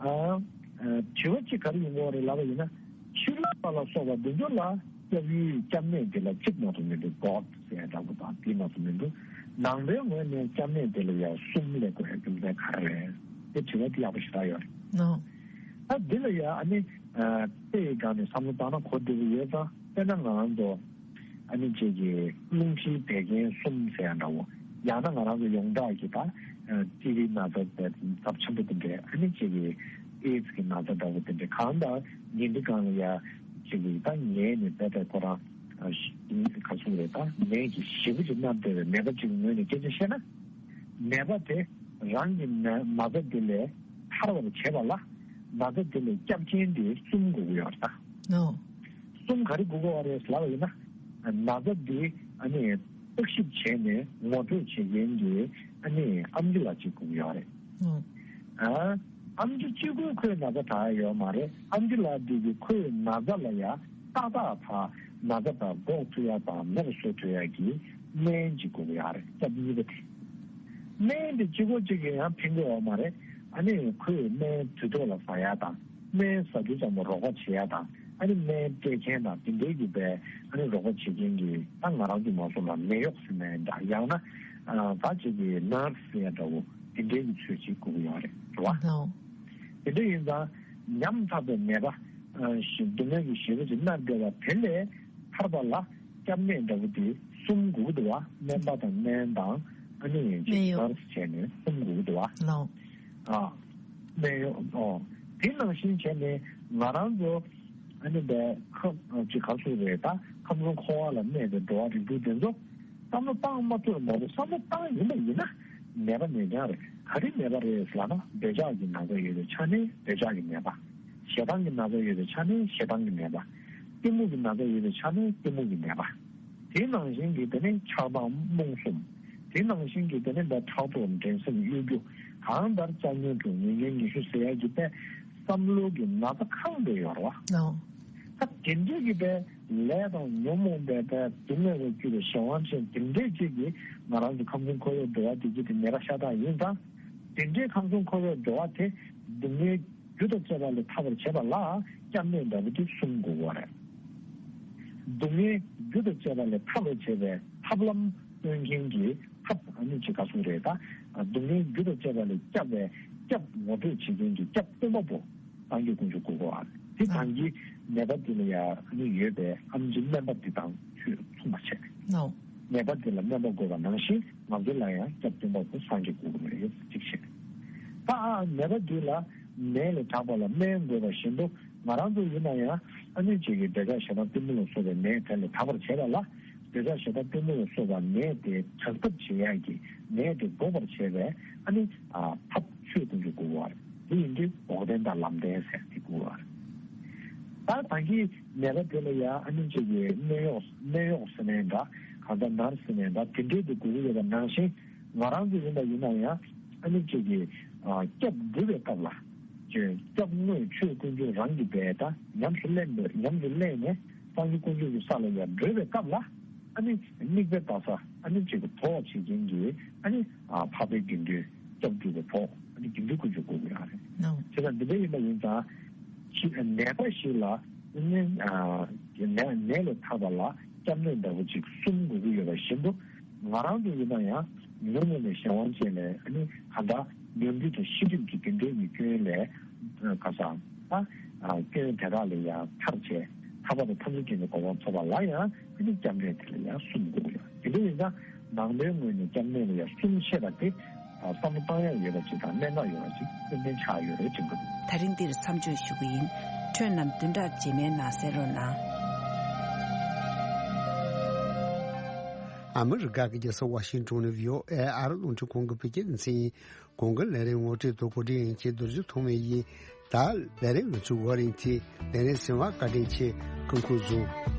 ཨ། དྲི་བ་གཅིག་ག་རེ་ཡོང་གི་ཡོད་རེད་ལབ་པ་ཡིན་ན། ཕྱི་ལོགས་པ་ལ་སོགས་པ་འདི་ཚོ་ལ་སྐྱབས་ཡུལ་སྐྱབས་གནས་དེ་ལ་གཅིག་མ་གཏོགས་མི་འདུག་གོ་ཟེར་ཡ་འདྲ་པོ་དང་དེ་མ་གཏོགས་མི་འདུག་ནང་པའི་ངོས་ནས་སྐྱབས་གནས་དེ་ལ་ཡང་གསུམ་སླེབས་དགོས་ཡ་རྒྱུ་མཚན་ག་རེ་རེད། དེ་དྲི་བ་དེ་ཡག་པོ་ཞེ་དྲག་ཡོད་རེད། ནོ། ད་འདི་ལ་ཡང་ཨ་ནི། ཨ། དཔེ་ཡི་སྒང་ནས་བསམ་བློ་བཏང་ན་གོ་བདེ་པོ་ཡོད་ཙང་། དཔེར་ན་ང་རང་ཚོ་ཨ་ནི་ཅིག་གི་རླུང་མཁྲིས་བད་ཀན་གསུམ་ཟེར་ཡ་འདྲ་བོ། ཡང་ན་ང་རང་ཚོ་ཡོངས་གྲགས་ཀྱི་ད་ཨ་ཊི་བི་ན་ཚ་དང་ཚབས་ཆེན་པོ་དེ་འདྲའི། ཨ་ནི་ཅིག་གི་ཨེ་ཛི་གི་ན་ཚ་འདྲ་བོ་དེ་འདྲའི། གང་ལྟར་ཉིན་འདི་སྒང་ལ་ཡ་ཅིག་གི་ད་ནད་ནི་རྦད་དེ་ཁོ་རང་ཨ་ག་ཚོད་རེད། ད་ནད་ཀྱི་ཞེ་པོ་ཅིག་མནར་བསྡད་པའི་ནད་པ་ཅིག་གི་ངོས་ནས་སྐད་ཆ་བཤད་ན། ནད་པ་དེ་རང་གི་ན་ན་ཚ་དེ་ལས་ཐར་བར་བྱེད་པ་ལ་ན་ཚ་དེ་ལས་སྐྱབས་རྐྱེན་དེ་གསུམ་དགོས་ཀྱི་ཡོད་རེད་ད། ནོ། གསུམ་ག་རེ་དགོས་ཀྱི་ཡོད་རེད་ལབ་པ་ཡིན་ན། ན་ཚ་དེ་ཨ་ནི་བརྟག་ཞིབ་བྱས་ནས་ངོ་སྤྲོད་བྱེད་མཁན་གྱི་ཨ་ནི་ཨེམ་ཆི་ལགས་གཅིག་དགོས་ཀྱི་ཡོད་རེད། ཨོ། ཨ། ཨེམ་ཆི་གཅིག་པུས་ཁོའི་ན་ཚ་དྲག་ཡ་ཡོད་མ་རེད། ཨེམ་ཆི་ལགས་འདི་གིས་ཁོའི་ན་ཚ་ལ་ཡ་ཏག་ཏག་ཕར་ན་ཚ་དང་འགོག་ཐུབ་ཡ་དང་མེད་པ་བཟོ་ཐུབ་ཡ་གི་སྨན་ཅིག་དགོས་ཀྱི་ཡོད་རེད། སྐྱབས་གཉིས་པ་དེ། སྨན་དེ་གཅིག་པོ་གཅིག་གིས་ཡང་ཕན་གྱི་ཡོད་མ་རེད། ཨ་ནི་ཁོས་སྨན་དུས་ཐོག་ལ་ཟ་ཡ་དང་། སྨན་ཟ་དུས་ཙམ་པ་རོགས་པ་བྱེད་ཡ་དང་། ཨ་ནི་སྨན་སྤྲད་མཁན་དང་དེ་འདྲའི་གི་བའི་ཨ་ནི་རོགས་པ་བྱེད་མཁན་གྱི། ད་ང་རང་ཚོ་མ་སོང་ན་ནད་གཡོག་ཟེར་ན་ཡང་འདྲ། ཡང་ན་ཨ་ད་ཅིག་གི་ནར་སི་ཟེར་ཡ་འདྲ་བོ་དེ་འདྲའི་གི་ཚོད་ཅིག་དགོས་ཀྱི་ཡོད་རེད། རེད་བ། ནོ། དེ་འདྲ་ཡིན་ཙང་ཉམ་ཐག་པའི་ནད་པ། ཨ་ཞེ་སྡུག་བསྔལ་གྱི་ཞེ་པོ་ཅིག་མནར་བསྡད་པ་དེ་ལས་ཐར་པ་ལ་སྐྱབས་གནས་འདྲ་བོ་དེ་གསུམ་དགོས་ཀྱི་འདུག་བ། སྨན་པ་དང་སྨན་དང་། ཨ་ནི་ཅིག་སྨན་གཡོག་ནར་སི་བྱས་ནས་གསུམ་དགོས་ཀྱི་འདུག་བ། ལའོ། ཨ། སྨན་གཡོག་ཨོ། དེ་ནང་བཞིན་བྱས་ནས་ང་རང་ཚོ་ཨ་ནི་བའི་ཁ་ཅིག་ག་ཚོད་རེད། ད་ཁམས་གསུམ་འཁོར་བ་ལ་གནས་པའི་འགྲོ་བ་རིགས་དྲུག་དེ་ཚོ་བསམ་བློ་བཏང་མ་ཐུབ་མ་རེད། བསམ་བློ་བཏང་ཡིན་པ་ཡིན་ན་ནད་པ་ནད་རྐྱང་རེད། ག་རེ་ནད་པ་རེད་ལབ་ན། འདོད་ཆགས་ཀྱི་ན་ཚ་ཡོད་པའི་ཆ་ནས་འདོད་ཆགས་ཀྱི་ནད་པ། ཞེ་སྡང་གི་ན་ཚ་ཡོད་པའི་ཆ་ནས་ཞེ་སྡང་གི་ནད་པ། གཏི་མུག་གི་ན་ཚ་ཡོད་པའི་ཆ་ནས་གཏི་མུག་གི་ནད་པ། དེ་ནང་བཞིན་གྱི་དེ་ནས་ཆགས་སྡང་རྨོངས་གསུམ། དེ་ནང་བཞིན་གྱི་དེ་ནས་ཕྲག་དོག་འགྲན་སེམས་གཡོ་སྒྱུ། གང་ལྟར་ཅ་དངོས་དྲུག་ཉེ་ཉེ་ཉེ་ཤུ་ཟེར་ཡ་གི་པའི་བསམ་བློ་གི་ན་ཚ་གང་དེ་ཡོད་རེད་བ། ལའོ། ད་དེ་འདྲའི་གི་པའི་ལས་དང་ཉོན་མོངས་པའི་པའི་སྡུག་བསྔལ་ལ་སྐྱུར་བའི་གཞན་དབང་ཅན་དེ་འདྲའི་ཅིག་གིས་ང་རང་ཚོ་ཁམས་གསུམ་འཁོར་བའི་འགྲོ་བ་དེ་གི་དེ་ནད་པ་ཤ་སྟག་ཡིན་ཙང་། དེ་འདྲའི་ཁམས་གསུམ་འཁོར་བའི་འགྲོ་བ་དེ་སྡུག་བསྔལ་རྒྱུ་དང་བཅས་པ་ལས་ཐར་བར་བྱེད་པ་ལ་སྐྱབས་གནས་འདྲ་པོ་དེ་གསུམ་དགོས་པ་རེད། སྡུག་བསྔལ་རྒྱུ་དང་བཅས་པ་ལས་ཐར་བར་བྱེད་པའི་ཐབས་ལམ་སྟོན་མཁན་གྱི་ཐབས། ཨ་ནི་ཅིག་ག་ཚོད་རེད། ད་སྡུག་བསྔལ་རྒྱུ་དང་བཅས་པ་ལས་སྐྱབས་པའི་སྐྱབས་ངོ་སྤྲོད་བྱེད་མཁན་གྱི་སྐྱབས་སྟོན་པ་པོ་སངས་རྒྱས་དཀོན་མཆོག་དགོས་པ་རེད། དེ་གང་གི་ནད་པ་དེ་ལ་ཡ་ཨ་ནི་ཡོད་པའི་ཨེམ་ཆི་སྨན་པ་དེ་དང་ཆོས་མཚུངས་པ་བྱས། ནོ། ནད་པ་དེ་ལ་སྨན་པ་དགོས་པ་ནང་བཞིན་ང་ཚོ་ལ་ཡང་སྐྱབས་སྟོན་པ་པོ་སངས་རྒྱས་དགོས་ཀྱི་རེད། གཅིག་བྱས། ད་ཨ་ནད་པ་དེ་ལ་ནད་ལས་དྲག་པ་ལ་སྨན་དགོས་པ་བཞིན་དུ་ང་རང་ཚོ་ཡིན་ན་ཡང་ཨ་ནི་ཅིག་གི་འདོད་ཆགས་ཞེ་སྡང་གཏི་མུག་ལ་སོགས་པའི་ནད་དེ་ལས་དྲག་པར་བྱེད་པ་ལ། འདོད་ཆགས་ཞེ་སྡང་གཏི་མུག་ལ་སོགས་པ་ནད་དེ་དྲག་ཐབས་བྱེད་ཡག་གི་ནད་དེ་འགོག་པར་བྱེད་པའི་ཨ་ནི་ཨ་ཐབས་ཆོས་དཀོན་མཆོག་དགོས་པ་རེད། དེ་ཡིན་དུས་འགོག་བདེན་དང་ལམ་བདེན་ཟེར་དེ་དགོས་པ་རེད། ད་ད་གིན་ནད་པ་དེ་ལ་ཡ་ཨ་ནི་ཅིག་གི་སྨན་གཡོག་སྨན་གཡོག་ཟེར་ནའི་འདྲ། གང་ལྟར་ནར་སི་ཟེར་ནའི་འདྲ། དེ་འདྲའི་དེ་དགོས་ཀྱི་ཡོད་པ་ནང་བཞིན་ང་རང་ཚོ་ཡིན་པ་ཡིན་ན་ཡང་ཨ་ནི་ཅིག་གི་ཨ་སྐྱབས་སྒྲུབ་པའི་སྐབས་ལ། ཅིག་སྐྱབས་དངོས་ཆོས་དཀོན་མཆོག་རང་གི་བས་ད་ཉམས་སུ་ལེན་པའི་ཉམས་སུ་ལེན་ནས་སངས་རྒྱས་དཀོན་མཆོག་གི་ས་ལ་ཡར་བགྲོད་པའི་སྐབས་ལ། ཨ་ནི་དམིགས་པའི་བརྡ་ས་ཨ་ནི་ཅིག་གི་དོ་བྱེད་མཁན་གྱི་ཨ་ནི་ཨ་འཕགས་པའི་དགེ་འདུན་སྐྱབས་སྒྲུབ་པའི་བོགས་ཨ་ནི་དགེ་འདུན་དཀོན་མཆོག་དགོས་ཀྱི་ཡོད་རེད། ནོ། བྱས་ཙང་འདི་འདྲ་ཡིན་པ་ཡིན་ཙང་ཅིག་ནད་པ་ཞིག་ལ་ཨ་ནི་ཨ་ནད་ནད་ལས་ཐར་པ་ལ་སྐྱབས་གནས་འདྲ་བོ་ཅིག་གསུམ་དགོས་ཀྱི་ཡོད་པ་བཞིན་དུ། ང་རང་ཚོ་ཡིན་ན་ཡང་ཉོན་མོངས་པའི་གཞན་དབང་ཅན་ལས་ཨ་ནི་གང་ལྟར་ཉོན་རྒྱུ་དང་ཤེས་སྒྲིབ་ཀྱི་དེ་འདྲའི་ཉེས་སྐྱོན་ལས་ཁ་སང་ད་སྐྱོན་དེ་དག་ལས་ཡང་ཐར་བྱས་ཐར་པ་དང་ཐམས་ཅད་མཁྱེན་པའི་གོ་འཕང་ཐོབ་པ་ལ་ཡང་ཨ་ནི་སྐྱབས་གནས་དེ་ལ་ཡང་གསུམ་དགོས་ཡོད། དེ་འདྲ་ཡིན་ཙང་ནང་པའི་ངོས་ནས་སྐྱབས་གནས་ལ་ཡང་གསུམ་བཤད་པ་དེ་བསམ་བློ་བཏང་ཡག་ཡོད་པ་ཅིག་དང་གནད་འགག་ཡོད་པ་ཅིག་ཏན་ཏན་ཆགས་ཡོད་རེད་ཅེས་འདུག་ད་རིང་འདིར་མཚམས་འཇོག་ཞུ་གི་ཡིན། ཁྱོད་རྣམས་བདུན་ཕྲག་རྗེས་མའི་ནང་གསན་རོགས་གནང་། ཨ་མི་རི་ཀ་གི་རྒྱལ་ས་ཝ་ཤིང་ཊོན་ནས་བྷི་ཨོ་ཨེ་ཨ་རི་རླུང་འཕྲིན་ཁང་གི་བོད་སྐད་སྡེ་ཚན་ཡིན། གོང་གི་ལས་རིམ་ངོ་སྤྲོད་དང་གོ་སྒྲིག་ཡིན་གྱི་རྡོ་རྗེ་ཐོགས་མེད་ཡིན། ད་ལས་རིམ་ང་ཚོའི་བར་རིང་ཐེངས་ལས་རིམ་གསན་པར་བཀའ་དྲིན་ཆེ། སྐུ་ཁམས་བཟང་།